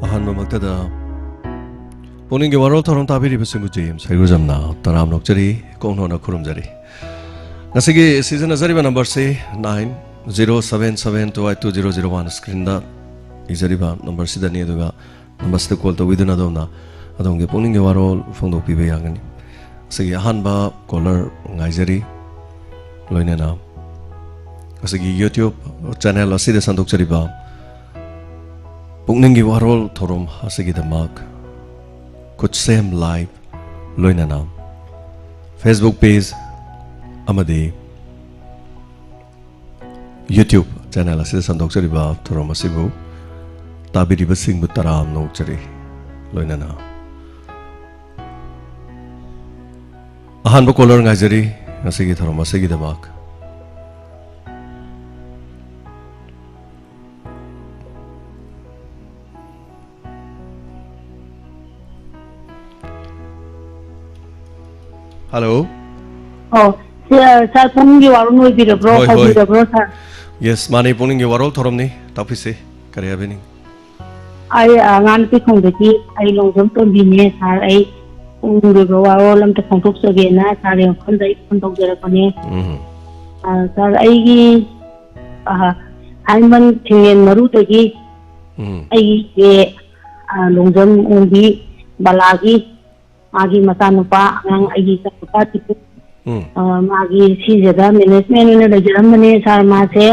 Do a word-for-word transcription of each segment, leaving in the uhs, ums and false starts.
ꯑꯍꯥꯟꯕꯃꯛꯇꯗ ꯄꯨꯛꯅꯤꯡꯒꯤ ꯋꯥꯔꯣꯜ ꯊꯧꯔꯝ ꯇꯥꯕꯤꯔꯤꯕꯁꯤꯡꯕꯨ J M ꯁꯩꯒꯨꯖꯝꯅ ꯇꯔꯥꯝꯅ ꯑꯣꯛꯆꯔꯤ, ꯀꯣꯡꯅꯣꯟꯅ ꯈꯨꯔꯨꯝꯖꯔꯤ꯫ ꯉꯁꯤꯒꯤ ꯁꯤꯖꯤꯟꯅꯖꯔꯤꯕ ꯅꯝꯕꯔꯁꯤ nine zero seven seven two eight two zero zero one, ꯁ꯭ꯀ꯭ꯔꯤꯟꯗ ꯏꯖꯔꯤꯕ ꯅꯝꯕꯔꯁꯤꯗꯅꯤ, ꯑꯗꯨꯒ ꯅꯝꯕꯔꯁꯤꯗ ꯀꯣꯜ ꯇꯧꯕꯤꯗꯨꯅ ꯑꯗꯣꯝꯅ ꯑꯗꯣꯝꯒꯤ ꯄꯨꯛꯅꯤꯡꯒꯤ ꯋꯥꯔꯣꯜ ꯐꯣꯡꯗꯣꯛꯄꯤꯕ ꯌꯥꯒꯅꯤ꯫ ꯉꯁꯤꯒꯤ ꯑꯍꯥꯟꯕ ꯀꯣꯂꯔ ꯉꯥꯏꯖꯔꯤ, ꯂꯣꯏꯅꯅ ꯉꯁꯤꯒꯤ ꯌꯨꯇ꯭ꯌꯨꯕ ꯆꯦꯅꯦꯜ ꯑꯁꯤꯗ ꯁꯟꯗꯣꯛꯆꯔꯤꯕ ꯄꯨꯛꯅꯤꯡꯒꯤ ꯋꯥꯔꯣꯜ ꯊꯧꯔꯝ ꯑꯁꯤꯒꯤꯗꯃꯛ ꯈꯨꯠꯁꯦꯝ ꯂꯥꯏꯚ, ꯂꯣꯏꯅꯅ ꯐꯦꯁꯕꯨꯛ ꯄꯦꯖ ꯑꯃꯗꯤ ꯌꯨꯇ꯭ꯌꯨꯕ ꯆꯦꯅꯦꯜ ꯑꯁꯤꯗ ꯁꯟꯗꯣꯛꯆꯔꯤꯕ ꯊꯧꯔꯝ ꯑꯁꯤꯕꯨ ꯇꯥꯕꯤꯔꯤꯕꯁꯤꯡꯕꯨ ꯇꯔꯥꯝꯅ ꯑꯣꯛꯆꯔꯤ, ꯂꯣꯏꯅꯅ ꯑꯍꯥꯟꯕ ꯀꯣꯂꯔ ꯉꯥꯏꯖꯔꯤ ꯉꯁꯤꯒꯤ ꯊꯧꯔꯝ ꯑꯁꯤꯒꯤꯗꯃꯛ꯫ ꯍꯜꯂꯣ꯫ ꯑꯣ, ꯁꯤ, ꯑ, ꯁꯥꯔ, ꯄꯨꯡꯒꯤ ꯋꯥꯔꯣꯜ ꯑꯣꯏꯕꯤꯔꯕ꯭ꯔꯣ? ꯍꯣꯏ, ꯍꯣꯏ꯫ ꯍꯧꯕꯤꯔꯕ꯭ꯔꯣ, ꯁꯥꯔ? ꯌꯦꯁ, ꯃꯥꯅꯦ, ꯄꯨꯛꯅꯤꯡꯒꯤ ꯋꯥꯔꯣꯜ ꯊꯧꯔꯝꯅꯤ꯫ ꯇꯥꯛꯄꯤꯁꯤ, ꯀꯔꯤ ꯍꯥꯏꯕꯤꯅꯤꯡ? ꯑꯩ, ꯑ, ꯉꯥ ꯅꯨꯄꯤ ꯈꯣꯡꯗꯒꯤ ꯑꯩ ꯂꯣꯡꯖꯝ ꯇꯣꯝꯕꯤꯅꯦ, ꯁꯥꯔ꯫ ꯑꯩ ꯄꯨꯛꯅꯤꯡꯒꯤ ꯑꯣꯏꯕ ꯋꯥꯔꯣꯜ ꯑꯝꯇ ꯐꯣꯡꯗꯣꯛꯆꯒꯦꯅ ꯁꯥꯔꯒꯤ ꯃꯐꯝꯗ ꯑꯩ ꯐꯣꯟ ꯇꯧꯖꯔꯛꯄꯅꯦ꯫ ꯎꯝ꯫ ꯑ, ꯁꯥꯔ, ꯑꯩꯒꯤ, ꯑ, ꯊꯥꯏꯃꯟ ꯊꯤꯡꯉꯦꯟ ꯃꯔꯨꯗꯒꯤ ꯎꯝ꯫ ꯑꯩꯒꯤ, ꯑ, ꯂꯣꯡꯖꯝ ꯑꯣꯡꯕꯤ ꯕꯂꯥꯒꯤ ꯃꯥꯒꯤ ꯃꯆꯥꯅꯨꯄꯥ, ꯑꯉꯥꯡ, ꯑꯩꯒꯤ ꯏꯆꯥꯅꯨꯄꯥ ꯇꯤꯄꯨ, ꯎꯝ꯫ ꯑ, ꯃꯥꯒꯤ ꯁꯤꯖꯗ ꯃꯦꯅꯦꯖꯃꯦꯟ ꯑꯣꯏꯅ ꯂꯩꯖꯔꯝꯕꯅꯦ ꯁꯥꯔ ꯃꯥꯁꯦ꯫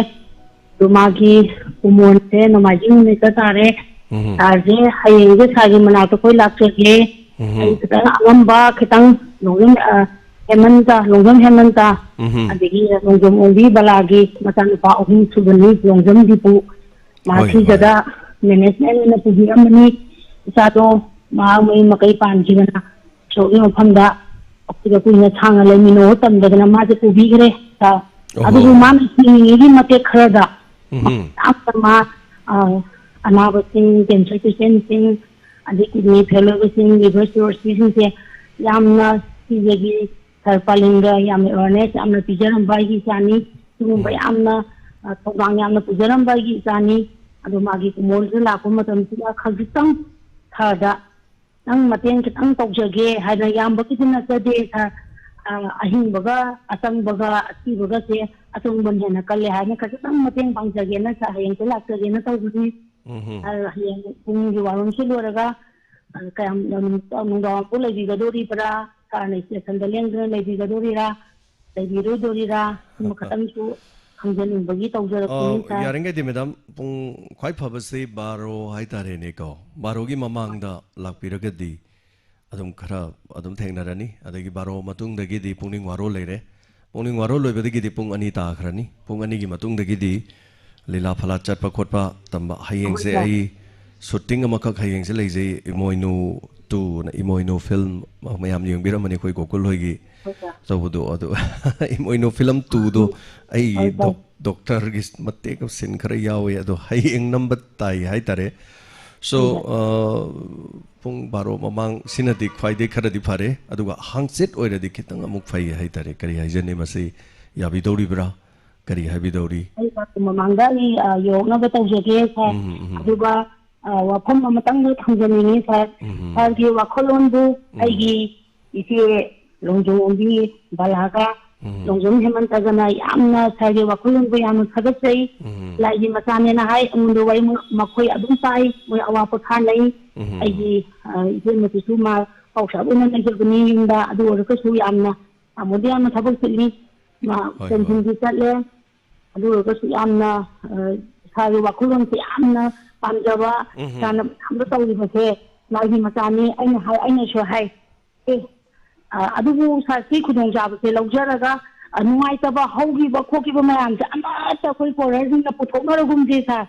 ꯑꯗꯨ ꯃꯥꯒꯤ ꯀꯨꯃꯣꯟꯁꯦ ꯅꯣꯡꯃꯥꯏꯖꯤꯡ ꯅꯨꯃꯤꯠꯇ ꯇꯥꯔꯦ꯫ ꯎꯝ꯫ ꯁꯥꯔꯁꯦ ꯍꯌꯦꯡꯁꯦ ꯁꯥꯔꯒꯤ ꯃꯅꯥꯛꯇ ꯑꯩꯈꯣꯏ ꯂꯥꯛꯆꯒꯦ꯫ ꯎꯝ꯫ ꯑꯩ ꯈꯤꯇꯪ ꯑꯉꯝꯕ ꯈꯤꯇꯪ ꯂꯣꯡꯖꯝ, ꯑ, ꯍꯦꯃꯟꯇ, ꯂꯣꯡꯖꯝ ꯍꯦꯃꯟꯇ, ꯎꯝ꯫ ꯑꯗꯒꯤ ꯂꯣꯡꯖꯝ ꯑꯣꯡꯕꯤ ꯕꯂꯥꯒꯤ ꯃꯆꯥꯅꯨꯄꯥ ꯑꯍꯨꯝ ꯁꯨꯕꯅꯤ ꯂꯣꯡꯖꯝ ꯗꯤꯄꯨ꯫ ꯃꯥ ꯍꯣꯏ, ꯍꯣꯏ꯫ ꯁꯤꯖꯗ ꯃꯦꯅꯦꯖꯃꯦꯟ ꯑꯣꯏꯅ ꯄꯨꯕꯤꯔꯝꯕꯅꯤ꯫ ꯏꯆꯥꯗꯣ ꯃꯍꯥꯛ ꯃꯌꯨꯝ ꯃꯀꯩ ꯄꯥꯟꯈꯤꯗꯅ ꯏꯁꯣꯔꯒꯤ ꯃꯐꯝꯗ ꯑꯩꯈꯣꯏꯗ ꯀꯨꯏꯅ ꯁꯥꯡꯅ ꯂꯩꯃꯤꯟꯅꯧ ꯇꯝꯗꯗꯅ ꯃꯥꯁꯦ ꯄꯨꯕꯤꯈ꯭ꯔꯦ꯫ ꯑ, ꯑꯣꯍꯣ꯫ ꯑꯗꯨꯕꯨ ꯃꯥꯅ ꯍꯤꯡꯉꯤꯉꯩꯒꯤ ꯃꯇꯦꯛ ꯈꯔꯗ ꯎꯝꯍꯨꯝ꯫ ꯃꯌꯥꯝ ꯑꯃ, ꯑ, ꯑꯅꯥꯕꯁꯤꯡ, ꯀꯦꯟꯁꯔ ꯄꯦꯁꯦꯟꯁꯤꯡ, ꯑꯗꯩ ꯀꯤꯗꯅꯤ ꯐꯦꯜ ꯑꯣꯏꯕꯁꯤꯡ, ꯂꯤꯚꯔ ꯁꯤꯔꯣꯁꯤꯁꯁꯤꯡꯁꯦ ꯌꯥꯝꯅ ꯁꯤꯖꯒꯤ ꯁꯔ ꯄꯥꯂꯤꯟꯒ ꯌꯥꯝꯅ ꯑꯦꯋꯥꯔꯅꯦꯁ ꯌꯥꯝꯅ ꯄꯤꯖꯔꯝꯕ ꯑꯩꯒꯤ ꯏꯆꯥꯅꯤ꯫ ꯁꯤꯒꯨꯝꯕ ꯎꯝ꯫ ꯌꯥꯝꯅ, ꯑ, ꯊꯧꯗꯥꯡ ꯌꯥꯝꯅ ꯄꯨꯖꯔꯝꯕ ꯑꯩꯒꯤ ꯏꯆꯥꯅꯤ꯫ ꯑꯗꯣ ꯃꯥꯒꯤ ꯀꯨꯃꯣꯔꯁꯤꯗ ꯂꯥꯛꯄ ꯃꯇꯝꯁꯤꯗ ꯈꯖꯤꯛꯇꯪ ꯁꯥꯔꯗ ꯅꯪ ꯃꯇꯦꯡ ꯈꯤꯇꯪ ꯇꯧꯖꯒꯦ ꯍꯥꯏꯅ, ꯌꯥꯝꯕꯒꯤꯗꯤ ꯅꯠꯆꯗꯦ ꯁꯥꯔ, ꯑ, ꯑꯍꯤꯡꯕꯒ ꯑꯆꯪꯕꯒ ꯑꯁꯤꯕꯒꯁꯦ ꯑꯆꯪꯕꯅ ꯍꯦꯟꯅ ꯀꯜꯂꯦ ꯍꯥꯏꯅ ꯈꯖꯤꯛꯇꯪ ꯃꯇꯦꯡ ꯄꯥꯡꯖꯒꯦꯅ ꯁꯥꯔ ꯍꯌꯦꯡꯁꯦ ꯂꯥꯛꯆꯒꯦꯅ ꯇꯧꯕꯅꯤ꯫ ꯎꯝ꯫ ꯑ, ꯍꯌꯦꯡ ꯄꯨꯡꯒꯤ ꯋꯥꯔꯣꯝꯁꯤ ꯂꯣꯏꯔꯒ, ꯑ, ꯀꯌꯥꯝ ꯅꯨꯡꯗꯥꯡ ꯋꯥꯏꯔꯝꯐꯥꯎ ꯂꯩꯕꯤꯒꯗꯣꯔꯤꯕ꯭ꯔꯥ? ꯁꯥꯔꯅ ꯁ꯭ꯇꯦꯁꯟꯗ ꯂꯦꯡꯗꯅ ꯂꯩꯕꯤꯒꯗꯣꯔꯤꯔꯥ? ꯂꯩꯕꯤꯔꯣꯏꯗꯣꯔꯤꯔꯥ? ꯁꯤꯃ ꯈꯛꯇꯪꯁꯨ ꯈꯪꯖꯅꯤꯡꯕꯒꯤ ꯇꯧꯖꯔꯛꯄꯅꯤ, ꯑ, ꯁꯥꯔ꯫ ꯌꯥꯔꯤꯉꯩꯗꯤ ꯃꯦꯗꯥꯝ, ꯄꯨꯡ ꯈ꯭ꯋꯥꯏ ꯐꯕꯁꯤ ꯕꯥꯔꯣ ꯍꯥꯏꯇꯥꯔꯦꯅꯦꯀꯣ, ꯕꯥꯔꯣꯒꯤ ꯃꯃꯥꯡꯗ ꯂꯥꯛꯄꯤꯔꯒꯗꯤ ꯑꯗꯨꯝ ꯈꯔ ꯑꯗꯨꯝ ꯊꯦꯡꯅꯔꯅꯤ꯫ ꯑꯗꯒꯤ ꯕꯥꯔꯣ ꯃꯇꯨꯡꯗꯒꯤꯗꯤ ꯄꯨꯛꯅꯤꯡ ꯋꯥꯔꯣꯜ ꯂꯩꯔꯦ꯫ ꯄꯨꯛꯅꯤꯡ ꯋꯥꯔꯣꯜ ꯂꯣꯏꯕꯗꯒꯤꯗꯤ ꯄꯨꯡ ꯑꯅꯤ ꯇꯥꯈ꯭ꯔꯅꯤ꯫ ꯄꯨꯡ ꯑꯅꯤꯒꯤ ꯃꯇꯨꯡꯗꯒꯤꯗꯤ ꯂꯤꯂꯥ ꯐꯂꯥ ꯆꯠꯄ ꯈꯣꯠꯄ ꯇꯝꯕ꯫ ꯍꯌꯦꯡꯁꯦ ꯑꯩꯈꯣꯏ ꯑꯩ ꯁꯨꯇꯤꯡ ꯑꯃꯈꯛ ꯍꯌꯦꯡꯁꯦ ꯂꯩꯖꯩ, ꯏꯃꯣꯏꯅꯨ ꯇꯨꯅ, ꯏꯃꯣꯏꯅꯨ ꯐꯤꯂꯝ ꯃꯌꯥꯝ ꯌꯦꯡꯕꯤꯔꯝꯃꯅꯤ ꯑꯩꯈꯣꯏ ꯒꯣꯀꯨꯜ ꯍꯣꯏꯒꯤ꯫ ꯍꯣꯏ, ꯁꯥꯔ꯫ ꯇꯧꯕꯗꯣ꯫ ꯑꯗꯨ ꯏꯃꯣꯏꯅꯨ ꯐꯤꯂꯝ ꯇꯨꯗꯣ ꯑꯩ ꯍꯣꯏ, ꯁꯥꯔ꯫ ꯗꯣꯛ-, ꯗꯣꯛꯇꯔꯒꯤ ꯃꯇꯦꯛ ꯑꯃ ꯁꯤꯟ ꯈꯔ ꯌꯥꯎꯋꯦ, ꯑꯗꯣ ꯍꯌꯦꯡ ꯅꯝꯕ ꯇꯥꯏ ꯍꯥꯏꯇꯥꯔꯦ꯫ So, ꯍꯣꯏ, ꯁꯥꯔ꯫ ꯑ, ꯄꯨꯡ ꯕꯥꯔꯣ ꯃꯃꯥꯡ ꯁꯤꯅꯗꯤ ꯈ꯭ꯋꯥꯏꯗꯒꯤ ꯈꯔꯗꯤ ꯐꯔꯦ, ꯑꯗꯨꯒ ꯍꯥꯡꯆꯤꯠ ꯑꯣꯏꯔꯗꯤ ꯈꯤꯇꯪ ꯑꯃꯨꯛ ꯐꯩ ꯍꯥꯏꯇꯥꯔꯦ꯫ ꯀꯔꯤ ꯍꯥꯏꯖꯅꯤ, ꯃꯁꯤ ꯌꯥꯕꯤꯗꯧꯔꯤꯕ꯭ꯔꯥ? ꯀꯔꯤ ꯍꯥꯏꯕꯤꯗꯧꯔꯤ? ꯑꯩ ꯁꯥꯔꯒꯤ ꯃꯃꯥꯡꯗ ꯑꯩ, ꯑ, ꯌꯧꯔꯛꯅꯕ ꯇꯧꯖꯒꯦ, ꯁꯥꯔ꯫ ꯎꯝ, ꯎꯝ, ꯎꯝ꯫ ꯑꯗꯨꯒ, ꯑ, ꯋꯥꯐꯝ ꯑꯃꯇꯪꯒ ꯊꯝꯖꯅꯤꯡꯉꯤ, ꯁꯥꯔ꯫ ꯎꯝ, ꯎꯝ꯫ ꯁꯥꯔꯒꯤ ꯋꯥꯈꯜꯂꯣꯟꯗꯨ ꯎꯝ꯫ ꯑꯩꯒꯤ ꯏꯆꯦ ꯂꯣꯡꯖꯣꯝꯕꯤ ꯕꯂꯥꯒ ꯎꯝ꯫ ꯂꯣꯡꯖꯣꯝ ꯍꯦꯃꯟꯇꯒꯅ ꯌꯥꯝꯅ ꯁꯥꯔꯒꯤ ꯋꯥꯈꯜꯂꯣꯟꯕꯨ ꯌꯥꯝꯅ ꯊꯥꯒꯠꯆꯩ꯫ ꯎꯝ꯫ ꯂꯥꯏꯒꯤ ꯃꯆꯥꯅꯦꯅ ꯍꯥꯏ, ꯑꯩꯉꯣꯟꯗ ꯋꯥꯔꯤ ꯃ-, ꯃꯈꯣꯏ ꯑꯗꯨꯝ ꯇꯥꯏ, ꯃꯣꯏ ꯑꯋꯥ ꯄꯣꯊꯥꯅꯩ꯫ ꯎꯝ꯫ ꯑꯩꯒꯤ, ꯑ, ꯏꯆꯦ ꯃꯆꯤꯁꯨ ꯃꯥ ꯄꯥꯎꯁꯥꯕ ꯑꯣꯏꯅ ꯂꯩꯖꯕꯅꯤ ꯌꯨꯝꯗ, ꯑꯗꯨ ꯑꯣꯏꯔꯒꯁꯨ ꯌꯥꯝꯅ ꯇꯥꯃꯣꯗꯤ ꯌꯥꯝꯅ ꯊꯕꯛ ꯆꯤꯜꯂꯤ꯫ ꯃꯥ ꯍꯣꯏ, ꯍꯣꯏ꯫ ꯄꯦꯟꯁꯤꯟꯁꯨ ꯆꯠꯂꯦ꯫ ꯑꯗꯨ ꯑꯣꯏꯔꯒꯁꯨ ꯌꯥꯝꯅ, ꯑ, ꯏꯁꯥꯒꯤ ꯋꯥꯈꯜꯂꯣꯟꯁꯦ ꯌꯥꯝꯅ ꯄꯥꯝꯖꯕ, ꯎꯝ꯫ ꯏꯁꯥꯅ ꯃꯌꯥꯝꯗ ꯇꯧꯔꯤꯕꯁꯦ ꯂꯥꯏꯒꯤ ꯃꯆꯥꯅꯤ꯫ ꯑꯩꯅ ꯍꯥꯏ, ꯑꯩꯅꯁꯨ ꯍꯥꯏ, ꯑꯦ, ꯑ, ꯑꯗꯨꯕꯨ ꯁꯥꯔ, ꯁꯤ ꯈꯨꯗꯣꯡꯆꯥꯕꯁꯦ ꯂꯧꯖꯔꯒ, ꯑ, ꯅꯨꯡꯉꯥꯏꯇꯕ ꯍꯧꯈꯤꯕ ꯈꯣꯠꯈꯤꯕ ꯃꯌꯥꯝꯁꯦ ꯑꯃꯠꯇ ꯑꯩꯈꯣꯏ ꯀꯣꯂꯔꯁꯤꯡꯅ ꯄꯨꯊꯣꯛꯅꯔꯒꯨꯝꯁꯦ ꯁꯥꯔ꯫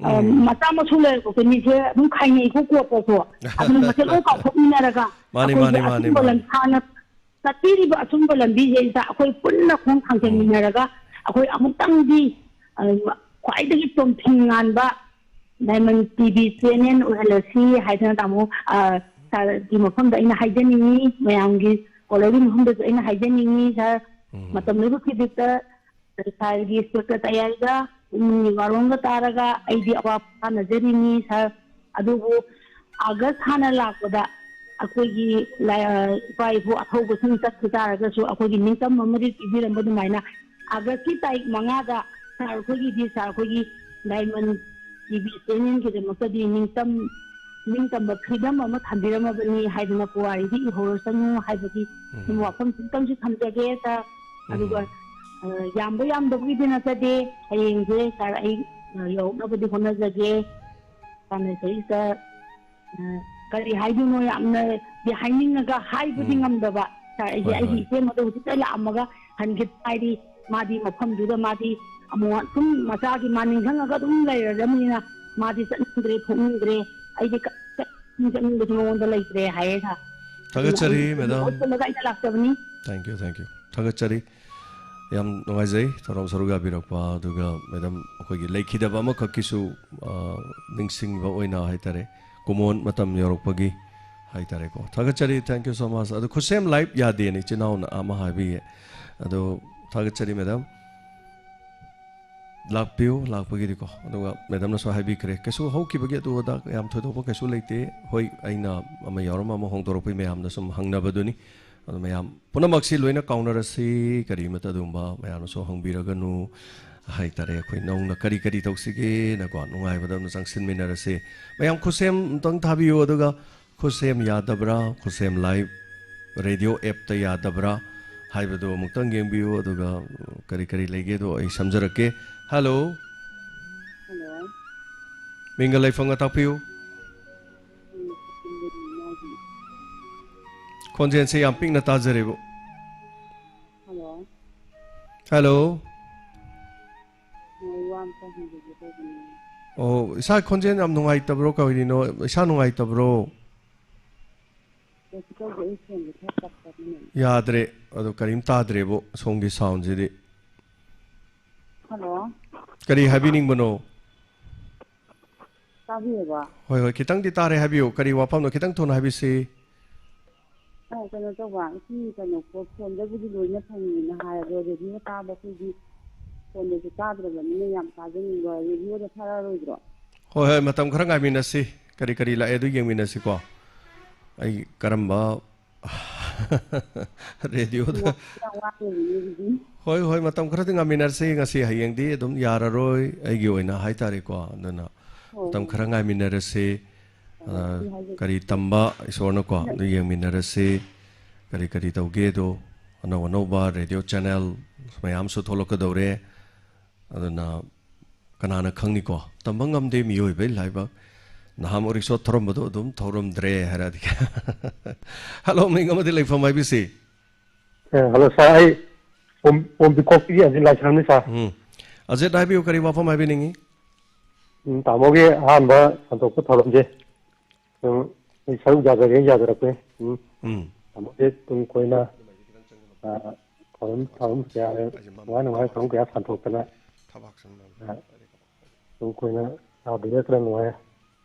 ꯑ, ꯎꯝ꯫ ꯃꯆꯥ ꯃꯁꯨ ꯂꯩꯔꯛꯄ ꯃꯤꯁꯦ ꯑꯗꯨꯝ ꯈꯥꯏꯅꯩꯀꯣ ꯀꯣꯠꯄꯁꯨ꯫ ꯑꯗꯨꯅ ꯃꯁꯦ ꯂꯣꯏ ꯀꯥꯎꯊꯣꯛꯃꯤꯟꯅꯔꯒ ꯃꯥꯅꯤ, ꯑꯩꯈꯣꯏꯒꯤ ꯃꯥꯅꯤ, ꯃꯥꯅꯤ, ꯑꯆꯨꯝꯕ ꯃꯥꯅꯤ꯫ ꯂꯝ ꯁꯥꯡꯅ ꯆꯠꯄꯤꯔꯤꯕ ꯑꯆꯨꯝꯕ ꯂꯝꯕꯤꯁꯤꯗꯩꯗ ꯑꯩꯈꯣꯏ ꯄꯨꯟꯅ ꯈꯣꯡ ꯎꯝ꯫ ꯊꯥꯡꯖꯟꯃꯤꯟꯅꯔꯒ ꯑꯩꯈꯣꯏ ꯑꯃꯨꯛꯇꯪꯗꯤ, ꯑ, ꯈ꯭ꯋꯥꯏꯗꯒꯤ ꯇꯣꯝꯊꯤꯟ ꯉꯥꯟꯕ ꯗꯥꯏꯃꯟ ꯇꯤ ꯚꯤ ꯆꯦꯅꯦꯜ ꯑꯣꯏꯍꯜꯂꯁꯤ ꯍꯥꯏꯗꯅ ꯇꯥꯃꯣ, ꯑ, ꯁꯥꯔꯒꯤ ꯃꯐꯝꯗ ꯑꯩꯅ ꯍꯥꯏꯖꯅꯤꯡꯉꯤ, ꯃꯌꯥꯝꯒꯤ ꯀꯣꯂꯔꯒꯤ ꯃꯐꯝꯗꯁꯨ ꯑꯩꯅ ꯍꯥꯏꯖꯅꯤꯡꯉꯤ, ꯁꯥꯔ꯫ ꯎꯝ꯫ ꯃꯇꯝ ꯂꯩꯕ ꯈꯨꯗꯤꯡꯗ ꯁꯥꯔꯒꯤ ꯁꯦꯀ꯭ꯔꯦꯇꯔꯤꯌꯥꯗ ꯏꯃꯨꯡꯒꯤ ꯋꯥꯔꯣꯝꯒ ꯇꯥꯔꯒ ꯑꯩꯗꯤ ꯑꯋꯥꯕ ꯇꯥꯟꯅꯖꯔꯤꯅꯤ ꯁꯥꯔ꯫ ꯑꯗꯨꯕꯨ ꯑꯥꯒꯁ ꯍꯥꯟꯅ ꯂꯥꯛꯄꯗ ꯑꯩꯈꯣꯏꯒꯤ ꯂꯥꯏ-, ꯏꯄꯥ ꯏꯄꯨ ꯑꯊꯧꯕꯁꯤꯡ ꯆꯠꯈꯤ ꯇꯥꯔꯒꯁꯨ ꯑꯩꯈꯣꯏꯒꯤ ꯅꯤꯡꯇꯝꯕ ꯑꯃꯗꯤ ꯄꯤꯕꯤꯔꯝꯕ ꯑꯗꯨꯃꯥꯏꯅ ꯑꯥꯒꯁꯀꯤ ꯇꯥꯔꯤꯛ ꯃꯉꯥꯗ ꯁꯥꯔ ꯑꯩꯈꯣꯏꯒꯤꯗꯤ, ꯁꯥꯔ ꯑꯩꯈꯣꯏꯒꯤ ꯗꯥꯏꯃꯟ ꯇꯤ ꯚꯤ ꯆꯦꯅꯦꯜꯒꯤꯗꯃꯛꯇꯗꯤ ꯅꯤꯡꯇꯝ-, ꯅꯤꯡꯇꯝꯕ ꯐ꯭ꯔꯤꯗꯝ ꯑꯃ ꯊꯝꯕꯤꯔꯝꯃꯕꯅꯤ ꯍꯥꯏꯗꯅ ꯄꯨꯋꯥꯔꯤꯗꯤ ꯏꯍꯧꯔꯁꯅꯨ ꯍꯥꯏꯕꯒꯤ ꯎꯝ꯫ ꯁꯨꯝ ꯋꯥꯐꯝꯁꯤꯇꯪꯁꯨ ꯊꯝꯖꯒꯦ ꯁꯥꯔ꯫ ꯎꯝ꯫ ꯑꯗꯨꯒ, ꯑ, ꯌꯥꯝꯕ ꯌꯥꯝꯗꯕꯒꯤꯗꯤ ꯅꯠꯆꯗꯦ꯫ ꯍꯌꯦꯡꯁꯦ ꯁꯥꯔ ꯑꯩ, ꯑ, ꯌꯧꯔꯛꯅꯕꯗꯤ ꯍꯣꯠꯅꯖꯒꯦ꯫ ꯇꯥꯟꯅꯖꯩ ꯁꯥꯔ꯫ ꯑ, ꯀꯔꯤ ꯍꯥꯏꯗꯣꯏꯅꯣ, ꯌꯥꯝꯅꯗꯤ ꯍꯥꯏꯅꯤꯡꯉꯒ ꯍꯥꯏꯕꯗꯤ ꯎꯝ꯫ ꯉꯝꯗꯕ ꯁꯥꯔ꯫ ꯑꯩꯁꯦ ꯍꯣꯏ, ꯑꯩꯒꯤ ꯍꯣꯏ꯫ ꯏꯆꯦ ꯃꯗꯨ ꯍꯧꯖꯤꯛꯇ ꯂꯥꯛꯑꯝꯃꯒ ꯍꯟꯈꯤꯗ ꯉꯥꯏꯔꯤ꯫ ꯃꯥꯗꯤ ꯃꯐꯝꯗꯨꯗ ꯃꯥꯗꯤ ꯑꯃꯨꯛ ꯁꯨꯝ ꯃꯆꯥꯒꯤ ꯃꯥ ꯅꯤꯡꯁꯤꯡꯉꯒ ꯑꯗꯨꯝ ꯂꯩꯔꯗꯕꯅꯤꯅ ꯃꯥꯗꯤ ꯆꯠꯅꯤꯡꯗ꯭ꯔꯦ, ꯊꯣꯛꯅꯤꯡꯗ꯭ꯔꯦ꯫ ꯑꯩꯗꯤ ꯀ-, ꯆꯠꯅꯤꯡ-, ꯆꯠꯅꯤꯡꯕꯁꯨ ꯃꯉꯣꯟꯗ ꯂꯩꯇ꯭ꯔꯦ ꯍꯥꯏꯌꯦ ꯁꯥꯔ꯫ ꯑꯗꯨꯅ ꯊꯥꯒꯠꯆꯔꯤ, ꯑꯩ ꯃꯦꯗꯥꯝ꯫ ꯂꯣꯏꯁꯤꯜꯂꯒ ꯑꯩꯅ ꯂꯥꯛꯆꯕꯅꯤ꯫ Thank you, thank you. ꯊꯥꯒꯠꯆꯔꯤ꯫ ꯌꯥꯝ ꯅꯨꯡꯉꯥꯏꯖꯩ ꯊꯧꯔꯝ ꯁꯔꯨꯛ ꯌꯥꯕꯤꯔꯛꯄ꯫ ꯑꯗꯨꯒ ꯃꯦꯗꯥꯝ ꯑꯩꯈꯣꯏꯒꯤ ꯂꯩꯈꯤꯗꯕ ꯑꯃꯈꯛꯀꯤꯁꯨ, ꯑ, ꯅꯤꯡꯁꯤꯡꯕ ꯑꯣꯏꯅ ꯍꯥꯏꯇꯥꯔꯦ, ꯀꯨꯃꯣꯟ ꯃꯇꯝ ꯌꯧꯔꯛꯄꯒꯤ ꯍꯥꯏꯇꯥꯔꯦꯀꯣ꯫ ꯊꯥꯒꯠꯆꯔꯤ, thank you so much꯫ ꯑꯗꯨ ꯈꯨꯠꯁꯦꯝ ꯂꯥꯏꯞ ꯌꯥꯗꯦꯅ ꯏꯆꯤꯟ ꯏꯅꯥꯎꯅ ꯑꯃ ꯍꯥꯏꯕꯤꯌꯦ꯫ ꯑꯗꯣ ꯊꯥꯒꯠꯆꯔꯤ ꯃꯦꯗꯥꯝ꯫ ꯂꯥꯛꯄꯤꯌꯨ, ꯂꯥꯛꯄꯒꯤꯗꯤꯀꯣ꯫ ꯑꯗꯨꯒ ꯃꯦꯗꯥꯝꯅꯁꯨ ꯍꯥꯏꯕꯤꯈ꯭ꯔꯦ, ꯀꯩꯁꯨ ꯍꯧꯈꯤꯕꯒꯤ ꯑꯗꯨ ꯑꯗꯥ ꯌꯥꯝ ꯊꯣꯏꯗꯣꯛꯄ ꯀꯩꯁꯨ ꯂꯩꯇꯦ꯫ ꯍꯣꯏ, ꯑꯩꯅ ꯑꯃ ꯌꯥꯎꯔꯝꯕ ꯑꯃ ꯍꯣꯡꯗꯣꯔꯛꯄꯩ ꯃꯌꯥꯝꯅ ꯁꯨꯝ ꯍꯪꯅꯕꯗꯨꯅꯤ꯫ ꯑꯗꯨ ꯃꯌꯥꯝ ꯄꯨꯝꯅꯃꯛꯁꯤ ꯂꯣꯏꯅ ꯀꯥꯎꯅꯔꯁꯤ, ꯀꯔꯤꯃꯠꯇ ꯑꯗꯨꯒꯨꯝꯕ ꯃꯌꯥꯝꯅꯁꯨ ꯍꯪꯕꯤꯔꯒꯅꯨ ꯍꯥꯏꯇꯥꯔꯦ꯫ ꯑꯩꯈꯣꯏ ꯅꯧꯅ ꯀꯔꯤ ꯀꯔꯤ ꯇꯧꯁꯤꯒꯦꯅꯀꯣ, ꯅꯨꯡꯉꯥꯏꯕꯗ ꯑꯗꯨꯝ ꯆꯪꯁꯤꯟꯃꯤꯟꯅꯔꯁꯤ꯫ ꯃꯌꯥꯝ ꯈꯨꯠꯁꯦꯝ ꯑꯝꯇꯪ ꯊꯥꯕꯤꯌꯨ, ꯑꯗꯨꯒ ꯈꯨꯠꯁꯦꯝ ꯌꯥꯗꯕ꯭ꯔꯥ, ꯈꯨꯠꯁꯦꯝ ꯂꯥꯏꯚ ꯔꯦꯗꯤꯑꯣ ꯑꯦꯞꯇ ꯌꯥꯗꯕ꯭ꯔꯥ ꯍꯥꯏꯕꯗꯨ ꯑꯃꯨꯛꯇꯪ ꯌꯦꯡꯕꯤꯌꯨ, ꯑꯗꯨꯒ ꯀꯔꯤ ꯀꯔꯤ ꯂꯩꯒꯦꯗꯣ ꯑꯩ ꯁꯝꯖꯔꯛꯀꯦ꯫ ꯍꯜꯂꯣ꯫ ꯍꯜꯂꯣ꯫ ꯃꯤꯡꯒ ꯂꯩꯐꯝꯒ ꯇꯥꯛꯄꯤꯌꯨ꯫ ꯎꯝ, ꯁꯦꯞꯇꯦꯝꯕꯔ ꯃꯉꯥꯒꯤ꯫ ꯈꯣꯟꯖꯦꯜꯁꯦ ꯌꯥꯝ ꯄꯤꯛꯅ ꯇꯥꯖꯔꯦꯕꯨ꯫ ꯍꯜꯂꯣ꯫ ꯍꯜꯂꯣ꯫ ꯑꯣ, ꯋꯥ ꯑꯝꯇ ꯍꯪꯖꯒꯦ ꯇꯧꯕꯅꯦ꯫ ꯑꯣ, ꯏꯁꯥ ꯈꯣꯟꯖꯦꯜ ꯌꯥꯝ ꯅꯨꯡꯉꯥꯏꯇꯕ꯭ꯔꯣ? ꯀꯔꯤꯅꯣ? ꯏꯁꯥ ꯅꯨꯡꯉꯥꯏꯇꯕ꯭ꯔꯣ? ꯀꯩꯁꯨ ꯇꯧꯗꯦ, ꯑꯩ ꯐꯣꯟꯁꯦ ꯈꯔ ꯇꯞꯄꯅꯤꯅꯦ꯫ ꯌꯥꯗ꯭ꯔꯦ꯫ ꯑꯗꯣ ꯀꯔꯤꯝ ꯇꯥꯗ꯭ꯔꯦꯕꯣ, ꯁꯣꯝꯒꯤ ꯁꯥꯎꯟꯁꯤꯗꯤ꯫ ꯍꯜꯂꯣ꯫ ꯀꯔꯤ ꯍꯥꯏꯕꯤꯅꯤꯡꯕꯅꯣ? ꯇꯥꯕꯤꯔꯕ? ꯍꯣꯏ, ꯍꯣꯏ, ꯈꯤꯇꯪꯗꯤ ꯇꯥꯔꯦ, ꯍꯥꯏꯕꯤꯌꯨ꯫ ꯀꯔꯤ ꯋꯥꯐꯝꯅꯣ? ꯈꯤꯇꯪ ꯊꯨꯅ ꯍꯥꯏꯕꯤꯁꯤ꯫ ꯑ, ꯀꯩꯅꯣ ꯇꯧꯕ, ꯁꯤ ꯀꯩꯅꯣ, ꯐꯣꯟꯗꯕꯨꯗꯤ ꯂꯣꯏꯅ ꯐꯪꯉꯦꯅ ꯍꯥꯏ, ꯑꯗꯣ ꯔꯦꯗꯤꯑꯣ ꯇꯥꯕ ꯑꯩꯈꯣꯏꯗꯤ ꯐꯣꯟꯗꯁꯨ ꯇꯥꯗ꯭ꯔꯕꯅꯤꯅ ꯌꯥꯝ ꯇꯥꯖꯅꯤꯡꯕ, ꯔꯦꯗꯤꯑꯣꯗ ꯊꯥꯔꯛꯑꯔꯣꯏꯗ꯭ꯔꯣ? ꯍꯣꯏ, ꯍꯣꯏ, ꯃꯇꯝ ꯈꯔ ꯉꯥꯏꯃꯤꯟꯅꯁꯤ꯫ ꯀꯔꯤ ꯀꯔꯤ ꯂꯥꯛꯑꯦ ꯑꯗꯨ ꯌꯦꯡꯃꯤꯟꯅꯁꯤꯀꯣ꯫ ꯑꯩ ꯀꯔꯝꯕ ꯔꯦꯗꯤꯑꯣꯗ? ꯌꯥꯝ, ꯌꯥꯝ ꯋꯥꯠꯂꯤꯅꯦ ꯑꯗꯨꯗꯤ꯫ ꯍꯣꯏ, ꯍꯣꯏ, ꯃꯇꯝ ꯈꯔꯗꯤ ꯉꯥꯏꯃꯤꯟꯅꯔꯁꯤ꯫ ꯉꯁꯤ ꯍꯌꯦꯡꯗꯤ ꯑꯗꯨꯝ ꯌꯥꯔꯔꯣꯏ, ꯑꯩꯒꯤ ꯑꯣꯏꯅ ꯍꯥꯏꯇꯥꯔꯦꯀꯣ꯫ ꯑꯗꯨꯅ ꯃꯇꯝ ꯈꯔ ꯉꯥꯏꯃꯤꯟꯅꯔꯁꯤ꯫ ꯑ, ꯀꯔꯤ ꯇꯝꯕ ꯏꯁꯣꯔꯅꯀꯣ, ꯑꯗꯨ ꯌꯦꯡꯃꯤꯟꯅꯔꯁꯤ꯫ ꯀꯔꯤ ꯀꯔꯤ ꯇꯧꯒꯦꯗꯣ, ꯑꯅꯧ ꯑꯅꯧꯕ ꯔꯦꯗꯤꯑꯣ ꯆꯦꯅꯦꯜ ꯃꯌꯥꯝꯁꯨ ꯊꯣꯛꯂꯛꯀꯗꯧꯔꯦ꯫ ꯑꯗꯨꯅ ꯀꯅꯥꯅ ꯈꯪꯅꯤꯀꯣ? ꯇꯝꯕ ꯉꯝꯗꯦ ꯃꯤꯑꯣꯏꯕꯩ ꯂꯥꯏꯕꯛ꯫ ꯅꯍꯥꯟꯃꯨꯛ ꯔꯤꯛꯁꯣ ꯊꯧꯔꯝꯕꯗꯣ ꯑꯗꯨꯝ ꯊꯧꯔꯝꯗ꯭ꯔꯦ ꯍꯥꯏꯔꯛꯑꯗꯤ꯫ ꯍꯜꯂꯣ, ꯃꯤꯡ ꯑꯃꯗꯤ ꯂꯩꯐꯝ ꯍꯥꯏꯕꯤꯁꯤ꯫ ꯑꯦ, ꯍꯜꯂꯣ ꯁꯥꯔ, ꯑꯩ ꯄꯣꯝ-, ꯄꯣꯝꯕꯤꯈꯣꯛꯇꯒꯤ ꯑꯖꯤꯠ ꯂꯥꯏꯁ꯭ꯔꯝꯅꯤ ꯁꯥꯔ꯫ ꯎꯝ꯫ ꯑꯖꯤꯠ ꯍꯥꯏꯕꯤꯌꯨ, ꯀꯔꯤ ꯋꯥꯐꯝ ꯍꯥꯏꯕꯤꯅꯤꯡꯉꯤ? ꯎꯝ, ꯇꯥꯃꯣꯒꯤ ꯑꯍꯥꯟꯕ ꯁꯟꯗꯣꯛꯄ ꯊꯧꯔꯝꯁꯦ ꯁꯨꯝ ꯑꯩ ꯁꯔꯨꯛ ꯌꯥꯖꯒꯦ ꯌꯥꯖꯔꯛꯄꯅꯤ꯫ ꯎꯝ꯫ ꯎꯝ꯫ ꯇꯥꯃꯣꯁꯦ ꯇꯨꯡ ꯀꯣꯏꯅ, ꯑ, ꯊꯧꯔꯝ, ꯊꯧꯔꯝ ꯀꯌꯥ, ꯅꯨꯡꯉꯥꯏ ꯅꯨꯡꯉꯥꯏ ꯊꯧꯔꯝ ꯀꯌꯥ ꯁꯟꯗꯣꯛꯇꯅ, ꯑ, ꯇꯨꯡ ꯀꯣꯏꯅ ꯁꯥꯕꯤꯔ ꯈꯔ ꯅꯨꯡꯉꯥꯏ꯫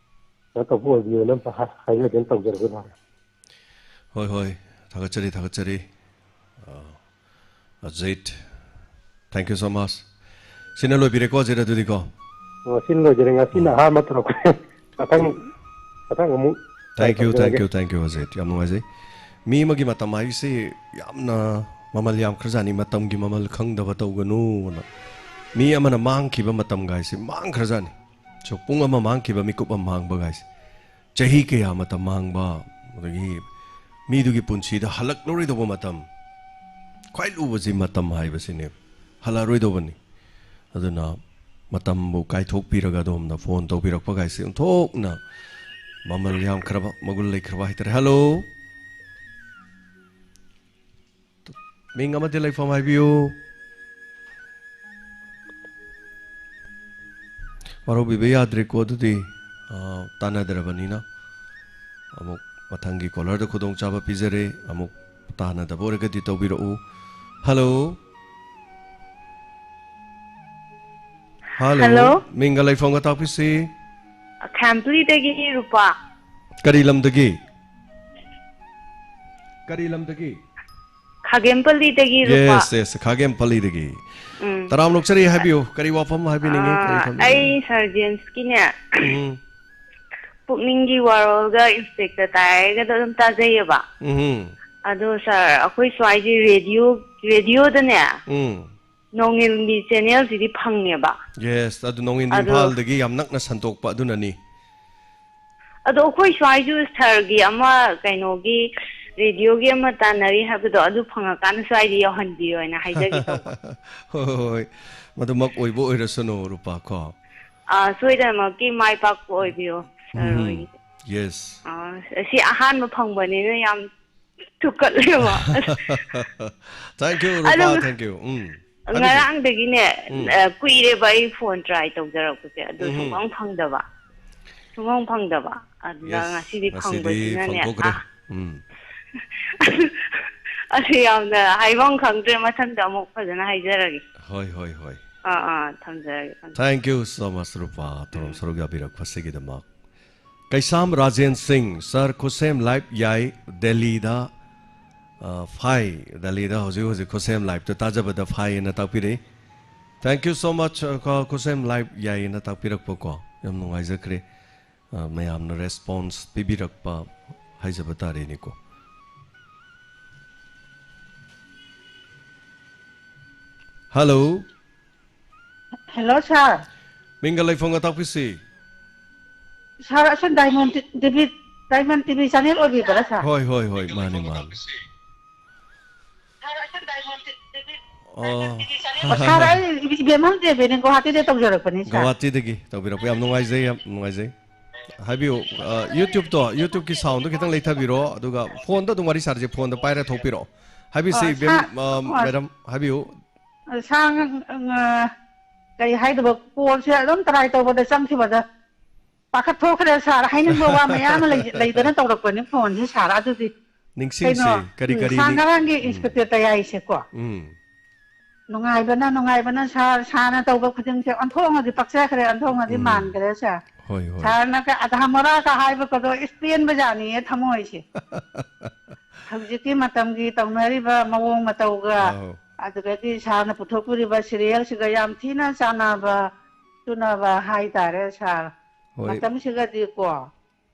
ꯀꯩꯅꯣ ꯇꯧꯕ ꯑꯣꯏꯕꯤꯌꯣꯅ ꯑꯝꯇ ꯍꯥꯏ-, ꯍꯥꯏꯖꯒꯦꯅ ꯇꯧꯖꯔꯛꯄꯅꯤ꯫ ꯍꯣꯏ, ꯍꯣꯏ꯫ ꯊꯥꯒꯠꯆꯔꯤ, ꯊꯥꯒꯠꯆꯔꯤ꯫ ꯑ, Ajit, thank you so much꯫ ꯁꯤꯅ ꯂꯣꯏꯕꯤꯔꯦꯀꯣ, ꯑꯖꯤꯠ, ꯑꯗꯨꯗꯤꯀꯣ? ꯑꯣ, ꯁꯤꯅ ꯂꯣꯏꯖꯔꯦ꯫ ꯉꯁꯤꯅ ꯎꯝ꯫ ꯑꯍꯥꯟꯕ ꯊꯣꯔꯛꯄꯅꯦ꯫ ꯃꯊꯪ, ꯃꯊꯪ ꯑꯃꯨꯛ try ꯇꯧꯖꯔꯒꯦ꯫ Thank you, thank you, thank you, Ajit. ꯌꯥꯝ ꯅꯨꯡꯉꯥꯏꯖꯩ꯫ ꯃꯤ ꯑꯃꯒꯤ ꯃꯇꯝ ꯍꯥꯏꯕꯁꯤ ꯌꯥꯝꯅ ꯃꯃꯜ ꯌꯥꯝꯈ꯭ꯔꯖꯥꯠꯅꯤ꯫ "ꯃꯇꯝꯒꯤ ꯃꯃꯜ ꯈꯪꯗꯕ ꯇꯧꯒꯅꯨꯅ"꯫ ꯃꯤ ꯑꯃꯅ ꯃꯥꯡꯈꯤꯕ ꯃꯇꯝꯒꯥꯏꯁꯤ ꯃꯥꯡꯈ꯭ꯔꯖꯥꯠꯅꯤ꯫ So, ꯄꯨꯡ ꯑꯃ ꯃꯥꯡꯈꯤꯕ, ꯃꯤꯀꯨꯞ ꯑꯃ ꯃꯥꯡꯕꯒꯥꯏꯁꯤ꯫ ꯆꯍꯤ ꯀꯌꯥ ꯃꯇꯝ ꯃꯥꯡꯕ, ꯑꯗꯒꯤ ꯃꯤꯗꯨꯒꯤ ꯄꯨꯟꯁꯤꯗ ꯍꯜꯂꯛꯂꯔꯣꯏꯗꯧꯕ ꯃꯇꯝ, ꯈ꯭ꯋꯥꯏ ꯂꯨꯕꯁꯤ ꯃꯇꯝ ꯍꯥꯏꯕꯁꯤꯅꯦ, ꯍꯜꯂꯛꯑꯔꯣꯏꯗꯧꯕꯅꯤ꯫ ꯑꯗꯨꯅ ꯃꯇꯝꯕꯨ ꯀꯥꯏꯊꯣꯛꯄꯤꯔꯒ ꯑꯗꯣꯝꯅ ꯐꯣꯟ ꯇꯧꯕꯤꯔꯛꯄꯒꯥꯏꯁꯤ ꯑꯣꯟꯊꯣꯛꯅ ꯃꯃꯜ ꯌꯥꯝꯈ꯭ꯔꯕ, ꯃꯒꯨꯟ ꯂꯩꯈ꯭ꯔꯕ ꯍꯥꯏꯇꯥꯔꯦ꯫ ꯍꯜꯂꯣ꯫ ꯃꯤꯡ ꯑꯃꯗꯤ ꯂꯩꯐꯝ ꯍꯥꯏꯕꯤꯌꯨ꯫ ꯋꯥꯔꯧꯕꯤꯕ ꯌꯥꯗ꯭ꯔꯦꯀꯣ, ꯑꯗꯨꯗꯤ, ꯑ, ꯇꯥꯟꯅꯗ꯭ꯔꯕꯅꯤꯅ꯫ ꯑꯃꯨꯛ ꯃꯊꯪꯒꯤ caller ꯗ ꯈꯨꯗꯣꯡꯆꯥꯕ ꯄꯤꯖꯔꯦ꯫ ꯑꯃꯨꯛ ꯇꯥꯟꯅꯗꯕ ꯑꯣꯏꯔꯒꯗꯤ ꯇꯧꯕꯤꯔꯛꯎ꯫ ꯍꯜꯂꯣ꯫ ꯍꯜꯂꯣ꯫ ꯍꯜꯂꯣ꯫ ꯃꯤꯡꯒ ꯂꯩꯐꯝꯒ ꯇꯥꯛꯄꯤꯁꯤ꯫ ꯈꯥꯝꯄꯂꯤꯗꯒꯤ ꯔꯨꯄꯥ꯫ ꯀꯔꯤ ꯂꯝꯗꯒꯤ? ꯀꯔꯤ ꯂꯝꯗꯒꯤ? ꯈꯥꯒꯦꯝꯄꯜꯂꯤꯗꯒꯤ ꯔꯨꯄꯥ꯫ Yes, yes, ꯈꯥꯒꯦꯝꯄꯜꯂꯤꯗꯒꯤ꯫ ꯎꯝ꯫ ꯇꯔꯥꯝ ꯂꯣꯛꯆꯔꯤ, ꯍꯥꯏꯕꯤꯌꯨ, ꯀꯔꯤ ꯋꯥꯐꯝ ꯍꯥꯏꯕꯤꯅꯤꯡꯉꯤ, ꯀꯔꯤ ꯑꯥ, ꯊꯝꯕꯤꯅꯤꯡꯉꯤ? ꯑꯩ ꯁꯥꯔ ꯖꯦꯝꯁꯀꯤꯅꯦ, ꯎꯝ, ꯄꯨꯛꯅꯤꯡꯒꯤ ꯋꯥꯔꯣꯜꯒ ꯏꯟꯁꯄꯦꯛꯇꯔ ꯇꯥꯏꯒꯗ ꯑꯗꯨꯝ ꯇꯥꯖꯩꯌꯦꯕ꯫ ꯎꯝ, ꯑꯗꯣ ꯁꯥꯔ, ꯑꯩꯈꯣꯏ ꯁ꯭ꯋꯥꯏꯁꯤ ꯔꯦꯗꯤꯑꯣ, ꯔꯦꯗꯤꯑꯣꯗꯅꯦ ꯎꯝ, ꯅꯣꯡꯉꯤꯜꯒꯤ ꯆꯦꯅꯦꯜꯁꯤꯗꯤ ꯐꯪꯉꯦꯕ꯫ Yes, ꯑꯗꯨ ꯅꯣꯡꯏꯟꯗꯤ ꯑꯗꯣ ꯏꯝꯐꯥꯜꯗꯒꯤ ꯌꯥꯝ ꯅꯛꯅ ꯁꯟꯗꯣꯛꯄ, ꯑꯗꯨꯅꯅꯤ꯫ ꯑꯗꯣ ꯑꯩꯈꯣꯏ ꯁ꯭ꯋꯥꯏꯁꯨ ꯁꯥꯔꯒꯤ ꯑꯃ ꯀꯩꯅꯣꯒꯤ ꯔꯦꯗꯤꯑꯣꯒꯤ ꯑꯃ ꯇꯥꯟꯅꯔꯤ ꯍꯥꯏꯕꯗꯣ, ꯑꯗꯨ ꯐꯪꯉꯀꯥꯟꯗ ꯁ꯭ꯋꯥꯏꯗ ꯌꯧꯍꯟꯕꯤꯌꯣꯅ ꯍꯥꯏꯖꯒꯦ ꯇꯧꯕ꯫ ꯍꯣꯏ, ꯍꯣꯏ, ꯍꯣꯏ, ꯃꯗꯨꯃꯛ ꯑꯣꯏꯕ ꯑꯣꯏꯔꯁꯅꯨ, ꯔꯨꯄꯥ, ꯀꯣ꯫ ꯑꯥ, ꯁꯣꯏꯗꯅꯃꯛꯀꯤ ꯃꯥꯏ ꯄꯥꯛꯄ ꯑꯣꯏꯕꯤꯌꯣ ꯁꯥꯔ ꯎꯝ, ꯍꯣꯏꯒꯤ꯫ yes꯫ ꯑꯥ, ꯁꯤ ꯑꯍꯥꯟꯕ ꯐꯪꯕꯅꯤꯅ ꯌꯥꯝ ꯊꯨꯀꯠꯂꯦꯕ꯫ Thank you, ꯑꯗꯨ ꯔꯨꯄꯥ, thank you꯫ ꯎꯝ, ꯍꯥꯏꯕꯤꯌꯨ꯫ ꯉꯔꯥꯡꯗꯒꯤꯅꯦ, ꯎꯝ꯫ ꯑ, ꯀꯨꯏꯔꯦꯕ ꯑꯩ ꯐꯣꯟ ꯇ꯭ꯔꯥꯏ ꯇꯧꯖꯔꯛꯄꯁꯦ, ꯑꯗꯨ ꯎꯝ꯫ ꯁꯨꯡꯐꯪ ꯐꯪꯗꯕ, ꯁꯨꯡꯐꯪ ꯐꯪꯗꯕ꯫ ꯑꯗꯨꯗ Yes, ꯉꯁꯤꯗꯤ ꯉꯁꯤꯗꯤ ꯐꯪꯕꯁꯤꯅꯅꯦ, ꯐꯪꯊꯣꯛꯈ꯭ꯔꯦ꯫ ꯑꯥ, ꯎꯝ꯫ ꯑꯁꯤ ꯌꯥꯝꯅ ꯍꯥꯏꯐꯝ ꯈꯪꯗ꯭ꯔꯦ, ꯃꯊꯪꯗ ꯑꯃꯨꯛ ꯐꯖꯅ ꯍꯥꯏꯖꯔꯒꯦ꯫ ꯍꯣꯏ, ꯍꯣꯏ, ꯍꯣꯏ꯫ ꯑꯥ, ꯑꯥ, ꯊꯝꯖꯔꯒꯦ, ꯊꯝꯖꯔꯒꯦ꯫ Thank you so much, ꯔꯨꯄꯥ, ꯊꯧꯔꯝ ꯁꯔꯨꯛ ꯌꯥꯕꯤꯔꯛꯄꯁꯤꯒꯤꯗꯃꯛ꯫ ꯀꯩꯁꯥꯝ ꯔꯥꯖꯦꯟ ꯁꯤꯡ, ꯁꯥꯔ, ꯈꯨꯠꯁꯦꯝ ꯂꯥꯏꯞ ꯌꯥꯏ, ꯗꯦꯜꯂꯤꯗ, ꯑ, ꯐꯥꯏ, ꯗꯦꯜꯂꯤꯗ ꯍꯧꯖꯤꯛ ꯍꯧꯖꯤꯛ ꯈꯨꯠꯁꯦꯝ ꯂꯥꯏꯞꯇ ꯇꯥꯖꯕꯗ ꯐꯥꯏ ꯍꯥꯏꯅ ꯇꯥꯛꯄꯤꯔꯛꯏ꯫ Thank you so much, ꯑ, ꯀꯣ, ꯈꯨꯠꯁꯦꯝ ꯂꯥꯏꯞ ꯌꯥꯏ ꯍꯥꯏꯅ ꯇꯥꯛꯄꯤꯔꯛꯄꯀꯣ, ꯌꯥꯝ ꯅꯨꯡꯉꯥꯏꯖꯈ꯭ꯔꯦ꯫ ꯑ, ꯃꯌꯥꯝꯅ ꯔꯦꯁꯄꯣꯟꯁ ꯄꯤꯕꯤꯔꯛꯄ ꯍꯥꯏꯖꯕ ꯇꯥꯔꯦꯅꯦꯀꯣ꯫ ꯍꯜꯂꯣ꯫ ꯍꯦꯜꯂꯣ ꯁꯥꯔ꯫ ꯃꯤꯡꯒ ꯂꯩꯐꯝꯒ ꯇꯥꯛꯄꯤꯁꯤ꯫ ꯁꯥꯔ, ꯑꯁꯤ diamond T-, TV, diamond TV channel ꯑꯣꯏꯕꯤꯕ꯭ꯔꯥ ꯁꯥꯔ? ꯍꯣꯏ, ꯍꯣꯏ, ꯍꯣꯏ, ꯃꯥꯅꯤ, ꯃꯥꯅꯤ꯫ ꯑꯣ꯫ ꯑꯣ, ꯁꯥꯔ, ꯑꯩ ꯏꯕꯦꯝꯍꯜ ꯗꯦꯕꯤꯅꯦ, ꯒꯨꯋꯥꯍꯥꯇꯤꯗꯒꯤ ꯇꯧꯖꯔꯛꯄꯅꯤ ꯁꯥꯔ꯫ ꯒꯨꯋꯥꯍꯥꯇꯤꯗꯒꯤ ꯇꯧꯕꯤꯔꯛꯄ ꯌꯥꯝ ꯅꯨꯡꯉꯥꯏꯖꯩ, ꯌꯥꯝ ꯅꯨꯡꯉꯥꯏꯖꯩ꯫ ꯍꯥꯏꯕꯤꯌꯨ, ꯑ, YouTube-ꯇꯣ, YouTube-ꯀꯤ sound-ꯗꯣ ꯈꯤꯇꯪ ꯂꯩꯊꯕꯤꯔꯣ, ꯑꯗꯨꯒ phone-ꯗ ꯑꯗꯨꯝ ꯋꯥꯔꯤ ꯁꯥꯔꯁꯦ, phone-ꯗ ꯄꯥꯏꯔ ꯊꯣꯛꯄꯤꯔꯛꯑꯣ꯫ ꯍꯥꯏꯕꯤꯁꯤ, ꯑ, ꯏꯕꯦꯝ, ꯁꯥꯔ, ꯑ, ꯍꯣꯏ꯫ madam, ꯍꯥꯏꯕꯤꯌꯨ꯫ ꯑ, ꯁꯥꯔ, ꯑ, ꯀꯩ ꯍꯥꯏꯗꯧꯕ, call-ꯁꯦ ꯑꯗꯨꯝ try ꯇꯧꯕꯗ ꯆꯪꯈꯤꯕꯗ ꯄꯥꯈꯠꯊꯣꯛꯈ꯭ꯔꯦ ꯁꯥꯔ, ꯍꯥꯏꯅꯤꯡꯕ ꯋꯥ ꯃꯌꯥꯝ ꯑꯃ ꯂꯩ-, ꯂꯩꯗꯅ ꯇꯧꯔꯛꯄꯅꯤ phone-ꯁꯦ ꯁꯥꯔ, ꯑꯗꯨꯗꯤ ꯅꯤꯡꯁꯤꯡꯁꯤ, ꯀꯩꯅꯣ, ꯀꯔꯤ ꯎꯝ, ꯀꯔꯤ ꯁꯥꯔ ꯅꯤꯡ-, ꯉꯔꯥꯡꯒꯤ ꯎꯝ꯫ Inspector ꯇꯌꯥꯏꯁꯦꯀꯣ꯫ ꯎꯝ꯫ ꯅꯨꯡꯉꯥꯏꯕꯅ, ꯅꯨꯡꯉꯥꯏꯕꯅ ꯁꯥꯔ, ꯁꯥꯔꯅ ꯇꯧꯕ ꯈꯨꯗꯤꯡꯁꯦ ꯑꯣꯟꯊꯣꯛꯅꯗꯤ ꯄꯛꯆꯈ꯭ꯔꯦ, ꯑꯣꯟꯊꯣꯛꯅꯗꯤ ꯎꯝ꯫ ꯃꯥꯟꯈ꯭ꯔꯦ ꯁꯥꯔ꯫ ꯍꯣꯏ, ꯍꯣꯏ꯫ ꯁꯥꯔꯅ ꯀ-, ꯑꯙꯥ ꯃꯣꯔꯥꯒ ꯍꯥꯏꯕꯒꯗꯣ ꯏꯁ ꯄꯦꯟꯕ ꯖꯥꯠꯅꯤꯌꯦ ꯊꯃꯣꯏꯁꯦ꯫ ꯍꯧꯖꯤꯛꯀꯤ ꯃꯇꯝꯒꯤ ꯇꯧꯅꯔꯤꯕ ꯃꯑꯣꯡ ꯃꯇꯧꯒ, ꯑꯧ꯫ ꯑꯗꯨꯗꯒꯤ ꯁꯥꯔꯅ ꯄꯨꯊꯣꯛꯄꯤꯔꯤꯕ ꯁꯤꯔꯤꯌꯦꯜꯁꯤꯒ ꯌꯥꯝ ꯊꯤꯅ ꯆꯥꯟꯅꯕ ꯆꯨꯅꯕ ꯍꯥꯏꯇꯥꯔꯦ ꯁꯥꯔ꯫ ꯍꯣꯏ꯫ ꯃꯇꯝꯁꯤꯒꯗꯤꯀꯣ,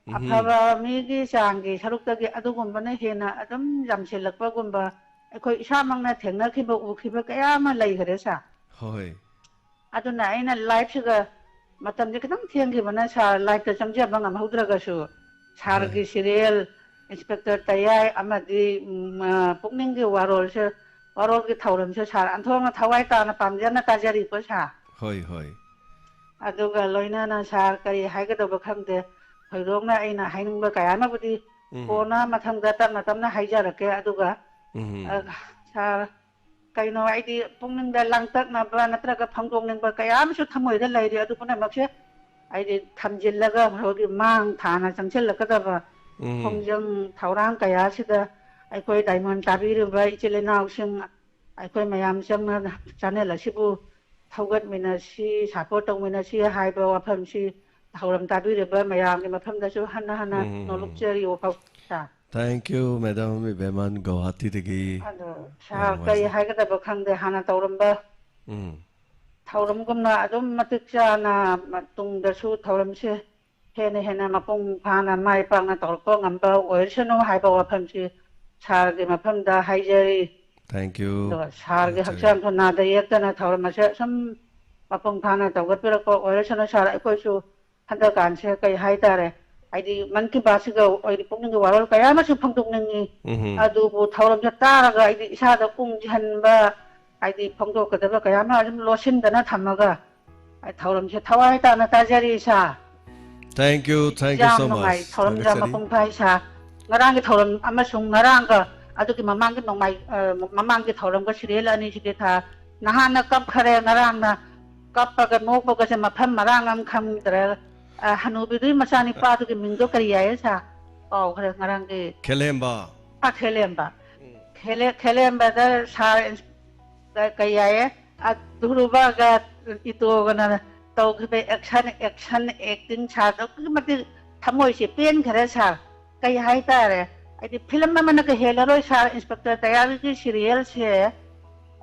ꯎꯝꯍꯨꯝ꯫ ꯑꯐꯕ ꯃꯤꯒꯤ ꯆꯥꯡꯒꯤ ꯁꯔꯨꯛꯇꯒꯤ ꯑꯗꯨꯒꯨꯝꯕꯅ ꯍꯦꯟꯅ ꯑꯗꯨꯝ ꯌꯥꯝꯁꯤꯜꯂꯛꯄꯒꯨꯝꯕ ꯑꯩꯈꯣꯏ ꯏꯁꯥꯃꯛꯅ ꯊꯦꯡꯅꯈꯤꯕ, ꯎꯈꯤꯕ ꯀꯌꯥ ꯑꯃ ꯂꯩꯈꯔꯦ ꯁꯥꯔ꯫ ꯍꯣꯏ꯫ ꯑꯗꯨꯅ ꯑꯩꯅ ꯂꯥꯏꯐꯁꯤꯒ ꯃꯇꯝꯁꯦ ꯈꯤꯇꯪ ꯊꯦꯡꯈꯤꯕꯅ ꯁꯥꯔ ꯂꯥꯏꯐꯇ ꯆꯪꯖꯕ ꯉꯝꯍꯧꯗ꯭ꯔꯒꯁꯨ, ꯍꯣꯏ꯫ ꯁꯥꯔꯒꯤ ꯁꯤꯔꯤꯌꯦꯜ ꯏꯟꯁꯄꯦꯛꯇꯔ ꯇꯌꯥꯏ ꯑꯃꯗꯤ, ꯎꯝ, ꯑ, ꯄꯨꯛꯅꯤꯡꯒꯤ ꯋꯥꯔꯣꯜꯁꯦ, ꯋꯥꯔꯣꯜꯒꯤ ꯊꯧꯔꯝꯁꯦ ꯁꯥꯔ ꯑꯟꯊꯣꯛꯅ ꯊꯋꯥꯏ ꯇꯥꯅ ꯄꯥꯝꯖꯅ ꯇꯥꯖꯔꯤꯀꯣ ꯁꯥꯔ꯫ ꯍꯣꯏ, ꯍꯣꯏ꯫ ꯑꯗꯨꯒ ꯂꯣꯏꯅꯅ ꯁꯥꯔ ꯀꯔꯤ ꯍꯥꯏꯒꯗꯕ ꯈꯪꯗꯦ꯫ ꯊꯣꯏꯗꯣꯛꯅ ꯑꯩꯅ ꯍꯥꯏꯅꯤꯡꯕ ꯀꯌꯥ ꯑꯃꯕꯨꯗꯤ ꯎꯝ꯫ ꯀꯣꯟꯅ ꯃꯊꯪꯗ ꯇꯞꯅ ꯇꯞꯅ ꯍꯥꯏꯖꯔꯛꯀꯦ꯫ ꯑꯗꯨꯒ, ꯎꯝ꯫ ꯑ, ꯁꯥꯔ, ꯀꯩꯅꯣ, ꯑꯩꯗꯤ ꯄꯨꯛꯅꯤꯡꯗ ꯂꯥꯡꯇꯛꯅꯕ ꯅꯠꯇ꯭ꯔꯒ ꯐꯣꯡꯗꯣꯛꯅꯤꯡꯕ ꯀꯌꯥ ꯑꯃꯁꯨ ꯊꯃꯣꯏꯗ ꯂꯩꯔꯤ꯫ ꯑꯗꯨ ꯄꯨꯝꯅꯃꯛꯁꯦ ꯑꯩꯗꯤ ꯊꯝꯖꯤꯜꯂꯒ ꯑꯩꯈꯣꯏꯒꯤ ꯃꯥꯡ ꯊꯥꯅ ꯆꯪꯁꯤꯜꯂꯛꯀꯗꯕ ꯎꯝ꯫ ꯈꯣꯡꯖꯪ ꯊꯧꯔꯥꯡ ꯀꯌꯥꯁꯤꯗ ꯑꯩꯈꯣꯏ ꯗꯥꯏꯃꯟ ꯇꯥꯕꯤꯔꯤꯕ ꯏꯆꯤꯜ ꯏꯅꯥꯎꯁꯤꯡ, ꯑꯩꯈꯣꯏ ꯃꯌꯥꯝ ꯆꯪꯅ ꯆꯦꯅꯦꯜ ꯑꯁꯤꯕꯨ ꯊꯧꯒꯠꯃꯤꯟꯅꯁꯤ, ꯁꯄꯣꯔꯠ ꯇꯧꯃꯤꯟꯅꯁꯤ ꯍꯥꯏꯕ ꯋꯥꯐꯝꯁꯤ ꯊꯧꯔꯝ ꯇꯥꯕꯤꯔꯤꯕ ꯃꯌꯥꯝꯒꯤ ꯃꯐꯝꯗꯁꯨ ꯍꯟꯅ ꯍꯟꯅ ꯎꯝ, ꯎꯝ, ꯎꯝ꯫ ꯅꯣꯂꯨꯛꯆꯔꯤ ꯋꯥꯐꯝ ꯁꯥꯔ꯫ Thank you, madam, ꯏꯕꯦꯝꯃꯟ, ꯒꯧꯍꯥꯇꯤꯗꯒꯤ꯫ ꯑꯗꯣ ꯌꯥꯝ ꯁꯥꯔ ꯀꯔꯤ ꯅꯨꯡꯉꯥꯏꯖꯩ꯫ ꯍꯥꯏꯒꯗꯕ ꯈꯪꯗꯦ, ꯍꯥꯟꯅ ꯇꯧꯔꯝꯕ ꯎꯝ꯫ ꯊꯧꯔꯝꯒꯨꯝꯅ ꯑꯗꯨꯝ ꯃꯇꯤꯛ ꯆꯥꯅ ꯃꯇꯨꯡꯗꯁꯨ ꯊꯧꯔꯝꯁꯦ ꯍꯦꯟꯅ ꯍꯦꯟꯅ ꯃꯄꯨꯡ ꯐꯥꯅ ꯃꯥꯏ ꯄꯥꯛꯅ ꯇꯧꯔꯛꯄ ꯉꯝꯕ ꯑꯣꯏꯔꯁꯅꯨ ꯍꯥꯏꯕ ꯋꯥꯐꯝꯁꯤ ꯁꯥꯔꯒꯤ ꯃꯐꯝꯗ ꯍꯥꯏꯖꯔꯤ꯫ Thank you. ꯑꯗꯨꯒ ꯁꯥꯔꯒꯤ ꯊꯥꯒꯠꯆꯔꯤ꯫ ꯍꯛꯆꯥꯡꯁꯨ ꯅꯥꯗ ꯌꯦꯛꯇꯅ ꯊꯧꯔꯝ ꯑꯁꯦ ꯁꯨꯝ ꯃꯄꯨꯡ ꯐꯥꯅ ꯇꯧꯒꯠꯄꯤꯔꯛꯄ ꯑꯣꯏꯔꯁꯅꯨ ꯁꯥꯔ꯫ ꯑꯩꯈꯣꯏꯁꯨ ꯍꯟꯗꯛꯀꯥꯟꯁꯦ ꯀꯩ ꯍꯥꯏꯇꯥꯔꯦ, ꯍꯥꯏꯗꯤ ꯃꯟ ꯀꯤ ꯕꯥꯠꯁꯤꯒ ꯑꯩꯗꯤ ꯄꯨꯛꯅꯤꯡꯒꯤ ꯋꯥꯔꯣꯜ ꯀꯌꯥ ꯑꯃꯁꯨ ꯐꯣꯡꯗꯣꯛꯅꯤꯡꯉꯤ꯫ ꯎꯝꯍꯨꯝ꯫ ꯑꯗꯨꯕꯨ ꯊꯧꯔꯝꯁꯦ ꯇꯥꯔꯒ ꯑꯩꯗꯤ ꯏꯁꯥꯗ ꯄꯨꯡ ꯆꯤꯍꯟꯕ, ꯍꯥꯏꯗꯤ ꯐꯣꯡꯗꯣꯛꯀꯗꯕ ꯀꯌꯥ ꯑꯃ ꯑꯗꯨꯝ ꯂꯣꯠꯁꯤꯟꯗꯅ ꯊꯝꯃꯒ ꯑꯩ ꯊꯧꯔꯝꯁꯦ ꯊꯋꯥꯏ ꯇꯥꯅ ꯇꯥꯖꯔꯤ ꯁꯥꯔ꯫ Thank you, thank you ꯌꯥꯝ so ꯅꯨꯡꯉꯥꯏ, much. ꯊꯧꯔꯝꯁꯦ ꯊꯥꯒꯠꯆꯔꯤ꯫ ꯃꯄꯨꯡ ꯐꯥꯏ ꯁꯥꯔ꯫ ꯉꯔꯥꯡꯒꯤ ꯊꯧꯔꯝ ꯑꯃꯁꯨꯡ ꯉꯔꯥꯡꯒ ꯑꯗꯨꯒꯤ ꯃꯃꯥꯡꯒꯤ ꯅꯣꯡꯃꯥꯏ-, ꯑ, ꯃꯃꯥꯡꯒꯤ ꯊꯧꯔꯝꯒ ꯁꯤꯔꯤꯌꯦꯜ ꯑꯅꯤꯁꯤꯗꯤ ꯊꯥ ꯅꯍꯥꯟꯅ ꯀꯞꯈꯔꯦ, ꯉꯔꯥꯡꯅ ꯀꯞꯄꯒ ꯅꯣꯛꯄꯒꯁꯦ ꯃꯐꯝ ꯃꯔꯥꯡ ꯑꯃ ꯈꯪꯗ꯭ꯔꯦ꯫ ꯑ, ꯍꯅꯨꯕꯤꯗꯨꯒꯤ ꯃꯆꯥꯅꯤꯄꯥꯗꯨꯒꯤ ꯃꯤꯡꯗꯣ ꯀꯔꯤ ꯍꯥꯏꯌꯦ ꯁꯥꯔ? ꯀꯥꯎꯈ꯭ꯔꯦ ꯉꯔꯥꯡꯒꯤ꯫ ꯈꯦꯂꯦꯝꯕ꯫ ꯑ, ꯈꯦꯂꯦꯝꯕ꯫ ꯎꯝ꯫ ꯈꯦꯂꯦ-, ꯈꯦꯂꯦꯝꯕꯗ ꯁꯥꯔ ꯏꯟꯁ-, ꯀ-, ꯀꯩ ꯍꯥꯏꯌꯦ? ꯑ, ꯙ꯭ꯔꯨꯕꯒ ꯏꯇꯣꯒꯅ ꯇꯧꯈꯤꯕ action, action acting ꯁꯥꯔ ꯑꯗꯨꯛꯀꯤ ꯃꯇꯤꯛ ꯊꯃꯣꯏꯁꯦ ꯄꯦꯟꯈꯔꯦ ꯁꯥꯔ꯫ ꯀꯩ ꯍꯥꯏꯇꯥꯔꯦ? ꯍꯥꯏꯗꯤ ꯐꯤꯂꯝ ꯑꯃꯅꯒ ꯍꯦꯜꯂꯔꯣꯏ ꯁꯥꯔ, ꯏꯟꯁꯄꯦꯛꯇꯔ ꯗꯌꯥꯒꯤ ꯁꯤꯔꯤꯌꯦꯜꯁꯦ꯫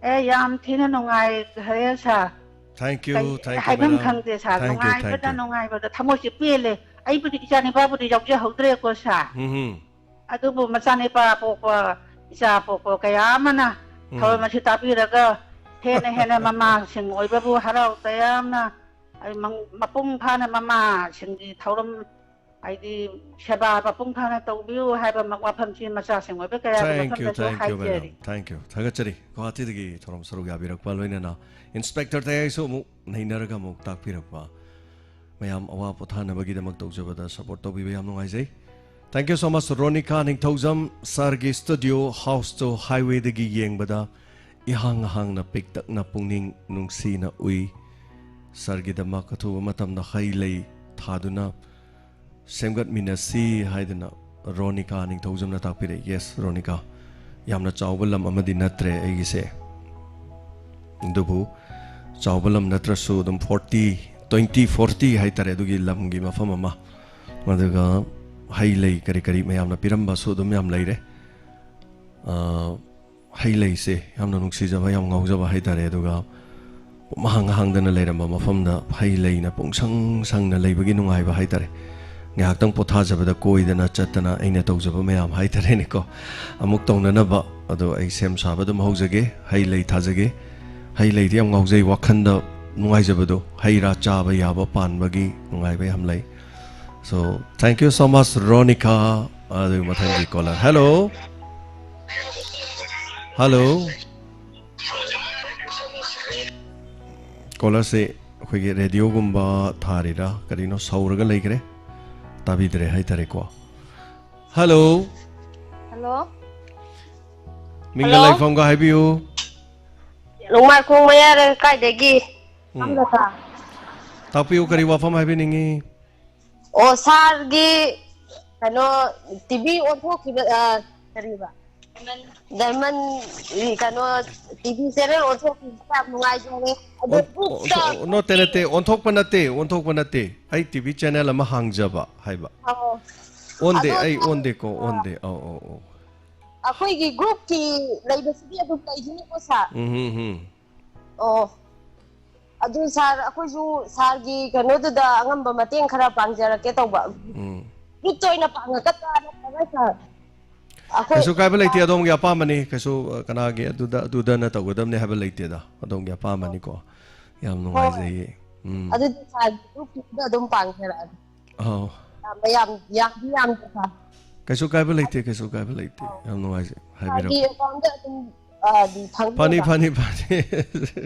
ꯑꯦ, ꯌꯥꯝ ꯊꯤꯅ ꯅꯨꯡꯉꯥꯏꯈ꯭ꯔꯦ ꯁꯥꯔ꯫ Thank you, ꯀꯩ thank you, ꯍꯥꯏꯐꯝ madam. ꯈꯪꯗꯦ ꯁꯥꯔ꯫ Thank you, thank ꯅꯨꯡꯉꯥꯏꯕꯗ you. ꯅꯨꯡꯉꯥꯏꯕꯗ ꯊꯃꯣꯏꯁꯦ ꯄꯦꯜꯂꯦ꯫ ꯑꯩꯕꯨꯗꯤ ꯏꯆꯥ ꯅꯤꯄꯥꯕꯨꯗꯤ ꯌꯥꯎꯖꯍꯧꯗ꯭ꯔꯦꯀꯣ ꯁꯥꯔ꯫ ꯎꯝ ꯑꯗꯨꯕꯨ ꯃꯆꯥꯅꯤꯄꯥ ꯄꯣꯛꯄ, ꯏꯆꯥ ꯄꯣꯛꯄ ꯀꯌꯥ ꯑꯃꯅ ꯎꯝ. ꯊꯧꯔꯝ ꯑꯁꯤ ꯇꯥꯕꯤꯔꯒ ꯍꯦꯟꯅ ꯍꯦꯟꯅ ꯃꯃꯥꯁꯤꯡ ꯑꯣꯏꯕꯕꯨ ꯍꯔꯥꯎ ꯇꯌꯥꯝꯅ, ꯑꯩ ꯃꯪ-, ꯃꯄꯨꯡ ꯐꯥꯅ ꯃꯃꯥꯁꯤꯡꯒꯤ ꯊꯧꯔꯝ, ꯍꯥꯏꯗꯤ ꯁꯦꯕꯥ ꯃꯄꯨꯡ ꯐꯥꯅ ꯇꯧꯕꯤꯌꯨ ꯍꯥꯏꯕ ꯃ-, ꯋꯥꯐꯝꯁꯤ ꯃꯆꯥꯁꯤꯡ ꯑꯣꯏꯕ ꯀꯌꯥꯒꯤ Thank you, ꯃꯐꯝꯗꯁꯨ thank you, ꯍꯥꯏꯖꯔꯤ꯫ Madam. Thank you. ꯊꯥꯒꯠꯆꯔꯤ꯫ ꯒꯨꯋꯥꯍꯥꯇꯤꯗꯒꯤ ꯊꯧꯔꯝ ꯁꯔꯨꯛ ꯌꯥꯕꯤꯔꯛꯄ, ꯂꯣꯏꯅꯅ ꯏꯟꯁꯄꯦꯛꯇꯔ ꯇꯌꯥꯏꯁꯨ ꯑꯃꯨꯛ ꯅꯩꯅꯔꯒ ꯑꯃꯨꯛ ꯇꯥꯛꯄꯤꯔꯛꯄ꯫ ꯃꯌꯥꯝ ꯑꯋꯥ ꯄꯣꯊꯥꯅꯕꯒꯤꯗꯃꯛ ꯇꯧꯖꯕꯗ ꯁꯄꯣꯔꯠ ꯇꯧꯕꯤꯕ ꯌꯥꯝ ꯅꯨꯡꯉꯥꯏꯖꯩ꯫ Thank you so much, Ronika Ningthoujam. ꯁꯥꯔꯒꯤ ꯁ꯭ꯇꯨꯗꯤꯑꯣ ꯍꯥꯎꯁꯇꯣ ꯍꯥꯏꯋꯦꯗꯒꯤ ꯌꯦꯡꯕꯗ ꯏꯍꯥꯡ ꯍꯥꯡꯅ ꯄꯤꯛꯇꯛꯅ ꯄꯨꯛꯅꯤꯡ ꯅꯨꯡꯁꯤꯅ ꯎꯏ꯫ ꯁꯥꯔꯒꯤꯗꯃꯛ ꯑꯊꯨꯕ ꯃꯇꯝꯗ ꯍꯩ ꯂꯩ ꯊꯥꯗꯨꯅ ꯁꯦꯝꯒꯠꯃꯤꯟꯅꯁꯤ ꯍꯥꯏꯗꯅ ꯔꯣꯅꯤꯀꯥ ꯅꯤꯡꯊꯧꯖꯝꯅ ꯇꯥꯛꯄꯤꯔꯛꯏ꯫ Yes, ꯔꯣꯅꯤꯀꯥ, ꯌꯥꯝꯅ ꯆꯥꯎꯕ ꯂꯝ ꯑꯃꯗꯤ ꯅꯠꯇ꯭ꯔꯦ ꯑꯩꯒꯤꯁꯦ, ꯑꯗꯨꯕꯨ ꯆꯥꯎꯕ ꯂꯝ ꯅꯠꯇ꯭ꯔꯁꯨ ꯑꯗꯨꯝ forty, twenty, forty ꯍꯥꯏꯇꯥꯔꯦ, ꯑꯗꯨꯒꯤ ꯂꯝꯒꯤ ꯃꯐꯝ ꯑꯃ꯫ ꯑꯗꯨꯒ ꯍꯩ ꯂꯩ ꯀꯔꯤ ꯀꯔꯤ ꯃꯌꯥꯝꯅ ꯄꯤꯔꯝꯕꯁꯨ ꯑꯗꯨꯝ ꯌꯥꯝ ꯂꯩꯔꯦ꯫ ꯑ, ꯍꯩ ꯂꯩꯁꯦ ꯌꯥꯝꯅ ꯅꯨꯡꯁꯤꯖꯕ, ꯌꯥꯝ ꯉꯥꯎꯖꯕ ꯍꯥꯏꯇꯥꯔꯦ꯫ ꯑꯗꯨꯒ ꯄꯨꯝꯍꯥꯡ ꯍꯥꯡꯗꯅ ꯂꯩꯔꯝꯕ ꯃꯐꯝꯗ ꯍꯩ ꯂꯩꯅ ꯄꯨꯡꯁꯪ ꯁꯪꯅ ꯂꯩꯕꯒꯤ ꯅꯨꯡꯉꯥꯏꯕ ꯍꯥꯏꯇꯥꯔꯦ꯫ ꯉꯥꯏꯍꯥꯛꯇꯪ ꯄꯣꯊꯥꯖꯕꯗ ꯀꯣꯏꯗꯅ ꯆꯠꯇꯅ ꯑꯩꯅ ꯇꯧꯖꯕ ꯃꯌꯥꯝ ꯍꯥꯏꯇꯥꯔꯦꯅꯦꯀꯣ꯫ ꯑꯃꯨꯛ ꯇꯧꯅꯅꯕ ꯑꯗꯣ ꯑꯩ ꯁꯦꯝ ꯁꯥꯕ ꯑꯗꯨꯝ ꯍꯧꯖꯒꯦ, ꯍꯩ ꯂꯩ ꯊꯥꯖꯒꯦ꯫ ꯍꯩ ꯂꯩꯗꯤ ꯌꯥꯝ ꯉꯥꯎꯖꯩ, ꯋꯥꯈꯜꯗ ꯅꯨꯡꯉꯥꯏꯖꯕꯗꯣ, ꯍꯩ ꯔꯥ ꯆꯥꯕ ꯌꯥꯕ ꯄꯥꯟꯕꯒꯤ ꯅꯨꯡꯉꯥꯏꯕ ꯌꯥꯝ ꯂꯩ꯫ So, thank you so much, ꯔꯣꯅꯤꯀꯥ꯫ ꯑꯗꯨꯒꯤ ꯃꯊꯪꯒꯤ ꯀꯣꯂꯔ꯫ Hello. Hello. ꯀꯣꯂꯔꯁꯦ ꯑꯩꯈꯣꯏꯒꯤ ꯔꯦꯗꯤꯑꯣꯒꯨꯝꯕ ꯊꯥꯔꯤꯔꯥ ꯀꯔꯤꯅꯣ ꯁꯧꯔꯒ ꯂꯩꯈ꯭ꯔꯦ, ꯇꯥꯕꯤꯗ꯭ꯔꯦ ꯍꯥꯏꯇꯥꯔꯦꯀꯣ꯫ Hello. ꯍꯜꯂꯣ꯫ ꯃꯤꯡꯒ Hello. ꯂꯩꯐꯝꯒ ꯍꯥꯏꯕꯤꯌꯨ꯫ ꯅꯣꯡꯃꯥꯏꯈꯣꯡ ꯃꯌꯥꯏ ꯂꯩꯀꯥꯏꯗꯒꯤ꯫ ꯎꯝ꯫ ꯇꯥꯛꯄꯤꯌꯨ, ꯀꯔꯤ ꯋꯥꯐꯝ ꯍꯥꯏꯕꯤꯅꯤꯡꯉꯤ? ꯑꯣ, ꯁꯥꯔꯒꯤ ꯀꯩꯅꯣ, ꯇꯤꯚꯤ ꯑꯣꯟꯊꯣꯛꯈꯤꯕ, ꯑ, ꯀꯔꯤꯕ? ꯗꯥꯏꯃꯟ, ꯀꯩꯅꯣ, ꯇꯤꯚꯤ ꯆꯦꯅꯦꯜ ꯑꯣꯟꯊꯣꯛꯈꯤꯕꯁꯦ ꯌꯥꯝ ꯅꯨꯡꯉꯥꯏꯖꯔꯦ꯫ ꯑꯗꯣ ꯑꯣꯟ-, ꯕꯨꯛꯇ ꯑꯣꯟꯊꯣꯛ-, ꯅꯠꯇꯦ, ꯅꯠꯇꯦ, ꯑꯣꯟꯊꯣꯛꯄ ꯅꯠꯇꯦ, ꯑꯣꯟꯊꯣꯛꯄ ꯅꯠꯇꯦ꯫ ꯑꯩ ꯇꯤꯚꯤ ꯆꯦꯅꯦꯜ ꯑꯃ ꯍꯥꯡꯖꯕ ꯍꯥꯏꯕ꯫ ꯑꯧ꯫ ꯑꯣꯟꯗꯦ, ꯑꯗꯣ ꯑꯩ ꯑꯣꯟꯗꯦꯀꯣ, ꯑꯣꯟꯗꯦ꯫ ꯑꯧ, ꯑꯧ, ꯑꯧ꯫ ꯑꯩꯈꯣꯏꯒꯤ groupꯀꯤ ꯂꯩꯕꯁꯤꯗꯤ ꯑꯗꯨꯝ ꯂꯩꯈꯤꯅꯤꯀꯣ, sir? ꯎꯝ, ꯎꯝ, ꯎꯝ꯫ ꯑꯣ꯫ ꯑꯗꯨ, sir, ꯑꯩꯈꯣꯏꯁꯨ sirꯒꯤ ꯀꯩꯅꯣꯗꯨꯗ ꯑꯉꯝꯕ ꯃꯇꯦꯡ ꯈꯔ ꯄꯥꯡꯖꯔꯛꯀꯦ ꯇꯧꯕ꯫ ꯎꯝ꯫ Groupꯇ ꯑꯣꯏꯅ ꯄꯥꯡꯉꯛꯀꯗ꯭ꯔꯥ ꯅꯠꯇ꯭ꯔꯒ, sir? ꯑꯩꯈꯣꯏ ꯀꯩꯁꯨ ꯀꯥꯏꯕ ꯂꯩꯇꯦ, ꯑꯗꯣꯝꯒꯤ ꯑꯄꯥꯝꯕꯅꯤ꯫ ꯀꯩꯁꯨ, ꯑ, ꯀꯅꯥꯒꯤ ꯑꯗꯨꯗ, ꯑꯗꯨꯗꯅ ꯇꯧꯒꯗꯕꯅꯤ ꯍꯥꯏꯕ ꯂꯩꯇꯦꯗ, ꯑꯗꯣꯝꯒꯤ ꯑꯄꯥꯝꯕꯅꯤꯀꯣ꯫ ꯌꯥꯝ ꯍꯣꯏ꯫ ꯅꯨꯡꯉꯥꯏꯖꯩꯌꯦ꯫ ꯎꯝ꯫ ꯑꯗꯨꯗꯤ sirꯒꯤ groupꯇꯨꯗ ꯑꯗꯨꯝ ꯄꯥꯡꯖꯔꯛꯑꯒꯦ꯫ ꯑꯧ꯫ ꯌꯥꯝꯕ ꯌꯥꯝ-, ꯌꯥꯝꯗꯤ ꯌꯥꯝꯗꯦ, sir꯫ ꯀꯩꯁꯨ ꯀꯥꯏꯕ ꯂꯩꯇꯦ, ꯀꯩꯁꯨ ꯀꯥꯏꯕ ꯂꯩꯇꯦ꯫ ꯑꯥ꯫ ꯌꯥꯝ ꯅꯨꯡꯉꯥꯏꯖꯩ꯫ ꯍꯥꯏꯕꯤꯔꯛꯑꯣ꯫ Sirꯒꯤ accountꯗ ꯑꯗꯨꯝ, ꯑ, ꯐꯅꯤ, ꯐꯪꯅꯤꯕ? ꯐꯅꯤ, ꯐꯅꯤ꯫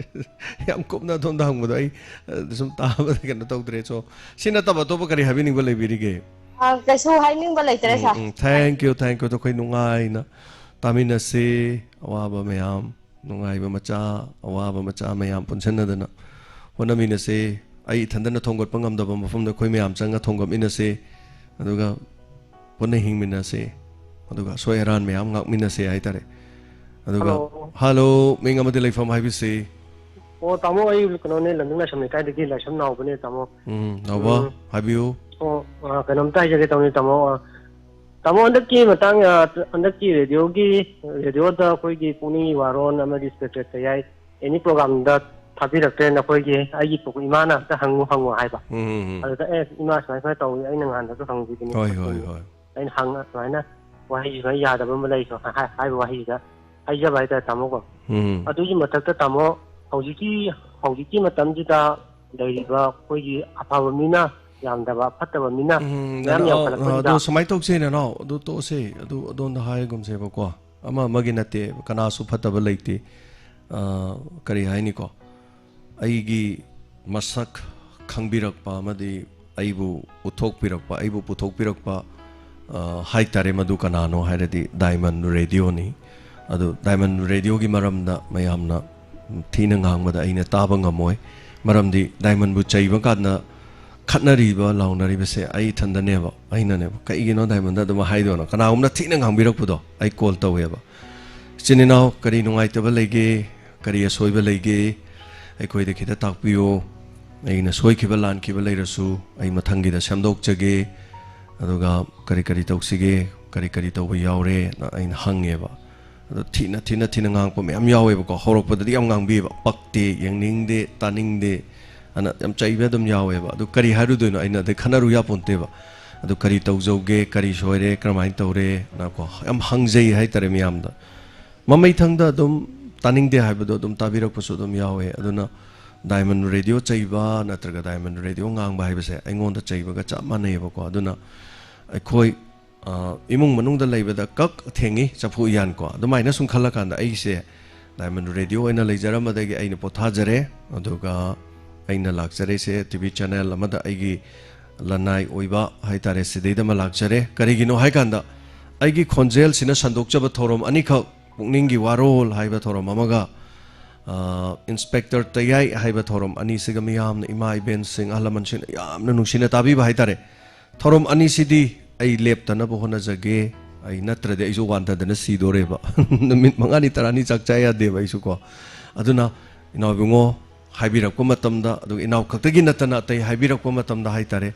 ꯌꯥꯝ ꯀꯨꯞꯅ ꯑꯗꯣꯝꯗ ꯍꯪꯕꯗꯣ ꯑꯩ, ꯑ, ꯁꯨꯝ ꯇꯥꯕꯗ ꯀꯩꯅꯣ ꯇꯧꯗ꯭ꯔꯦ꯫ So, ꯁꯤ ꯅꯠꯇꯕ ꯑꯇꯣꯞꯄ ꯀꯔꯤ ꯍꯥꯏꯕꯤꯅꯤꯡꯕ ꯂꯩꯕꯤꯔꯤꯒꯦ? ꯑ, ꯀꯩꯁꯨ ꯍꯥꯏꯅꯤꯡꯕ ꯂꯩꯇ꯭ꯔꯦ, ꯎꯝ, sir꯫ Um. Thank you, thank you꯫ ꯑꯗꯣ ꯑꯩꯈꯣꯏ ꯅꯨꯡꯉꯥꯏꯅ ꯇꯥꯃꯤꯟꯅꯁꯤ, ꯑꯋꯥꯕ ꯃꯌꯥꯝ꯫ ꯅꯨꯡꯉꯥꯏꯕ ꯃꯆꯥ, ꯑꯋꯥꯕ ꯃꯆꯥ ꯃꯌꯥꯝ ꯄꯨꯟꯁꯤꯟꯅꯗꯅ ꯍꯣꯠꯅꯃꯤꯟꯅꯁꯦ꯫ ꯑꯩ ꯏꯊꯟꯗꯅ ꯊꯣꯡꯒꯠꯄ ꯉꯝꯗꯕ ꯃꯐꯝꯗ ꯑꯩꯈꯣꯏ ꯃꯌꯥꯝ ꯆꯪꯉ ꯊꯣꯡꯒꯠꯃꯤꯟꯅꯁꯦ꯫ ꯑꯗꯨꯒ ꯄꯨꯟꯅ ꯍꯤꯡꯃꯤꯟꯅꯁꯦ꯫ ꯑꯗꯨꯒ ꯑꯁꯣꯏ ꯑꯔꯥꯟ ꯃꯌꯥꯝ ꯉꯥꯛꯃꯤꯟꯅꯁꯦ ꯍꯥꯏꯇꯥꯔꯦ꯫ ꯑꯗꯨꯒ, ꯍꯜꯂꯣ꯫ ꯍꯜꯂꯣ, ꯃꯤꯡ ꯑꯃꯗꯤ ꯂꯩꯐꯝ ꯍꯥꯏꯕꯤꯁꯤ꯫ ꯑꯣ, ꯇꯥꯃꯣ, ꯑꯩ ꯀꯩꯅꯣꯅꯦ, ꯂꯝꯖꯤꯡ ꯂꯥꯏꯁ꯭ꯔꯝ ꯂꯩꯀꯥꯏꯗꯒꯤ ꯂꯥꯏꯁ꯭ꯔꯝ ꯅꯥꯎꯕꯅꯦ, ꯇꯥꯃꯣ꯫ ꯎꯝ, ꯅꯥꯎꯕ, ꯎꯝ꯫ ꯍꯥꯏꯕꯤꯌꯨ꯫ ꯑꯣ, ꯑ, ꯀꯩꯅꯣꯝꯇ ꯍꯥꯏꯖꯒꯦ ꯇꯧꯅꯤ, ꯇꯥꯃꯣ꯫ ꯑ, ꯇꯥꯃꯣ, ꯍꯟꯗꯛꯀꯤ ꯃꯇꯥꯡ, ꯑ, ꯍꯟꯗꯛꯀꯤ radioꯒꯤ, radioꯗ ꯑꯩꯈꯣꯏꯒꯤ ꯄꯨꯛꯅꯤꯡꯒꯤ ꯋꯥꯔꯣꯜ ꯑꯃꯗꯤ ꯁꯦꯀ꯭ꯔꯦꯇꯔꯤ ꯌꯥꯏ, ꯑꯦꯅꯤ ꯄ꯭ꯔꯣꯒ꯭ꯔꯥꯝꯗ ꯊꯥꯕꯤꯔꯛꯇ꯭ꯔꯦꯅ ꯑꯩꯈꯣꯏꯒꯤ, ꯑꯩꯒꯤ ꯄꯨ-, ꯏꯃꯥꯅ ꯑꯝꯇ ꯍꯪꯉꯨ, ꯍꯪꯉꯨ ꯍꯥꯏꯕ꯫ ꯎꯝ, ꯎꯝ, ꯎꯝ꯫ ꯑꯗꯨꯗ, "ꯑꯦ, ꯏꯃꯥ ꯁꯨꯃꯥꯏ ꯁꯨꯃꯥꯏ ꯇꯧꯏ, ꯑꯩꯅ ꯅꯍꯥꯟꯗꯁꯨ ꯍꯪꯈꯤꯕꯅꯤ" ꯍꯣꯏ, ꯈꯣꯠꯈꯤꯕꯅꯤ꯫ ꯍꯣꯏ, ꯍꯣꯏ꯫ ꯑꯩꯅ ꯍꯪꯉ ꯁꯨꯃꯥꯏꯅ ꯋꯥꯍꯩꯁꯤ ꯁꯨꯃꯥꯏꯅ ꯌꯥꯗꯕ ꯑꯃ ꯂꯩ, ꯁꯨꯃꯥꯏꯅ ꯍꯥꯏ-, ꯍꯥꯏꯕ ꯋꯥꯍꯩꯁꯤꯗ ꯍꯥꯏꯖꯕ ꯍꯥꯏꯇꯥꯔꯦ, ꯇꯥꯃꯣꯀꯣ꯫ ꯎꯝ꯫ ꯑꯗꯨꯒꯤ ꯃꯊꯛꯇ, ꯇꯥꯃꯣ, ꯍꯧꯖꯤꯛꯀꯤ, ꯍꯧꯖꯤꯛꯀꯤ ꯃꯇꯝꯁꯤꯗ ꯂꯩꯔꯤꯕ ꯑꯩꯈꯣꯏꯒꯤ ꯑꯐꯕ ꯃꯤꯅ ꯌꯥꯝꯗꯕ, ꯐꯠꯇꯕ ꯃꯤꯅ ꯎꯝ, ꯃꯌꯥꯝ ꯅꯅꯥꯎ, ꯌꯥꯝꯈꯠꯂꯛꯄꯁꯤꯗ ꯑꯗꯨ ꯁꯨꯃꯥꯏꯅ ꯇꯧꯁꯦ, ꯅꯅꯥꯎ, ꯑꯗꯨ ꯇꯣꯛꯑꯁꯦ, ꯑꯗꯨ ꯑꯗꯣꯝꯗ ꯍꯥꯏꯒꯨꯝꯁꯦꯕꯀꯣ꯫ ꯑꯃ ꯑꯃꯒꯤ ꯅꯠꯇꯦ, ꯀꯅꯥꯁꯨ ꯐꯠꯇꯕ ꯂꯩꯇꯦ꯫ ꯑ, ꯀꯔꯤ ꯍꯥꯏꯅꯤꯀꯣ? ꯑꯩꯒꯤ ꯃꯁꯛ ꯈꯪꯕꯤꯔꯛꯄ ꯑꯃꯗꯤ ꯑꯩꯕꯨ ꯎꯠꯊꯣꯛꯄꯤꯔꯛꯄ, ꯑꯩꯕꯨ ꯄꯨꯊꯣꯛꯄꯤꯔꯛꯄ, ꯑ, ꯍꯥꯏꯇꯥꯔꯦ, ꯃꯗꯨ ꯀꯅꯥꯅꯣ ꯍꯥꯏꯔꯗꯤ Diamond Radioꯅꯤ꯫ ꯑꯗꯨ Diamond Radioꯒꯤ ꯃꯔꯝꯗ ꯃꯌꯥꯝꯅ ꯊꯤꯅ ꯉꯥꯡꯕꯗ ꯑꯩꯅ ꯇꯥꯕ ꯉꯝꯃꯣꯏ꯫ ꯃꯔꯝꯗꯤ Diamondꯕꯨ ꯆꯩꯕ ꯀꯥꯟꯗ ꯈꯠꯅꯔꯤꯕ, ꯂꯥꯎꯅꯔꯤꯕꯁꯦ ꯑꯩ ꯏꯊꯟꯗꯅꯦꯕ, ꯑꯩꯅꯅꯦꯕ꯫ ꯀꯩꯒꯤꯅꯣ Diamondꯗ ꯑꯗꯨꯃꯥꯏ ꯍꯥꯏꯗꯣꯅꯣ? ꯀꯅꯥꯒꯨꯝꯕꯅ ꯊꯤꯅ ꯉꯥꯡꯕꯤꯔꯛꯄꯗꯣ ꯑꯩ call ꯇꯧꯋꯦꯕ꯫ "ꯏꯆꯤꯟ ꯏꯅꯥꯎ, ꯀꯔꯤ ꯅꯨꯡꯉꯥꯏꯇꯕ ꯂꯩꯒꯦ? ꯀꯔꯤ ꯑꯁꯣꯏꯕ ꯂꯩꯒꯦ? ꯑꯩꯈꯣꯏꯗ ꯈꯤꯇ ꯇꯥꯛꯄꯤꯌꯣ꯫ ꯑꯩꯅ ꯁꯣꯏꯈꯤꯕ ꯂꯥꯟꯈꯤꯕ ꯂꯩꯔꯁꯨ ꯑꯩ ꯃꯊꯪꯒꯤꯗ ꯁꯦꯝꯗꯣꯛꯆꯒꯦ"꯫ ꯑꯗꯨꯒ "ꯀꯔꯤ ꯀꯔꯤ ꯇꯧꯁꯤꯒꯦ, ꯀꯔꯤ ꯀꯔꯤ ꯇꯧꯕ ꯌꯥꯎꯔꯦꯅ?" ꯑꯩꯅ ꯍꯪꯉꯦꯕ꯫ ꯑꯗꯣ ꯊꯤꯅ, ꯊꯤꯅ, ꯊꯤꯅ ꯉꯥꯡꯉꯛꯄ ꯃꯌꯥꯝ ꯌꯥꯎꯋꯦꯕꯀꯣ꯫ ꯍꯧꯔꯛꯄꯗꯗꯤ ꯌꯥꯝ ꯉꯥꯡꯕꯤꯕ, "ꯄꯛꯇꯦ, ꯌꯦꯡꯅꯤꯡꯗꯦ, ꯇꯥꯅꯤꯡꯗꯦ" ꯑꯅ ꯌꯥꯝ ꯆꯩꯕ ꯑꯗꯨꯝ ꯌꯥꯎꯋꯦꯕ꯫ ꯑꯗꯨ ꯀꯔꯤ ꯍꯥꯏꯔꯨꯗꯣꯏꯅꯣ? ꯑꯩꯅ ꯑꯗꯩ ꯈꯟꯅꯔꯨ ꯌꯥꯄꯣꯟꯇꯦꯕ꯫ "ꯑꯗꯨ ꯀꯔꯤ ꯇꯧꯖꯧꯒꯦ, ꯀꯔꯤ ꯁꯣꯏꯔꯦ, ꯀꯔꯝꯍꯥꯏꯅ ꯇꯧꯔꯦꯅꯀꯣ?" ꯌꯥꯝ ꯍꯪꯖꯩ ꯍꯥꯏꯇꯥꯔꯦ ꯃꯌꯥꯝꯗ꯫ ꯃꯃꯩꯊꯪꯗ ꯑꯗꯨꯝ ꯇꯥꯅꯤꯡꯗꯦ ꯍꯥꯏꯕꯗꯣ ꯑꯗꯨꯝ ꯇꯥꯕꯤꯔꯛꯄꯁꯨ ꯑꯗꯨꯝ ꯌꯥꯎꯋꯦ꯫ ꯑꯗꯨꯅ ꯗꯥꯏꯃꯟ ꯔꯦꯗꯤꯑꯣ ꯆꯩꯕ ꯅꯠꯇ꯭ꯔꯒ ꯗꯥꯏꯃꯟ ꯔꯦꯗꯤꯑꯣ ꯉꯥꯡꯕ ꯍꯥꯏꯕꯁꯦ ꯑꯩꯉꯣꯟꯗ ꯆꯩꯕꯒ ꯆꯞ ꯃꯥꯟꯅꯩꯌꯦꯕꯀꯣ꯫ ꯑꯗꯨꯅ ꯑꯩꯈꯣꯏ, ꯑ, ꯏꯃꯨꯡ ꯃꯅꯨꯡꯗ ꯂꯩꯕꯗ ꯀꯛ ꯊꯦꯡꯉꯤ ꯆꯐꯨ ꯎꯌꯥꯟꯀꯣ꯫ ꯑꯗꯨꯃꯥꯏꯅ ꯁꯨꯝ ꯈꯜꯂꯀꯥꯟꯗ ꯑꯩꯁꯦ ꯗꯥꯏꯃꯟ ꯔꯦꯗꯤꯑꯣ ꯑꯣꯏꯅ ꯂꯩꯖꯔꯝꯕꯗꯒꯤ ꯑꯩꯅ ꯄꯣꯊꯥꯖꯔꯦ꯫ ꯑꯗꯨꯒ ꯑꯩꯅ ꯂꯥꯛꯆꯔꯤꯁꯦ ꯇꯤ ꯚꯤ ꯆꯦꯅꯦꯜ ꯑꯃꯗ ꯑꯩꯒꯤ ꯂꯅꯥꯏ ꯑꯣꯏꯕ ꯍꯥꯏꯇꯥꯔꯦ, ꯁꯤꯗꯩꯗ ꯑꯃ ꯂꯥꯛꯆꯔꯦ꯫ ꯀꯔꯤꯒꯤꯅꯣ ꯍꯥꯏꯀꯥꯟꯗ ꯑꯩꯒꯤ ꯈꯣꯟꯖꯦꯜꯁꯤꯅ ꯁꯟꯗꯣꯛꯆꯕ ꯊꯧꯔꯝ ꯑꯅꯤꯈꯛ ꯄꯨꯛꯅꯤꯡꯒꯤ ꯋꯥꯔꯣꯜ ꯍꯥꯏꯕ ꯊꯧꯔꯝ ꯑꯃꯒ, ꯑ, ꯏꯟꯁꯄꯦꯛꯇꯔ ꯇꯌꯥꯏ ꯍꯥꯏꯕ ꯊꯧꯔꯝ ꯑꯅꯤꯁꯤꯒ ꯃꯤꯌꯥꯝꯅ, ꯏꯃꯥ ꯏꯕꯦꯟꯁꯤꯡ, ꯑꯍꯜ ꯂꯃꯟꯁꯤꯡꯅ ꯌꯥꯝꯅ ꯅꯨꯡꯁꯤꯅ ꯇꯥꯕꯤꯕ ꯍꯥꯏꯇꯥꯔꯦ꯫ ꯊꯧꯔꯝ ꯑꯅꯤꯁꯤꯗꯤ ꯑꯩ ꯂꯦꯞꯇꯅꯕ ꯍꯣꯠꯅꯖꯒꯦ꯫ ꯑꯩ ꯅꯠꯇ꯭ꯔꯗꯤ ꯑꯩꯁꯨ ꯋꯥꯟꯊꯗꯅ ꯁꯤꯗꯣꯔꯦꯕ꯫ ꯅꯨꯃꯤꯠ ꯃꯉꯥꯅꯤ ꯇꯔꯥꯅꯤ ꯆꯥꯛ ꯆꯥ ꯌꯥꯗꯦꯕ ꯑꯩꯁꯨ ꯀꯣ꯫ ꯑꯗꯨꯅ ꯏꯅꯥꯎ ꯏꯕꯨꯡꯉꯣ ꯍꯥꯏꯕꯤꯔꯛꯄ ꯃꯇꯝꯗ, ꯑꯗꯨꯒ ꯏꯅꯥꯎ ꯈꯛꯇꯒꯤ ꯅꯠꯇꯅ ꯑꯇꯩ ꯍꯥꯏꯕꯤꯔꯛꯄ ꯃꯇꯝꯗ ꯍꯥꯏꯇꯥꯔꯦ,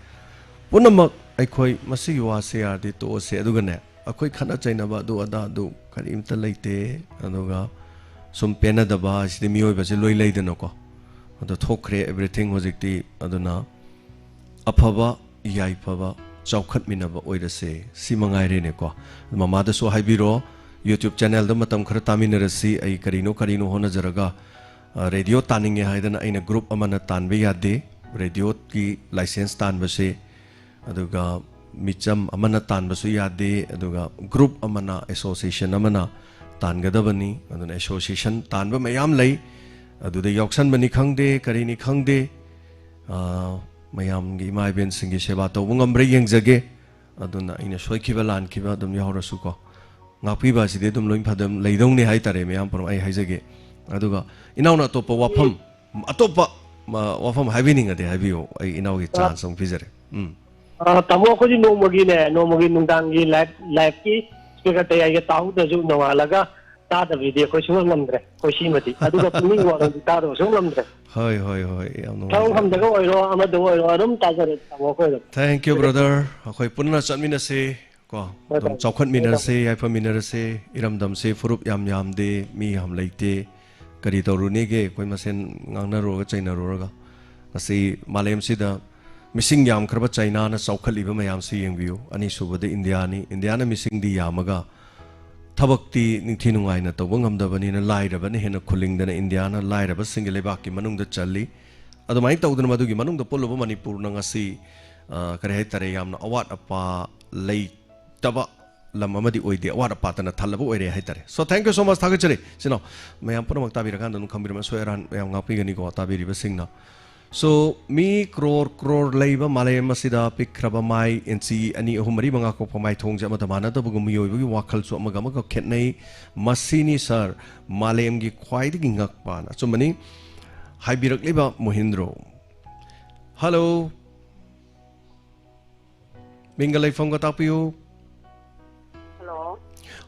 ꯄꯨꯝꯅꯃꯛ ꯑꯩꯈꯣꯏ ꯃꯁꯤꯒꯤ ꯋꯥꯁꯦ ꯌꯥꯔꯗꯤ ꯇꯣꯛꯑꯁꯦ꯫ ꯑꯗꯨꯒꯅꯦ, ꯑꯩꯈꯣꯏ ꯈꯠꯅ ꯆꯩꯅꯕ ꯑꯗꯨ ꯑꯗꯥ ꯑꯗꯨ ꯀꯔꯤꯝꯇ ꯂꯩꯇꯦ꯫ ꯑꯗꯨꯒ ꯁꯨꯝ ꯄꯦꯟꯅꯗꯕ ꯍꯥꯏꯁꯤꯗꯤ ꯃꯤꯑꯣꯏꯕꯁꯦ ꯂꯣꯏ ꯂꯩꯗꯅꯀꯣ꯫ ꯑꯗꯣ ꯊꯣꯛꯈ꯭ꯔꯦ everything ꯍꯧꯖꯤꯛꯇꯤ꯫ ꯑꯗꯨꯅ ꯑꯐꯕ, ꯌꯥꯏꯐꯕ, ꯆꯥꯎꯈꯠꯃꯤꯟꯅꯕ ꯑꯣꯏꯔꯁꯦ꯫ ꯁꯤ ꯃꯉꯥꯏꯔꯦꯅꯦꯀꯣ꯫ ꯃꯃꯥꯗꯁꯨ ꯍꯥꯏꯕꯤꯔꯣ, YouTube ꯆꯦꯅꯦꯜꯗ ꯃꯇꯝ ꯈꯔ ꯇꯥꯃꯤꯟꯅꯔꯁꯤ꯫ ꯑꯩ ꯀꯔꯤꯅꯣ ꯀꯔꯤꯅꯣ ꯍꯣꯠꯅꯖꯔꯒ, ꯑ, ꯔꯦꯗꯤꯑꯣ ꯇꯥꯅꯤꯡꯉꯦ ꯍꯥꯏꯗꯅ ꯑꯩꯅ ꯒ꯭ꯔꯨꯞ ꯑꯃꯅ ꯇꯥꯟꯕ ꯌꯥꯗꯦ꯫ ꯔꯦꯗꯤꯑꯣꯒꯤ ꯂꯥꯏꯁꯦꯟꯁ ꯇꯥꯟꯕꯁꯦ, ꯑꯗꯨꯒ ꯃꯤꯆꯝ ꯑꯃꯅ ꯇꯥꯟꯕꯁꯨ ꯌꯥꯗꯦ, ꯑꯗꯨꯒ ꯒ꯭ꯔꯨꯞ ꯑꯃꯅ, ꯑꯦꯁꯣꯁꯤꯌꯦꯁꯟ ꯑꯃꯅ ꯇꯥꯟꯒꯗꯕꯅꯤ꯫ ꯑꯗꯨꯅ ꯑꯦꯁꯣꯁꯤꯌꯦꯁꯟ ꯇꯥꯟꯕ ꯃꯌꯥꯝ ꯂꯩ, ꯑꯗꯨꯗ ꯌꯥꯎꯁꯟꯕꯅꯤ ꯈꯪꯗꯦ, ꯀꯔꯤꯅꯤ ꯈꯪꯗꯦ, ꯑ, ꯃꯌꯥꯝꯒꯤ, ꯏꯃꯥ ꯏꯕꯦꯟꯁꯤꯡꯒꯤ ꯁꯦꯕꯥ ꯇꯧꯕ ꯉꯝꯕ꯭ꯔꯥ ꯌꯦꯡꯖꯒꯦ꯫ ꯑꯗꯨꯅ ꯑꯩꯅ ꯁꯣꯏꯈꯤꯕ ꯂꯥꯟꯈꯤꯕ ꯑꯗꯨꯝ ꯌꯥꯎꯔꯁꯨꯀꯣ, ꯉꯥꯛꯄꯤꯕ ꯑꯁꯤꯗꯤ ꯑꯗꯨꯝ ꯂꯣꯏ ꯐꯗ ꯂꯩꯗꯧꯅꯤ ꯍꯥꯏꯇꯥꯔꯦ, ꯃꯌꯥꯝ ꯄꯨꯝꯅꯃꯛ ꯑꯩ ꯍꯥꯏꯖꯒꯦ꯫ ꯑꯗꯨꯒ ꯏꯅꯥꯎꯅ ꯑꯇꯣꯞꯄ ꯋꯥꯐꯝ, ꯑꯇꯣꯞꯄ, ꯑ, ꯋꯥꯐꯝ ꯍꯥꯏꯕꯤꯅꯤꯡꯉꯗꯤ ꯍꯥꯏꯕꯤꯌꯨ, ꯑꯩ ꯏꯅꯥꯎꯒꯤ ꯑ, ꯆꯥꯟꯁ ꯑꯃꯨꯛ ꯄꯤꯖꯔꯦ꯫ ꯎꯝ꯫ ꯑ, ꯇꯥꯃꯣ, ꯑꯩꯈꯣꯏꯗꯤ ꯅꯣꯡꯃꯒꯤꯅꯦ, ꯅꯣꯡꯃꯒꯤ ꯅꯨꯡꯗꯥꯡꯒꯤ ꯂꯥꯏꯐ, ꯂꯥꯏꯐꯀꯤ ꯏꯁꯄꯤꯀꯔ ꯇꯌꯥꯏꯒ ꯇꯥꯍꯧꯗ꯭ꯔꯁꯨ ꯅꯣꯡꯉꯥꯜꯂꯒ ꯇꯥꯗꯕꯤꯗꯤ ꯑꯩꯈꯣꯏ ꯁꯨꯡꯉꯝ ꯉꯝꯗ꯭ꯔꯦ, ꯑꯩꯈꯣꯏ ꯁꯤꯃꯗꯤ꯫ ꯑꯗꯨꯒ ꯄꯨꯛꯅꯤꯡꯒꯤ ꯋꯥꯔꯣꯜꯗꯤ ꯇꯥꯗꯕ ꯁꯨꯡꯉꯝ ꯉꯝꯗ꯭ꯔꯦ꯫ ꯍꯣꯏ, ꯍꯣꯏ, ꯍꯣꯏ, ꯌꯥꯝ ꯅꯨꯡꯉꯥꯏꯖꯔꯦ꯫ ꯊꯕꯛ ꯐꯝꯗꯒ ꯑꯣꯏꯔꯣ, ꯑꯃꯗ ꯑꯣꯏꯔꯣ, ꯑꯗꯨꯝ ꯇꯥꯖꯔꯦ, ꯇꯥꯃꯣ, ꯑꯩꯈꯣꯏ ꯑꯗꯨꯝ꯫ Thank you, brother. ꯑꯩꯈꯣꯏ ꯄꯨꯟꯅ ꯆꯠꯃꯤꯟꯅꯁꯤ, ꯀꯣ꯫ ꯍꯣꯏ, ꯑꯗꯨꯝ ꯇꯥꯃꯣ꯫ ꯆꯥꯎꯈꯠꯃꯤꯟꯅꯔꯁꯤ, ꯍꯣꯏ, ꯇꯥꯃꯣ꯫ ꯌꯥꯏꯐꯃꯤꯟꯅꯔꯁꯤ꯫ ꯏꯔꯝꯗꯝꯁꯤ ꯐꯨꯔꯨꯞ ꯌꯥꯝ ꯌꯥꯝꯗꯦ, ꯃꯤ ꯌꯥꯝ ꯂꯩꯇꯦ꯫ ꯀꯔꯤ ꯇꯧꯔꯨꯅꯤꯒꯦ, ꯑꯩꯈꯣꯏ ꯃꯁꯦꯟ ꯉꯥꯡꯅꯔꯨꯔꯒ ꯆꯩꯅꯔꯨꯔꯒ? ꯉꯁꯤ ꯃꯥꯂꯦꯝꯁꯤꯗ ꯃꯤꯁꯤꯡ ꯌꯥꯝꯈ꯭ꯔꯕ ꯆꯩꯅꯥꯅ ꯆꯥꯎꯈꯠꯂꯤꯕ ꯃꯌꯥꯝꯁꯤ ꯌꯦꯡꯕꯤꯌꯨ꯫ ꯑꯅꯤꯁꯨꯕꯗ ꯏꯟꯗꯤꯌꯥꯅꯤ꯫ ꯏꯟꯗꯤꯌꯥꯅ ꯃꯤꯁꯤꯡꯗꯤ ꯌꯥꯝꯃꯒ ꯊꯕꯛꯇꯤ ꯅꯤꯡꯊꯤ ꯅꯨꯡꯉꯥꯏꯅ ꯇꯧꯕ ꯉꯝꯗꯕꯅꯤꯅ ꯂꯥꯏꯔꯕꯅ ꯍꯦꯟꯅ ꯈꯨꯂꯤꯡꯗꯅ ꯏꯟꯗꯤꯌꯥꯅ ꯂꯥꯏꯔꯕꯁꯤꯡꯒꯤ ꯂꯩꯕꯥꯛꯀꯤ ꯃꯅꯨꯡꯗ ꯆꯜꯂꯤ꯫ ꯑꯗꯨꯃꯥꯏꯅ ꯇꯧꯗꯅ ꯃꯗꯨꯒꯤ ꯃꯅꯨꯡꯗ ꯄꯨꯜꯂꯨꯕ ꯃꯅꯤꯄꯨꯔꯅ ꯉꯁꯤ, ꯑ, ꯀꯔꯤ ꯍꯥꯏꯇꯥꯔꯦ, ꯌꯥꯝꯅ ꯑꯋꯥꯠ ꯑꯄꯥ ꯂꯩꯇꯕ ꯂꯝ ꯑꯃꯗꯤ ꯑꯣꯏꯗꯦ, ꯑꯋꯥꯠ ꯑꯄꯥꯇꯅ ꯊꯜꯂꯕ ꯑꯣꯏꯔꯦ ꯍꯥꯏꯇꯥꯔꯦ꯫ So, thank you so much, ꯊꯥꯒꯠꯆꯔꯤ꯫ ꯁꯤꯅꯣ, ꯃꯌꯥꯝ ꯄꯨꯝꯅꯃꯛ ꯇꯥꯕꯤꯔꯀꯥꯟꯗ ꯑꯗꯨꯝ ꯈꯪꯕꯤꯔꯝꯃ ꯑꯁꯣꯏ ꯑꯔꯥꯟ ꯃꯌꯥꯝ ꯉꯥꯛꯄꯤꯒꯅꯤꯀꯣ, ꯇꯥꯕꯤꯔꯤꯕꯁꯤꯡꯅ꯫ So, ꯃꯤ ꯀ꯭ꯔꯣꯔ ꯀ꯭ꯔꯣꯔ ꯂꯩꯕ ꯃꯥꯂꯦꯝ ꯑꯁꯤꯗ ꯄꯤꯛꯈ꯭ꯔꯕ ꯃꯥꯏ, ꯏꯟꯆꯤ ꯑꯅꯤ, ꯑꯍꯨꯝ, ꯃꯔꯤ, ꯃꯉꯥ ꯀꯣꯛꯄ ꯃꯥꯏꯊꯣꯡꯁꯦ ꯑꯃꯠꯇ ꯃꯥꯟꯅꯗꯕꯒꯨꯝ, ꯃꯤꯑꯣꯏꯕꯒꯤ ꯋꯥꯈꯜꯁꯨ ꯑꯃꯒ ꯑꯃꯒ ꯈꯦꯠꯅꯩ꯫ ꯃꯁꯤꯅꯤ, ꯁꯥꯔ, ꯃꯥꯂꯦꯝꯒꯤ ꯈ꯭ꯋꯥꯏꯗꯒꯤ ꯉꯛꯄꯅ꯫ ꯑꯆꯨꯝꯕꯅꯤ꯫ ꯍꯥꯏꯕꯤꯔꯛꯂꯤꯕ ꯃꯣꯍꯤꯟꯗ꯭ꯔꯣ꯫ ꯍꯜꯂꯣ꯫ ꯃꯤꯡꯒ ꯂꯩꯐꯝꯒ ꯇꯥꯛꯄꯤꯌꯨ꯫ ꯍꯜꯂꯣ꯫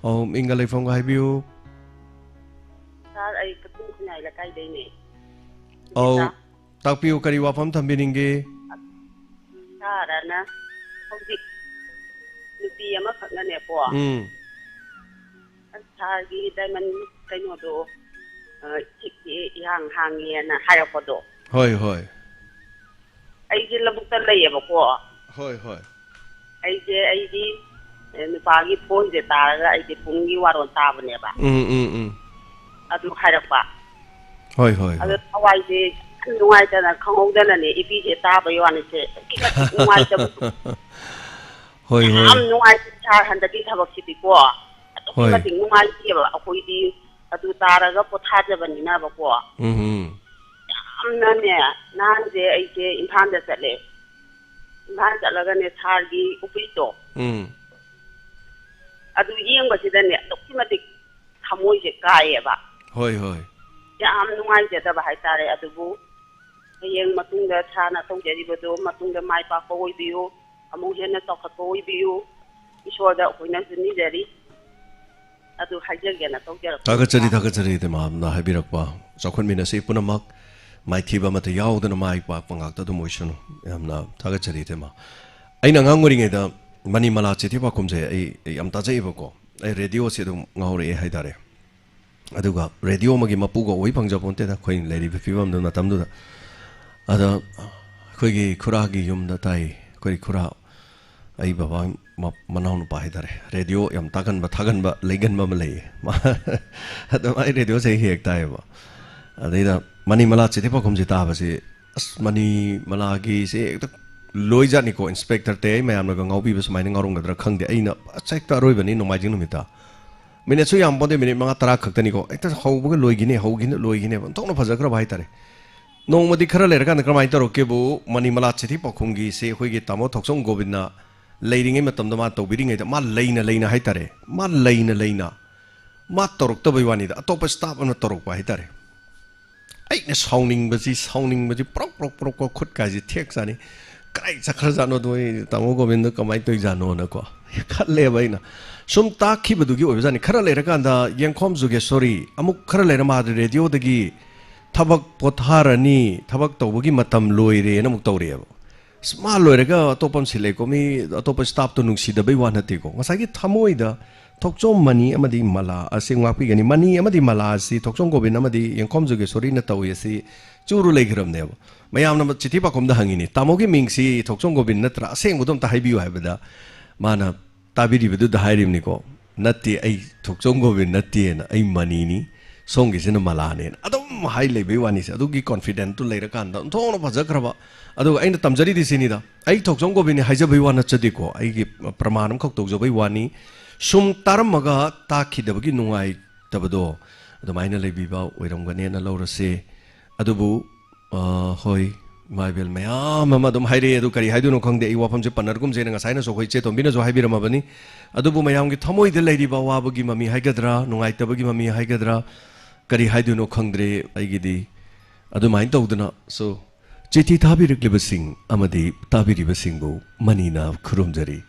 ꯑꯧ, ꯃꯤꯡꯒ ꯂꯩꯐꯝꯒ ꯍꯥꯏꯕꯤꯌꯨ꯫ ꯁꯥꯔ, ꯑꯩ ꯀꯛꯆꯤꯡ ꯈꯨꯟꯌꯥꯏ ꯂꯩꯀꯥꯏꯗꯩꯅꯦ꯫ ꯑꯧ, ꯁꯥꯔ꯫ ꯇꯥꯛꯄꯤꯌꯨ, ꯀꯔꯤ ꯋꯥꯐꯝ ꯊꯝꯕꯤꯅꯤꯡꯒꯦ? ꯁꯥꯔꯅ ꯍꯧꯖꯤꯛ ꯅꯨꯄꯤ ꯑꯃꯈꯛꯅꯅꯦꯀꯣ꯫ ꯎꯝ꯫ ꯑꯁ, ꯁꯥꯔꯒꯤ ꯗꯥꯏꯃꯟ ꯀꯩꯅꯣꯗꯣ, ꯑ, ꯁꯤꯛꯁꯤ ꯏꯍꯥꯡ ꯍꯥꯡꯉꯦꯅ ꯍꯥꯏꯔꯛꯄꯗꯣ꯫ ꯍꯣꯏ, ꯍꯣꯏ꯫ ꯑꯩꯁꯦ ꯂꯧꯕꯨꯛꯇ ꯂꯩꯌꯦꯕꯀꯣ꯫ ꯍꯣꯏ, ꯍꯣꯏ꯫ ꯑꯩꯁꯦ ꯑꯩꯒꯤ, ꯑꯦ, ꯅꯨꯄꯥꯒꯤ ꯐꯣꯟꯁꯦ ꯇꯥꯔꯒ ꯑꯩꯁꯦ ꯄꯨꯡꯒꯤ ꯋꯥꯔꯣꯜ ꯇꯥꯕꯅꯦꯕ꯫ ꯎꯝ, ꯎꯝ, ꯎꯝ꯫ ꯑꯗꯨ ꯍꯥꯏꯔꯛꯄ꯫ ꯍꯣꯏ, ꯍꯣꯏ, ꯑꯗꯣ ꯍꯣꯏ꯫ ꯊꯋꯥꯏꯁꯦ ꯌꯥꯝ ꯅꯨꯡꯉꯥꯏꯇꯅ ꯈꯪꯍꯧꯗꯅꯅꯦ ꯏꯄꯤꯁꯦ ꯇꯥꯕꯩ ꯋꯥꯅꯤꯁꯦ꯫ ꯑꯗꯨꯛꯀꯤ ꯃꯇꯤꯛ ꯅꯨꯡꯉꯥꯏꯇꯕꯗꯣ꯫ ꯍꯣꯏ, ꯍꯣꯏ꯫ ꯌꯥꯝ ꯅꯨꯡꯉꯥꯏꯇꯦ ꯁꯥꯔ, ꯍꯟꯗꯛꯀꯤ ꯊꯕꯛꯁꯤꯗꯤꯀꯣ꯫ ꯑꯗꯨꯛꯀꯤ ꯍꯣꯏ꯫ ꯃꯇꯤꯛ ꯅꯨꯡꯉꯥꯏꯇꯦꯕ ꯑꯩꯈꯣꯏꯗꯤ꯫ ꯑꯗꯨ ꯇꯥꯔꯒ ꯄꯣꯊꯥꯖꯕꯅꯤꯅꯕꯀꯣ꯫ ꯎꯝ, ꯎꯝ꯫ ꯌꯥꯝꯅꯅꯦ, ꯅꯍꯥꯟꯁꯦ ꯑꯩꯁꯦ ꯏꯝꯐꯥꯜꯗ ꯆꯠꯂꯦ꯫ ꯏꯝꯐꯥꯜ ꯆꯠꯂꯒꯅꯦ ꯁꯥꯔꯒꯤ ꯑꯣꯐꯤꯁꯇꯣ꯫ ꯎꯝ꯫ ꯑꯗꯨ ꯌꯦꯡꯕꯁꯤꯗꯅꯦ ꯑꯗꯨꯛꯀꯤ ꯃꯇꯤꯛ ꯊꯃꯣꯏꯁꯦ ꯀꯥꯏꯌꯦꯕ꯫ ꯍꯣꯏ, ꯍꯣꯏ꯫ ꯌꯥꯝ ꯅꯨꯡꯉꯥꯏꯖꯗꯕ ꯍꯥꯏꯇꯥꯔꯦ꯫ ꯑꯗꯨꯕꯨ ꯍꯌꯦꯡ ꯃꯇꯨꯡꯗ ꯁꯥꯔꯅ ꯇꯧꯖꯔꯤꯕꯗꯣ ꯃꯇꯨꯡꯗ ꯃꯥꯏ ꯄꯥꯛꯄ ꯑꯣꯏꯕꯤꯌꯨ, ꯑꯃꯨꯛ ꯍꯦꯟꯅ ꯆꯥꯎꯈꯠꯄ ꯑꯣꯏꯕꯤꯌꯨ꯫ ꯏꯁꯣꯔꯗ ꯑꯩꯈꯣꯏꯅꯁꯨ ꯅꯤꯖꯔꯤ꯫ ꯑꯗꯨ ꯍꯥꯏꯖꯒꯦꯅ ꯇꯧꯖꯔꯛꯄ꯫ ꯊꯥꯒꯠꯆꯔꯤ, ꯊꯥꯒꯠꯆꯔꯤ, ꯏꯇꯩꯃ꯫ ꯌꯥꯝꯅ ꯍꯥꯏꯕꯤꯔꯛꯄ, ꯆꯥꯎꯈꯠꯃꯤꯟꯅꯁꯤ ꯄꯨꯝꯅꯃꯛ, ꯃꯥꯏꯊꯤꯕ ꯑꯃꯠꯇ ꯌꯥꯎꯗꯅ ꯃꯥꯏ ꯄꯥꯛꯄ ꯉꯥꯛꯇ ꯑꯗꯨꯝ ꯑꯣꯏꯁꯅꯨ꯫ ꯌꯥꯝꯅ ꯊꯥꯒꯠꯆꯔꯤ, ꯏꯇꯩꯃ꯫ ꯑꯩꯅ ꯑꯉꯥꯡ ꯑꯣꯏꯔꯤꯉꯩꯗ ꯃꯅꯤ ꯃꯂꯥ ꯆꯤꯊꯤ ꯄꯥꯎꯈꯨꯝꯁꯦ ꯑꯩ, ꯑꯩ ꯌꯥꯝ ꯇꯥꯖꯩꯑꯕꯀꯣ꯫ ꯑꯩ ꯔꯦꯗꯤꯑꯣꯁꯦ ꯑꯗꯨꯝ ꯉꯥꯎꯔꯛꯑꯦ ꯍꯥꯏꯇꯥꯔꯦ꯫ ꯑꯗꯨꯒ ꯔꯦꯗꯤꯑꯣ ꯑꯃꯒꯤ ꯃꯄꯨꯒ ꯑꯣꯏ ꯐꯪꯖꯕ ꯅꯠꯇꯦꯗ, ꯑꯩꯈꯣꯏꯅ ꯂꯩꯔꯤꯕ ꯐꯤꯕꯝꯗꯨ ꯃꯇꯝꯗꯨꯗ꯫ ꯑꯗ ꯑꯩꯈꯣꯏꯒꯤ ꯈꯨꯔꯥꯒꯤ ꯌꯨꯝꯗ ꯇꯥꯏ꯫ ꯑꯩꯈꯣꯏ ꯈꯨꯔꯥ, ꯑꯩ ꯕꯕꯥ ꯃ-, ꯃꯅꯥꯎꯅꯨꯄꯥ ꯍꯥꯏꯇꯥꯔꯦ, ꯔꯦꯗꯤꯑꯣ ꯌꯥꯝ ꯇꯥꯒꯟꯕ, ꯊꯥꯒꯟꯕ, ꯂꯩꯒꯟꯕ ꯑꯃ ꯂꯩꯌꯦ꯫ ꯃꯥ ꯑꯗꯨꯝ ꯑꯩ ꯔꯦꯗꯤꯑꯣꯁꯦ ꯍꯦꯛ ꯍꯦꯛ ꯇꯥꯏꯌꯦꯕ꯫ ꯑꯗꯩꯗ ꯃꯅꯤ ꯃꯂꯥ ꯆꯤꯊꯤ ꯄꯥꯎꯈꯨꯝꯁꯤ ꯇꯥꯕꯁꯤ, ꯑꯁ, ꯃꯅꯤ ꯃꯂꯥꯒꯤꯁꯦ ꯍꯦꯛꯇ ꯂꯣꯏꯖꯥꯠꯅꯤꯀꯣ꯫ ꯏꯟꯁꯄꯦꯛꯇꯔ ꯇꯦ ꯑꯩ ꯃꯌꯥꯝꯅꯒ ꯉꯥꯎꯕꯤꯕ ꯁꯨꯃꯥꯏꯅ ꯉꯥꯎꯔꯝꯒꯗ꯭ꯔꯥ ꯈꯪꯗꯦ꯫ ꯑꯩꯅ ꯑꯁ ꯍꯦꯛꯇ ꯑꯔꯣꯏꯕꯅꯤ, ꯅꯣꯡꯃꯥꯏꯖꯤꯡ ꯅꯨꯃꯤꯠꯇ꯫ ꯃꯤꯅꯠꯁꯨ ꯌꯥꯝ ꯄꯣꯟꯗꯦ, ꯃꯤꯅꯤꯠ ꯃꯉꯥ ꯇꯔꯥ ꯈꯛꯇꯅꯤꯀꯣ꯫ ꯍꯦꯛꯇ ꯍꯧꯕꯒ ꯂꯣꯏꯈꯤꯅꯦ, ꯍꯧꯈꯤꯅ ꯂꯣꯏꯈꯤꯅꯦꯕ꯫ ꯑꯣꯟꯊꯣꯛꯅ ꯐꯖꯈ꯭ꯔꯕ ꯍꯥꯏꯇꯥꯔꯦ꯫ ꯅꯣꯡꯃꯗꯤ ꯈꯔ ꯂꯩꯔꯀꯥꯟꯗ ꯀꯔꯝꯍꯥꯏꯅ ꯇꯧꯔꯛꯀꯦꯕꯨ, ꯃꯅꯤ ꯃꯂꯥ ꯆꯤꯊꯤ ꯄꯥꯎꯈꯨꯝꯒꯤꯁꯦ ꯑꯩꯈꯣꯏꯒꯤ ꯇꯥꯃꯣ ꯊꯣꯛꯆꯣꯝ ꯒꯣꯕꯤꯟꯅ ꯂꯩꯔꯤꯉꯩ ꯃꯇꯝꯗ, ꯃꯥ ꯇꯧꯕꯤꯔꯤꯉꯩꯗ, ꯃꯥ ꯂꯩꯅ ꯂꯩꯅ ꯍꯥꯏꯇꯥꯔꯦ, ꯃꯥ ꯂꯩꯅ ꯂꯩꯅ ꯃꯥ ꯇꯧꯔꯛꯇꯕꯩ ꯋꯥꯅꯤꯗ, ꯑꯇꯣꯞꯄ ꯁ꯭ꯇꯥꯐ ꯑꯃꯅ ꯇꯧꯔꯛꯄ ꯍꯥꯏꯇꯥꯔꯦ꯫ ꯑꯩꯅ ꯁꯥꯎꯅꯤꯡꯕꯁꯤ, ꯁꯥꯎꯅꯤꯡꯕꯁꯤ ꯄ꯭ꯔꯣꯛ ꯄ꯭ꯔꯣꯛ ꯄ꯭ꯔꯣꯛ ꯄ꯭ꯔꯣꯛ ꯈꯨꯠ ꯀꯥꯏꯁꯤ ꯊꯦꯛ ꯆꯥꯅꯤ꯫ ꯀꯗꯥꯏ ꯆꯠꯈ꯭ꯔꯖꯥꯠꯅꯣꯗꯣ, ꯑꯩ ꯇꯥꯃꯣ ꯒꯣꯕꯤꯟꯗ ꯀꯃꯥꯏꯅ ꯇꯧꯔꯤꯖꯥꯠꯅꯣꯅꯀꯣ ꯈꯜꯂꯦꯕ ꯑꯩꯅ꯫ ꯁꯨꯝ ꯇꯥꯛꯈꯤꯕꯗꯨꯒꯤ ꯑꯣꯏꯕꯖꯥꯠꯅꯤ꯫ ꯈꯔ ꯂꯩꯔꯀꯥꯟꯗ ꯌꯦꯡꯈꯣꯝ ꯖꯨꯒꯦꯁꯣꯔꯤ ꯑꯃꯨꯛ ꯈꯔ ꯂꯩꯔ ꯃꯥꯗꯤ ꯔꯦꯗꯤꯑꯣꯗꯒꯤ ꯊꯕꯛ ꯄꯣꯊꯥꯔꯅꯤ, ꯊꯕꯛ ꯇꯧꯕꯒꯤ ꯃꯇꯝ ꯂꯣꯏꯔꯦꯅ ꯑꯃꯨꯛ ꯇꯧꯔꯛꯑꯦꯕ꯫ ꯑꯁ, ꯃꯥ ꯂꯣꯏꯔꯒ ꯑꯇꯣꯞꯄ ꯑꯃ ꯁꯤꯜꯂꯦꯀꯣ꯫ ꯃꯤ ꯑꯇꯣꯞꯄ ꯁ꯭ꯇꯥꯐꯇꯣ ꯅꯨꯡꯁꯤꯗꯕꯩ ꯋꯥ ꯅꯠꯇꯦꯀꯣ꯫ ꯉꯁꯥꯏꯒꯤ ꯊꯃꯣꯏꯗ ꯊꯣꯛꯆꯣꯝ ꯃꯅꯤ ꯑꯃꯗꯤ ꯃꯂꯥ ꯑꯁꯤ ꯉꯥꯛꯄꯤꯒꯅꯤ꯫ ꯃꯅꯤ ꯑꯃꯗꯤ ꯃꯂꯥ ꯑꯁꯤ ꯊꯣꯛꯆꯣꯝ ꯒꯣꯕꯤꯟ ꯑꯃꯗꯤ ꯌꯦꯡꯈꯣꯝ ꯖꯨꯒꯦꯁꯣꯔꯤꯅ ꯇꯧꯏ ꯑꯁꯤ ꯆꯨꯔꯨ ꯂꯩꯈ꯭ꯔꯕꯅꯦꯕ꯫ ꯃꯌꯥꯝꯅ ꯆꯤꯊꯤ ꯄꯥꯎꯈꯨꯝꯗ ꯍꯪꯉꯤꯅꯤ, "ꯇꯥꯃꯣꯒꯤ ꯃꯤꯡꯁꯤ ꯊꯣꯛꯆꯣꯝ ꯒꯣꯕꯤꯟ ꯅꯠꯇ꯭ꯔꯥ? ꯑꯁꯦꯡꯕꯗꯣ ꯑꯝꯇ ꯍꯥꯏꯕꯤꯌꯨ" ꯍꯥꯏꯕꯗ, ꯃꯥꯅ ꯇꯥꯕꯤꯔꯤꯕꯗꯨꯗ ꯍꯥꯏꯔꯤꯕꯅꯤꯀꯣ, "ꯅꯠꯇꯦ, ꯑꯩ ꯊꯣꯛꯆꯣꯝ ꯒꯣꯕꯤꯟ ꯅꯠꯇꯦꯅ, ꯑꯩ ꯃꯅꯤꯅꯤ, ꯁꯣꯝꯒꯤꯁꯤꯅ ꯃꯂꯥꯅꯦꯅ" ꯑꯗꯨꯝ ꯍꯥꯏ ꯂꯩꯕꯩ ꯋꯥꯅꯤꯁꯦ꯫ ꯑꯗꯨꯒꯤ ꯀꯣꯟꯐꯤꯗꯦꯟꯠꯇꯨ ꯂꯩꯔꯀꯥꯟꯗ ꯑꯣꯟꯊꯣꯛꯅ ꯐꯖꯈ꯭ꯔꯕ꯫ ꯑꯗꯨꯒ ꯑꯩꯅ ꯇꯝꯖꯔꯤꯗꯤ ꯁꯤꯅꯤꯗ, ꯑꯩ ꯊꯣꯛꯆꯣꯝ ꯒꯣꯕꯤꯟꯅꯤ ꯍꯥꯏꯖꯕꯩ ꯋꯥ ꯅꯠꯆꯗꯦꯀꯣ, ꯑꯩꯒꯤ ꯄ꯭ꯔꯃꯥꯟ ꯑꯃꯈꯛ ꯇꯧꯖꯕꯩ ꯋꯥꯅꯤ꯫ ꯁꯨꯝ ꯇꯥꯔꯝꯃꯒ ꯇꯥꯈꯤꯗꯕꯒꯤ ꯅꯨꯡꯉꯥꯏꯇꯕꯗꯣ ꯑꯗꯨꯃꯥꯏꯅ ꯂꯩꯕꯤꯕ ꯑꯣꯏꯔꯝꯒꯅꯦꯅ ꯂꯧꯔꯁꯦ꯫ ꯑꯗꯨꯕꯨ ꯑ, ꯍꯣꯏ, ꯏꯃꯥ ꯏꯕꯦꯜ ꯃꯌꯥꯝ ꯑꯃ ꯑꯗꯨꯝ ꯍꯥꯏꯔꯛꯑꯦ꯫ ꯑꯗꯨ ꯀꯔꯤ ꯍꯥꯏꯗꯣꯏꯅꯣ ꯈꯪꯗꯦ꯫ ꯑꯩ ꯋꯥꯐꯝꯁꯦ ꯄꯟꯅꯔꯒꯨꯝꯁꯦꯅ ꯉꯁꯥꯏꯅꯁꯨ ꯑꯩꯈꯣꯏ ꯏꯆꯦ ꯇꯣꯝꯕꯤꯅꯁꯨ ꯍꯥꯏꯕꯤꯔꯝꯃꯕꯅꯤ꯫ ꯑꯗꯨꯕꯨ ꯃꯌꯥꯝꯒꯤ ꯊꯃꯣꯏꯗ ꯂꯩꯔꯤꯕ ꯑꯋꯥꯕꯒꯤ ꯃꯃꯤ ꯍꯥꯏꯒꯗ꯭ꯔꯥ, ꯅꯨꯡꯉꯥꯏꯇꯕꯒꯤ ꯃꯃꯤ ꯍꯥꯏꯒꯗ꯭ꯔꯥ, ꯀꯔꯤ ꯍꯥꯏꯗꯣꯏꯅꯣ ꯈꯪꯗ꯭ꯔꯦ ꯑꯩꯒꯤꯗꯤ꯫ ꯑꯗꯨꯃꯥꯏꯅ ꯇꯧꯗꯅ, so, ꯆꯤꯊꯤ ꯊꯥꯕꯤꯔꯛꯂꯤꯕꯁꯤꯡ ꯑꯃꯗꯤ ꯇꯥꯕꯤꯔꯤꯕꯁꯤꯡꯕꯨ ꯃꯅꯤꯅ ꯈꯨꯔꯨꯝꯖꯔꯤ꯫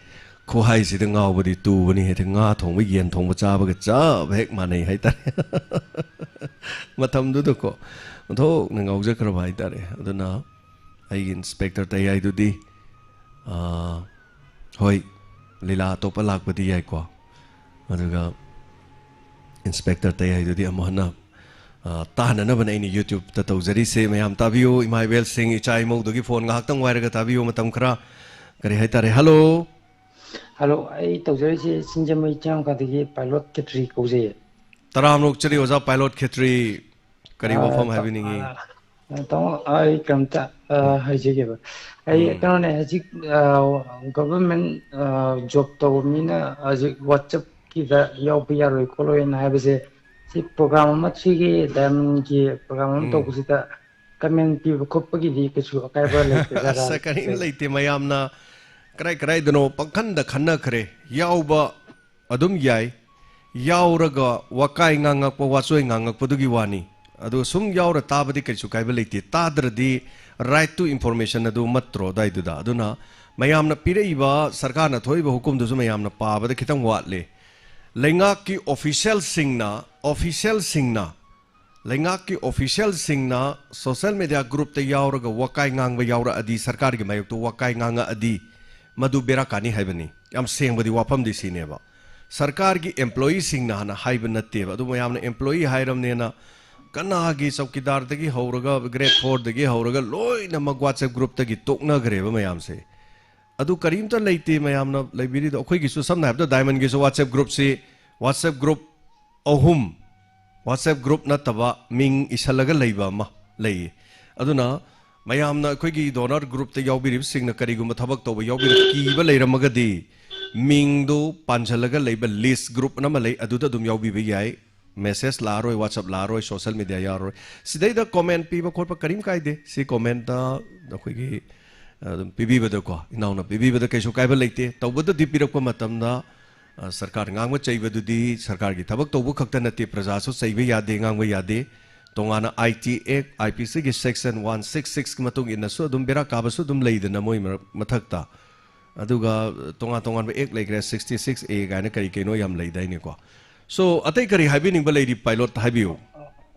ꯈꯨꯍꯥꯏꯁꯤꯗ ꯉꯥꯎꯕꯗꯤ ꯇꯨꯕꯅꯤ ꯍꯥꯏꯗꯤ ꯉꯥ ꯊꯣꯡꯕ ꯌꯦꯟ ꯊꯣꯡꯕ ꯆꯥꯕꯒ ꯆꯞ ꯍꯦꯛ ꯃꯥꯟꯅꯩ ꯍꯥꯏꯇꯥꯔꯦ꯫ ꯃꯇꯝꯗꯨꯗꯀꯣ ꯑꯣꯟꯊꯣꯛꯅ ꯉꯥꯎꯖꯈ꯭ꯔꯕ ꯍꯥꯏꯇꯥꯔꯦ꯫ ꯑꯗꯨꯅ ꯑꯩꯒꯤ ꯏꯟꯁꯄꯦꯛꯇꯔ ꯇꯌꯥꯏꯗꯨꯗꯤ, ꯑꯥ, ꯍꯣꯏ, ꯂꯤꯂꯥ ꯑꯇꯣꯞꯄ ꯂꯥꯛꯄꯗꯤ ꯌꯥꯏꯀꯣ, ꯑꯗꯨꯒ ꯏꯟꯁꯄꯦꯛꯇꯔ ꯇꯌꯥꯏꯗꯨꯗꯤ ꯑꯃꯨꯛ ꯍꯟꯅ, ꯑꯥ, ꯇꯥꯅꯅꯕꯅꯦ ꯑꯩꯅ YouTube-ꯇ ꯇꯧꯖꯔꯤꯁꯦ꯫ ꯃꯌꯥꯝ ꯇꯥꯕꯤꯌꯨ, ꯏꯃꯥ ꯏꯕꯦꯜꯁꯤꯡ, ꯏꯆꯥ ꯏꯃꯧꯗꯒꯤ phone ꯉꯥꯏꯍꯥꯛꯇꯪ ꯋꯥꯏꯔꯒ ꯇꯥꯕꯤꯌꯨ, ꯃꯇꯝ ꯈꯔ꯫ ꯀꯔꯤ ꯍꯥꯏꯇꯥꯔꯦ? Hello꯫ Hello, ꯑꯩ ꯇꯧꯖꯔꯤꯁꯦ ꯁꯤꯡꯖꯃꯩ ꯆꯤꯡꯉꯝꯀꯥꯗꯒꯤ pilot ꯈꯦꯇ꯭ꯔꯤ ꯀꯧꯖꯩꯌꯦ꯫ ꯇꯔꯥꯝꯅ ꯑꯣꯛꯆꯔꯤ ꯑꯣꯖꯥ pilot ꯈꯦꯇ꯭ꯔꯤ꯫ ꯀꯔꯤ ꯑꯥ, ꯋꯥꯐꯝ ꯇꯥ-, ꯍꯥꯏꯕꯤꯅꯤꯡꯉꯤ? ꯑꯥ, ꯇꯥꯃꯣ, ꯑꯩ ꯀꯩꯝꯇ, ꯑꯥ, ꯎꯝ꯫ ꯍꯥꯏꯖꯒꯦꯕ꯫ ꯑꯩ ꯎꯝ꯫ ꯀꯩꯅꯣꯅꯦ, ꯍꯧꯖꯤꯛ, ꯑꯥ, government, ꯑꯥ, job ꯇꯧꯕ ꯃꯤꯅ ꯍꯧꯖꯤꯛ WhatsApp-ꯀꯤꯗ ꯌꯥꯎꯕ ꯌꯥꯔꯣꯏ ꯈꯣꯠꯂꯣꯏꯅ ꯍꯥꯏꯕꯁꯦ, ꯁꯤ program ꯑꯃ, ꯁꯤꯒꯤ Diamond-ꯒꯤ program ꯑꯃ ꯎꯝ꯫ ꯇꯧꯕꯁꯤꯗ comment ꯄꯤꯕ ꯈꯣꯠꯄꯒꯤꯗꯤ ꯀꯩꯁꯨ ꯑꯀꯥꯏꯕ ꯂꯩꯇꯦ ꯖꯥꯠꯂꯥ? ꯑꯁ, ꯀꯔꯤꯝ ꯂꯩꯇꯦ꯫ ꯃꯌꯥꯝꯅ ꯀꯔꯥꯏ ꯀꯔꯥꯏꯗꯅꯣ ꯄꯪꯈꯟꯗ ꯈꯟꯅꯈ꯭ꯔꯦ꯫ ꯌꯥꯎꯕ ꯑꯗꯨꯝ ꯌꯥꯏ꯫ ꯌꯥꯎꯔꯒ ꯋꯥꯀꯥꯏ ꯉꯥꯡꯉꯛꯄ, ꯋꯥꯆꯣꯏ ꯉꯥꯡꯉꯛꯄꯗꯨꯒꯤ ꯋꯥꯅꯤ꯫ ꯑꯗꯨ ꯁꯨꯝ ꯌꯥꯎꯔ ꯇꯥꯕꯗꯤ ꯀꯩꯁꯨ ꯀꯥꯏꯕ ꯂꯩꯇꯦ꯫ ꯇꯥꯗ꯭ꯔꯗꯤ right to information ꯑꯗꯨ ꯃꯠꯇ꯭ꯔꯣ ꯑꯗꯥꯏꯗꯨꯗ? ꯑꯗꯨꯅ ꯃꯌꯥꯝꯅ ꯄꯤꯔꯛꯏꯕ, ꯁꯔꯀꯥꯔꯅ ꯊꯣꯛꯏꯕ ꯍꯨꯀꯨꯝꯗꯨꯁꯨ ꯃꯌꯥꯝꯅ ꯄꯥꯕꯗ ꯈꯤꯇꯪ ꯋꯥꯠꯂꯦ꯫ ꯂꯩꯉꯥꯛꯀꯤ official-ꯁꯤꯡꯅ, official-ꯁꯤꯡꯅ, ꯂꯩꯉꯥꯛꯀꯤ official-ꯁꯤꯡꯅ social media group-ꯇ ꯌꯥꯎꯔꯒ ꯋꯥꯀꯥꯏ ꯉꯥꯡꯕ ꯌꯥꯎꯔꯛꯑꯗꯤ, ꯁꯔꯀꯥꯔꯒꯤ ꯃꯥꯌꯣꯛꯇ ꯋꯥꯀꯥꯏ ꯉꯥꯡꯉꯛꯑꯗꯤ, ꯃꯗꯨ ꯕꯦꯔꯥ ꯀꯥꯅꯤ ꯍꯥꯏꯕꯅꯤ꯫ ꯌꯥꯝ ꯁꯦꯡꯕꯗꯤ ꯋꯥꯐꯝꯗꯤ ꯁꯤꯅꯦꯕ꯫ ꯁꯔꯀꯥꯔꯒꯤ employee-ꯁꯤꯡꯅ ꯍꯥꯟꯅ ꯍꯥꯏꯕ ꯅꯠꯇꯦꯕ꯫ ꯑꯗꯨ ꯃꯌꯥꯝꯅ employee ꯍꯥꯏꯔꯕꯅꯦꯅ ꯀꯅꯥꯒꯤ ꯆꯧꯀꯤꯗꯥꯔꯗꯒꯤ ꯍꯧꯔꯒ, grade four-ꯗꯒꯤ ꯍꯧꯔꯒ ꯂꯣꯏꯅꯃꯛ WhatsApp group-ꯇꯒꯤ ꯇꯣꯛꯅꯈ꯭ꯔꯦꯕ ꯃꯌꯥꯝꯁꯦ꯫ ꯑꯗꯨ ꯀꯔꯤꯝꯇ ꯂꯩꯇꯦ ꯃꯌꯥꯝꯅ ꯂꯩꯕꯤꯔꯤꯗꯣ꯫ ꯑꯩꯈꯣꯏꯒꯤꯁꯨ ꯁꯝꯅ ꯍꯥꯏꯔꯕꯗ Diamond-ꯒꯤꯁꯨ WhatsApp group-ꯁꯤ, WhatsApp group ꯑꯍꯨꯝ, WhatsApp group ꯅꯠꯇꯕ ꯃꯤꯡ ꯏꯁꯜꯂꯒ ꯂꯩꯕ ꯑꯃ ꯂꯩꯌꯦ꯫ ꯑꯗꯨꯅ ꯃꯌꯥꯝꯅ ꯑꯩꯈꯣꯏꯒꯤ donor group-ꯇ ꯌꯥꯎꯕꯤꯔꯤꯕꯁꯤꯡꯅ ꯀꯔꯤꯒꯨꯝꯕ ꯊꯕꯛ ꯇꯧꯕ ꯌꯥꯎꯕꯤꯔ-, ꯀꯤꯕ ꯂꯩꯔꯝꯃꯒꯗꯤ, ꯃꯤꯡꯗꯨ ꯄꯥꯟꯁꯤꯜꯂꯒ ꯂꯩꯕ list group ꯑꯃ ꯂꯩ, ꯑꯗꯨꯗ ꯑꯗꯨꯝ ꯌꯥꯎꯕꯤꯕ ꯌꯥꯏ꯫ Message ꯂꯥꯛꯑꯔꯣꯏ, WhatsApp ꯂꯥꯛꯑꯔꯣꯏ, social media ꯌꯥꯎꯔꯔꯣꯏ꯫ ꯁꯤꯗꯩꯗ comment ꯄꯤꯕ ꯈꯣꯠꯄ ꯀꯔꯤꯝ ꯀꯥꯏꯗꯦ꯫ ꯁꯤ comment-ꯇ ꯑꯩꯈꯣꯏꯒꯤ, ꯑ, ꯑꯗꯨꯝ ꯄꯤꯕꯤꯕꯗꯀꯣ, ꯏꯅꯥꯎꯅ ꯄꯤꯕꯤꯕꯗ ꯀꯩꯁꯨ ꯀꯥꯏꯕ ꯂꯩꯇꯦ꯫ ꯇꯧꯕꯇꯗꯤ ꯄꯤꯔꯛꯄ ꯃꯇꯝꯗ, ꯑ, ꯁꯔꯀꯥꯔ ꯉꯥꯡꯕ ꯆꯩꯕꯗꯨꯗꯤ ꯁꯔꯀꯥꯔꯒꯤ ꯊꯕꯛ ꯇꯧꯕ ꯈꯛꯇ ꯅꯠꯇꯦ, ꯄ꯭ꯔꯖꯥꯁꯨ ꯆꯩꯕ ꯌꯥꯗꯦ, ꯉꯥꯡꯕ ꯌꯥꯗꯦ꯫ ꯇꯣꯉꯥꯟꯅ I T Act, I P C-ꯒꯤ section one six six-ꯀꯤ ꯃꯇꯨꯡ ꯏꯟꯅꯁꯨ ꯑꯗꯨꯝ ꯕꯦꯔꯥ ꯀꯥꯕꯁꯨ ꯑꯗꯨꯝ ꯂꯩꯗꯅ ꯃꯣꯏ ꯃꯔꯛ-, ꯃꯊꯛꯇ꯫ ꯑꯗꯨꯒ ꯇꯣꯉꯥꯟ ꯇꯣꯉꯥꯟꯕ ꯑꯦꯛ ꯂꯩꯈ꯭ꯔꯦ, sixty six A ꯀꯥꯏꯅ ꯀꯔꯤ ꯀꯩꯅꯣ ꯌꯥꯝ ꯂꯩꯗꯥꯏꯅꯦꯀꯣ꯫ So, ꯑꯇꯩ ꯀꯔꯤ ꯍꯥꯏꯕꯤꯅꯤꯡꯕ ꯂꯩꯔꯤ, pilot, ꯍꯥꯏꯕꯤꯌꯨ꯫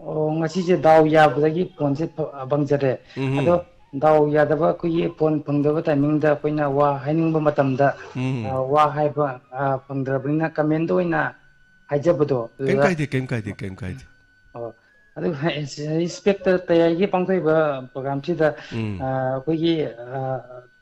ꯑꯣ, ꯉꯁꯤꯁꯦ ꯗꯥꯎ ꯌꯥꯕꯗꯒꯤ ꯐꯣꯟꯁꯦ ꯐ- ꯐꯪꯖꯔꯦ꯫ ꯎꯝ꯫ ꯑꯗꯣ ꯗꯥꯎ ꯌꯥꯗꯕ ꯑꯩꯈꯣꯏꯒꯤ ꯐꯣꯟ ꯐꯪꯗꯕ ꯇꯥꯏꯃꯤꯡꯗ ꯑꯩꯈꯣꯏꯅ ꯋꯥ ꯍꯥꯏꯅꯤꯡꯕ ꯃꯇꯝꯗ ꯎꯝ꯫ ꯑ, ꯋꯥ ꯍꯥꯏꯕ ꯑ, ꯐꯪꯗ꯭ꯔꯕꯅꯤꯅ ꯀꯃꯦꯟꯗ ꯑꯣꯏꯅ ꯍꯥꯏꯖꯕꯗꯣ ꯀꯩꯝ ꯑꯗꯨꯗ ꯀꯥꯏꯗꯦ, ꯀꯩꯝ ꯀꯥꯏꯗꯦ, ꯀꯩꯝ ꯀꯥꯏꯗꯦ꯫ ꯑꯣ, ꯑꯗꯨ ꯏꯟꯁꯄꯦꯛꯇꯔ ꯇꯌꯥꯏꯒꯤ ꯄꯥꯡꯊꯣꯛꯏꯕ ꯄ꯭ꯔꯣꯒꯥꯝꯁꯤꯗ ꯎꯝ꯫ ꯑ, ꯑꯩꯈꯣꯏꯒꯤ ꯑ,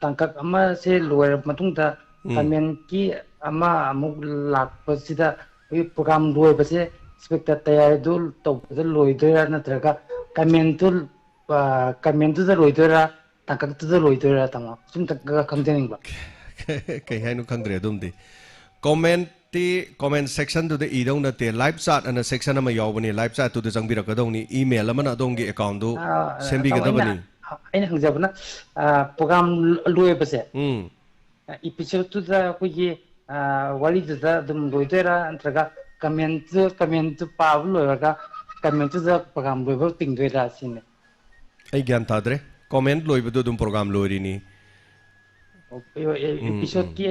ꯇꯥꯡꯀꯛ ꯑꯃꯁꯦ ꯂꯣꯏꯔꯕ ꯃꯇꯨꯡꯗ ꯎꯝ꯫ ꯀꯃꯦꯟꯒꯤ ꯑꯃ ꯑꯃꯨꯛ ꯂꯥꯛꯄꯁꯤꯗ ꯑꯩꯈꯣꯏꯒꯤ ꯄ꯭ꯔꯣꯒꯥꯝ ꯂꯣꯏꯕꯁꯦ ꯏꯟꯁꯄꯦꯛꯇꯔ ꯇꯌꯥꯏꯗꯨ ꯇꯧꯕꯗ ꯂꯣꯏꯗꯣꯏꯔꯥ ꯅꯠꯇ꯭ꯔꯒ ꯀꯃꯦꯟꯗꯨ ꯀꯃꯦꯟꯗꯨꯗ ꯂꯣꯏꯗꯣꯏꯔꯥ, ꯇꯥꯡꯀꯛꯇꯨꯗ ꯂꯣꯏꯗꯣꯏꯔꯥ, ꯇꯥꯃꯣ? ꯁꯨꯝꯇꯪꯒ ꯈꯪꯖꯅꯤꯡꯕ꯫ ꯀꯩ ꯍꯥꯏꯅꯣ ꯈꯪꯗ꯭ꯔꯦ ꯑꯗꯨꯝꯗꯤ꯫ ꯀꯣꯃꯦꯟꯠꯇꯤ ꯀꯣꯃꯦꯟ ꯁꯦꯛꯁꯟꯗꯨꯗ ꯏꯗꯧ ꯅꯠꯇꯦ, ꯂꯥꯏꯚ ꯆꯥꯠ ꯑꯅ ꯁꯦꯛꯁꯟ ꯑꯃ ꯌꯥꯎꯕꯅꯤ, ꯂꯥꯏꯚ ꯆꯥꯠꯇꯨꯗ ꯆꯪꯕꯤꯔꯛꯀꯗꯧꯅꯤ, ꯏꯃꯦꯜ ꯑꯃꯅ ꯑꯗꯣꯝꯒꯤ ꯑꯦꯀꯥꯎꯟꯗꯨ ꯑ, ꯇꯥꯃꯣ, ꯑꯩꯅ ꯁꯦꯝꯕꯤꯒꯗꯕꯅꯤ꯫ ꯑꯩꯅ ꯍꯪꯖꯕꯅ ꯄ꯭ꯔꯣꯒꯥꯝ ꯂꯣꯏꯕꯁꯦ ꯎꯝ꯫ ꯏꯄꯤꯁꯣꯗꯇꯨꯗ ꯑꯩꯈꯣꯏꯒꯤ ꯑ, ꯋꯥꯔꯤꯗꯨꯗ ꯑꯗꯨꯝ ꯂꯣꯏꯗꯣꯏꯔꯥ ꯅꯠꯇ꯭ꯔꯒ ꯀꯃꯦꯟꯇꯨ ꯀꯃꯦꯟꯇꯨ ꯄꯥꯕ ꯂꯣꯏꯔꯒ ꯀꯃꯦꯟꯇꯨꯗ ꯄ꯭ꯔꯣꯒꯥꯝ ꯂꯣꯏꯕ ꯆꯤꯡꯗꯣꯏꯔꯥ ꯁꯤꯅꯤ꯫ ꯑꯩ ꯒ꯭ꯌꯥꯟ ꯇꯥꯗ꯭ꯔꯦ꯫ ꯀꯣꯃꯦꯟ ꯂꯣꯏꯕꯗꯨ ꯑꯗꯨꯝ ꯄ꯭ꯔꯣꯒꯥꯝ ꯂꯣꯏꯔꯤꯅꯤ꯫ ꯑꯦꯄꯤꯁꯣꯗꯀꯤ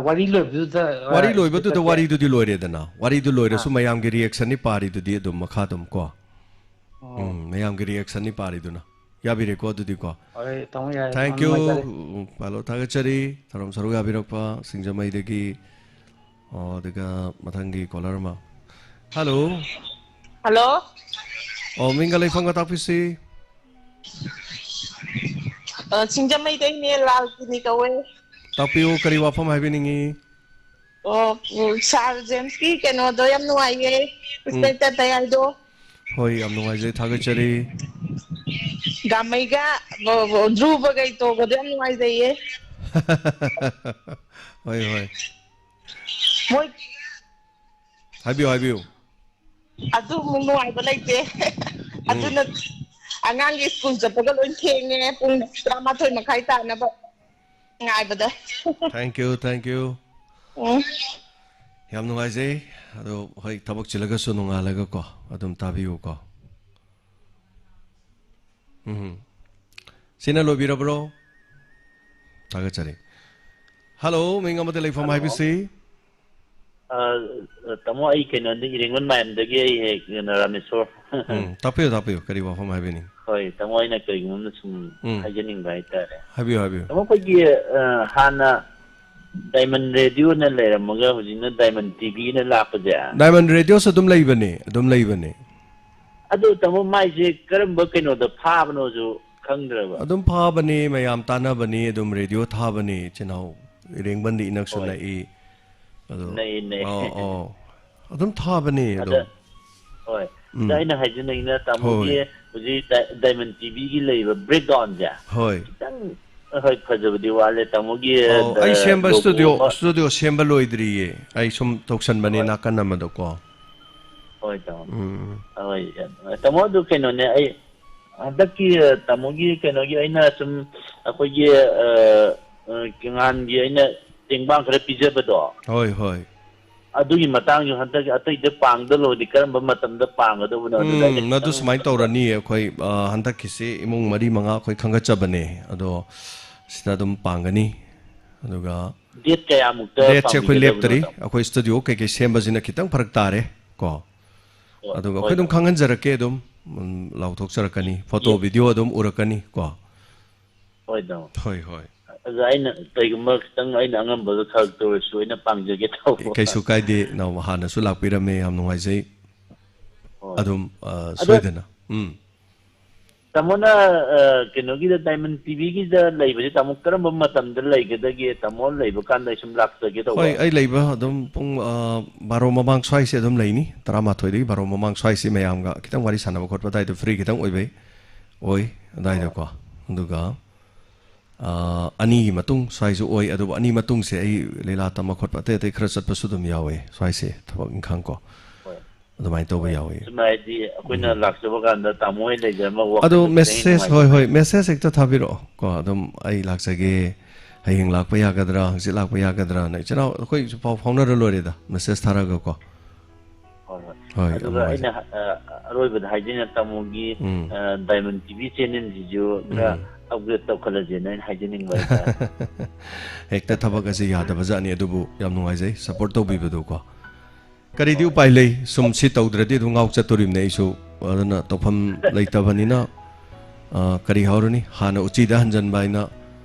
ꯋꯥꯔꯤ ꯂꯣꯏꯕꯗꯨꯗ ꯑ, ꯋꯥꯔꯤ ꯂꯣꯏꯕꯗꯨꯗ ꯋꯥꯔꯤꯗꯨꯗꯤ ꯂꯣꯏꯔꯦꯗꯅ꯫ ꯋꯥꯔꯤꯗꯨ ꯂꯣꯏꯔꯁꯨ ꯑꯥ꯫ ꯃꯌꯥꯝꯒꯤ ꯔꯤꯌꯦꯛꯁꯟꯅꯤ ꯄꯥꯔꯤꯗꯨꯗꯤ ꯑꯗꯨꯝ ꯃꯈꯥ ꯑꯗꯨꯝ ꯀꯣ꯫ ꯑꯣ꯫ ꯎꯝ, ꯃꯌꯥꯝꯒꯤ ꯔꯤꯌꯦꯛꯁꯟꯅꯤ ꯄꯥꯔꯤꯗꯨꯅ꯫ ꯌꯥꯕꯤꯔꯦꯀꯣ ꯑꯗꯨꯗꯤꯀꯣ꯫ ꯍꯣꯏ, ꯇꯥꯃꯣ, ꯌꯥꯔꯦ꯫ Thank ꯌꯥꯝ you꯫ ꯅꯨꯡꯉꯥꯏꯖꯔꯦ꯫ ꯎꯝ, ꯄꯥꯏꯂꯣꯠ ꯊꯥꯒꯠꯆꯔꯤ꯫ ꯊꯧꯔꯝ ꯁꯔꯨꯛ ꯌꯥꯕꯤꯔꯛꯄ ꯁꯤꯡꯖꯃꯩꯗꯒꯤ꯫ ꯑꯣ, ꯑꯗꯨꯒ ꯃꯊꯪꯒꯤ ꯀꯣꯂꯔ ꯑꯃ꯫ ꯍꯜꯂꯣ꯫ ꯍꯜꯂꯣ꯫ ꯑꯣ, ꯃꯤꯡꯒ ꯂꯩꯐꯝꯒ ꯇꯥꯛꯄꯤꯁꯤ꯫ ꯑ, ꯁꯤꯡꯖꯃꯩꯗꯩꯅꯦ, ꯂꯥꯜꯀꯤꯅꯤ ꯀꯧꯋꯦ꯫ ꯇꯥꯛꯄꯤꯌꯨ, ꯀꯔꯤ ꯋꯥꯐꯝ ꯍꯥꯏꯕꯤꯅꯤꯡꯉꯤ? ꯑꯣ, ꯎꯝ, ꯁꯥꯔ ꯖꯦꯝꯁꯀꯤ ꯀꯩꯅꯣꯗꯣ ꯌꯥꯝ ꯅꯨꯡꯉꯥꯏꯌꯦ꯫ ꯏꯟꯁꯄꯦꯛꯇꯔ ꯇꯌꯥꯏꯗꯣ꯫ ꯍꯣꯏ, ꯌꯥꯝ ꯅꯨꯡꯉꯥꯏꯖꯩ, ꯊꯥꯒꯠꯆꯔꯤ꯫ ꯒꯥꯃꯩꯒ, ꯕ-, ꯕ-, ꯙ꯭ꯔꯨꯕꯒ ꯏꯇꯣꯒꯗꯣ ꯌꯥꯝ ꯅꯨꯡꯉꯥꯏꯖꯩꯌꯦ꯫ ꯍꯣꯏ, ꯍꯣꯏ꯫ ꯃꯣꯏ ꯍꯥꯏꯕꯤꯌꯨ, ꯍꯥꯏꯕꯤꯌꯨ꯫ ꯑꯗꯨꯃꯨꯛ ꯅꯨꯡꯉꯥꯏꯕ ꯂꯩꯇꯦ꯫ ꯑꯗꯨꯅ ꯑꯉꯥꯡꯒꯤ ꯁ꯭ꯀꯨꯜ ꯆꯠꯄꯒ ꯂꯣꯏ ꯊꯦꯡꯉꯦ꯫ ꯄꯨꯡ ꯇꯔꯥꯃꯥꯊꯣꯏ ꯃꯈꯥꯏ ꯇꯥꯅꯕ ꯉꯥꯏꯕꯗ꯫ Thank you, thank you꯫ ꯎꯝ꯫ ꯌꯥꯝ ꯅꯨꯡꯉꯥꯏꯖꯩ꯫ ꯑꯗꯣ ꯍꯣꯏ, ꯊꯕꯛ ꯆꯤꯜꯂꯒꯁꯨ ꯅꯣꯡꯉꯥꯜꯂꯒꯀꯣ ꯑꯗꯨꯝ ꯇꯥꯕꯤꯌꯨꯀꯣ꯫ ꯎꯝ꯫ ꯁꯤꯅ ꯂꯣꯏꯕꯤꯔꯕ꯭ꯔꯣ? ꯊꯥꯒꯠꯆꯔꯤ꯫ ꯍꯜꯂꯣ, ꯃꯤꯡ ꯑꯃꯗꯤ ꯂꯩꯐꯝ ꯍꯜꯂꯣ꯫ ꯍꯥꯏꯕꯤꯁꯤ꯫ ꯑ, ꯇꯥꯃꯣ, ꯑꯩ ꯀꯩꯅꯣꯗꯒꯤ, ꯏꯔꯦꯡꯕꯝ ꯃꯥꯏꯝꯗꯒꯤ ꯑꯩ ꯍꯦꯛ, ꯀꯩꯅꯣ, ꯔꯥꯃꯦꯁꯣꯔ꯫ ꯎꯝ, ꯇꯥꯛꯄꯤꯌꯨ, ꯇꯥꯛꯄꯤꯌꯨ, ꯀꯔꯤ ꯋꯥꯐꯝ ꯍꯥꯏꯕꯤꯅꯤꯡ? ꯍꯣꯏ, ꯇꯥꯃꯣ, ꯑꯩꯅ ꯀꯔꯤꯒꯨꯝꯕ ꯑꯃ ꯁꯨꯝ ꯎꯝ꯫ ꯍꯥꯏꯖꯅꯤꯡꯕ ꯍꯥꯏꯇꯥꯔꯦ꯫ ꯍꯥꯏꯕꯤꯌꯨ, ꯍꯥꯏꯕꯤꯌꯨ꯫ ꯇꯥꯃꯣ, ꯑꯩꯈꯣꯏꯒꯤ, ꯑ, ꯍꯥꯟꯅ ꯗꯥꯏꯃꯟ ꯔꯦꯗꯤꯑꯣꯅ ꯂꯩꯔꯝꯃꯒ ꯍꯧꯖꯤꯛꯅ ꯗꯥꯏꯃꯟ ꯇꯤꯚꯤꯅ ꯂꯥꯛꯄꯁꯦ꯫ ꯗꯥꯏꯃꯟ ꯔꯦꯗꯤꯑꯣꯁꯨ ꯑꯗꯨꯝ ꯂꯩꯕꯅꯦ, ꯑꯗꯨꯝ ꯂꯩꯕꯅꯦ꯫ ꯑꯗꯨ ꯇꯥꯃꯣ, ꯃꯥꯏꯁꯦ ꯀꯔꯝꯕ ꯀꯩꯅꯣꯗ ꯐꯥꯕꯅꯣꯁꯨ ꯈꯪꯗ꯭ꯔꯕ꯫ ꯑꯗꯨꯝ ꯐꯥꯕꯅꯤ, ꯃꯌꯥꯝ ꯇꯥꯟꯅꯕꯅꯤ, ꯑꯗꯨꯝ ꯔꯦꯗꯤꯑꯣ ꯊꯥꯕꯅꯤ, ꯏꯆꯤꯟ ꯏꯅꯥꯎ ꯏꯔꯦꯡꯕꯟꯗꯤ ꯏꯅꯛꯁꯨ ꯍꯣꯏ꯫ ꯅꯛꯏ꯫ ꯑꯗꯣ, ꯅꯛꯏ, ꯅꯛꯏ꯫ ꯑꯣ, ꯑꯣ꯫ ꯑꯗꯨꯝ ꯊꯥꯕꯅꯤ, ꯑꯗꯣ꯫ ꯑꯗ, ꯍꯣꯏ꯫ ꯎꯝ꯫ ꯑꯗ ꯑꯩꯅ ꯍꯥꯏꯖꯅꯤꯡꯉꯤꯅ, ꯇꯥꯃꯣꯒꯤ ꯍꯣꯏ꯫ ꯍꯧꯖꯤꯛ ꯗꯥꯏ-, ꯗꯥꯏꯃꯟ ꯇꯤꯚꯤꯒꯤ ꯂꯩꯔꯤꯕ ꯕ꯭ꯔꯦꯛꯒ꯭ꯔꯥꯎꯟꯁꯦ, ꯍꯣꯏ꯫ ꯈꯤꯇꯪ, ꯍꯣꯏ, ꯐꯖꯕꯗꯤ ꯋꯥꯠꯂꯦ꯫ ꯇꯥꯃꯣꯒꯤ, ꯑꯣ, ꯑꯩ ꯑ, ꯁꯦꯝꯕ ꯂꯣꯒꯣ ꯁ꯭ꯇꯨꯗꯤꯑꯣ, ꯑꯃ ꯁ꯭ꯇꯨꯗꯤꯑꯣ ꯁꯦꯝꯕ ꯂꯣꯏꯗ꯭ꯔꯤꯌꯦ꯫ ꯑꯩ ꯁꯨꯝ ꯇꯧꯁꯟꯕꯅꯦ ꯍꯣꯏ꯫ ꯅꯥꯀꯟ ꯑꯃꯗꯀꯣ꯫ ꯍꯣꯏ, ꯇꯥꯃꯣ꯫ ꯎꯝ꯫ ꯍꯣꯏ, ꯇꯥꯃꯣ, ꯑꯗꯨ ꯀꯩꯅꯣꯅꯦ, ꯑꯩ ꯍꯟꯗꯛꯀꯤ, ꯑ, ꯇꯥꯃꯣꯒꯤ ꯀꯩꯅꯣꯒꯤ ꯑꯩꯅ ꯁꯨꯝ ꯑꯩꯈꯣꯏꯒꯤ, ꯑ, ꯑ, ꯀꯤꯉꯥꯟꯒꯤ ꯑꯩꯅ ꯇꯦꯡꯕꯥꯡ ꯈꯔ ꯄꯤꯖꯕꯗꯣ, ꯍꯣꯏ, ꯍꯣꯏ꯫ ꯑꯗꯨꯒꯤ ꯃꯇꯥꯡꯁꯨ ꯍꯟꯗꯛ ꯑꯇꯩꯗ ꯄꯥꯡꯗꯧꯔꯗꯤ ꯀꯔꯝꯕ ꯃꯇꯝꯗ ꯄꯥꯡꯒꯗꯧꯕꯅꯣ? ꯑꯗꯨꯗ ꯎꯝ, ꯑꯩꯅ ꯃꯗꯨ ꯈꯤꯇꯪ ꯁꯨꯃꯥꯏꯅ ꯇꯧꯔꯅꯤ꯫ ꯑꯩꯈꯣꯏ, ꯑ, ꯍꯟꯗꯛꯀꯤꯁꯤ ꯏꯃꯨꯡ ꯃꯔꯤ ꯃꯉꯥ ꯑꯩꯈꯣꯏ ꯈꯟꯒꯠꯆꯕꯅꯦ, ꯑꯗꯣ ꯁꯤꯗ ꯑꯗꯨꯝ ꯄꯥꯡꯒꯅꯤ꯫ ꯑꯗꯨꯒ ꯗꯦꯠ ꯀꯌꯥꯃꯨꯛꯇ ꯗꯦꯠꯁꯦ ꯑꯩꯈꯣꯏ ꯄꯥꯡꯕꯤꯒꯗꯕꯅꯣ, ꯂꯦꯞꯇ꯭ꯔꯤ꯫ ꯇꯥꯃꯣ? ꯑꯩꯈꯣꯏ ꯁ꯭ꯇꯨꯗꯤꯑꯣ ꯀꯩꯀꯩ ꯁꯦꯝꯕꯁꯤꯅ ꯈꯤꯇꯪ ꯐꯔꯛ ꯇꯥꯔꯦ ꯀꯣ꯫ ꯍꯣꯏ, ꯑꯗꯨꯒ ꯍꯣꯏ, ꯑꯩꯈꯣꯏ ꯑꯗꯨꯝ ꯇꯥꯃꯣ꯫ ꯈꯪꯍꯟꯖꯔꯛꯀꯦ, ꯑꯗꯨꯝ, ꯎꯝ, ꯂꯥꯎꯊꯣꯛꯆꯔꯛꯀꯅꯤ, ꯐꯣꯇꯣ, ꯌꯦ-, ꯚꯤꯗꯤꯑꯣ ꯑꯗꯨꯝ ꯎꯔꯛꯀꯅꯤ ꯀꯣ꯫ ꯍꯣꯏ, ꯇꯥꯃꯣ꯫ ꯍꯣꯏ, ꯍꯣꯏ꯫ ꯑꯗ ꯑꯩꯅ ꯀꯩꯒꯨꯝꯕ ꯈꯤꯇꯪ ꯑꯩꯅ ꯑꯉꯝꯕꯗꯣ ꯈꯔꯇ ꯑꯣꯏꯔꯁꯨ ꯑꯩꯅ ꯄꯥꯡꯖꯒꯦ ꯇꯧꯕ꯫ ꯀꯩꯁꯨ ꯀꯥꯏꯗꯦ, ꯏꯅꯥꯎ ꯍꯥꯟꯅꯁꯨ ꯂꯥꯛꯄꯤꯔꯝꯃꯦ, ꯌꯥꯝ ꯅꯨꯡꯉꯥꯏꯖꯩ꯫ ꯍꯣꯏ꯫ ꯑꯗꯨꯝ, ꯑ, ꯑꯗꯣ ꯁꯣꯏꯗꯅ꯫ ꯎꯝ꯫ ꯇꯥꯃꯣꯅ, ꯑ, ꯀꯩꯅꯣꯒꯤꯗ, ꯗꯥꯏꯃꯟ ꯇꯤꯚꯤꯒꯤꯗ ꯂꯩꯕꯁꯦ, ꯇꯥꯃꯣ, ꯀꯔꯝꯕ ꯃꯇꯝꯗ ꯂꯩꯒꯗꯒꯦ? ꯇꯥꯃꯣ ꯂꯩꯕ ꯀꯥꯟꯗ ꯑꯩ ꯁꯨꯝ ꯂꯥꯛꯆꯒꯦ ꯇꯧꯕ꯫ ꯍꯣꯏ, ꯑꯩ ꯂꯩꯕ ꯑꯗꯨꯝ ꯄꯨꯡ, ꯑ, ꯕꯥꯔꯣ ꯃꯃꯥꯡ ꯁ꯭ꯋꯥꯏꯁꯦ ꯑꯗꯨꯝ ꯂꯩꯅꯤ꯫ ꯇꯔꯥꯃꯥꯊꯣꯏꯗꯒꯤ ꯕꯥꯔꯣ ꯃꯃꯥꯡ ꯁ꯭ꯋꯥꯏꯁꯦ ꯃꯌꯥꯝꯒ ꯈꯤꯇꯪ ꯋꯥꯔꯤ ꯁꯥꯟꯅꯕ ꯈꯣꯠꯄ ꯑꯗꯥꯏꯗꯣ ꯐ꯭ꯔꯤ ꯈꯤꯇꯪ ꯑꯣꯏꯕꯩ ꯑꯣꯏ, ꯑꯗꯥꯏꯗꯀꯣ꯫ ꯑꯗꯨꯒ, ꯑ, ꯑꯅꯤꯒꯤ ꯃꯇꯨꯡ ꯁ꯭ꯋꯥꯏꯁꯨ ꯑꯣꯏ, ꯑꯗꯨꯕꯨ ꯑꯅꯤ ꯃꯇꯨꯡꯁꯦ ꯑꯩ ꯂꯤꯂꯥ ꯇꯝꯕ ꯈꯣꯠꯄ ꯑꯇꯩ ꯑꯇꯩ ꯈꯔ ꯆꯠꯄꯁꯨ ꯑꯗꯨꯝ ꯌꯥꯎꯋꯦ ꯁ꯭ꯋꯥꯏꯁꯦ, ꯊꯕꯛ ꯏꯪꯈꯥꯡ ꯀꯣ꯫ ꯍꯣꯏ꯫ ꯑꯗꯨꯃꯥꯏꯅ ꯇꯧꯕ ꯍꯣꯏ꯫ ꯌꯥꯎꯋꯦ꯫ ꯁꯨꯝ ꯍꯥꯏꯗꯤ ꯑꯩꯈꯣꯏꯅ ꯎꯝ꯫ ꯂꯥꯛꯆꯕ ꯀꯥꯟꯗ ꯇꯥꯃꯣ ꯍꯣꯏ ꯂꯩꯖꯔꯝꯃ ꯑꯗꯣ ꯋꯥꯈꯜꯗꯣ ꯈꯤꯇꯪ ꯃꯦꯁꯦꯖ, ꯍꯣꯏ, ꯍꯣꯏ, ꯅꯨꯡꯉꯥꯏꯖꯕ꯫ ꯃꯦꯁꯦꯖ ꯍꯦꯛꯇ ꯊꯥꯕꯤꯔꯛꯑꯣ ꯀꯣ, ꯑꯗꯨꯝ ꯑꯩ ꯂꯥꯛꯆꯒꯦ, ꯍꯌꯦꯡ ꯂꯥꯛꯄ ꯌꯥꯒꯗ꯭ꯔꯥ, ꯍꯪꯆꯤꯠ ꯂꯥꯛꯄ ꯌꯥꯒꯗ꯭ꯔꯥꯅ ꯏꯆꯤꯟ ꯏꯅꯥꯎ ꯑꯩꯈꯣꯏꯁꯨ ꯄꯥꯎ ꯐꯥꯎꯅꯔ ꯂꯣꯏꯔꯦꯗ, ꯃꯦꯁꯦꯖ ꯊꯥꯔꯒ ꯀꯣ꯫ ꯍꯣꯏ, ꯍꯣꯏ꯫ ꯍꯣꯏ, ꯌꯥꯝ ꯑꯗꯨꯒ ꯅꯨꯡꯉꯥꯏꯖꯔꯦ꯫ ꯑꯩꯅ, ꯑ, ꯑꯔꯣꯏꯕꯗ ꯍꯥꯏꯖꯅꯤꯡꯉꯤ, ꯇꯥꯃꯣꯒꯤ, ꯎꯝ꯫ ꯑ, ꯗꯥꯏꯃꯟ ꯇꯤꯚꯤ ꯆꯦꯅꯦꯜꯁꯤꯁꯨ ꯈꯔ ꯎꯝ꯫ ꯑꯞꯒ꯭ꯔꯦꯗ ꯇꯧꯈꯠꯂꯁꯦꯅ ꯑꯩꯅ ꯍꯥꯏꯖꯅꯤꯡꯕ ꯍꯥꯏꯇꯥꯔꯦ꯫ ꯍꯦꯛꯇ ꯊꯕꯛ ꯑꯁꯤ ꯌꯥꯗꯕ ꯖꯥꯠꯅꯤ, ꯑꯗꯨꯕꯨ ꯌꯥꯝ ꯅꯨꯡꯉꯥꯏꯖꯩ ꯁꯄꯣꯔꯠ ꯇꯧꯕꯤꯕꯗꯨꯀꯣ꯫ ꯀꯔꯤꯗꯤ ꯎꯄꯥꯏ ꯂꯩ, ꯁꯨꯝ ꯁꯤ ꯇꯧꯗ꯭ꯔꯗꯤ ꯑꯗꯨꯝ ꯉꯥꯎ ꯆꯠꯇꯣꯔꯤꯕꯅꯦ ꯑꯩꯁꯨ꯫ ꯑꯗꯨꯅ ꯇꯧꯐꯝ ꯂꯩꯇꯕꯅꯤꯅ, ꯑ, ꯀꯔꯤ ꯍꯥꯏꯔꯨꯅꯤ, ꯍꯥꯟꯅ ꯎꯆꯤꯗ ꯍꯟꯖꯟꯕ ꯍꯥꯏꯅ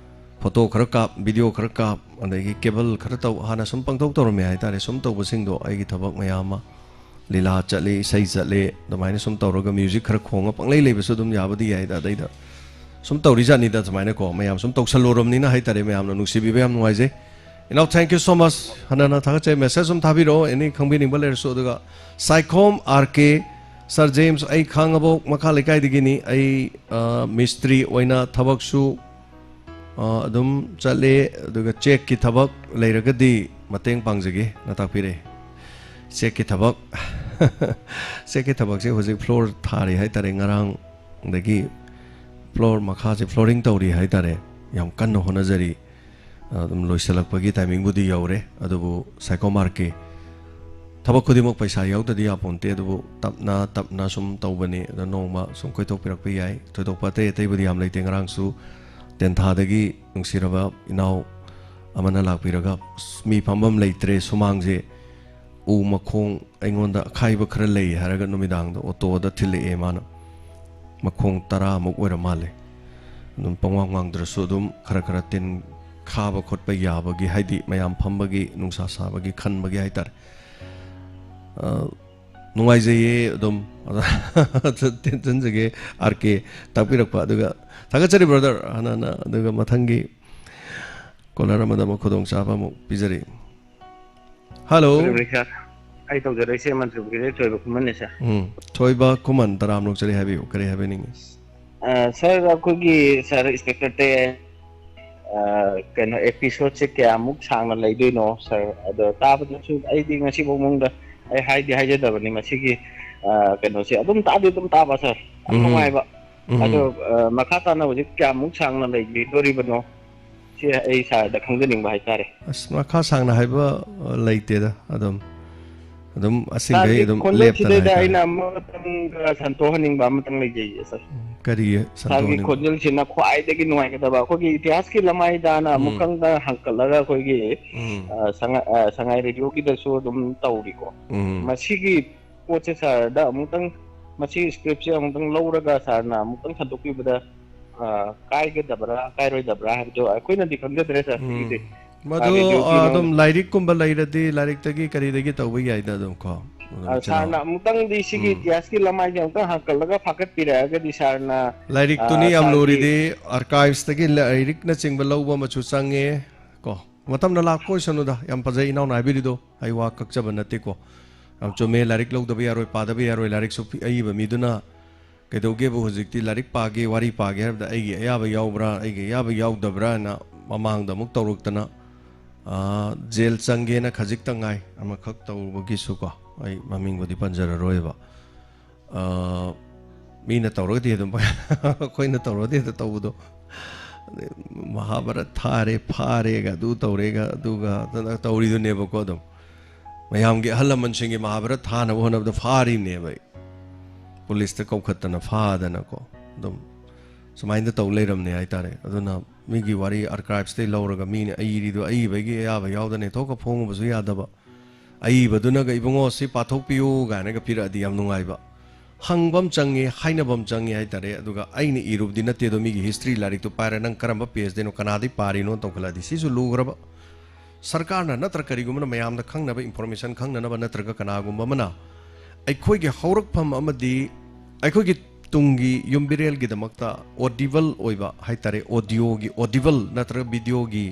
ꯐꯣꯇꯣ ꯈꯔ ꯀꯥꯞ, ꯚꯤꯗꯤꯑꯣ ꯈꯔ ꯀꯥꯞ, ꯑꯗꯒꯤ ꯀꯦꯕꯜ ꯈꯔ ꯇꯧ, ꯍꯥꯟꯅ ꯁꯨꯝ ꯄꯪꯇꯧ ꯇꯧꯔꯝꯃꯦ ꯍꯥꯏꯇꯥꯔꯦ꯫ ꯁꯨꯝ ꯇꯧꯕꯁꯤꯡꯗꯣ ꯑꯩꯒꯤ ꯊꯕꯛ ꯃꯌꯥꯝ ꯑꯃ, ꯂꯤꯂꯥ ꯆꯠꯂꯤ, ꯏꯁꯩ ꯆꯠꯂꯤ, ꯑꯗꯨꯃꯥꯏꯅ ꯁꯨꯝ ꯇꯧꯔꯒ ꯃ꯭ꯌꯨꯖꯤꯛ ꯈꯔ ꯈꯣꯡꯉ ꯄꯪꯂꯩ ꯂꯩꯕꯁꯨ ꯑꯗꯨꯝ ꯌꯥꯕꯗꯤ ꯌꯥꯏꯗ꯫ ꯑꯗꯩꯗ ꯁꯨꯝ ꯇꯧꯔꯤꯖꯥꯠꯅꯤꯗ, ꯁꯨꯃꯥꯏꯅꯀꯣ ꯃꯌꯥꯝ ꯁꯨꯝ ꯇꯧꯁꯜꯂꯨꯔꯕꯅꯤꯅ ꯍꯥꯏꯇꯥꯔꯦ꯫ ꯃꯌꯥꯝꯅ ꯅꯨꯡꯁꯤꯕꯤꯕ ꯌꯥꯝ ꯅꯨꯡꯉꯥꯏꯖꯩ꯫ ꯏꯅꯥꯎ, thank you so much꯫ ꯍꯟꯅ ꯍꯟꯅ ꯊꯥꯒꯠꯆꯔꯤ꯫ ꯃꯦꯁꯦꯖ ꯁꯨꯝ ꯊꯥꯕꯤꯔꯛꯑꯣ, ꯑꯦꯅꯤ ꯈꯪꯕꯤꯅꯤꯡꯕ ꯂꯩꯔꯁꯨ꯫ ꯑꯗꯨꯒ ꯁꯥꯏꯈꯣꯝ ꯑꯥꯔ ꯀꯦ, ꯁꯥꯔ ꯖꯦꯝꯁ, ꯑꯩ ꯈꯥꯡꯉꯕꯣꯛ ꯃꯈꯥ ꯂꯩꯀꯥꯏꯗꯒꯤꯅꯤ꯫ ꯑꯩ, ꯑ, ꯃꯤꯁꯇ꯭ꯔꯤ ꯑꯣꯏꯅ ꯊꯕꯛꯁꯨ, ꯑ, ꯑꯗꯨꯝ ꯆꯠꯂꯦ꯫ ꯑꯗꯨꯒ ꯆꯦꯛꯀꯤ ꯊꯕꯛ ꯂꯩꯔꯒꯗꯤ ꯃꯇꯦꯡ ꯄꯥꯡꯖꯒꯦ ꯅ ꯇꯥꯛꯄꯤꯔꯛꯑꯦ꯫ ꯆꯦꯛꯀꯤ ꯊꯕꯛ, ꯆꯦꯛꯀꯤ ꯊꯕꯛꯁꯦ ꯍꯧꯖꯤꯛ ꯐ꯭ꯂꯣꯔ ꯊꯥꯔꯤ ꯍꯥꯏꯇꯥꯔꯦ꯫ ꯉꯔꯥꯡꯗꯒꯤ ꯐ꯭ꯂꯣꯔ ꯃꯈꯥꯁꯦ ꯐ꯭ꯂꯣꯔꯤꯡ ꯇꯧꯔꯤ ꯍꯥꯏꯇꯥꯔꯦ꯫ ꯌꯥꯝ ꯀꯟꯅ ꯍꯣꯠꯅꯖꯔꯤ꯫ ꯑꯗꯨꯝ ꯂꯣꯏꯁꯤꯜꯂꯛꯄꯒꯤ ꯇꯥꯏꯃꯤꯡꯕꯨꯗꯤ ꯌꯧꯔꯦ꯫ ꯑꯗꯨꯕꯨ ꯁꯥꯏꯈꯣꯝ ꯑꯥꯔ ꯀꯦ, ꯊꯕꯛ ꯈꯨꯗꯤꯡꯃꯛ ꯄꯩꯁꯥ ꯌꯥꯎꯗꯗꯤ ꯌꯥꯄꯣꯟꯇꯦ꯫ ꯑꯗꯨꯕꯨ ꯇꯞꯅ ꯇꯞꯅ ꯁꯨꯝ ꯇꯧꯕꯅꯤ꯫ ꯑꯗꯣ ꯅꯣꯡꯃ ꯁꯨꯝ ꯀꯣꯏꯊꯣꯛꯄꯤꯔꯛꯄ ꯌꯥꯏ꯫ ꯊꯣꯏꯗꯣꯛꯄ ꯑꯇꯩ ꯑꯇꯩꯕꯨꯗꯤ ꯌꯥꯝ ꯂꯩꯇꯦ꯫ ꯉꯔꯥꯡꯁꯨ ꯇꯦꯟꯊꯥꯗꯒꯤ ꯅꯨꯡꯁꯤꯔꯕ ꯏꯅꯥꯎ ꯑꯃꯅ ꯂꯥꯛꯄꯤꯔꯒ, "ꯑꯁ, ꯃꯤ ꯐꯝꯐꯝ ꯂꯩꯇ꯭ꯔꯦ, ꯁꯨꯃꯥꯡꯁꯦ ꯎ ꯃꯈꯣꯡ ꯑꯩꯉꯣꯟꯗ ꯑꯈꯥꯏꯕ ꯈꯔ ꯂꯩ" ꯍꯥꯏꯔꯒ ꯅꯨꯃꯤꯗꯥꯡꯗ ꯑꯣꯇꯣꯗ ꯊꯤꯜꯂꯛꯑꯦ ꯃꯥꯅ꯫ ꯃꯈꯣꯡ ꯇꯔꯥꯃꯨꯛ ꯑꯣꯏꯔ ꯃꯥꯜꯂꯦ꯫ ꯑꯗꯨꯝ ꯄꯪꯋꯥꯡ ꯋꯥꯡꯗ꯭ꯔꯁꯨ ꯑꯗꯨꯝ ꯈꯔ ꯈꯔ ꯇꯤꯟ ꯈꯥꯕ ꯈꯣꯠꯄ ꯌꯥꯕꯒꯤ, ꯍꯥꯏꯗꯤ ꯃꯌꯥꯝ ꯐꯝꯕꯒꯤ, ꯅꯨꯡꯁꯥ ꯁꯥꯕꯒꯤ ꯈꯟꯕꯒꯤ ꯍꯥꯏꯇꯥꯔꯦ꯫ ꯑ, ꯅꯨꯡꯉꯥꯏꯖꯩꯌꯦ ꯑꯗꯨꯝ꯫ ꯇꯦꯟꯁꯟꯖꯒꯦ ꯑꯥꯔ ꯀꯦ ꯇꯥꯛꯄꯤꯔꯛꯄ꯫ ꯑꯗꯨꯒ ꯊꯥꯒꯠꯆꯔꯤ ꯕ꯭ꯔꯗꯔ꯫ ꯍꯥꯟꯅ ꯍꯥꯟꯅ, ꯑꯗꯨꯒ ꯃꯊꯪꯒꯤ ꯀꯣꯂꯔ ꯑꯃꯗ ꯑꯃꯨꯛ ꯈꯨꯗꯣꯡꯆꯥꯕ ꯑꯃꯨꯛ ꯄꯤꯖꯔꯤ꯫ ꯍꯜꯂꯣ꯫ Good evening, sir꯫ ꯑꯩ ꯇꯧꯖꯔꯛꯏꯁꯦ ꯃꯟꯇ꯭ꯔꯤꯄꯨꯔꯒꯤꯗꯒꯤ ꯊꯣꯏꯕ ꯈꯨꯃꯟꯅꯦ, sir꯫ ꯎꯝ, ꯊꯣꯏꯕ ꯈꯨꯃꯟ, ꯇꯔꯥꯝꯅ ꯑꯣꯛꯆꯔꯤ꯫ ꯍꯥꯏꯕꯤꯌꯨ, ꯀꯔꯤ ꯍꯥꯏꯕꯤꯅꯤꯡꯉꯤ? ꯑ, sir, ꯑꯩꯈꯣꯏꯒꯤ sir inspector ꯇꯦ, ꯑ, ꯀꯩꯅꯣ, episode ꯁꯦ ꯀꯌꯥꯃꯨꯛ ꯁꯥꯡꯅ ꯂꯩꯗꯣꯏꯅꯣ, sir? ꯑꯗꯣ ꯇꯥꯕꯗꯁꯨ ꯑꯩꯗꯤ ꯉꯁꯤꯐꯥꯎ ꯃꯅꯨꯡꯗ ꯑꯩ ꯍꯥꯏꯗꯤ ꯍꯥꯏꯖꯗꯕꯅꯤ ꯃꯁꯤꯒꯤ, ꯑ, ꯀꯩꯅꯣꯁꯦ꯫ ꯑꯗꯨꯝ ꯇꯥꯗꯤ ꯑꯗꯨꯝ ꯇꯥꯕ, sir꯫ ꯌꯥꯝ ꯎꯝ꯫ ꯅꯨꯡꯉꯥꯏꯕ꯫ ꯎꯝ꯫ ꯑꯗꯣ, ꯑ, ꯃꯈꯥ ꯇꯥꯅ ꯍꯧꯖꯤꯛ ꯀꯌꯥꯃꯨꯛ ꯁꯥꯡꯅ ꯂꯩꯕꯤꯗꯣꯔꯤꯕꯅꯣ? ꯁꯤ ꯑꯩ sir ꯗ ꯈꯪꯖꯅꯤꯡꯕ ꯍꯥꯏꯇꯥꯔꯦ꯫ ꯑꯁ, ꯃꯈꯥ ꯁꯥꯡꯅ ꯍꯥꯏꯕ, ꯑ, ꯂꯩꯇꯦꯗ꯫ ꯑꯗꯨꯝ, ꯑꯗꯨꯝ ꯑꯁꯤꯡꯈꯩ sir ꯒꯤ ꯑꯗꯨꯝ ꯈꯣꯟꯖꯦꯜ ꯂꯦꯞꯇꯅ ꯁꯤꯗꯩꯗ ꯍꯥꯏꯇꯥꯔꯦ꯫ ꯑꯩꯅ ꯑꯃꯇꯪꯒ ꯁꯟꯇꯣꯛꯍꯟꯅꯤꯡꯕ ꯑꯃꯇꯪ ꯂꯩꯖꯩꯌꯦ, sir꯫ ꯎꯝ, ꯀꯔꯤ ꯁꯥꯔꯒꯤ ꯁꯟꯗꯣꯛꯅꯤꯡꯕ? ꯈꯣꯟꯖꯦꯜꯁꯤꯅ ꯈ꯭ꯋꯥꯏꯗꯒꯤ ꯅꯨꯡꯉꯥꯏꯒꯗꯕ, ꯑꯩꯈꯣꯏꯒꯤ ꯏꯇꯤꯍꯥꯁꯀꯤ ꯂꯃꯥꯏꯗꯅ ꯎꯝ. ꯑꯃꯨꯛꯇꯪꯗ ꯍꯪꯀꯠꯂꯒ ꯑꯩꯈꯣꯏꯒꯤ ꯎꯝ. ꯑ, ꯁꯉꯥꯏ ꯑ, ꯁꯉꯥꯏ ꯔꯦꯗꯤꯑꯣꯒꯤꯗꯁꯨ ꯑꯗꯨꯝ ꯇꯧꯔꯤꯀꯣ꯫ ꯎꯝ. ꯃꯁꯤꯒꯤ ꯄꯣꯠꯁꯦ ꯁꯥꯔꯗ ꯑꯃꯨꯛꯇꯪ, ꯃꯁꯤ ꯁ꯭ꯀ꯭ꯔꯤꯞꯁꯦ ꯑꯃꯨꯛꯇꯪ ꯂꯧꯔꯒ ꯁꯥꯔꯅ ꯑꯃꯨꯛꯇꯪ ꯁꯟꯗꯣꯛꯄꯤꯕꯗ ꯑ, ꯀꯥꯏꯒꯗꯕ꯭ꯔꯥ ꯀꯥꯏꯔꯣꯏꯗꯕ꯭ꯔꯥ ꯍꯥꯏꯕꯗꯣ ꯑꯩꯈꯣꯏꯅꯗꯤ ꯈꯪꯖꯗ꯭ꯔꯦ ꯁꯥꯔ꯫ ꯎꯝ. ꯁꯤꯒꯤꯁꯦ ꯃꯗꯨ ꯔꯦꯗꯤꯑꯣꯒꯤ ꯑ, ꯅꯣꯏꯅ ꯑꯗꯨꯝ ꯂꯥꯏꯔꯤꯛꯀꯨꯝꯕ ꯂꯩꯔꯗꯤ ꯂꯥꯏꯔꯤꯛꯇꯒꯤ ꯀꯔꯤꯗꯒꯤ ꯇꯧꯕ ꯌꯥꯏꯗ ꯑꯗꯨꯝ ꯀꯣ꯫ ꯑꯗꯨꯝ ꯑ, ꯏꯆꯤꯟ ꯁꯥꯔꯅ ꯏꯅꯥꯎ. ꯑꯃꯨꯛꯇꯪꯗꯤ ꯁꯤꯒꯤ ꯎꯝ. ꯏꯇꯤꯍꯥꯁꯀꯤ ꯂꯃꯥꯏꯁꯦ ꯑꯃꯨꯛꯇꯪ ꯍꯪꯀꯠꯂꯒ ꯐꯥꯀꯠꯄꯤꯔꯛꯑꯒꯗꯤ ꯁꯥꯔꯅ ꯂꯥꯏꯔꯤꯛꯇꯨꯅꯤ ꯑ, ꯌꯥꯝ ꯁꯥꯔꯒꯤ ꯂꯨꯔꯤꯗꯤ, ꯑꯥꯔꯀꯥꯏꯚꯁꯇꯒꯤ ꯂꯥꯏꯔꯤꯛꯅꯆꯤꯡꯕ ꯂꯧꯕ ꯑꯃꯁꯨ ꯆꯪꯉꯦ ꯀꯣ꯫ ꯃꯇꯝꯅ ꯂꯥꯛꯄ ꯑꯣꯏꯁꯅꯨꯗ, ꯌꯥꯝ ꯐꯖꯩ ꯏꯅꯥꯎꯅ ꯍꯥꯏꯕꯤꯔꯤꯗꯣ, ꯑꯩ ꯋꯥ ꯀꯛꯆꯕ ꯅꯠꯇꯦꯀꯣ꯫ ꯌꯥꯝ ꯆꯨꯝꯃꯦ, ꯂꯥꯏꯔꯤꯛ ꯂꯧꯗꯕ ꯌꯥꯔꯣꯏ, ꯄꯥꯗꯕ ꯌꯥꯔꯣꯏ, ꯂꯥꯏꯔꯤꯛꯁꯨ ꯄꯤ-, ꯑꯏꯕ ꯃꯤꯗꯨꯅ ꯀꯩꯗꯧꯒꯦꯕꯨ ꯍꯧꯖꯤꯛꯇꯤ ꯂꯥꯏꯔꯤꯛ ꯄꯥꯒꯦ, ꯋꯥꯔꯤ ꯄꯥꯒꯦ ꯍꯥꯏꯕꯗ ꯑꯩꯒꯤ ꯑꯌꯥꯕ ꯌꯥꯎꯕ꯭ꯔꯥ, ꯑꯩꯒꯤ ꯑꯌꯥꯕ ꯌꯥꯎꯗꯕ꯭ꯔꯥ ꯍꯥꯏꯅ ꯃꯃꯥꯡꯗ ꯑꯃꯨꯛ ꯇꯧꯔꯛꯇꯅ, ꯑꯥ, ꯖꯦꯜ ꯆꯪꯒꯦꯅ ꯈꯖꯤꯛꯇ ꯉꯥꯏ, ꯑꯃꯈꯛ ꯇꯧꯕꯒꯤꯁꯨꯀꯣ, ꯑꯩ ꯃꯃꯤꯡꯕꯨꯗꯤ ꯄꯟꯖꯔꯔꯣꯏꯕ꯫ ꯑꯥ, ꯃꯤꯅ ꯇꯧꯔꯒꯗꯤ ꯑꯗꯨꯝ ꯑꯩꯈꯣꯏꯅ ꯇꯧꯔꯒꯗꯤ ꯍꯦꯛꯇ ꯇꯧꯕꯗꯣ, ꯃꯍꯥꯚꯥꯔꯠ ꯊꯥꯔꯦ, ꯐꯥꯔꯦꯒ, ꯑꯗꯨ ꯇꯧꯔꯦꯒ, ꯑꯗꯨꯒ ꯇꯧꯔꯤꯗꯨꯅꯦꯕꯀꯣ꯫ ꯑꯗꯨꯝ ꯃꯌꯥꯝꯒꯤ ꯑꯍꯜ ꯂꯃꯟꯁꯤꯡꯒꯤ ꯃꯍꯥꯚꯥꯔꯠ ꯊꯥꯅꯕ ꯍꯣꯠꯅꯕꯗ ꯐꯥꯔꯤꯕꯅꯦꯕ ꯑꯩ꯫ ꯄꯨꯂꯤꯁꯇ ꯀꯧꯈꯠꯇꯅ ꯐꯥꯗꯅꯀꯣ, ꯑꯗꯨꯝ ꯁꯨꯃꯥꯏꯅ ꯇꯧ ꯂꯩꯔꯝꯅꯦ ꯍꯥꯏꯇꯥꯔꯦ꯫ ꯑꯗꯨꯅ ꯃꯤꯒꯤ ꯋꯥꯔꯤ ꯑꯥꯔꯀꯥꯏꯚꯁꯇꯩ ꯂꯧꯔꯒ ꯃꯤꯅ ꯑꯏꯔꯤꯗꯣ ꯑꯏꯕꯒꯤ ꯑꯌꯥꯕ ꯌꯥꯎꯗꯅ ꯍꯦꯛꯇ ꯐꯣꯡꯉꯨꯕꯁꯨ ꯌꯥꯗꯕ꯫ ꯑꯏꯕꯗꯨꯅꯒ "ꯏꯕꯨꯡꯉꯣ, ꯁꯤ ꯄꯥꯊꯣꯛꯄꯤꯌꯨ" ꯀꯥꯏꯅꯒ ꯄꯤꯔꯛꯑꯗꯤ ꯌꯥꯝ ꯅꯨꯡꯉꯥꯏꯕ꯫ ꯍꯪꯕ ꯑꯃ ꯆꯪꯉꯦ, ꯍꯥꯏꯅꯕ ꯑꯃ ꯆꯪꯉꯦ ꯍꯥꯏꯇꯥꯔꯦ꯫ ꯑꯗꯨꯒ ꯑꯩꯅ ꯏꯔꯨꯕꯗꯤ ꯅꯠꯇꯦ, ꯑꯗꯣ ꯃꯤꯒꯤ ꯍꯤꯁꯇ꯭ꯔꯤ ꯂꯥꯏꯔꯤꯛꯇꯣ ꯄꯥꯏꯔ ꯅꯪ ꯀꯔꯝꯕ ꯄꯦꯖꯇꯩꯅꯣ, ꯀꯅꯥꯗꯩ ꯄꯥꯔꯤꯅꯣ ꯇꯧꯈꯠꯂꯛꯑꯗꯤ ꯁꯤꯁꯨ ꯂꯨꯈ꯭ꯔꯕ꯫ ꯁꯔꯀꯥꯔꯅ ꯅꯠꯇ꯭ꯔ ꯀꯔꯤꯒꯨꯝꯕꯅ ꯃꯌꯥꯝꯗ ꯈꯪꯅꯕ, ꯏꯟꯐꯣꯔꯃꯦꯁꯟ ꯈꯪꯅꯅꯕ ꯅꯠꯇ꯭ꯔꯒ ꯀꯅꯥꯒꯨꯝꯕ ꯑꯃꯅ ꯑꯩꯈꯣꯏꯒꯤ ꯍꯧꯔꯛꯐꯝ ꯑꯃꯗꯤ ꯑꯩꯈꯣꯏꯒꯤ ꯇꯨꯡꯒꯤ ꯌꯨꯝꯕꯤꯔꯦꯜꯒꯤꯗꯃꯛꯇ ꯑꯣꯗꯤꯕꯜ ꯑꯣꯏꯕ ꯍꯥꯏꯇꯥꯔꯦ, ꯑꯣꯗꯤꯑꯣꯒꯤ, ꯑꯣꯗꯤꯕꯜ ꯅꯠꯇ꯭ꯔꯒ ꯚꯤꯗꯤꯑꯣꯒꯤ,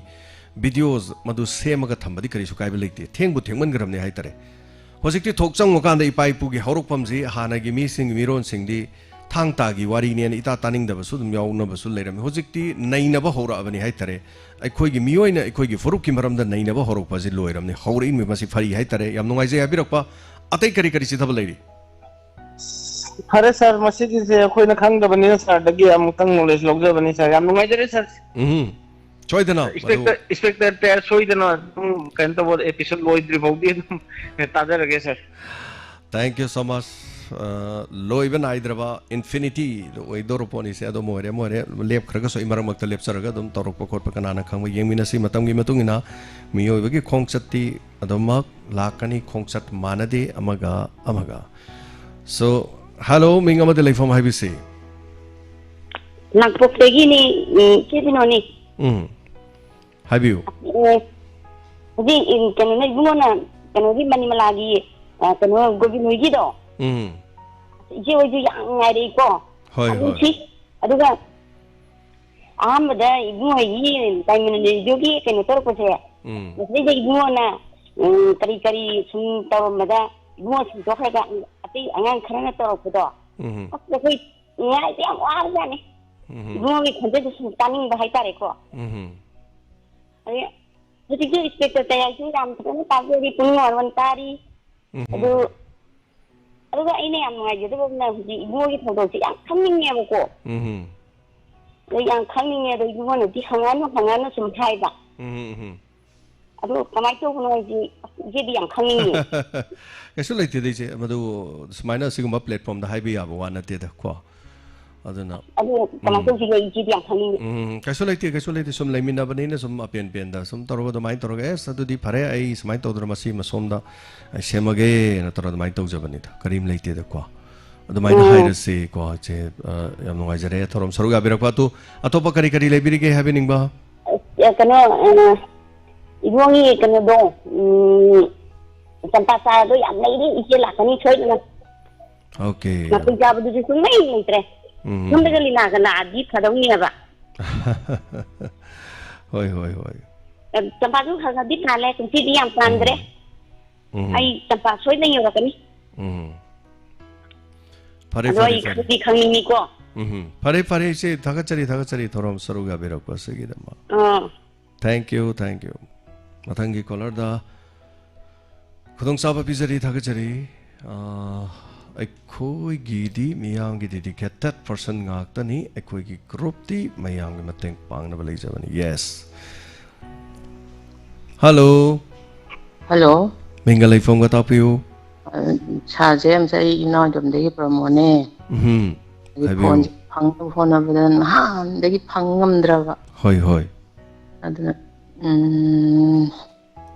ꯚꯤꯗꯤꯑꯣꯁ ꯃꯗꯨ ꯁꯦꯝꯃꯒ ꯊꯝꯕꯗꯤ ꯀꯔꯤꯁꯨ ꯀꯥꯏꯕ ꯂꯩꯇꯦ꯫ ꯊꯦꯡꯕꯨ ꯊꯦꯡꯃꯟꯈ꯭ꯔꯕꯅꯦ ꯍꯥꯏꯇꯥꯔꯦ꯫ ꯍꯧꯖꯤꯛꯇꯤ ꯊꯣꯛ ꯆꯪꯉꯀꯥꯟꯗ ꯏꯄꯥ ꯏꯄꯨꯒꯤ ꯍꯧꯔꯛꯐꯝꯁꯤ ꯍꯥꯟꯅꯒꯤ ꯃꯤꯁꯤꯡ, ꯃꯤꯔꯣꯟꯁꯤꯡꯗꯤ ꯊꯥꯡ ꯇꯥꯒꯤ ꯋꯥꯔꯤꯅꯦꯅ ꯏꯇꯥ ꯇꯥꯅꯤꯡꯗꯕꯁꯨ ꯑꯗꯨꯝ ꯌꯥꯎꯅꯕꯁꯨ ꯂꯩꯔꯝꯃꯤ꯫ ꯍꯧꯖꯤꯛꯇꯤ ꯅꯩꯅꯕ ꯍꯧꯔꯛꯑꯕꯅꯤ ꯍꯥꯏꯇꯥꯔꯦ꯫ ꯑꯩꯈꯣꯏꯒꯤ ꯃꯤꯑꯣꯏꯅ ꯑꯩꯈꯣꯏꯒꯤ ꯐꯨꯔꯨꯞꯀꯤ ꯃꯔꯝꯗ ꯅꯩꯅꯕ ꯍꯧꯔꯛꯄꯁꯤ ꯂꯣꯏꯔꯝꯅꯤ꯫ ꯍꯧꯔꯛꯏꯅꯤ, ꯃꯁꯤ ꯐꯔꯤ ꯍꯥꯏꯇꯥꯔꯦ꯫ ꯌꯥꯝ ꯅꯨꯡꯉꯥꯏꯖꯩ ꯍꯥꯏꯕꯤꯔꯛꯄ꯫ ꯑꯇꯩ ꯀꯔꯤ ꯀꯔꯤ ꯆꯤꯊꯕ ꯂꯩꯔꯤ? ꯐꯔꯦ ꯁꯥꯔ, ꯃꯁꯤꯒꯤꯁꯦ ꯑꯩꯈꯣꯏꯅ ꯈꯪꯗꯕꯅꯤꯅ ꯁꯥꯔꯗꯒꯤ ꯑꯃꯨꯛꯇꯪ ꯅꯣꯂꯦꯖ ꯂꯧꯖꯕꯅꯤ ꯁꯥꯔ꯫ ꯌꯥꯝ ꯅꯨꯡꯉꯥꯏꯖꯔꯦ ꯁꯥꯔ꯫ ꯎꯝ, ꯁꯣꯏꯗꯅ ꯃꯗꯨ ꯏꯟꯁꯄꯦꯛꯇꯔ, ꯏꯟꯁꯄꯦꯛꯇꯔ ꯇꯌꯥꯔ ꯁꯣꯏꯗꯅ ꯑꯗꯨꯝ ꯀꯩꯅꯣ ꯇꯧꯕ, ꯑꯦꯄꯤꯁꯣꯗ ꯂꯣꯏꯗ꯭ꯔꯤ ꯐꯥꯎꯗꯤ ꯑꯗꯨꯝ ꯇꯥꯖꯔꯒꯦ ꯁꯥꯔ꯫ Thank you so much. ꯑ, ꯂꯣꯏꯕ ꯅꯥꯏꯗ꯭ꯔꯕ infinity ꯑꯣꯏꯗꯧꯔ ꯄꯣꯠꯅꯤꯁꯦ꯫ ꯑꯗꯣ ꯃꯣꯏꯔꯦ, ꯃꯣꯏꯔꯦ, ꯂꯦꯞꯈ꯭ꯔꯒꯁꯨ ꯑꯩ ꯃꯔꯛ ꯃꯔꯛꯇ ꯂꯦꯞꯆꯔꯒ ꯑꯗꯨꯝ ꯇꯧꯔꯛꯄ ꯈꯣꯠꯄ ꯀꯅꯥꯅ ꯈꯪꯕ, ꯌꯦꯡꯃꯤꯟꯅꯁꯤ꯫ ꯃꯇꯝꯒꯤ ꯃꯇꯨꯡ ꯏꯟꯅ ꯃꯤꯑꯣꯏꯕꯒꯤ ꯈꯣꯡꯆꯠꯇꯤ ꯑꯗꯨꯃꯛ ꯂꯥꯛꯀꯅꯤ, ꯈꯣꯡꯆꯠ ꯃꯥꯟꯅꯗꯦ ꯑꯃꯒ ꯑꯃꯒ꯫ So, hello, ꯃꯤꯡ ꯑꯃꯗꯤ ꯂꯩꯐꯝ ꯍꯥꯏꯕꯤꯁꯤ꯫ ꯂꯥꯡꯄꯣꯛꯇꯒꯤꯅꯤ, ꯎꯝ, ꯏꯆꯦ ꯕꯤꯅꯣꯅꯤ꯫ ꯎꯝ, ꯍꯥꯏꯕꯤꯌꯨ꯫ ꯑꯦ, ꯍꯧꯖꯤꯛ, ꯎꯝ, ꯀꯩꯅꯣꯅ, ꯏꯕꯨꯡꯉꯣꯅ ꯀꯩꯅꯣꯒꯤ ꯃꯅꯤꯃꯂꯥꯒꯤ, ꯑ, ꯀꯩꯅꯣ ꯒꯣꯕꯤꯟ ꯍꯣꯏꯒꯤꯗꯣ, ꯎꯝ꯫ ꯏꯆꯦ ꯍꯣꯏꯁꯨ ꯌꯥꯝ ꯅꯨꯡꯉꯥꯏꯔꯛꯏꯀꯣ꯫ ꯍꯣꯏ, ꯌꯥꯝ ꯍꯣꯏ꯫ ꯅꯨꯡꯁꯤ꯫ ꯑꯗꯨꯒ ꯑꯍꯥꯟꯕꯗ ꯏꯕꯨꯡꯉꯣ ꯍꯣꯏꯒꯤ ꯇꯥꯏꯃꯟ ꯔꯦꯗꯤꯑꯣꯒꯤ ꯀꯩꯅꯣ ꯇꯧꯔꯛꯄꯁꯦ, ꯎꯝ꯫ ꯃꯁꯤꯗꯩꯗ ꯏꯕꯨꯡꯉꯣꯅ, ꯎꯝ, ꯀꯔꯤ ꯀꯔꯤ ꯁꯨꯝ ꯇꯧꯔꯝꯕꯗ ꯏꯕꯨꯡꯉꯣ ꯁꯦꯡꯗꯣꯛꯈ꯭ꯔꯒ ꯑꯇꯩ ꯑꯉꯥꯡ ꯈꯔꯅ ꯇꯧꯔꯛꯄꯗꯣ, ꯎꯝ꯫ ꯑꯁ, ꯑꯩꯈꯣꯏ ꯉꯥꯏꯕ ꯌꯥꯝ ꯋꯥꯕꯖꯥꯠꯅꯤ꯫ ꯎꯝ꯫ ꯏꯕꯨꯡꯉꯣꯒꯤ ꯈꯣꯟꯖꯦꯜꯗꯣ ꯁꯨꯝ ꯇꯥꯅꯤꯡꯕ ꯍꯥꯏꯇꯥꯔꯦꯀꯣ꯫ ꯎꯝ꯫ ꯑꯗꯩ ꯍꯧꯖꯤꯛꯇꯤ ꯏꯟꯁꯄꯦꯛꯇꯔ ꯇꯌꯥꯏꯁꯨ ꯌꯥꯝ ꯐꯖꯅ ꯇꯥꯛꯆꯔꯤ, ꯄꯨꯡ ꯃꯔꯣꯟ ꯇꯥꯔꯤ꯫ ꯎꯝ꯫ ꯑꯗꯨ, ꯑꯗꯨꯒ ꯑꯩꯅ ꯌꯥꯝ ꯅꯨꯡꯉꯥꯏꯖꯗꯕ ꯑꯃꯅ, ꯍꯧꯖꯤꯛ ꯏꯕꯨꯡꯉꯣꯒꯤ ꯊꯧꯗꯣꯛꯁꯦ ꯌꯥꯝ ꯈꯪꯅꯤꯡꯉꯦꯕꯀꯣ꯫ ꯎꯝ꯫ ꯑꯗꯣ ꯌꯥꯝ ꯈꯪꯅꯤꯡꯉꯦ, ꯑꯗꯣ ꯏꯕꯨꯡꯉꯣꯅꯗꯤ ꯍꯪꯉꯅꯨ, ꯍꯪꯉꯅꯨ ꯁꯨꯝ ꯍꯥꯏꯕ꯫ ꯎꯝ, ꯎꯝ꯫ ꯑꯗꯣ ꯀꯃꯥꯏꯅ ꯇꯧꯕꯅꯣ ꯍꯥꯏꯁꯤ, ꯑꯁ, ꯏꯆꯦꯗꯤ ꯌꯥꯝ ꯈꯪꯅꯤꯡꯉꯦ꯫ ꯀꯩꯁꯨ ꯂꯩꯇꯦꯗ, ꯏꯆꯦ꯫ ꯃꯗꯨ ꯁꯨꯃꯥꯏꯅ ꯑꯁꯤꯒꯨꯝꯕ platformꯗ ꯍꯥꯏꯕ ꯌꯥꯕ ꯋꯥ ꯅꯠꯇꯦꯗ ꯀꯣ꯫ ꯑꯗꯨꯅ, ꯑꯗꯨ ꯀꯃꯥꯏꯅ ꯎꯝ꯫ ꯇꯧꯁꯤꯒꯦ? ꯏꯆꯦꯗꯤ ꯌꯥꯝ ꯈꯪꯅꯤꯡꯉꯤ꯫ ꯎꯝ, ꯀꯩꯁꯨ ꯂꯩꯇꯦ, ꯀꯩꯁꯨ ꯂꯩꯇꯦ꯫ ꯁꯨꯝ ꯂꯩꯃꯤꯟꯅꯕꯅꯤꯅ ꯁꯨꯝ ꯑꯄꯦꯟ ꯄꯦꯟꯗ ꯁꯨꯝ ꯇꯧꯔꯒ ꯑꯗꯨꯃꯥꯏꯅ ꯇꯧꯔꯒ, "ꯑꯦꯁ, ꯑꯗꯨꯗꯤ ꯐꯔꯦ, ꯑꯩ ꯁꯨꯃꯥꯏꯅ ꯇꯧꯗꯅ ꯃꯁꯤ ꯃꯁꯣꯝꯗ ꯑꯩ ꯁꯦꯝꯃꯒꯦꯅ" ꯇꯧꯔꯒ ꯑꯗꯨꯃꯥꯏꯅ ꯇꯧꯖꯕꯅꯤꯗ꯫ ꯀꯔꯤꯝ ꯂꯩꯇꯦꯗꯀꯣ꯫ ꯑꯗꯨꯃꯥꯏꯅ ꯎꯝ꯫ ꯍꯥꯏꯔꯁꯤ ꯀꯣ, ꯏꯆꯦ꯫ ꯑ, ꯌꯥꯝ ꯅꯨꯡꯉꯥꯏꯖꯔꯦ ꯊꯧꯔꯝ ꯁꯔꯨꯛ ꯌꯥꯕꯤꯔꯛꯄ꯫ ꯑꯗꯨ ꯑꯇꯣꯞꯄ ꯀꯔꯤ ꯀꯔꯤ ꯂꯩꯕꯤꯔꯤꯒꯦ ꯍꯥꯏꯕꯤꯅꯤꯡꯕ? ꯑ, ꯀꯩꯅꯣ, ꯑ, ꯏꯕꯨꯡꯒꯤ ꯀꯩꯅꯣꯗꯣ, ꯎꯝ, ꯆꯝꯄꯥ ꯆꯥꯔꯗꯣ ꯌꯥꯝ ꯂꯩꯔꯤ, ꯏꯆꯦ ꯂꯥꯛꯀꯅꯤ ꯁꯣꯏꯗꯅ꯫ ꯑꯣꯀꯦ꯫ ꯅꯥꯄꯤ ꯆꯥꯕꯗꯨꯗꯤ ꯁꯨꯡꯂꯩ ꯂꯩꯇ꯭ꯔꯦ꯫ ꯎꯝ꯫ ꯌꯨꯝꯗꯒ ꯂꯤꯂꯥꯒ ꯂꯥꯛꯑꯗꯤ ꯐꯗꯧꯅꯦꯕ꯫ ꯍꯣꯏ, ꯍꯣꯏ, ꯍꯣꯏ꯫ ꯆꯝꯄꯥꯁꯨ ꯈꯔ ꯈꯔꯗꯤ ꯄꯥꯜꯂꯦ, ꯀꯨꯝꯁꯤꯗꯤ ꯌꯥꯝ ꯄꯥꯟꯗ꯭ꯔꯦ꯫ ꯎꯝ꯫ ꯎꯝ꯫ ꯑꯩ ꯆꯝꯄꯥ ꯁꯣꯏꯗꯅ ꯌꯧꯔꯛꯀꯅꯤ꯫ ꯎꯝ꯫ ꯐꯔꯦ, ꯑꯗꯣ ꯐꯔꯦ, ꯑꯩ ꯐꯔꯦ꯫ ꯈꯪꯗꯤ ꯈꯪꯅꯤꯡꯉꯤꯀꯣ꯫ ꯎꯝ꯫ ꯐꯔꯦ, ꯐꯔꯦ, ꯏꯆꯦ, ꯊꯥꯒꯠꯆꯔꯤ, ꯊꯥꯒꯠꯆꯔꯤ, ꯊꯧꯔꯝ ꯁꯔꯨꯛ ꯌꯥꯕꯤꯔꯛꯄ ꯑꯁꯤꯒꯤꯗꯃꯛ꯫ ꯑꯥ꯫ Thank you, thank you꯫ ꯃꯊꯪꯒꯤ caller ꯗ ꯈꯨꯗꯣꯡꯆꯥꯕ ꯄꯤꯖꯔꯤ, ꯊꯥꯒꯠꯆꯔꯤ꯫ ꯑꯥ, ꯑꯩꯈꯣꯏꯒꯤꯗꯤ ꯃꯤꯌꯥꯝꯒꯤ dedicated person ꯉꯥꯛꯇꯅꯤ꯫ ꯑꯩꯈꯣꯏꯒꯤ group ꯇꯤ ꯃꯌꯥꯝꯒꯤ ꯃꯇꯦꯡ ꯄꯥꯡꯅꯕ ꯂꯩꯖꯕꯅꯤ꯫ Yes꯫ Hello꯫ Hello꯫ ꯃꯤꯡꯒ ꯂꯩꯐꯝꯒ ꯇꯥꯛꯄꯤꯌꯨ꯫ ꯑ, ꯁꯥꯔꯁꯦ ꯑꯝꯁꯦ ꯑꯩ ꯏꯅꯥꯎꯗꯣꯝꯗꯒꯤ ꯄ꯭ꯔꯃꯣꯅꯦ꯫ ꯎꯝ꯫ ꯑꯗꯒꯤ ꯍꯥꯏꯕꯤꯌꯨ꯫ ꯐꯣꯟꯁꯦ ꯐꯪꯅꯕ ꯍꯣꯠꯅꯕꯗ ꯅꯍꯥꯟꯗꯒꯤ ꯐꯪ ꯉꯝꯗ꯭ꯔꯕ꯫ ꯍꯣꯏ, ꯍꯣꯏ꯫ ꯑꯗꯨꯅ, ꯎꯝ,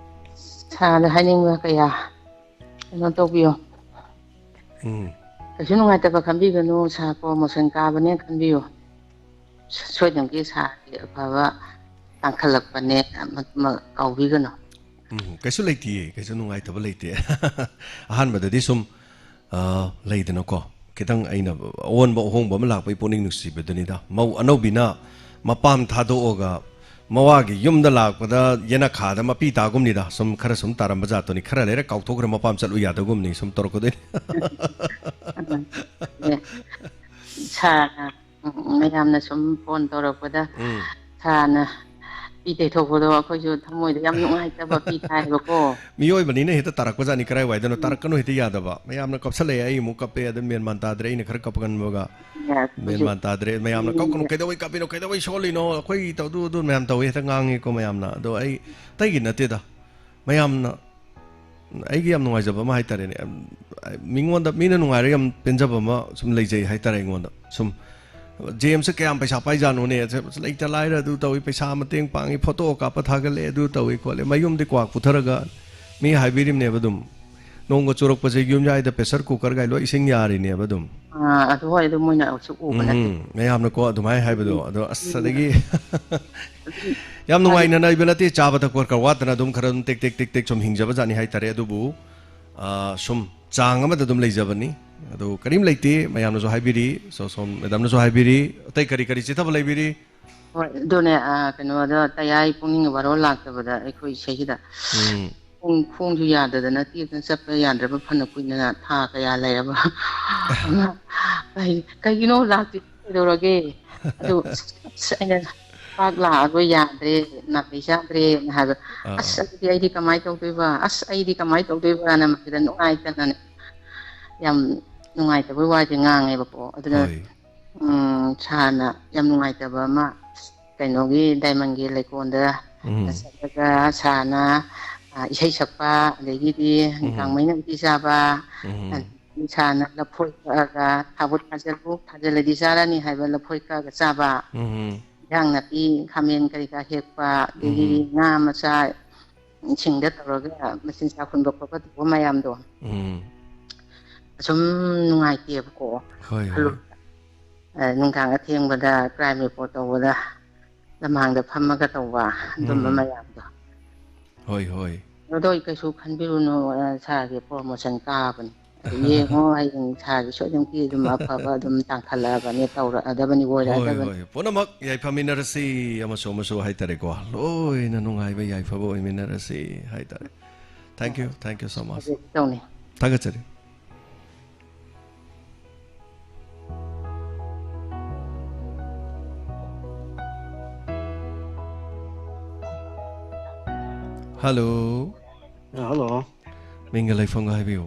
ꯁꯥꯔꯗ ꯍꯥꯏꯅꯤꯡꯕ ꯀꯌꯥ ꯀꯩꯅꯣ ꯇꯧꯕꯤꯌꯣ꯫ ꯎꯝ꯫ ꯀꯩꯁꯨ ꯅꯨꯡꯉꯥꯏꯇꯕ ꯈꯟꯕꯤꯒꯅꯨ, ꯁꯥꯔ ꯄ꯭ꯔꯣꯃꯣꯁꯟ ꯀꯥꯕꯅꯦ ꯈꯟꯕꯤꯌꯨ꯫ ꯁꯣꯏꯗꯅꯒꯤ ꯁꯥꯔꯒꯤ ꯑꯐꯕ ꯇꯥꯡꯈꯠꯂꯛꯄꯅꯦ, ꯑꯃ, ꯑꯃ ꯀꯥꯎꯕꯤꯒꯅꯨ꯫ ꯎꯝ, ꯀꯩꯁꯨ ꯂꯩꯇꯤꯌꯦ, ꯀꯩꯁꯨ ꯅꯨꯡꯉꯥꯏꯇꯕ ꯂꯩꯇꯦ꯫ ꯑꯍꯥꯟꯕꯗꯗꯤ ꯁꯨꯝ, ꯑ, ꯂꯩꯗꯅꯀꯣ, ꯈꯤꯇꯪ ꯑꯩꯅ ꯑꯑꯣꯟꯕ ꯑꯍꯣꯡꯕ ꯑꯃ ꯂꯥꯛꯄꯒꯤ ꯄꯨꯛꯅꯤꯡ ꯅꯨꯡꯁꯤꯕꯗꯨꯅꯤꯗ꯫ ꯃꯧ ꯑꯅꯧꯕꯤꯅ ꯃꯄꯥꯝ ꯊꯥꯗꯣꯛꯑꯒ ꯃꯋꯥꯒꯤ ꯌꯨꯝꯗ ꯂꯥꯛꯄꯗ ꯌꯦꯅꯈꯥꯗ ꯃꯄꯤ ꯇꯥꯒꯨꯝꯅꯤꯗ꯫ ꯁꯨꯝ ꯈꯔ ꯁꯨꯝ ꯇꯥꯔꯝꯕ ꯖꯥꯠꯇꯨꯅꯤ꯫ ꯈꯔ ꯂꯩꯔ ꯀꯥꯎꯊꯣꯛꯈ꯭ꯔꯦ, ꯃꯄꯥꯝ ꯆꯠꯂꯨ ꯌꯥꯗꯒꯨꯝꯅꯤ꯫ ꯁꯨꯝ ꯇꯧꯔꯛꯀꯗꯣꯏꯅꯤ꯫ ꯎꯝ, ꯑꯦ, ꯁꯥꯔꯅ, ꯎꯝ, ꯃꯌꯥꯝꯅ ꯁꯨꯝ ꯐꯣꯟ ꯇꯧꯔꯛꯄꯗ ꯎꯝ꯫ ꯁꯥꯔꯅ ꯄꯤ ꯇꯩꯊꯣꯛꯄꯗꯣ ꯑꯩꯈꯣꯏꯁꯨ ꯊꯃꯣꯏꯗ ꯌꯥꯝ ꯅꯨꯡꯉꯥꯏꯇꯕ ꯄꯤ ꯇꯥꯏꯌꯦꯕꯀꯣ꯫ ꯃꯤꯑꯣꯏꯕꯅꯤꯅ ꯍꯦꯛꯇ ꯇꯥꯔꯛꯄꯖꯥꯠꯅꯤ, ꯀꯔꯥꯏꯋꯥꯏꯗꯅꯣ ꯎꯝ꯫ ꯇꯥꯔꯛꯀꯅꯨ ꯍꯦꯛꯇ ꯌꯥꯗꯕ꯫ ꯃꯌꯥꯝꯅ ꯀꯞꯁꯜꯂꯛꯑꯦ, ꯑꯩ ꯑꯃꯨꯛ ꯀꯞꯄꯦ, ꯑꯗꯨꯝ ꯃꯦꯟ ꯃꯥꯟ ꯇꯥꯗ꯭ꯔꯦ, ꯑꯩꯅ ꯈꯔ ꯀꯞꯀꯟꯕꯒ꯫ ꯌꯥ, ꯃꯦꯟ ꯑꯩꯈꯣꯏꯁꯨ ꯃꯥꯟ ꯇꯥꯗ꯭ꯔꯦ꯫ ꯃꯌꯥꯝꯅ ꯀꯞꯀꯅꯨ, ꯌꯦꯡꯉꯦ꯫ "ꯀꯩꯗꯧꯕꯩ ꯀꯞꯄꯤꯅꯣ, ꯀꯩꯗꯧꯕꯩ ꯁꯣꯜꯂꯤꯅꯣ, ꯑꯩꯈꯣꯏ ꯇꯧꯗꯨ ꯑꯗꯨ" ꯃꯌꯥꯝ ꯇꯧꯋꯦ, ꯍꯦꯛꯇ ꯉꯥꯡꯉꯤꯀꯣ ꯃꯌꯥꯝꯅ꯫ ꯑꯗꯣ ꯑꯩ ꯑꯇꯩꯒꯤ ꯅꯠꯇꯦꯗ, ꯃꯌꯥꯝꯅ ꯑꯩꯒꯤ ꯌꯥꯝ ꯅꯨꯡꯉꯥꯏꯖꯕ ꯑꯃ ꯍꯥꯏꯇꯥꯔꯦꯅꯦ, ꯌꯥꯝ, ꯃꯤꯉꯣꯟꯗ, ꯃꯤꯅ ꯅꯨꯡꯉꯥꯏꯔꯒ ꯌꯥꯝ ꯄꯦꯟꯖꯕ ꯑꯃ ꯁꯨꯝ ꯂꯩꯖꯩ ꯍꯥꯏꯇꯥꯔꯦ ꯑꯩꯉꯣꯟꯗ꯫ ꯁꯨꯝ ꯖꯦꯝꯁꯁꯦ ꯀꯌꯥꯝ ꯄꯩꯁꯥ ꯄꯥꯏꯖꯥꯠꯅꯣꯅꯦ, ꯑꯁꯦ ꯂꯩꯇ ꯂꯥꯏꯔ ꯑꯗꯨ ꯇꯧꯏ, ꯄꯩꯁꯥ ꯃꯇꯦꯡ ꯄꯥꯡꯉꯤ, ꯐꯣꯇꯣ ꯀꯥꯞꯄ ꯊꯥꯒꯠꯂꯦ, ꯑꯗꯨ ꯇꯧꯏ ꯈꯣꯠꯂꯦ, ꯃꯌꯨꯝꯗꯤ ꯀ꯭ꯋꯥꯛ ꯄꯨꯊꯔꯒ ꯃꯤ ꯍꯥꯏꯕꯤꯔꯤꯕꯅꯦꯕ ꯑꯗꯨꯝ, "ꯅꯣꯡꯒ ꯆꯨꯔꯛꯄꯁꯦ ꯌꯨꯝꯌꯥꯏꯗ ꯄ꯭ꯔꯦꯁꯔ ꯀꯨꯀꯔꯒ ꯂꯣꯏ ꯏꯁꯤꯡ ꯌꯥꯔꯤꯅꯦꯕ ꯑꯗꯨꯝ"꯫ ꯑꯥ, ꯑꯗꯨ ꯍꯣꯏ, ꯑꯗꯨ ꯃꯣꯏꯅ ꯑꯁꯨꯛ ꯎꯕ ꯅꯠꯇꯦ꯫ ꯎꯝ, ꯃꯌꯥꯝꯅꯀꯣ ꯑꯗꯨꯃꯥꯏꯅ ꯍꯥꯏꯕꯗꯣ, ꯎꯝ꯫ ꯑꯗꯣ ꯑꯁ, ꯎꯝ꯫ ꯑꯗꯒꯤ ꯌꯥꯝ ꯅꯨꯡꯉꯥꯏꯅ ꯂꯩꯕ ꯅꯠꯇꯦ, ꯆꯥꯕ ꯊꯛꯄ ꯈꯔ ꯋꯥꯠꯇꯅ ꯑꯗꯨꯝ ꯈꯔ ꯑꯗꯨꯝ ꯇꯦꯛ ꯇꯦꯛ ꯇꯦꯛ ꯇꯦꯛ ꯁꯨꯝ ꯍꯤꯡꯖꯕ ꯖꯥꯠꯅꯤ ꯍꯥꯏꯇꯥꯔꯦ꯫ ꯑꯗꯨꯕꯨ, ꯑ, ꯁꯨꯝ ꯆꯥꯡ ꯑꯃꯗ ꯑꯗꯨꯝ ꯂꯩꯖꯕꯅꯤ꯫ ꯑꯗꯨ ꯀꯔꯤꯝ ꯂꯩꯇꯦ, ꯃꯌꯥꯝꯅꯁꯨ ꯍꯥꯏꯕꯤꯔꯤ, ꯁꯣ-, ꯁꯣꯝ ꯃꯦꯗꯥꯝꯅꯁꯨ ꯍꯥꯏꯕꯤꯔꯤ, ꯑꯇꯩ ꯀꯔꯤ ꯀꯔꯤ ꯆꯤꯊꯕ ꯂꯩꯕꯤꯔꯤ? ꯍꯣꯏ, ꯑꯗꯨꯅꯦ, ꯑ, ꯀꯩꯅꯣꯗ ꯇꯌꯥꯏ ꯄꯨꯛꯅꯤꯡ ꯕꯥꯔꯣ ꯂꯥꯛꯇꯕꯗ ꯑꯩꯈꯣꯏ ꯏꯁꯩꯁꯤꯗ ꯎꯝ꯫ ꯈꯣꯡ, ꯈꯣꯡꯁꯨ ꯌꯥꯗꯗꯅ ꯇꯦꯛꯇꯅ ꯆꯠꯄ ꯌꯥꯗ꯭ꯔꯕ ꯐꯅ ꯀꯨꯏꯅ ꯊꯥ ꯀꯌꯥ ꯂꯩꯔꯕ꯫ ꯑꯉꯥꯡ, "ꯀꯩ-, ꯀꯩꯒꯤꯅꯣ ꯂꯥꯛꯇ꯭ꯔꯤ? ꯀꯩꯗꯧꯔꯒꯦ?" ꯑꯗꯨ ꯑꯁ ꯑꯩꯅ ꯄꯥꯛ ꯂꯥꯛꯑꯔꯣꯏ, ꯌꯥꯗ꯭ꯔꯦ, ꯅꯥꯇꯩ ꯆꯥꯗ꯭ꯔꯦꯅ ꯍꯥꯏꯕ꯫ ꯑꯥ, ꯑꯁ, ꯑꯥ꯫ ꯑꯗꯨꯗꯤ ꯑꯩꯗꯤ ꯀꯃꯥꯏꯅ ꯇꯧꯗꯣꯏꯕ? ꯑꯁ, ꯑꯩꯗꯤ ꯀꯃꯥꯏꯅ ꯇꯧꯗꯣꯏꯕꯅ ꯃꯁꯤꯗ ꯅꯨꯡꯉꯥꯏꯇꯅꯅꯦ, ꯌꯥꯝ ꯅꯨꯡꯉꯥꯏꯇꯕꯒꯤ ꯋꯥꯁꯦ ꯉꯥꯡꯉꯦꯕꯀꯣ꯫ ꯑꯗꯨꯅ, ꯍꯣꯏ꯫ ꯎꯝ, ꯁꯥꯔꯅ ꯌꯥꯝ ꯅꯨꯡꯉꯥꯏꯇꯕ ꯑꯃ, ꯀꯩꯅꯣꯒꯤ ꯗꯥꯏꯃꯟꯒꯤ ꯂꯩꯀꯣꯜꯗ ꯎꯝ꯫ ꯆꯠꯂꯒ ꯁꯥꯔꯅ, ꯑ, ꯏꯁꯩ ꯁꯛꯄ, ꯑꯗꯒꯤꯗꯤ ꯎꯝ꯫ ꯀꯥꯡꯃꯩꯅ ꯎꯇꯤ ꯆꯥꯕ, ꯎꯝ꯫ ꯑꯗꯒꯤ ꯁꯥꯔꯅ ꯂꯐꯣꯏ ꯀꯛꯑꯒ ꯊꯥꯕꯣ ꯊꯥꯖꯜꯂꯨ, ꯊꯥꯖꯜꯂꯗꯤ ꯆꯥꯔꯅꯤ ꯍꯥꯏꯕ ꯂꯐꯣꯏ ꯀꯛꯑꯒ ꯆꯥꯕ, ꯎꯝ꯫ ꯏꯟꯖꯥꯡ ꯅꯥꯄꯤ, ꯈꯥꯃꯦꯟ ꯀꯔꯤ ꯀꯔꯥ ꯍꯦꯛꯄ, ꯑꯗꯒꯤꯗꯤ ꯎꯝ꯫ ꯉꯥ ꯃꯆꯥ ꯁꯤꯡꯗ ꯇꯧꯔꯒ ꯃꯆꯤꯟꯖꯥꯛ ꯍꯨꯟꯕ ꯈꯣꯠꯄ ꯇꯧꯕ ꯃꯌꯥꯝꯗꯣ, ꯎꯝ꯫ ꯑꯁꯨꯝ ꯅꯨꯡꯉꯥꯏꯇꯦꯕꯀꯣ꯫ ꯍꯣꯏ, ꯍꯣꯏ꯫ ꯈꯜꯂꯨ-, ꯑ, ꯅꯨꯡꯗꯥꯡ ꯑꯊꯦꯡꯕꯗ ꯀ꯭ꯔꯥꯏꯝ ꯔꯤꯄꯣꯔꯠ ꯇꯧꯕꯗ ꯂꯝꯍꯥꯡꯗ ꯐꯝꯃꯒ ꯇꯧꯕ ꯑꯗꯨꯝꯕ ꯎꯝ꯫ ꯃꯌꯥꯝꯗꯣ꯫ ꯍꯣꯏ, ꯍꯣꯏ꯫ ꯑꯗꯣ ꯑꯩ ꯀꯩꯁꯨ ꯈꯟꯕꯤꯔꯨꯅꯨ, ꯑ, ꯁꯥꯔꯒꯤ ꯄ꯭ꯔꯣꯃꯣꯁꯟ ꯀꯥꯕꯅꯤ꯫ ꯑꯗꯨ ꯌꯦꯡꯉꯣ, ꯍꯌꯦꯡ ꯁꯥꯔꯒꯤꯁꯨ ꯑꯗꯨꯝ ꯑꯗꯨꯝ ꯑꯐꯕ ꯑꯗꯨꯝ ꯇꯥꯡꯈꯠꯂꯛꯑꯕꯅꯤ, ꯇꯧꯔꯛꯑꯗꯕꯅꯤ, ꯍꯣꯏ, ꯑꯣꯏꯔꯛꯑꯗꯕꯅꯤ꯫ ꯍꯣꯏ꯫ ꯄꯨꯝꯅꯃꯛ ꯌꯥꯏꯐꯃꯤꯟꯅꯔꯁꯤ, ꯑꯃꯁꯨ ꯑꯃꯁꯨ ꯍꯥꯏꯇꯥꯔꯦꯀꯣ, ꯂꯣꯏꯅ ꯅꯨꯡꯉꯥꯏꯕ ꯌꯥꯏꯐꯕ ꯑꯣꯏꯃꯤꯟꯅꯔꯁꯤ ꯍꯥꯏꯇꯥꯔꯦ꯫ Thank you, thank you so much꯫ ꯇꯧꯅꯤ꯫ ꯊꯥꯒꯠꯆꯔꯤ꯫ Hello꯫ ꯑ, hello꯫ ꯃꯤꯡꯒ ꯂꯩꯐꯝꯒ ꯍꯥꯏꯕꯤꯌꯨ꯫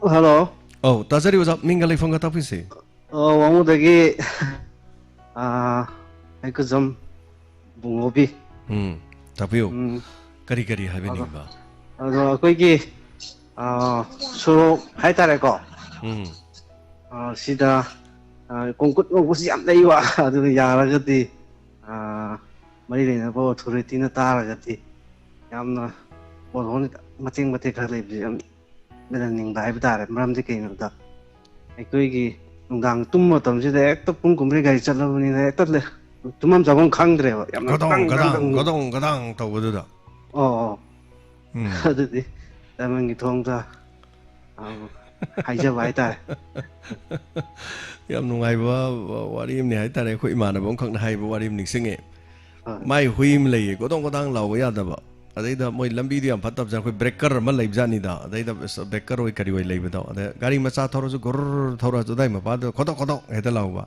Hello꯫ ꯑꯧ, ꯇꯥꯖꯔꯤ ꯑꯣꯖꯥ, ꯃꯤꯡꯒ ꯂꯩꯐꯝꯒ ꯇꯥꯛꯄꯤꯁꯤ꯫ ꯑ, ꯋꯥꯉꯨꯗꯒꯤ, ꯑ, ꯍꯩꯀꯨꯖꯝ ꯕꯨꯡꯉꯣꯕꯤ꯫ ꯎꯝ, ꯇꯥꯛꯄꯤꯌꯨ꯫ ꯎꯝ꯫ ꯀꯔꯤ ꯀꯔꯤ ꯑꯗꯣ, ꯍꯥꯏꯕꯤꯅꯤꯡꯕ? ꯑꯗꯣ ꯑꯩꯈꯣꯏꯒꯤ, ꯑ, ꯁꯣꯔꯣꯛ ꯍꯥꯏꯇꯥꯔꯦꯀꯣ꯫ ꯎꯝ꯫ ꯑ, ꯁꯤꯗ, ꯑ, ꯀꯣꯡꯀꯨꯠ ꯉꯧꯕꯁꯤ ꯌꯥꯝ ꯂꯩꯕ꯫ ꯑꯗꯨꯅ ꯌꯥꯔꯒꯗꯤ, ꯑ, ꯃꯔꯤ ꯂꯩꯅꯕ ꯑꯣꯊꯣꯔꯤꯇꯤꯅ ꯇꯥꯔꯒꯗꯤ ꯌꯥꯝꯅ ꯄꯣꯠꯍꯣꯟ ꯃꯇꯦꯛ ꯃꯇꯦꯛ ꯈꯔ ꯂꯩꯕꯁꯦ ꯌꯥꯝ ꯃꯦꯜꯍꯟꯅꯤꯡꯕ ꯍꯥꯏꯕ ꯇꯥꯔꯦ꯫ ꯃꯔꯝꯗꯤ ꯀꯩꯒꯤꯅꯣꯗ, ꯑꯩꯈꯣꯏꯒꯤ ꯅꯨꯡꯗꯥꯡ ꯇꯨꯝꯕ ꯃꯇꯝꯁꯤꯗ ꯍꯦꯛꯇ ꯄꯨꯡ ꯀꯨꯝꯃꯔꯤ ꯒꯥꯔꯤ ꯆꯠꯂꯕꯅꯤꯅ ꯍꯦꯛꯇ ꯂꯩ-, ꯇꯨꯝꯐꯝ ꯆꯥꯐꯝ ꯈꯪꯗ꯭ꯔꯦꯕ꯫ ꯌꯥꯝꯅ ꯒꯗꯣꯡ ꯒꯗꯥꯡ, ꯒꯗꯥꯡ ꯒꯗꯣꯡ ꯒꯗꯥꯡ ꯇꯧꯕꯗꯨꯗ꯫ ꯑꯣ, ꯑꯣ꯫ ꯎꯝ꯫ ꯑꯗꯨꯗꯤ ꯗꯥꯏꯃꯟꯒꯤ ꯊꯣꯡꯗ, ꯑ, ꯍꯥꯏꯖꯕ ꯍꯥꯏꯇꯥꯔꯦ꯫ ꯌꯥꯝ ꯅꯨꯡꯉꯥꯏꯕ ꯋꯥꯔꯤ ꯑꯃꯅꯦ ꯍꯥꯏꯇꯥꯔꯦ꯫ ꯑꯩꯈꯣꯏ ꯏꯃꯥꯟꯅꯕ ꯑꯃꯈꯛꯅ ꯍꯥꯏꯕ ꯋꯥꯔꯤ ꯑꯃ ꯅꯤꯡꯁꯤꯡꯉꯦ꯫ ꯍꯣꯏ꯫ ꯃꯥꯏ ꯍꯨꯏ ꯑꯃ ꯂꯩꯌꯦ, ꯒꯣꯗꯣꯡ ꯒꯣꯗꯥꯡ ꯂꯥꯎꯕ ꯌꯥꯗꯕ꯫ ꯑꯗꯩꯗ ꯃꯣꯏ ꯂꯝꯕꯤꯗꯨ ꯌꯥꯝ ꯐꯠꯇꯕꯖꯥꯠꯅꯤ, ꯑꯩꯈꯣꯏ ꯕ꯭ꯔꯦꯀꯔ ꯑꯃ ꯂꯩꯕꯖꯥꯠꯅꯤꯗ꯫ ꯑꯗꯩꯗ ꯕ꯭ꯔꯦꯀꯔ ꯑꯣꯏ ꯀꯔꯤ ꯑꯣꯏ ꯂꯩꯕꯗꯣ, ꯑꯗꯩ ꯒꯥꯔꯤ ꯃꯆꯥ ꯊꯧꯔꯁꯨ ꯒꯨꯔ ꯊꯧꯔꯁꯨ ꯑꯗꯥꯏ ꯃꯄꯥꯗꯨ ꯈꯣꯗꯣꯛ ꯈꯣꯗꯣꯛ ꯍꯦꯛꯇ ꯂꯥꯎꯕ꯫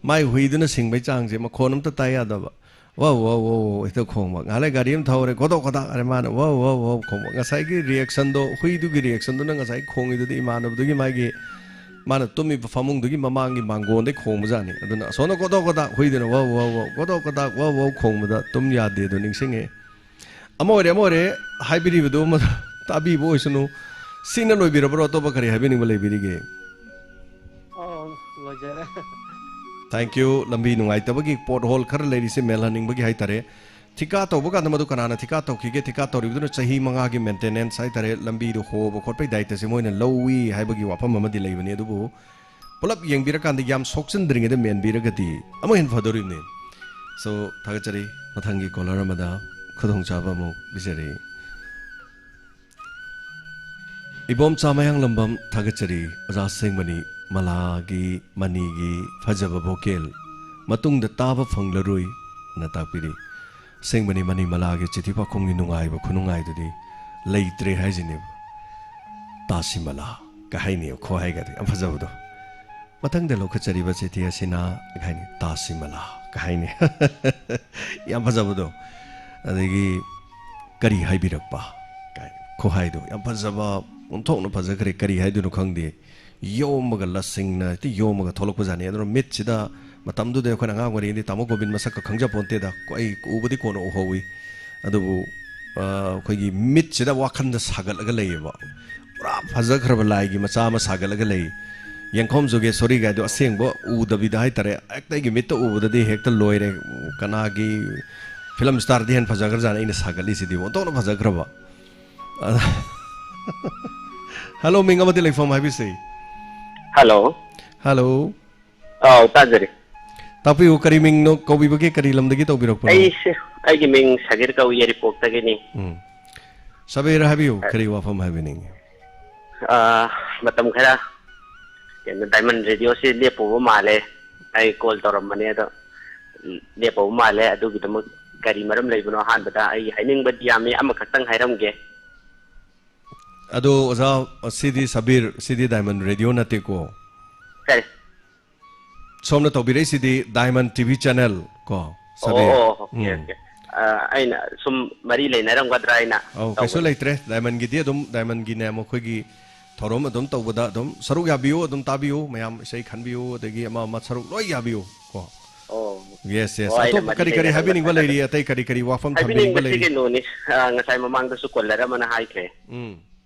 ꯃꯥꯏ ꯍꯨꯏꯗꯨꯅ ꯁꯤꯡꯕꯩ ꯆꯥꯡꯁꯦ ꯃꯈꯣꯟ ꯑꯝꯇ ꯇꯥ ꯌꯥꯗꯕ꯫ ꯋꯥꯎ, ꯋꯥꯎ, ꯋꯥꯎ, ꯋꯥꯎ ꯍꯦꯛꯇ ꯈꯣꯡꯕ꯫ ꯉꯥꯏꯍꯥꯛ ꯂꯩ ꯒꯥꯔꯤ ꯑꯃ ꯊꯧꯔꯦ, ꯈꯣꯗꯣꯛ ꯈꯣꯗꯥꯛ ꯑꯔꯦ ꯃꯥꯅ ꯋꯥꯎ, ꯋꯥꯎ, ꯋꯥꯎ ꯈꯣꯡꯕ꯫ ꯉꯁꯥꯏꯒꯤ ꯔꯤꯌꯦꯛꯁꯟꯗꯣ, ꯍꯨꯏꯗꯨꯒꯤ ꯔꯤꯌꯦꯛꯁꯟꯗꯨꯅ ꯉꯁꯥꯏ ꯈꯣꯡꯉꯤꯗꯨꯗꯤ ꯏꯃꯥꯟꯅꯕꯗꯨꯒꯤ ꯃꯥꯒꯤ, ꯃꯥꯅ ꯇꯨꯝꯃꯤꯕ ꯐꯃꯨꯡꯗꯨꯒꯤ ꯃꯃꯥꯡꯒꯤ ꯃꯥꯡꯒꯣꯟꯗꯩ ꯈꯣꯡꯕꯖꯥꯠꯅꯤ꯫ ꯑꯗꯨꯅ ꯑꯁꯣꯝꯗ ꯈꯣꯗꯣꯛ ꯈꯣꯗꯥꯛ ꯍꯨꯏꯗꯨꯅ ꯋꯥꯎ, ꯋꯥꯎ, ꯋꯥꯎ, ꯈꯣꯗꯣꯛ ꯈꯣꯗꯥꯛ ꯋꯥꯎ, ꯋꯥꯎ ꯈꯣꯡꯕꯗ ꯇꯨꯝ ꯌꯥꯗꯦ ꯑꯗꯨ ꯅꯤꯡꯁꯤꯡꯉꯛꯑꯦ꯫ ꯑꯃ ꯑꯣꯏꯔꯦ, ꯑꯃ ꯑꯣꯏꯔꯦ, ꯍꯥꯏꯕꯤꯔꯤꯕꯗꯨ ꯑꯃ ꯇꯥꯕꯤꯕ ꯑꯣꯏꯁꯅꯨ꯫ ꯁꯤꯅ ꯂꯣꯏꯕꯤꯔꯕ꯭ꯔꯣ? ꯑꯇꯣꯞꯄ ꯀꯔꯤ ꯍꯥꯏꯕꯤꯅꯤꯡꯕ ꯂꯩꯕꯤꯔꯤꯒꯦ? ꯑꯣ, ꯂꯣꯏꯖꯔꯦ꯫ Thank you꯫ ꯂꯝꯕꯤ ꯅꯨꯡꯉꯥꯏꯇꯕꯒꯤ, pothole ꯈꯔ ꯂꯩꯔꯤꯁꯦ ꯃꯦꯜꯍꯟꯅꯤꯡꯕꯒꯤ ꯍꯥꯏꯇꯥꯔꯦ꯫ ꯊꯤꯀꯥ ꯇꯧꯕ ꯀꯥꯟꯗ ꯃꯗꯨ ꯀꯅꯥꯅ ꯊꯤꯀꯥ ꯇꯧꯈꯤꯒꯦ? ꯊꯤꯀꯥ ꯇꯧꯔꯤꯕꯗꯨꯅ ꯆꯍꯤ ꯃꯉꯥꯒꯤ maintenance ꯍꯥꯏꯇꯥꯔꯦ, ꯂꯝꯕꯤꯗꯨ ꯍꯣꯕ ꯈꯣꯠꯄꯒꯤ ꯗꯥꯏꯇꯁꯦ ꯃꯣꯏꯅ ꯂꯧꯏ ꯍꯥꯏꯕꯒꯤ ꯋꯥꯐꯝ ꯑꯃꯗꯤ ꯂꯩꯕꯅꯤ꯫ ꯑꯗꯨꯕꯨ ꯄꯨꯂꯞ ꯌꯦꯡꯕꯤꯔꯀꯥꯟꯗ ꯌꯥꯝ ꯁꯣꯛꯆꯤꯟꯗ꯭ꯔꯤꯉꯩꯗ ꯃꯦꯟꯕꯤꯔꯒꯗꯤ ꯑꯃꯨꯛ ꯍꯦꯟꯅ ꯐꯗꯣꯔꯤꯕꯅꯤ꯫ So, ꯊꯥꯒꯠꯆꯔꯤ꯫ ꯃꯊꯪꯒꯤ caller ꯑꯃꯗ ꯈꯨꯗꯣꯡꯆꯥꯕ ꯑꯃꯨꯛ ꯄꯤꯖꯔꯤ꯫ ꯏꯕꯣꯝꯆꯥ ꯃꯌꯥꯡꯂꯝꯕꯝ, ꯊꯥꯒꯠꯆꯔꯤ꯫ ꯑꯣꯖꯥ, ꯑꯁꯦꯡꯕꯅꯤ, ꯃꯂꯥꯒꯤ, ꯃꯅꯤꯒꯤ ꯐꯖꯕ vocal꯫ ꯃꯇꯨꯡꯗ ꯇꯥꯕ ꯐꯪꯂꯔꯣꯏ, ꯑꯅ ꯇꯥꯛꯄꯤꯔꯤ꯫ ꯑꯁꯦꯡꯕꯅꯤ, ꯃꯅꯤ ꯃꯂꯥꯒꯤ ꯆꯤꯊꯤ ꯄꯥꯎꯈꯨꯝꯒꯤ ꯅꯨꯡꯉꯥꯏꯕ ꯈꯨꯅꯨꯡꯉꯥꯏꯗꯨꯗꯤ ꯂꯩꯇ꯭ꯔꯦ ꯍꯥꯏꯁꯤꯅꯦꯕ꯫ ꯇꯥꯁꯤ ꯃꯂꯥ ꯀꯍꯥꯏꯅꯤ, ꯈꯨꯍꯥꯏꯒꯗꯤ ꯌꯥꯝ ꯐꯖꯕꯗꯣ꯫ ꯃꯊꯪꯗ ꯂꯧꯈꯠꯆꯔꯤꯕ ꯆꯤꯊꯤ ꯑꯁꯤꯅ ꯀꯍꯥꯏꯅꯤ, ꯇꯥꯁꯤ ꯃꯂꯥ ꯀꯍꯥꯏꯅꯤ꯫ ꯌꯥꯝ ꯐꯖꯕꯗꯣ꯫ ꯑꯗꯒꯤ ꯀꯔꯤ ꯍꯥꯏꯕꯤꯔꯛꯄ ꯀꯥꯏꯅ ꯈꯨꯍꯥꯏꯗꯣ ꯌꯥꯝ ꯐꯖꯕ, ꯑꯣꯟꯊꯣꯛꯅ ꯐꯖꯈ꯭ꯔꯦ꯫ ꯀꯔꯤ ꯍꯥꯏꯗꯣꯏꯅꯣ ꯈꯪꯗꯦ꯫ ꯌꯣꯝꯃꯒ, ꯂꯁꯤꯡꯅ ꯍꯦꯛꯇ ꯌꯣꯝꯃꯒ ꯊꯣꯛꯂꯛꯄꯖꯥꯠꯅꯤ꯫ ꯑꯗꯨꯅ ꯃꯤꯠꯁꯤꯗ, ꯃꯇꯝꯗꯨꯗ ꯑꯩꯈꯣꯏꯅ ꯑꯉꯥꯡ ꯑꯣꯏꯔꯤꯉꯩꯗꯤ ꯇꯥꯃꯣ ꯒꯣꯕꯤꯟ ꯃꯁꯛꯀ ꯈꯪꯖꯄꯣꯟꯇꯦꯗ꯫ ꯑꯩ ꯎꯕꯗꯤ ꯀꯣꯟꯅ ꯎꯍꯧꯋꯤ꯫ ꯑꯗꯨꯕꯨ, ꯑ, ꯑꯩꯈꯣꯏꯒꯤ ꯃꯤꯠꯁꯤꯗ ꯋꯥꯈꯜꯗ ꯁꯥꯒꯠꯂꯒ ꯂꯩꯌꯦꯕ꯫ ꯄꯨꯔꯥ ꯐꯖꯈ꯭ꯔꯕ ꯂꯥꯏꯒꯤ ꯃꯆꯥ ꯑꯃ ꯁꯥꯒꯠꯂꯒ ꯂꯩ꯫ ꯌꯦꯡꯈꯣꯝ ꯖꯣꯒꯦꯁꯣꯔꯤ ꯒꯥꯏꯗꯣ ꯑꯁꯦꯡꯕ ꯎꯗꯕꯤꯗ ꯍꯥꯏꯇꯥꯔꯦ, ꯍꯦꯛꯇ ꯑꯩꯒꯤ ꯃꯤꯠꯇ ꯎꯕꯗꯗꯤ ꯍꯦꯛꯇ ꯂꯣꯏꯔꯦ꯫ ꯀꯅꯥꯒꯤ film starꯗꯤ ꯍꯦꯟꯅ ꯐꯖꯈ꯭ꯔꯖꯥꯠꯅꯤ ꯑꯩꯅ ꯁꯥꯒꯠꯂꯤꯁꯤꯗꯤ, ꯑꯣꯟꯊꯣꯛꯅ ꯐꯖꯈ꯭ꯔꯕ꯫ ꯑꯗ-, hello, ꯃꯤꯡ ꯑꯃꯗꯤ ꯂꯩꯐꯝ ꯍꯥꯏꯕꯤꯁꯤ꯫ Hello꯫ Hello꯫ ꯑꯥꯎ, ꯇꯥꯖꯔꯤ꯫ ꯇꯥꯛꯄꯤꯌꯨ, ꯀꯔꯤ ꯃꯤꯡꯅꯣ, ꯀꯧꯕꯤꯕꯒꯦ, ꯀꯔꯤ ꯂꯝꯗꯒꯤ ꯇꯧꯕꯤꯔꯛꯄꯅꯣ? ꯑꯩꯁꯦ, ꯑꯩꯒꯤ ꯃꯤꯡ ꯁꯒꯤꯔ ꯀꯧꯏ, ꯌꯥꯏꯔꯤꯄꯣꯛꯇꯒꯤꯅꯤ꯫ ꯎꯝ꯫ ꯁꯕꯤꯔ, ꯍꯥꯏꯕꯤꯌꯨ, ꯑ, ꯀꯔꯤ ꯋꯥꯐꯝ ꯍꯥꯏꯕꯤꯅꯤꯡꯉꯤ? ꯑ, ꯃꯇꯝ ꯈꯔ ꯀꯩꯅꯣ, Diamond Radioꯁꯤ ꯂꯦꯞꯄꯨꯕ ꯃꯥꯜꯂꯦ꯫ ꯑꯩ call ꯇꯧꯔꯝꯕꯅꯦ, ꯑꯗꯣ ꯂꯦꯞꯄꯨꯕ ꯃꯥꯜꯂꯦ꯫ ꯑꯗꯨꯒꯤꯗꯃꯛ ꯀꯔꯤ ꯃꯔꯝ ꯂꯩꯕꯅꯣ? ꯑꯍꯥꯟꯕꯗ ꯑꯩ ꯍꯥꯏꯅꯤꯡꯕꯗꯤ ꯌꯥꯝꯃꯤ, ꯑꯃꯈꯛꯇꯪ ꯍꯥꯏꯔꯝꯒꯦ꯫ ꯑꯗꯣ ꯑꯣꯖꯥ, ꯁꯤꯗꯤ ꯁꯕꯤꯔ, ꯁꯤꯗꯤ Diamond Radio ꯅꯠꯇꯦꯀꯣ? ꯀꯔꯤ? ꯁꯣꯝꯅ ꯇꯧꯕꯤꯔꯛꯏꯁꯤꯗꯤ Diamond TV channel ꯀꯣ, ꯑꯣ, ꯁꯕꯤꯔ? ꯑꯣ, okay, ꯎꯝ꯫ Okay꯫ ꯑ, ꯑꯩꯅ ꯁꯨꯝ ꯃꯔꯤ ꯂꯩꯅꯔꯝꯒꯗ꯭ꯔꯥ ꯍꯥꯏꯅ ꯑꯧ, ꯀꯩꯁꯨ ꯇꯧꯕꯅꯤ꯫ ꯂꯩꯇ꯭ꯔꯦ꯫ Diamondꯒꯤꯗꯤ ꯑꯗꯨꯝ, Diamondꯒꯤꯅꯦ, ꯃꯈꯣꯏꯒꯤ ꯊꯧꯔꯝ ꯑꯗꯨꯝ ꯇꯧꯕꯗ ꯑꯗꯨꯝ ꯁꯔꯨꯛ ꯌꯥꯕꯤꯌꯨ, ꯑꯗꯨꯝ ꯇꯥꯕꯤꯌꯨ, ꯃꯌꯥꯝ ꯏꯁꯩ ꯈꯟꯕꯤꯌꯨ, ꯑꯗꯒꯤ ꯑꯃ ꯑꯃ ꯁꯔꯨꯛ ꯂꯣꯏ ꯌꯥꯕꯤꯌꯨ ꯀꯣ꯫ ꯑꯣ꯫ Yes, yes. ꯑꯣ, ꯑꯩꯅ ꯑꯇꯣꯞꯄ ꯀꯔꯤ ꯃꯗꯨꯗꯩꯗ ꯀꯔꯤ ꯍꯥꯏꯕꯤꯅꯤꯡꯕ ꯂꯩꯔꯤ? ꯍꯥꯏꯕꯤꯅꯤꯡꯕ ꯑꯇꯩ ꯀꯔꯤ ꯀꯔꯤ ꯋꯥꯐꯝ ꯊꯝꯕꯤꯅꯤꯡꯕ ꯍꯥꯏꯕꯤꯅꯤꯡꯕꯁꯤ ꯂꯩꯔꯤ? ꯀꯩꯅꯣꯅꯤ, ꯑ, ꯉꯁꯥꯏ ꯃꯃꯥꯡꯗꯁꯨ ꯀꯣꯂꯔ ꯑꯃꯅ ꯍꯥꯏꯈ꯭ꯔꯦ꯫ ꯎꯝ꯫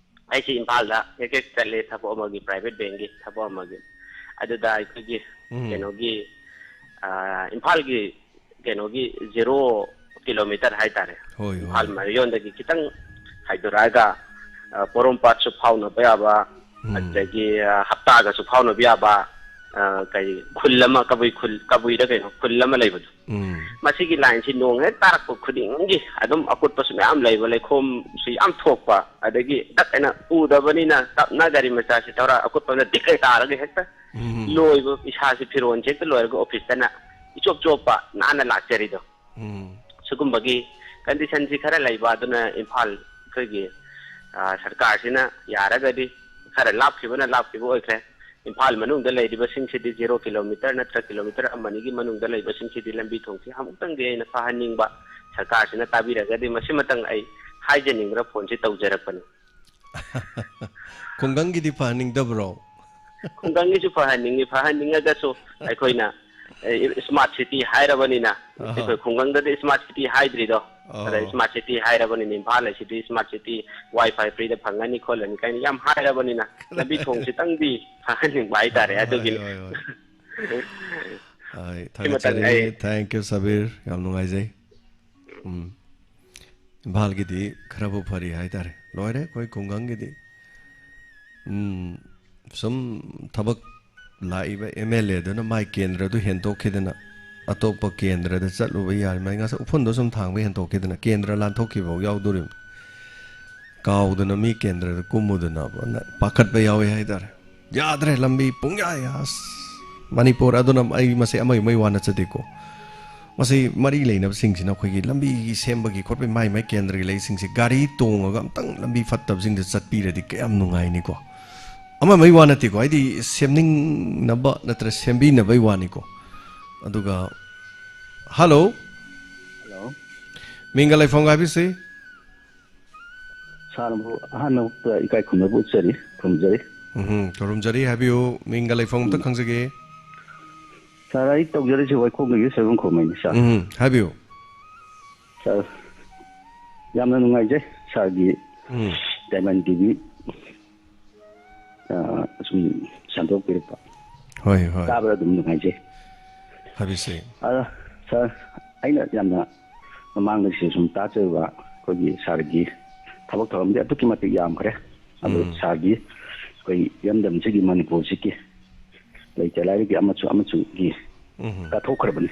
ꯑꯩꯁꯤ ꯏꯝꯐꯥꯜꯗ ꯍꯦꯛ ꯍꯦꯛ ꯆꯠꯂꯦ ꯊꯕꯛ ꯑꯃꯒꯤ, ꯄ꯭ꯔꯥꯏꯚꯦꯠ ꯕꯦꯡꯒꯤ ꯊꯕꯛ ꯑꯃꯒꯤ꯫ ꯑꯗꯨꯗ ꯑꯩꯈꯣꯏꯒꯤ ꯎꯝ꯫ ꯀꯩꯅꯣꯒꯤ, ꯑ, ꯏꯝꯐꯥꯜꯒꯤ ꯀꯩꯅꯣꯒꯤ ꯖꯦꯔꯣ ꯀꯤꯂꯣꯃꯤꯇꯔ ꯍꯥꯏꯇꯥꯔꯦ꯫ ꯍꯣꯏ, ꯍꯣꯏ꯫ ꯏꯝꯐꯥꯜ ꯃꯌꯣꯟꯗꯒꯤ ꯈꯤꯇꯪ ꯍꯥꯏꯗꯣꯔꯛꯑꯒ, ꯑ, ꯄꯣꯔꯣꯝꯄꯥꯠꯁꯨ ꯐꯥꯎꯅꯕ ꯌꯥꯕ, ꯎꯝ꯫ ꯑꯗꯒꯤ, ꯑ, ꯍꯞꯇꯥꯒꯁꯨ ꯐꯥꯎꯅꯕ ꯌꯥꯕ, ꯑ, ꯀꯔꯤ, ꯈꯨꯜ ꯑꯃ, ꯀꯕꯨꯏ ꯈꯨꯜ, ꯀꯕꯨꯏꯔ ꯀꯩꯅꯣ, ꯈꯨꯜ ꯑꯃ ꯂꯩꯕꯗꯣ꯫ ꯎꯝ꯫ ꯃꯁꯤꯒꯤ ꯂꯥꯏꯟꯁꯤ ꯅꯣꯡ ꯍꯦꯛ ꯇꯥꯔꯛꯄ ꯈꯨꯗꯤꯡꯒꯤ ꯑꯗꯨꯝ ꯑꯀꯨꯠꯄꯁꯨ ꯃꯌꯥꯝ ꯂꯩꯕ, ꯂꯩꯈꯣꯝꯁꯨ ꯌꯥꯝ ꯊꯣꯛꯄ, ꯑꯗꯒꯤ ꯇꯛ ꯍꯥꯏꯅ ꯎꯗꯕꯅꯤꯅ ꯇꯞꯅ ꯒꯥꯔꯤ ꯃꯆꯥꯁꯤ ꯊꯧꯔ ꯑꯀꯨꯠꯄ ꯑꯃꯅ ꯗꯤꯛ ꯍꯦꯛ ꯇꯥꯔꯒ ꯍꯦꯛꯇ ꯎꯝ꯫ ꯂꯣꯏꯕ, ꯏꯁꯥꯁꯤ ꯐꯤꯔꯣꯟꯁꯦ ꯍꯦꯛꯇ ꯂꯣꯏꯔꯒ ꯑꯣꯐꯤꯁꯇꯅ ꯏꯆꯣꯞ ꯆꯣꯞꯄ ꯅꯥꯟꯅ ꯂꯥꯛꯆꯔꯤꯗꯣ꯫ ꯎꯝ꯫ ꯁꯤꯒꯨꯝꯕꯒꯤ ꯀꯟꯗꯤꯁꯟꯁꯤ ꯈꯔ ꯂꯩꯕ, ꯑꯗꯨꯅ ꯏꯝꯐꯥꯜ ꯑꯩꯈꯣꯏꯒꯤ, ꯑ, ꯁꯔꯀꯥꯔꯁꯤꯅ ꯌꯥꯔꯒꯗꯤ ꯈꯔ ꯂꯥꯞꯈꯤꯕꯅ ꯂꯥꯞꯈꯤꯕ ꯑꯣꯏꯈ꯭ꯔꯦ꯫ ꯏꯝꯐꯥꯜ ꯃꯅꯨꯡꯗ ꯂꯩꯔꯤꯕꯁꯤꯡꯁꯤꯗꯤ ꯖꯦꯔꯣ ꯀꯤꯂꯣꯃꯤꯇꯔ ꯅꯠꯇ꯭ꯔ ꯀꯤꯂꯣꯃꯤꯇꯔ ꯑꯃ ꯑꯅꯤꯒꯤ ꯃꯅꯨꯡꯗ ꯂꯩꯕꯁꯤꯡꯁꯤꯗꯤ ꯂꯝꯕꯤ ꯊꯣꯡꯁꯤ ꯑꯃꯨꯛꯇꯪꯗꯤ ꯑꯩꯅ ꯐꯍꯟꯅꯤꯡꯕ, ꯁꯔꯀꯥꯔꯁꯤꯅ ꯇꯥꯕꯤꯔꯒꯗꯤ ꯃꯁꯤꯃꯇꯪ ꯑꯩ ꯍꯥꯏꯖꯅꯤꯡꯗꯅ ꯐꯣꯟꯁꯤ ꯇꯧꯖꯔꯛꯄꯅꯤ꯫ ꯈꯨꯡꯒꯪꯒꯤꯗꯤ ꯐꯍꯟꯅꯤꯡꯗꯕ꯭ꯔꯣ? ꯈꯨꯡꯒꯪꯒꯤꯁꯨ ꯐꯍꯟꯅꯤꯡꯉꯤ, ꯐꯍꯟꯅꯤꯡꯉꯒꯁꯨ ꯑꯩꯈꯣꯏꯅ, ꯑꯦ, ꯁ꯭ꯃꯥꯔꯠ ꯁꯤꯇꯤ ꯍꯥꯏꯔꯕꯅꯤꯅ, ꯑꯍꯣ꯫ ꯑꯩꯈꯣꯏ ꯈꯨꯡꯒꯪꯗꯗꯤ ꯁ꯭ꯃꯥꯔꯠ ꯁꯤꯇꯤ ꯍꯥꯏꯗ꯭ꯔꯤꯗꯣ꯫ ꯑꯗ ꯑꯍꯣ꯫ ꯁ꯭ꯃꯥꯔꯠ ꯁꯤꯇꯤ ꯍꯥꯏꯔꯕꯅꯤꯅ, ꯏꯝꯐꯥꯜ ꯑꯁꯤꯗꯤ ꯁ꯭ꯃꯥꯔꯠ ꯁꯤꯇꯤ, ꯋꯥꯏ ꯐꯥꯏ ꯐ꯭ꯔꯤꯗ ꯐꯪꯉꯅꯤ ꯈꯣꯠꯂꯅꯤ ꯀꯥꯏꯅ ꯌꯥꯝ ꯍꯥꯏꯔꯕꯅꯤꯅ, ꯂꯝꯕꯤ ꯊꯣꯡꯁꯤꯇꯪꯗꯤ ꯐꯍꯟꯅꯤꯡꯕ ꯍꯥꯏꯇꯥꯔꯦ꯫ ꯍꯣꯏ, ꯑꯗꯨꯒꯤꯅꯤ꯫ ꯍꯣꯏ, ꯍꯣꯏ꯫ ꯍꯣꯏ, ꯁꯤꯃꯇꯪ ꯊꯥꯒꯠꯆꯔꯤ꯫ ꯑꯩ Thank you, ꯁꯕꯤꯔ꯫ ꯌꯥꯝ ꯅꯨꯡꯉꯥꯏꯖꯩ꯫ ꯎꯝ꯫ ꯏꯝꯐꯥꯜꯒꯤꯗꯤ ꯈꯔꯕꯨ ꯐꯔꯤ ꯍꯥꯏꯇꯥꯔꯦ꯫ ꯂꯣꯏꯔꯦ ꯑꯩꯈꯣꯏ ꯈꯨꯡꯒꯪꯒꯤꯗꯤ꯫ ꯎꯝ, ꯁꯨꯝ ꯊꯕꯛ ꯂꯥꯛꯏꯕ ꯑꯦꯝ ꯑꯦꯜ ꯑꯦꯗꯨꯅ ꯃꯥꯏ ꯀꯦꯟꯗ꯭ꯔꯗꯨ ꯍꯦꯟꯗꯣꯛꯈꯤꯗꯅ ꯑꯇꯣꯞꯄ ꯀꯦꯟꯗ꯭ꯔꯗ ꯆꯠꯂꯨꯕ ꯌꯥꯔꯤ꯫ ꯃꯥꯏ ꯉꯁꯥꯏ ꯎꯐꯨꯟꯗꯣ ꯁꯨꯝ ꯊꯥꯡꯕ ꯍꯦꯟꯗꯣꯛꯈꯤꯗꯅ ꯀꯦꯟꯗ꯭ꯔ ꯂꯥꯟꯊꯣꯛꯈꯤꯕ ꯐꯥꯎ ꯌꯥꯎꯗꯣꯔꯤꯕꯅꯤ꯫ ꯀꯥꯎꯗꯅ ꯃꯤ ꯀꯦꯟꯗ꯭ꯔꯗ ꯀꯨꯝꯃꯨꯗꯅ ꯄꯥꯈꯠꯄ ꯌꯥꯎꯏ ꯍꯥꯏꯇꯥꯔꯦ꯫ ꯌꯥꯗ꯭ꯔꯦ, ꯂꯝꯕꯤ ꯄꯨꯡꯌꯥ ꯌꯥ-, ꯑꯁ, ꯃꯅꯤꯄꯨꯔ ꯑꯗꯨꯅ ꯑꯩ ꯃꯁꯤ ꯑꯃꯒꯤ ꯃꯩ ꯋꯥ ꯅꯠꯆꯗꯦꯀꯣ꯫ ꯃꯁꯤ ꯃꯔꯤ ꯂꯩꯅꯕꯁꯤꯡꯁꯤꯅ ꯑꯩꯈꯣꯏꯒꯤ ꯂꯝꯕꯤꯒꯤ ꯁꯦꯝꯕꯒꯤ ꯈꯣꯠꯄꯒꯤ ꯃꯥꯏ ꯃꯥꯏ ꯀꯦꯟꯗ꯭ꯔꯒꯤ ꯂꯩꯁꯤꯡꯁꯦ ꯒꯥꯔꯤ ꯇꯣꯡꯉꯒ ꯑꯝꯇꯪ ꯂꯝꯕꯤ ꯐꯠꯇꯕꯁꯤꯡꯗ ꯆꯠꯄꯤꯔꯗꯤ ꯀꯌꯥꯝ ꯅꯨꯡꯉꯥꯏꯅꯤꯀꯣ꯫ ꯑꯃ ꯃꯩ ꯋꯥ ꯅꯠꯇꯦꯀꯣ, ꯍꯥꯏꯗꯤ ꯁꯦꯝꯅꯤꯡꯅꯕ ꯅꯠꯇ꯭ꯔ ꯁꯦꯝꯕꯤꯅꯕꯩ ꯋꯥꯅꯤꯀꯣ꯫ ꯑꯗꯨꯒ, ꯍꯜꯂꯣ꯫ ꯍꯜꯂꯣ꯫ ꯃꯤꯡꯒ ꯂꯩꯐꯝꯒ ꯍꯥꯏꯕꯤꯁꯤ꯫ ꯁꯥꯔꯕꯨ ꯑꯍꯥꯟꯕꯃꯛꯇ ꯏꯀꯥꯏ ꯈꯨꯝꯅꯕ ꯎꯠꯆꯔꯤ, ꯈꯨꯔꯨꯝꯖꯔꯤ꯫ ꯎꯝ, ꯈꯨꯔꯨꯝꯖꯔꯤ, ꯍꯥꯏꯕꯤꯌꯨ꯫ ꯃꯤꯡꯒ ꯂꯩꯐꯝ ꯑꯝꯇ ꯎꯝ꯫ ꯈꯪꯖꯒꯦ꯫ ꯁꯥꯔ, ꯑꯩ ꯇꯧꯖꯔꯤꯁꯤ ꯋꯥꯏꯈꯣꯡꯗꯒꯤ ꯁꯣꯏꯕꯝ ꯈꯣꯝꯃꯩꯅꯤ, ꯁꯥꯔ꯫ ꯎꯝ, ꯍꯥꯏꯕꯤꯌꯨ꯫ ꯁꯥꯔ, ꯌꯥꯝꯅ ꯅꯨꯡꯉꯥꯏꯖꯩ ꯁꯥꯔꯒꯤ ꯎꯝ꯫ ꯗꯥꯏꯃꯟ ꯇꯤ ꯚꯤ, ꯑ, ꯁꯨꯝ ꯁꯟꯗꯣꯛꯄꯤꯔꯛꯄ꯫ ꯍꯣꯏ, ꯍꯣꯏ꯫ ꯇꯥꯕꯗ ꯑꯗꯨꯝ ꯅꯨꯡꯉꯥꯏꯖꯩ꯫ ꯍꯥꯏꯕꯤꯁꯦ꯫ ꯑꯗ ꯁꯥꯔ, ꯑꯩꯅ ꯌꯥꯝꯅ ꯃꯃꯥꯡꯗꯒꯤꯁꯨ ꯁꯨꯝ ꯇꯥꯖꯕ ꯑꯩꯈꯣꯏꯒꯤ ꯁꯥꯔꯒꯤ ꯊꯕꯛ ꯊꯧꯔꯝꯗꯤ ꯑꯗꯨꯛꯀꯤ ꯃꯇꯤꯛ ꯌꯥꯝꯈ꯭ꯔꯦ꯫ ꯑꯗꯨ ꯎꯝ꯫ ꯁꯥꯔꯒꯤ ꯑꯩꯈꯣꯏ ꯏꯔꯝꯗꯝꯁꯤꯒꯤ, ꯃꯅꯤꯄꯨꯔꯁꯤꯒꯤ ꯂꯩꯇ ꯂꯥꯏꯔꯒꯤ ꯑꯃꯁꯨ ꯑꯃꯁꯨꯒꯤ ꯎꯝ꯫ ꯀꯠꯊꯣꯛꯈ꯭ꯔꯕꯅꯤ꯫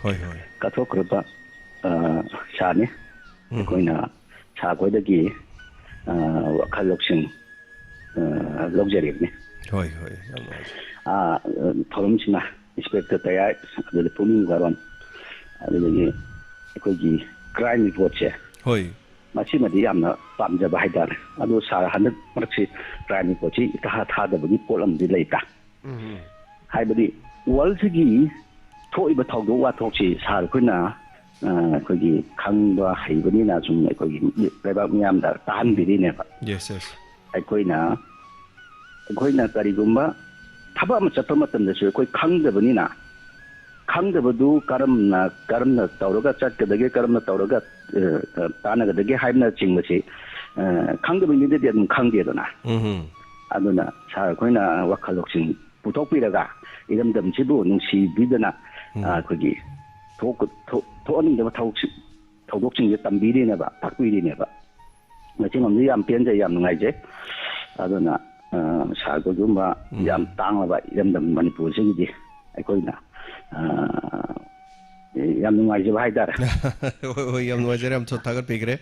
ꯍꯣꯏ, ꯍꯣꯏ꯫ ꯀꯠꯊꯣꯛꯈ꯭ꯔꯕ, ꯑ, ꯁꯥꯔꯅꯤ꯫ ꯎꯝ꯫ ꯑꯩꯈꯣꯏꯅ ꯁꯥꯔ ꯈꯣꯏꯗꯒꯤ, ꯑ, ꯋꯥꯈꯜ ꯂꯧꯁꯤꯡ, ꯑ, ꯂꯧꯖꯔꯤꯕꯅꯤ꯫ ꯍꯣꯏ, ꯍꯣꯏ, ꯌꯥꯝ ꯅꯨꯡꯉꯥꯏꯖꯩ꯫ ꯑ, ꯊꯧꯔꯝꯁꯤꯅ ꯏꯟꯁꯄꯦꯛꯇꯔ ꯇꯌꯥꯏ, ꯑꯗꯨꯗꯒꯤ ꯄꯨꯛꯅꯤꯡ ꯋꯥꯔꯣꯟ, ꯑꯗꯨꯗꯒꯤ ꯑꯩꯈꯣꯏꯒꯤ ꯀ꯭ꯔꯥꯏꯝ ꯔꯤꯄꯣꯔꯠꯁꯦ, ꯍꯣꯏ꯫ ꯃꯁꯤꯃꯗꯤ ꯌꯥꯝꯅ ꯄꯥꯝꯖꯕ ꯍꯥꯏꯇꯥꯔꯦ꯫ ꯑꯗꯣ ꯁꯥꯔ, ꯍꯟꯗꯛ ꯃꯔꯛꯁꯤ ꯀ꯭ꯔꯥꯏꯝ ꯔꯤꯄꯣꯔꯠꯁꯤ ꯏꯊꯥ ꯊꯥꯗꯕꯒꯤ ꯄꯣꯠ ꯑꯃꯗꯤ ꯂꯩꯇ? ꯎꯝ꯫ ꯍꯥꯏꯕꯗꯤ ꯋꯥꯔꯜꯁꯤꯒꯤ ꯊꯣꯛꯏꯕ ꯊꯧꯗꯣꯛ ꯋꯥꯊꯣꯛꯁꯤ ꯁꯥꯔ ꯑꯩꯈꯣꯏꯅ, ꯑ, ꯑꯩꯈꯣꯏꯒꯤ ꯈꯪꯕ ꯍꯩꯕꯅꯤꯅ ꯁꯨꯝ ꯑꯩꯈꯣꯏꯒꯤ ꯂꯩꯕꯥꯛ ꯃꯤꯌꯥꯝꯗ ꯇꯥꯍꯟꯕꯤꯔꯤꯅꯦꯕ꯫ Yes, yes꯫ ꯑꯩꯈꯣꯏꯅ, ꯑꯩꯈꯣꯏꯅ ꯀꯔꯤꯒꯨꯝꯕ ꯊꯕꯛ ꯑꯃ ꯆꯠꯄ ꯃꯇꯝꯗꯁꯨ ꯑꯩꯈꯣꯏ ꯈꯪꯗꯕꯅꯤꯅ, ꯈꯪꯗꯕꯗꯨ ꯀꯔꯝꯅ, ꯀꯔꯝꯅ ꯇꯧꯔꯒ ꯆꯠꯀꯗꯒꯦ, ꯀꯔꯝꯅ ꯇꯧꯔꯒ, ꯑ, ꯑ, ꯇꯥꯟꯅꯒꯗꯒꯦ ꯍꯥꯏꯕꯅꯆꯤꯡꯕꯁꯤ, ꯑ, ꯈꯪꯗꯕ ꯃꯤꯗꯗꯤ ꯑꯗꯨꯝ ꯈꯪꯗꯦꯗꯅ꯫ ꯎꯝ꯫ ꯑꯗꯨꯅ ꯁꯥꯔ ꯑꯩꯈꯣꯏꯅ ꯋꯥꯈꯜ ꯂꯧꯁꯤꯡ ꯄꯨꯊꯣꯛꯄꯤꯔꯒ ꯏꯔꯝꯗꯝꯁꯤꯕꯨ ꯅꯨꯡꯁꯤꯕꯤꯗꯅ, ꯎꯝ꯫ ꯑ, ꯑꯩꯈꯣꯏꯒꯤ ꯊꯣꯛ-, ꯊꯣꯛ-, ꯊꯣꯛꯍꯟꯅꯤꯡꯗꯕ ꯊꯕꯛꯁꯤ-, ꯊꯧꯗꯣꯛꯁꯤꯡꯁꯦ ꯇꯝꯕꯤꯔꯤꯅꯦꯕ, ꯇꯥꯛꯄꯤꯔꯤꯅꯦꯕ꯫ ꯃꯁꯤꯃꯗꯤ ꯌꯥꯝ ꯄꯦꯟꯖꯩ, ꯌꯥꯝ ꯅꯨꯡꯉꯥꯏꯖꯩ꯫ ꯑꯗꯨꯅ, ꯑ, ꯁꯥꯔ ꯈꯣꯏꯒꯨꯝꯕ ꯎꯝ꯫ ꯌꯥꯝ ꯇꯥꯡꯂꯕ ꯏꯔꯝꯗꯝ ꯃꯅꯤꯄꯨꯔꯁꯤꯒꯤꯗꯤ ꯑꯩꯈꯣꯏꯅ, ꯑ, ꯌꯥꯝ ꯅꯨꯡꯉꯥꯏꯖꯕ ꯍꯥꯏꯇꯥꯔꯦ꯫ ꯍꯣꯏ, ꯍꯣꯏ, ꯌꯥꯝ ꯅꯨꯡꯉꯥꯏꯖꯔꯦ, ꯌꯥꯝ ꯊꯥꯒꯠꯄꯤꯈ꯭ꯔꯦ꯫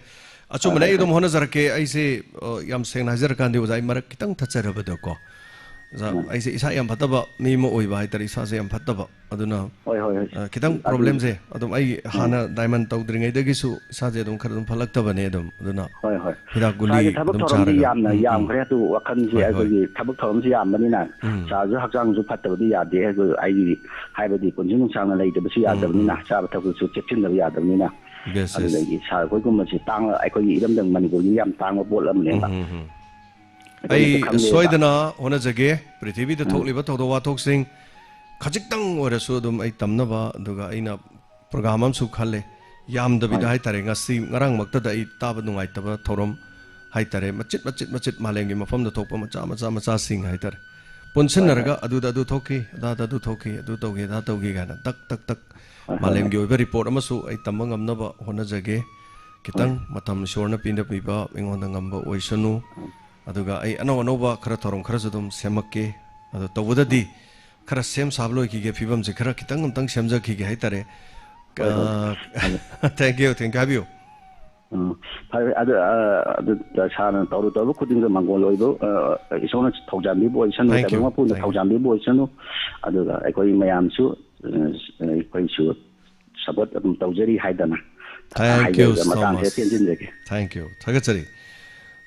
ꯑꯆꯨꯝꯕꯅꯦ, ꯍꯣꯏ, ꯑꯩ ꯍꯣꯏ, ꯑꯗꯨꯝ ꯍꯣꯏ꯫ ꯍꯣꯠꯅꯖꯔꯛꯀꯦ꯫ ꯑꯩꯁꯦ, ꯑ, ꯌꯥꯝ ꯁꯦꯡꯅ ꯍꯥꯏꯖꯔꯀꯥꯟꯗꯤ ꯑꯣꯖꯥ, ꯑꯩ ꯃꯔꯛ ꯈꯤꯇꯪ ꯊꯠꯆꯔꯕꯗꯀꯣ꯫ ꯑꯣꯖꯥ, ꯎꯝ꯫ ꯑꯩꯁꯦ ꯏꯁꯥ ꯌꯥꯝ ꯐꯠꯇꯕ ꯃꯤ ꯑꯃ ꯑꯣꯏꯕ ꯍꯥꯏꯇꯥꯔꯦ, ꯏꯁꯥꯁꯦ ꯌꯥꯝ ꯐꯠꯇꯕ꯫ ꯑꯗꯨꯅ, ꯍꯣꯏ, ꯍꯣꯏ, ꯍꯣꯏ꯫ ꯑ, ꯈꯤꯇꯪ ꯑꯗꯨ ꯄ꯭ꯔꯣꯕ꯭ꯂꯦꯝꯁꯦ ꯑꯗꯨꯝ ꯑꯩ ꯎꯝ꯫ ꯍꯥꯟꯅ ꯗꯥꯏꯃꯟ ꯇꯧꯗ꯭ꯔꯤꯉꯩꯗꯒꯤꯁꯨ ꯏꯁꯥꯁꯦ ꯑꯗꯨꯝ ꯈꯔ ꯑꯗꯨꯝ ꯐꯠꯂꯛꯇꯕꯅꯦ ꯑꯗꯨꯝ꯫ ꯑꯗꯨꯅ ꯍꯣꯏ, ꯍꯣꯏ꯫ ꯍꯤꯗꯥꯛ ꯒꯨꯂꯤ ꯁꯥꯔꯒꯤ ꯊꯕꯛ ꯑꯗꯨꯝ ꯊꯧꯔꯝꯗꯤ ꯆꯥꯔꯒ꯫ ꯌꯥꯝꯅ ꯎꯝ, ꯎꯝ꯫ ꯌꯥꯝꯈ꯭ꯔꯦ, ꯑꯗꯨ ꯋꯥꯈꯜꯁꯦ ꯍꯣꯏ, ꯍꯣꯏ꯫ ꯑꯩꯈꯣꯏꯒꯤ ꯊꯕꯛ ꯊꯧꯔꯝꯁꯤ ꯌꯥꯝꯕꯅꯤꯅ ꯎꯝ꯫ ꯁꯥꯔꯁꯨ ꯍꯛꯆꯥꯡꯁꯨ ꯐꯠꯇꯕꯗꯤ ꯌꯥꯗꯦ꯫ ꯑꯗꯨ ꯑꯩꯒꯤ ꯍꯥꯏꯕꯗꯤ ꯄꯨꯟꯁꯤ ꯅꯨꯡꯁꯥꯡꯅ ꯂꯩꯇꯕꯁꯨ ꯎꯝ, ꯌꯥꯗꯕꯅꯤꯅ, ꯎꯝ꯫ ꯆꯥꯕ ꯊꯛꯄꯁꯨ ꯆꯦꯛꯁꯤꯟꯗꯕ ꯌꯥꯗꯕꯅꯤꯅ꯫ Yes, yes꯫ ꯑꯗꯨꯗꯒꯤ ꯁꯥꯔ ꯑꯩꯈꯣꯏꯒꯨꯝꯕꯁꯤ ꯇꯥꯡꯅ, ꯑꯩꯈꯣꯏꯒꯤ ꯏꯔꯝꯗꯝ ꯃꯅꯤꯄꯨꯔꯒꯤ ꯌꯥꯝ ꯇꯥꯡꯕ ꯄꯣꯠ ꯑꯃꯅꯦꯕ꯫ ꯎꯝ, ꯎꯝ, ꯎꯝ꯫ ꯑꯩꯈꯣꯏꯅꯁꯨ ꯑꯩ ꯈꯪꯗꯦꯕ꯫ ꯁꯣꯏꯗꯅ ꯍꯣꯠꯅꯖꯒꯦ꯫ ꯄ꯭ꯔꯤꯊꯤꯕꯤꯗ ꯎꯝ꯫ ꯊꯣꯛꯂꯤꯕ ꯊꯧꯗꯣꯛ ꯋꯥꯊꯣꯛꯁꯤꯡ ꯈꯖꯤꯛꯇꯪ ꯑꯣꯏꯔꯁꯨ ꯑꯗꯨꯝ ꯑꯩ ꯇꯝꯅꯕ, ꯑꯗꯨꯒ ꯑꯩꯅ program ꯑꯃꯁꯨ ꯈꯜꯂꯦ, ꯌꯥꯝꯗꯕꯤꯗ ꯍꯣꯏ꯫ ꯍꯥꯏꯇꯥꯔꯦ, ꯉꯁꯤ ꯉꯔꯥꯡꯃꯛꯇꯗ ꯑꯩ ꯇꯥꯕ ꯅꯨꯡꯉꯥꯏꯇꯕ ꯊꯧꯔꯝ ꯍꯥꯏꯇꯥꯔꯦ, ꯃꯆꯤꯠ ꯃꯆꯤꯠ ꯃꯆꯤꯠ ꯃꯥꯂꯦꯝꯒꯤ ꯃꯐꯝꯗ ꯊꯣꯛꯄ ꯃꯆꯥ ꯃꯆꯥ ꯃꯆꯥꯁꯤꯡ ꯍꯥꯏꯇꯥꯔꯦ, ꯍꯣꯏ, ꯄꯨꯟꯁꯤꯟꯅꯔꯒ ꯍꯣꯏ꯫ ꯑꯗꯨꯗ ꯑꯗꯨ ꯊꯣꯛꯈꯤ, ꯑꯗꯥꯗ ꯑꯗꯨ ꯊꯣꯛꯈꯤ, ꯑꯗꯨ ꯇꯧꯈꯤ, ꯑꯗꯥ ꯇꯧꯈꯤ ꯀꯥꯏꯅ ꯇꯛ ꯇꯛ ꯇꯛ ꯍꯣꯏ, ꯍꯣꯏ, ꯍꯣꯏ꯫ ꯃꯥꯂꯦꯝꯒꯤ ꯑꯣꯏꯕ report ꯑꯃꯁꯨ ꯑꯩ ꯇꯝꯕ ꯉꯝꯅꯕ ꯍꯣꯠꯅꯖꯒꯦ꯫ ꯈꯤꯇꯪ ꯍꯣꯏ꯫ ꯃꯇꯝ ꯏꯁꯣꯔꯅ ꯄꯤꯅꯕꯤꯕ ꯑꯩꯉꯣꯟꯗ ꯉꯝꯕ ꯑꯣꯏꯁꯅꯨ꯫ ꯎꯝ꯫ ꯑꯗꯨꯒ ꯑꯩ ꯑꯅꯧ ꯑꯅꯧꯕ ꯈꯔ ꯊꯧꯔꯝ ꯈꯔꯁꯨ ꯑꯗꯨꯝ ꯁꯦꯝꯃꯛꯀꯦ꯫ ꯑꯗꯣ ꯇꯧꯕꯗꯗꯤ ꯍꯣꯏ꯫ ꯈꯔ ꯁꯦꯝ ꯁꯥꯕ ꯂꯣꯏꯈꯤꯒꯦ, ꯐꯤꯕꯝꯁꯦ ꯈꯔ ꯈꯤꯇꯪ ꯑꯝꯇꯪ ꯁꯦꯝꯖꯈꯤꯒꯦ ꯍꯥꯏꯇꯥꯔꯦ꯫ ꯍꯣꯏ, ꯍꯣꯏ꯫ ꯑ, ꯑꯗꯨ thank you, thank you, ꯍꯥꯏꯕꯤꯌꯨ꯫ ꯎꯝ, ꯐꯔꯦ꯫ ꯑꯗꯨ, ꯑ, ꯑꯗꯨ ꯁꯥꯔꯅ ꯇꯧꯔꯨ ꯇꯧꯔꯨ ꯈꯨꯗꯤꯡꯗ ꯃꯪꯒꯣꯜ ꯑꯣꯏꯕ, ꯑ, ꯏꯁꯣꯔꯅ ꯊꯧꯖꯥꯟꯕꯤꯕ ꯑꯣꯏꯁꯅꯨ, thank you, ꯇꯥꯏꯕꯪ ꯃꯄꯨꯅ thank you꯫ ꯊꯧꯖꯥꯟꯕꯤꯕ ꯑꯣꯏꯁꯅꯨ꯫ ꯑꯗꯨꯒ ꯑꯩꯈꯣꯏ ꯃꯌꯥꯝꯁꯨ, ꯑ, ꯑꯩꯈꯣꯏꯁꯨ support ꯑꯗꯨꯝ ꯇꯧꯖꯔꯤ ꯍꯥꯏꯗꯅ thank you ꯍꯥꯏꯖꯔꯒ so ꯃꯇꯥꯡꯁꯤꯗ much꯫ ꯇꯦꯟꯁꯤꯟꯖꯒꯦ꯫ Thank you꯫ ꯊꯥꯒꯠꯆꯔꯤ꯫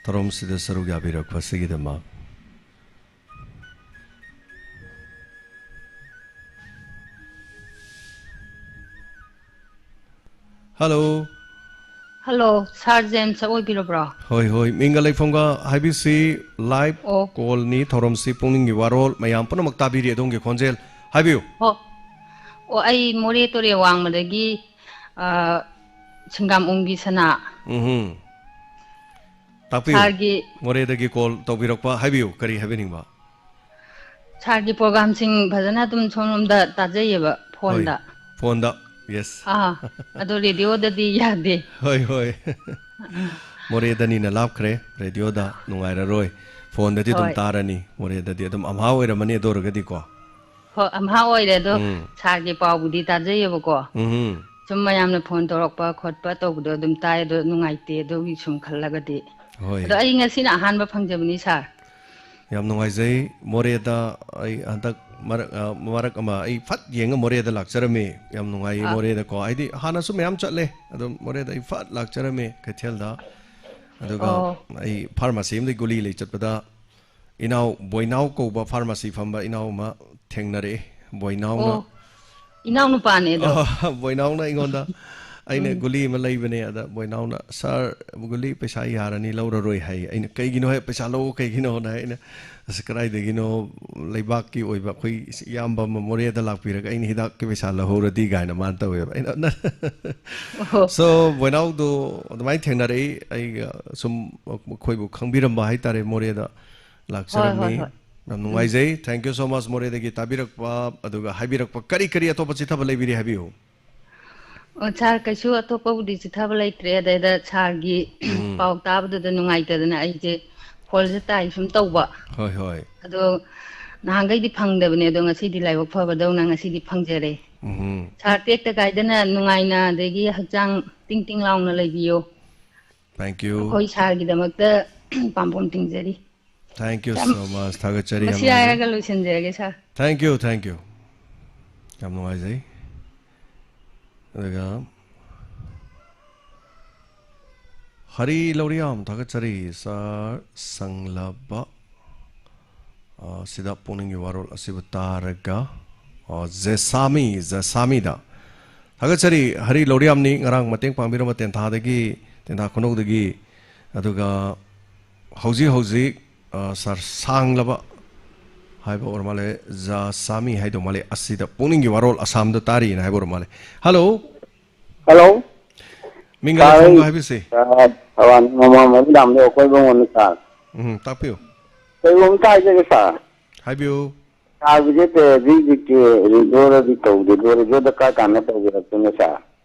ꯊꯧꯔꯝꯁꯤꯗ ꯁꯔꯨꯛ ꯌꯥꯕꯤꯔꯛꯄꯁꯤꯒꯤꯗꯃꯛ꯫ Hello꯫ Hello, Sir James ꯑꯣꯏꯕꯤꯔꯕ꯭ꯔꯣ? ꯍꯣꯏ, ꯍꯣꯏ, ꯃꯤꯡꯒ ꯂꯩꯐꯝꯒ ꯍꯥꯏꯕꯤꯁꯤ꯫ Live ꯑꯣ꯫ Callꯅꯤ, ꯊꯧꯔꯝꯁꯤ ꯄꯨꯛꯅꯤꯡꯒꯤ ꯋꯥꯔꯣꯜ, ꯃꯌꯥꯝ ꯄꯨꯝꯅꯃꯛ ꯇꯥꯕꯤꯔꯤ ꯑꯗꯣꯝꯒꯤ ꯈꯣꯟꯖꯦꯜ꯫ ꯍꯥꯏꯕꯤꯌꯨ꯫ ꯍꯣ-, ꯑꯣ, ꯑꯩ ꯃꯣꯔꯦ ꯇꯨꯔꯦꯜ ꯋꯥꯡꯃꯗꯒꯤ, ꯑ, ꯁꯤꯡꯒꯥꯝ ꯎꯝꯒꯤ ꯁꯅꯥ꯫ ꯎꯝꯍꯨꯝ꯫ ꯇꯥꯛꯄꯤꯌꯨ꯫ Sirꯒꯤ ꯃꯣꯔꯦꯗꯒꯤ call ꯇꯧꯕꯤꯔꯛꯄ, ꯍꯥꯏꯕꯤꯌꯨ, ꯀꯔꯤ ꯍꯥꯏꯕꯤꯅꯤꯡꯕ? Sirꯒꯤ programꯁꯤꯡ ꯐꯖꯅ ꯑꯗꯨꯝ ꯁꯣꯝꯂꯣꯝꯗ ꯇꯥꯖꯩꯌꯦꯕ, ꯍꯣꯏ, phoneꯗ꯫ Phoneꯗ, yes꯫ ꯑꯥ, ꯑꯗꯣ radioꯗꯗꯤ ꯌꯥꯗꯦ꯫ ꯍꯣꯏ, ꯍꯣꯏ꯫ ꯃꯣꯔꯦꯗꯅꯤꯅ ꯂꯥꯞꯈ꯭ꯔꯦ, radioꯗ ꯅꯨꯡꯉꯥꯏꯔꯔꯣꯏ꯫ Phoneꯗꯗꯤ ꯑꯗꯨꯝ ꯍꯣꯏ꯫ ꯇꯥꯔꯅꯤ, ꯃꯣꯔꯦꯗꯗꯤ ꯑꯗꯨꯝ ꯑꯝꯍꯥ ꯑꯣꯏꯔꯝꯃꯅꯤ ꯑꯗꯨ ꯑꯣꯏꯔꯒꯗꯤꯀꯣ꯫ ꯍꯣꯏ, ꯑꯝꯍꯥ ꯑꯣꯏꯔꯦ ꯑꯗꯣ, ꯎꯝ꯫ Sirꯒꯤ ꯄꯥꯎꯕꯨꯗꯤ ꯇꯥꯖꯩꯌꯦꯕꯀꯣ꯫ ꯎꯝꯍꯨꯝ꯫ ꯁꯨꯝ ꯃꯌꯥꯝꯅ phone ꯇꯧꯔꯛꯄ ꯈꯣꯠꯄ ꯇꯧꯕꯗꯣ ꯑꯗꯨꯝ ꯇꯥꯏ, ꯑꯗꯣ ꯅꯨꯡꯉꯥꯏꯇꯦ ꯑꯗꯨꯒꯤ ꯁꯨꯝ ꯈꯜꯂꯒꯗꯤ꯫ ꯍꯣꯏ꯫ ꯑꯗꯣ ꯑꯩ ꯉꯁꯤꯅ ꯑꯍꯥꯟꯕ ꯐꯪꯖꯕꯅꯤ, Sir꯫ ꯌꯥꯝ ꯅꯨꯡꯉꯥꯏꯖꯩ꯫ ꯃꯣꯔꯦꯗ ꯑꯩ ꯍꯟꯗꯛ ꯃꯔꯛ, ꯑ, ꯃꯔꯛ ꯑꯃ ꯑꯩ ꯐꯠ ꯌꯦꯡꯉ ꯃꯣꯔꯦꯗ ꯂꯥꯛꯆꯔꯝꯃꯤ꯫ ꯌꯥꯝ ꯅꯨꯡꯉꯥꯏꯌꯦ ꯑꯥ꯫ ꯃꯣꯔꯦꯗꯀꯣ꯫ ꯍꯥꯏꯗꯤ ꯍꯥꯟꯅꯁꯨ ꯃꯌꯥꯝ ꯆꯠꯂꯦ꯫ ꯑꯗꯨꯝ ꯃꯣꯔꯦꯗ ꯑꯩ ꯐꯠ ꯂꯥꯛꯆꯔꯝꯃꯤ ꯀꯩꯊꯦꯜꯗ꯫ ꯑꯗꯨꯒ ꯑꯣ꯫ ꯑꯩ pharmacy ꯑꯃꯗꯒꯤ ꯒꯨꯂꯤ ꯂꯩ ꯆꯠꯄꯗ ꯏꯅꯥꯎ ꯕꯣꯏꯅꯥꯎ ꯀꯧꯕ pharmacy ꯐꯝꯕ ꯏꯅꯥꯎ ꯑꯃ ꯊꯦꯡꯅꯔꯛꯑꯦ꯫ ꯕꯣꯏꯅꯥꯎꯅ ꯑꯣ, ꯏꯅꯥꯎ ꯅꯨꯄꯥꯅꯦ ꯑꯗꯣ꯫ ꯑ, ꯕꯣꯏꯅꯥꯎꯅ ꯑꯩꯉꯣꯟꯗ, ꯑꯩꯅ ꯎꯝ꯫ ꯒꯨꯂꯤ ꯑꯃ ꯂꯩꯕꯅꯦ, ꯑꯗ ꯕꯣꯏꯅꯥꯎꯅ, "ꯁꯥꯔ, ꯒꯨꯂꯤ ꯄꯩꯁꯥ ꯌꯥꯔꯅꯤ, ꯂꯧꯔꯔꯣꯏ," ꯍꯥꯏ꯫ ꯑꯩꯅ, "ꯀꯩꯒꯤꯅꯣ ꯍꯦ, ꯄꯩꯁꯥ ꯂꯧ ꯀꯩꯒꯤꯅꯣꯅ?" ꯍꯥꯏ꯫ ꯑꯩꯅ, "ꯑꯁ, ꯀꯗꯥꯏꯗꯒꯤꯅꯣ, ꯂꯩꯕꯥꯛꯀꯤ ꯑꯣꯏꯕ ꯑꯩꯈꯣꯏ ꯏꯌꯥꯝꯕ ꯑꯃ ꯃꯣꯔꯦꯗ ꯂꯥꯛꯄꯤꯔꯒ ꯑꯩꯅ ꯍꯤꯗꯥꯛꯀꯤ ꯄꯩꯁꯥ ꯂꯧꯍꯧꯔꯗꯤ," ꯀꯥꯏꯅ ꯃꯥꯅ ꯇꯧꯋꯦꯕ꯫ ꯑꯩꯅ, ꯑꯣꯍꯣ꯫ So, ꯕꯣꯏꯅꯥꯎꯗꯣ ꯑꯗꯨꯃꯥꯏꯅ ꯊꯦꯡꯅꯔꯛꯏ꯫ ꯑꯩꯒ ꯁꯨꯝ ꯑꯩꯈꯣꯏꯕꯨ ꯈꯪꯕꯤꯔꯝꯕ ꯍꯥꯏꯇꯥꯔꯦ, ꯃꯣꯔꯦꯗ ꯍꯣꯏ, ꯍꯣꯏ, ꯂꯥꯛꯆꯔꯝꯃꯤ꯫ ꯍꯣꯏ꯫ ꯌꯥꯝ ꯎꯝ꯫ ꯅꯨꯡꯉꯥꯏꯖꯩ꯫ Thank you so much, ꯃꯣꯔꯦꯗꯒꯤ ꯇꯥꯕꯤꯔꯛꯄ, ꯑꯗꯨꯒ ꯍꯥꯏꯕꯤꯔꯛꯄ ꯀꯔꯤ ꯀꯔꯤ ꯑꯇꯣꯞꯄ ꯆꯤꯊꯕ ꯂꯩꯕꯤꯔꯤ ꯍꯥꯏꯕꯤꯌꯨ꯫ ꯑꯣ, ꯁꯥꯔ, ꯀꯩꯁꯨ ꯑꯇꯣꯞꯄꯕꯨꯗꯤ ꯆꯤꯊꯕ ꯂꯩꯇ꯭ꯔꯦ꯫ ꯑꯗꯩꯗ ꯁꯥꯔꯒꯤ ꯎꯝ꯫ ꯄꯥꯎ ꯇꯥꯕꯗꯨꯗ ꯅꯨꯡꯉꯥꯏꯇꯗꯅ ꯑꯩꯁꯦ ꯐꯣꯟꯁꯦ ꯇꯥꯏ ꯁꯨꯝ ꯇꯧꯕ꯫ ꯍꯣꯏ, ꯍꯣꯏ꯫ ꯑꯗꯣ ꯅꯍꯥꯟꯈꯩꯗꯤ ꯐꯪꯗꯕꯅꯦ, ꯑꯗꯣ ꯉꯁꯤꯗꯤ ꯂꯥꯏꯕꯛ ꯐꯕꯗꯧꯅ ꯉꯁꯤꯗꯤ ꯐꯪꯖꯔꯦ꯫ ꯎꯝ꯫ ꯁꯥꯔ, ꯇꯦꯛꯇ ꯀꯥꯏꯗꯅ ꯅꯨꯡꯉꯥꯏꯅ ꯑꯗꯒꯤ ꯍꯛꯆꯥꯡ ꯇꯤꯡ ꯇꯤꯡ ꯂꯥꯎꯅ ꯂꯩꯕꯤꯌꯣ꯫ Thank you꯫ ꯑꯩꯈꯣꯏ ꯁꯥꯔꯒꯤꯗꯃꯛꯇ ꯄꯥꯝꯕꯣꯝ ꯇꯤꯡꯖꯔꯤ꯫ Thank you ꯌꯥꯝ, so much꯫ ꯊꯥꯒꯠꯆꯔꯤ, ꯌꯥꯝ ꯃꯁꯤ ꯅꯨꯡꯉꯥꯏꯖꯩ꯫ ꯍꯥꯏꯔꯒ ꯂꯣꯏꯁꯤꯟꯖꯔꯒꯦ, ꯁꯥꯔ꯫ Thank you, thank you꯫ ꯌꯥꯝ ꯅꯨꯡꯉꯥꯏꯖꯩ꯫ ꯑꯗꯨꯒ ꯍꯔꯤ ꯂꯧꯔꯤꯌꯥꯝ, ꯊꯥꯒꯠꯆꯔꯤ꯫ ꯁꯥꯔ ꯁꯪꯂꯕ, ꯑ, ꯁꯤꯗ ꯄꯨꯛꯅꯤꯡꯒꯤ ꯋꯥꯔꯣꯜ ꯑꯁꯤꯕꯨ ꯇꯥꯔꯒ, ꯑ, ꯖꯦꯁꯥꯃꯤ, ꯖꯦꯁꯥꯃꯤꯗ ꯊꯥꯒꯠꯆꯔꯤ꯫ ꯍꯔꯤ ꯂꯧꯔꯤꯌꯥꯝꯅꯤ ꯉꯔꯥꯡ ꯃꯇꯦꯡ ꯄꯥꯡꯕꯤꯔꯝꯕ ꯇꯦꯟꯊꯥꯗꯒꯤ, ꯇꯦꯟꯊꯥ ꯈꯨꯅꯧꯗꯒꯤ꯫ ꯑꯗꯨꯒ ꯍꯧꯖꯤꯛ ꯍꯧꯖꯤꯛ, ꯑ, ꯁꯥꯔ ꯁꯥꯡꯂꯕ ꯍꯥꯏꯕ ꯑꯣꯏꯔ ꯃꯥꯜꯂꯦ, ꯖꯥ ꯁꯥꯃꯤ ꯍꯥꯏꯗꯧ ꯃꯥꯜꯂꯦ, ꯑꯁꯤꯗ ꯄꯨꯛꯅꯤꯡꯒꯤ ꯋꯥꯔꯣꯜ ꯑꯁꯥꯝꯗ ꯇꯥꯔꯤꯅ ꯍꯥꯏꯕ ꯑꯣꯏꯔ ꯃꯥꯜꯂꯦ꯫ ꯍꯜꯂꯣ꯫ ꯍꯜꯂꯣ꯫ ꯃꯤꯡꯒ ꯁꯥꯔ, ꯂꯩꯐꯝꯒ ꯑꯩ, ꯍꯥꯏꯕꯤꯁꯤ꯫ ꯑ, ꯊꯧꯕꯥꯜ ꯃꯃꯥ ꯃꯔꯤ ꯂꯥꯝꯗ ꯑꯩꯈꯣꯏ ꯏꯕꯨꯡꯉꯣꯅꯤ ꯁꯥꯔ꯫ ꯎꯝ, ꯇꯥꯛꯄꯤꯌꯨ꯫ ꯀꯩꯒꯨꯝꯕ ꯑꯝꯇ ꯍꯥꯏꯖꯒꯦ ꯁꯥꯔ꯫ ꯍꯥꯏꯕꯤꯌꯨ꯫ ꯁꯥꯔꯒꯤꯁꯦ ꯇꯦ-, ꯍꯧꯖꯤꯛ ꯍꯧꯖꯤꯛꯀꯤ ꯔꯦꯗꯤꯑꯣꯗꯗꯤ ꯇꯧꯗꯦ, ꯑꯗꯣ ꯔꯦꯗꯤꯑꯣꯗ ꯀꯥꯏ ꯀꯥꯟꯗ ꯇꯧꯕꯤꯔꯛꯇꯣꯏꯅꯣ ꯁꯥꯔ?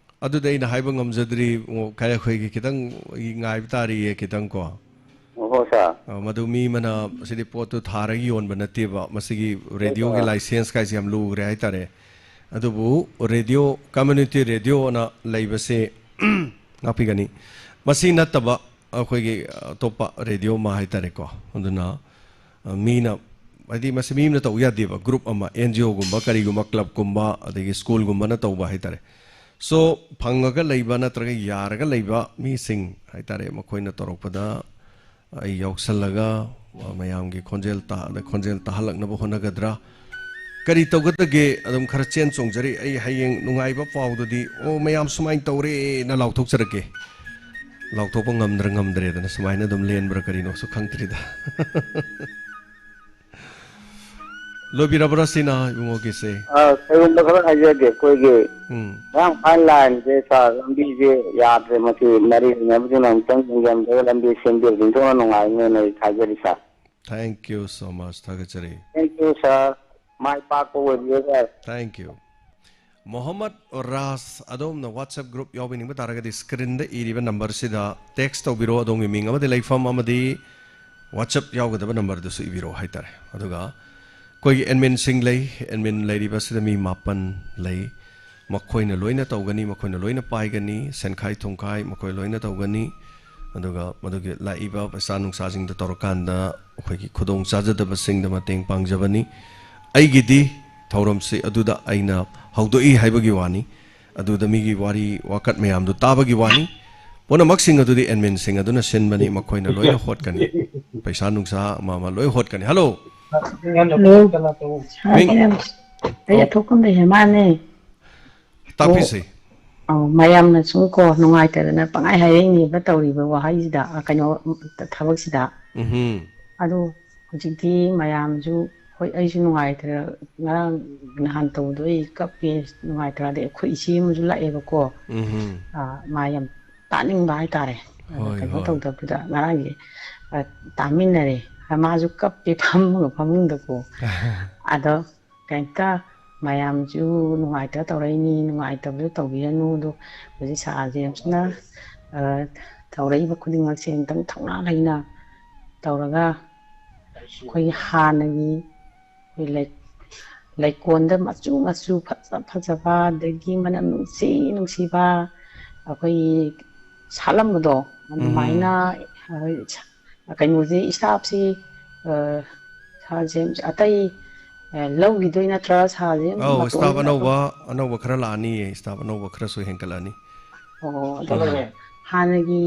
ꯑꯗꯨꯗꯤ ꯑꯩꯅ ꯍꯥꯏꯕ ꯉꯝꯖꯗ꯭ꯔꯤ, ꯀꯩ-, ꯑꯩꯈꯣꯏꯒꯤ ꯈꯤꯇꯪ ꯉꯥꯏꯕ ꯇꯥꯔꯤꯌꯦ, ꯈꯤꯇꯪ ꯀꯣ꯫ ꯑꯣꯍꯣ, ꯁꯥꯔ꯫ ꯑ, ꯃꯗꯨ ꯃꯤ ꯑꯃꯅ ꯁꯤꯗꯤ ꯄꯣꯠꯇꯨ ꯊꯥꯔꯒ ꯌꯣꯟꯕ ꯅꯠꯇꯦꯕ, ꯃꯁꯤꯒꯤ ꯍꯣꯏ, ꯔꯦꯗꯤꯑꯣꯒꯤ ꯁꯥꯔ꯫ ꯂꯥꯏꯁꯦꯟꯁ ꯀꯥꯏꯁꯦ ꯌꯥꯝ ꯂꯨꯈ꯭ꯔꯦ ꯍꯥꯏꯇꯥꯔꯦ꯫ ꯑꯗꯨꯕꯨ ꯔꯦꯗꯤꯑꯣ, ꯀꯝꯃ꯭ꯌꯨꯅꯤꯇꯤ ꯔꯦꯗꯤꯑꯣꯅ ꯂꯩꯕꯁꯦ ꯉꯥꯛꯄꯤꯒꯅꯤ꯫ ꯃꯁꯤ ꯅꯠꯇꯕ ꯑꯩꯈꯣꯏꯒꯤ ꯑꯇꯣꯞꯄ ꯔꯦꯗꯤꯑꯣ ꯑꯃ ꯍꯥꯏꯇꯥꯔꯦꯀꯣ, ꯑꯗꯨꯅ, ꯑ, ꯃꯤꯅ, ꯍꯥꯏꯗꯤ ꯃꯁꯤ ꯃꯤ ꯑꯃꯅ ꯇꯧꯕ ꯌꯥꯗꯦꯕ, ꯒ꯭ꯔꯨꯞ ꯑꯃ, ꯑꯦꯟ ꯖꯤ ꯑꯣꯒꯨꯝꯕ, ꯀꯔꯤꯒꯨꯝꯕ, ꯀ꯭ꯂꯕꯀꯨꯝꯕ, ꯑꯗꯒꯤ ꯁ꯭ꯀꯨꯜꯒꯨꯝꯕꯅ ꯇꯧꯕ ꯍꯥꯏꯇꯥꯔꯦ꯫ So, ꯐꯪꯉꯒ ꯂꯩꯕ ꯅꯠꯇ꯭ꯔꯒ ꯌꯥꯔꯒ ꯂꯩꯕ ꯃꯤꯁꯤꯡ ꯍꯥꯏꯇꯥꯔꯦ, ꯃꯈꯣꯏꯅ ꯇꯧꯔꯛꯄꯗ ꯑꯩ ꯌꯥꯎꯁꯜꯂꯒ, ꯑ, ꯃꯌꯥꯝꯒꯤ ꯈꯣꯟꯖꯦꯜ ꯇꯥ-, ꯈꯣꯟꯖꯦꯜ ꯇꯥꯍꯜꯂꯛꯅꯕ ꯍꯣꯠꯅꯒꯗ꯭ꯔꯥ? ꯀꯔꯤ ꯇꯧꯒꯗꯒꯦ? ꯑꯗꯨꯝ ꯈꯔ ꯆꯦꯟ ꯆꯣꯡꯖꯔꯤ꯫ ꯑꯩ ꯍꯌꯦꯡ ꯅꯨꯡꯉꯥꯏꯕ ꯄꯥꯎꯗꯨꯗꯤ, "ꯑꯣ, ꯃꯌꯥꯝ ꯁꯨꯃꯥꯏꯅ ꯇꯧꯔꯦꯅ" ꯂꯥꯎꯊꯣꯛꯆꯔꯛꯀꯦ꯫ ꯂꯥꯎꯊꯣꯛꯄ ꯉꯝꯗ꯭ꯔ ꯉꯝꯗ꯭ꯔꯦꯗꯅ ꯁꯨꯃꯥꯏꯅ ꯑꯗꯨꯝ ꯂꯦꯟꯕ꯭ꯔꯥ ꯀꯔꯤꯅꯣꯁꯨ ꯈꯪꯗ꯭ꯔꯤꯗ꯫ ꯂꯣꯏꯕꯤꯔꯕ꯭ꯔꯥ ꯁꯤꯅ ꯏꯕꯨꯡꯉꯣꯒꯤꯁꯦ? ꯑ, ꯀꯩꯒꯨꯝꯕ ꯈꯔ ꯍꯥꯏꯖꯒꯦ, ꯑꯩꯈꯣꯏꯒꯤ ꯎꯝ꯫ ꯃꯌꯥꯝ ꯐꯥꯏꯟ ꯂꯥꯏꯟꯁꯦ, ꯁꯥꯔ, ꯂꯝꯕꯤꯁꯦ ꯌꯥꯗ꯭ꯔꯦ꯫ ꯃꯁꯤ ꯃꯔꯤ ꯂꯩꯅꯕꯁꯤꯡꯅ ꯑꯃꯨꯛꯇꯪ ꯌꯦꯡꯁꯤꯟꯕꯤꯔꯒ ꯂꯝꯕꯤ ꯁꯦꯝꯕꯤꯔꯗꯤ ꯑꯣꯟꯊꯣꯛꯅ ꯅꯨꯡꯉꯥꯏꯅꯦꯅ ꯑꯩ ꯊꯥꯖꯔꯤ, ꯁꯥꯔ꯫ Thank you so much. ꯊꯥꯒꯠꯆꯔꯤ꯫ Thank you, ꯁꯥꯔ꯫ ꯃꯥꯏ ꯄꯥꯛꯄ ꯑꯣꯏꯕꯤꯌꯨ, ꯁꯥꯔ꯫ Thank you. ꯃꯣꯍꯝꯃꯗ ꯔꯥꯖ, ꯑꯗꯣꯝꯅ WhatsApp group ꯌꯥꯎꯕꯤꯅꯤꯡꯕ ꯇꯥꯔꯒꯗꯤ ꯁ꯭ꯀ꯭ꯔꯤꯟꯗ ꯏꯔꯤꯕ ꯅꯝꯕꯔꯁꯤꯗ ꯇꯦꯛꯁ ꯇꯧꯕꯤꯔꯣ, ꯑꯗꯣꯝꯒꯤ ꯃꯤꯡ ꯑꯃꯗꯤ ꯂꯩꯐꯝ ꯑꯃꯗꯤ WhatsApp ꯌꯥꯎꯒꯗꯕ ꯅꯝꯕꯔꯗꯨꯁꯨ ꯏꯕꯤꯔꯛꯑꯣ ꯍꯥꯏꯇꯥꯔꯦ꯫ ꯑꯗꯨꯒ ꯑꯩꯈꯣꯏꯒꯤ ꯑꯦꯗꯃꯤꯟꯁꯤꯡ ꯂꯩ, ꯑꯦꯗꯃꯤꯟ ꯂꯩꯔꯤꯕꯁꯤꯗ ꯃꯤ ꯃꯥꯄꯟ ꯂꯩ꯫ ꯃꯈꯣꯏꯅ ꯂꯣꯏꯅ ꯇꯧꯒꯅꯤ, ꯃꯈꯣꯏꯅ ꯂꯣꯏꯅ ꯄꯥꯏꯒꯅꯤ, ꯁꯦꯟꯈꯥꯏ ꯊꯨꯝꯈꯥꯏ ꯃꯈꯣꯏ ꯂꯣꯏꯅ ꯇꯧꯒꯅꯤ꯫ ꯑꯗꯨꯒ ꯃꯗꯨꯒꯤ ꯂꯥꯛꯏꯕ ꯄꯩꯁꯥ ꯅꯨꯡꯁꯥꯁꯤꯡꯗꯣ ꯇꯧꯔꯀꯥꯟꯗ ꯑꯩꯈꯣꯏꯒꯤ ꯈꯨꯗꯣꯡ ꯆꯥꯖꯗꯕꯁꯤꯡꯗ ꯃꯇꯦꯡ ꯄꯥꯡꯖꯕꯅꯤ꯫ ꯑꯩꯒꯤꯗꯤ ꯊꯧꯔꯝꯁꯤ ꯑꯗꯨꯗ ꯑꯩꯅ ꯍꯧꯗꯣꯛꯏ ꯍꯥꯏꯕꯒꯤ ꯋꯥꯅꯤ꯫ ꯑꯗꯨꯗ ꯃꯤꯒꯤ ꯋꯥꯔꯤ ꯋꯥꯀꯠ ꯃꯌꯥꯝꯗꯨ ꯇꯥꯕꯒꯤ ꯋꯥꯅꯤ꯫ ꯄꯨꯝꯅꯃꯛꯁꯤꯡ ꯑꯗꯨꯗꯤ ꯑꯦꯗꯃꯤꯟꯁꯤꯡ ꯑꯗꯨꯅ ꯁꯤꯟꯕꯅꯤ, ꯃꯈꯣꯏꯅ ꯂꯣꯏꯅ ꯍꯣꯠꯀꯅꯤ꯫ ꯄꯩꯁꯥ ꯅꯨꯡꯁꯥ ꯑꯃ ꯑꯃ ꯂꯣꯏ ꯍꯣꯠꯀꯅꯤ꯫ ꯍꯜꯂꯣ꯫ ꯍꯜꯂꯣ꯫ ꯃꯤꯡ? ꯑꯩ ꯑꯣ꯫ ꯑꯊꯣꯛꯄꯝꯗ ꯍꯦꯃꯥꯅꯦ꯫ ꯇꯥꯛꯄꯤꯁꯦ꯫ ꯑꯧ, ꯃꯌꯥꯝꯅ ꯁꯨꯝ ꯀꯣ ꯅꯨꯡꯉꯥꯏꯇꯗꯅ ꯄꯪꯍꯥꯏ ꯍꯥꯏꯔꯛꯏꯅꯦꯕ ꯇꯧꯔꯤꯕ ꯋꯥꯍꯩꯁꯤꯗ, ꯑ, ꯀꯩꯅꯣ, ꯊꯕꯛꯁꯤꯗ꯫ ꯎꯝꯍꯨꯝ꯫ ꯑꯗꯣ ꯍꯧꯖꯤꯛꯇꯤ ꯃꯌꯥꯝꯁꯨ, ꯍꯣꯏ, ꯑꯩꯁꯨ ꯅꯨꯡꯉꯥꯏꯇ꯭ꯔꯦ, ꯉꯔꯥꯡ ꯅꯍꯥꯟ ꯇꯧꯕꯗꯣ ꯑꯩ ꯀꯞꯄꯦ, ꯅꯨꯡꯉꯥꯏꯇ꯭ꯔꯦ꯫ ꯑꯗꯩ ꯑꯩꯈꯣꯏ ꯏꯆꯦ ꯑꯃꯁꯨ ꯂꯥꯛꯑꯦꯕꯀꯣ, ꯎꯝꯍꯨꯝ꯫ ꯑ, ꯃꯥ ꯌꯥꯝ ꯇꯥꯅꯤꯡꯕ ꯍꯥꯏꯇꯥꯔꯦ꯫ ꯑꯗ ꯍꯣꯏ, ꯀꯩꯅꯣ ꯍꯣꯏ꯫ ꯇꯧꯗꯕꯗꯨꯗ ꯉꯔꯥꯡꯒꯤ, ꯑ, ꯇꯥꯃꯤꯟꯅꯔꯦ꯫ ꯑ, ꯃꯥꯁꯨ ꯀꯞꯄꯦ ꯐꯝꯃꯒ ꯐꯃꯨꯡꯗꯀꯣ꯫ ꯑꯗꯣ ꯀꯩꯝꯇ ꯃꯌꯥꯝꯁꯨ ꯅꯨꯡꯉꯥꯏꯇ ꯇꯧꯔꯛꯏꯅꯤ, ꯅꯨꯡꯉꯥꯏꯇꯕꯁꯨ ꯇꯧꯕꯤꯔꯅꯨ꯫ ꯑꯗꯣ ꯍꯧꯖꯤꯛ ꯁꯥꯔ ꯖꯦꯝꯁꯅ, ꯑ, ꯇꯧꯔꯛꯏꯕ ꯈꯨꯗꯤꯡꯃꯛꯁꯦ ꯑꯃꯨꯛꯇꯪ ꯊꯧꯅꯥ ꯂꯩꯅ ꯇꯧꯔꯒ ꯑꯩꯈꯣꯏꯒꯤ ꯍꯥꯟꯅꯒꯤ ꯑꯩꯈꯣꯏ ꯂꯩ-, ꯂꯩꯀꯣꯜꯗ ꯃꯆꯨ ꯃꯆꯨ ꯐꯖ ꯐꯖꯕ, ꯑꯗꯒꯤ ꯃꯅꯝ ꯅꯨꯡꯁꯤ ꯅꯨꯡꯁꯤꯕ ꯑꯩꯈꯣꯏꯒꯤ ꯁꯥꯠꯂꯝꯕꯗꯣ, ꯎꯝ꯫ ꯑꯗꯨꯃꯥꯏꯅ, ꯑ, ꯀꯩꯅꯣꯁꯦ, staffꯁꯤ, ꯑ, ꯁꯥꯔ ꯖꯦꯝꯁ, ꯑꯇꯩ, ꯑ, ꯂꯧꯈꯤꯗꯣꯏ ꯅꯠꯇ꯭ꯔꯥ? ꯁꯥꯔ ꯖꯦꯝꯁ ꯑꯧ, ꯃꯇꯣꯝ staff ꯑꯅꯧꯕ, ꯑꯅꯧꯕ ꯈꯔ ꯂꯥꯛꯑꯅꯤꯌꯦ, staff ꯑꯅꯧꯕ ꯈꯔꯁꯨ ꯍꯦꯟꯒꯠꯂꯛꯑꯅꯤ꯫ ꯑꯣ, ꯑꯗꯣ ꯎꯝ꯫ ꯍꯥꯟꯅꯒꯤ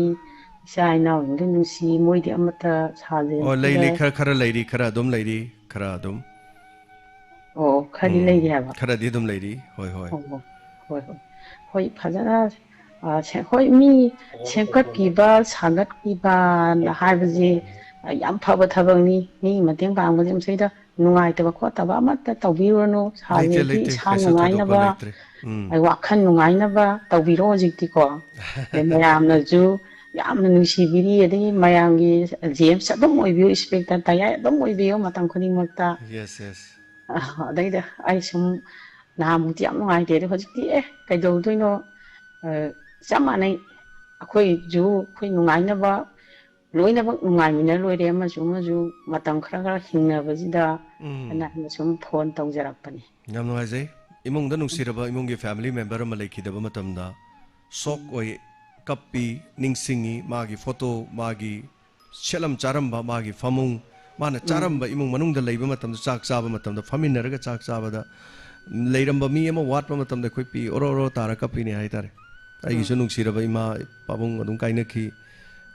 ꯏꯆꯥ ꯏꯅꯥꯎꯁꯤꯡꯗꯣ ꯅꯨꯡꯁꯤ, ꯃꯣꯏꯗꯤ ꯑꯃꯠꯇ ꯁꯥꯔ ꯑꯣ, ꯂꯩ, ꯖꯦꯝꯁꯇ ꯂꯩ, ꯈꯔ, ꯈꯔ ꯂꯩꯔꯤ, ꯈꯔ ꯑꯗꯨꯝ ꯂꯩꯔꯤ, ꯈꯔ ꯑꯗꯨꯝ꯫ ꯑꯣ, ꯈꯔꯗꯤ ꯎꯝ, ꯂꯩꯔꯤ ꯍꯥꯏꯕ꯫ ꯈꯔꯗꯤ ꯑꯗꯨꯝ ꯂꯩꯔꯤ꯫ ꯍꯣꯏ, ꯍꯣꯏ꯫ ꯑꯣ, ꯍꯣꯏ, ꯍꯣꯏ꯫ ꯍꯣꯏ, ꯐꯖꯅ, ꯑ, ꯁꯦ-, ꯍꯣꯏ, ꯃꯤ ꯁꯦꯝꯒꯠꯄꯤꯕ, ꯁꯥꯒꯠꯄꯤꯕꯅ ꯍꯥꯏꯕꯁꯦ, ꯑ, ꯌꯥꯝ ꯐꯕ ꯊꯕꯛꯅꯤ꯫ ꯃꯤ ꯃꯇꯦꯡ ꯄꯥꯡꯕꯁꯦ ꯃꯁꯤꯗ ꯅꯨꯡꯉꯥꯏꯇꯕ ꯈꯣꯠꯇꯕ ꯑꯃꯠꯇ ꯇꯧꯕꯤꯔꯨꯔꯅꯨ꯫ ꯂꯩꯇꯦ, ꯁꯥꯒꯦꯗꯤ ꯂꯩꯇꯦ꯫ ꯏꯁꯥ ꯀꯩꯁꯨ ꯊꯣꯏꯗꯣꯛꯄ ꯅꯨꯡꯉꯥꯏꯅꯕ, ꯂꯩꯇ꯭ꯔꯦ꯫ ꯎꯝ꯫ ꯑ, ꯋꯥꯈꯜ ꯅꯨꯡꯉꯥꯏꯅꯕ ꯇꯧꯕꯤꯔꯣ ꯍꯧꯖꯤꯛꯇꯤꯀꯣ꯫ ꯑꯗꯩ ꯃꯌꯥꯝꯅꯁꯨ ꯌꯥꯝꯅ ꯅꯨꯡꯁꯤꯕꯤꯔꯤ, ꯑꯗꯒꯤ ꯃꯌꯥꯝꯒꯤ ꯖꯦꯝꯁ ꯑꯗꯨꯝ ꯑꯣꯏꯕꯤꯌꯨ, ꯏꯟꯁꯄꯦꯛꯇꯔ ꯇꯌꯥꯏ ꯑꯗꯨꯝ ꯑꯣꯏꯕꯤꯌꯨ ꯃꯇꯝ ꯈꯨꯗꯤꯡꯃꯛꯇ꯫ Yes, yes꯫ ꯑ, ꯑꯗꯩꯗ ꯑꯩ ꯁꯨꯝ ꯅꯍꯥꯟꯃꯨꯛꯇꯤ ꯌꯥꯝ ꯅꯨꯡꯉꯥꯏꯇꯦ, ꯑꯗꯣ ꯍꯧꯖꯤꯛꯇꯤ ꯑꯦ, ꯀꯩꯗꯧꯗꯣꯏꯅꯣ? ꯑ, ꯆꯞ ꯃꯥꯟꯅꯩ꯫ ꯑꯩꯈꯣꯏꯁꯨ ꯑꯩꯈꯣꯏ ꯅꯨꯡꯉꯥꯏꯅꯕ, ꯂꯣꯏꯅꯃꯛ ꯅꯨꯡꯉꯥꯏꯃꯤꯟꯅ ꯂꯣꯏꯔꯦ, ꯑꯃꯁꯨ ꯑꯃꯁꯨ ꯃꯇꯝ ꯈꯔ ꯈꯔ ꯍꯤꯡꯅꯕꯁꯤꯗ ꯎꯝ꯫ ꯑꯅ ꯑꯩꯅ ꯁꯨꯝ ꯐꯣꯟ ꯇꯧꯖꯔꯛꯄꯅꯤ꯫ ꯌꯥꯝ ꯅꯨꯡꯉꯥꯏꯖꯩ꯫ ꯏꯃꯨꯡꯗ ꯅꯨꯡꯁꯤꯔꯕ ꯏꯃꯨꯡꯒꯤ family member ꯑꯃ ꯂꯩꯈꯤꯗꯕ ꯃꯇꯝꯗ ꯁꯣꯛ ꯑꯣꯏ, ꯀꯞꯄꯤ, ꯅꯤꯡꯁꯤꯡꯉꯤ, ꯃꯥꯒꯤ ꯐꯣꯇꯣ, ꯃꯥꯒꯤ ꯁꯦꯠꯂꯝ ꯆꯥꯔꯝꯕ, ꯃꯥꯒꯤ ꯐꯃꯨꯡ, ꯃꯥꯅ ꯎꯝ꯫ ꯆꯥꯔꯝꯕ, ꯏꯃꯨꯡ ꯃꯅꯨꯡꯗ ꯂꯩꯕ ꯃꯇꯝꯗ, ꯆꯥꯛ ꯆꯥꯕ ꯃꯇꯝꯗ, ꯐꯝꯃꯤꯟꯅꯔꯒ ꯆꯥꯛ ꯆꯥꯕꯗ ꯂꯩꯔꯝꯕ ꯃꯤ ꯑꯃ ꯋꯥꯠꯄ ꯃꯇꯝꯗ ꯑꯩꯈꯣꯏ ꯄꯤ ꯑꯣꯔꯣ ꯑꯣꯔꯣ ꯇꯥꯔ ꯀꯞꯄꯤꯅꯦ ꯍꯥꯏꯇꯥꯔꯦ꯫ ꯑꯩꯒꯤꯁꯨ ꯎꯝ꯫ ꯅꯨꯡꯁꯤꯔꯕ ꯏꯃꯥ ꯄꯥꯕꯨꯡ ꯑꯗꯨꯝ ꯀꯥꯏꯅꯈꯤ꯫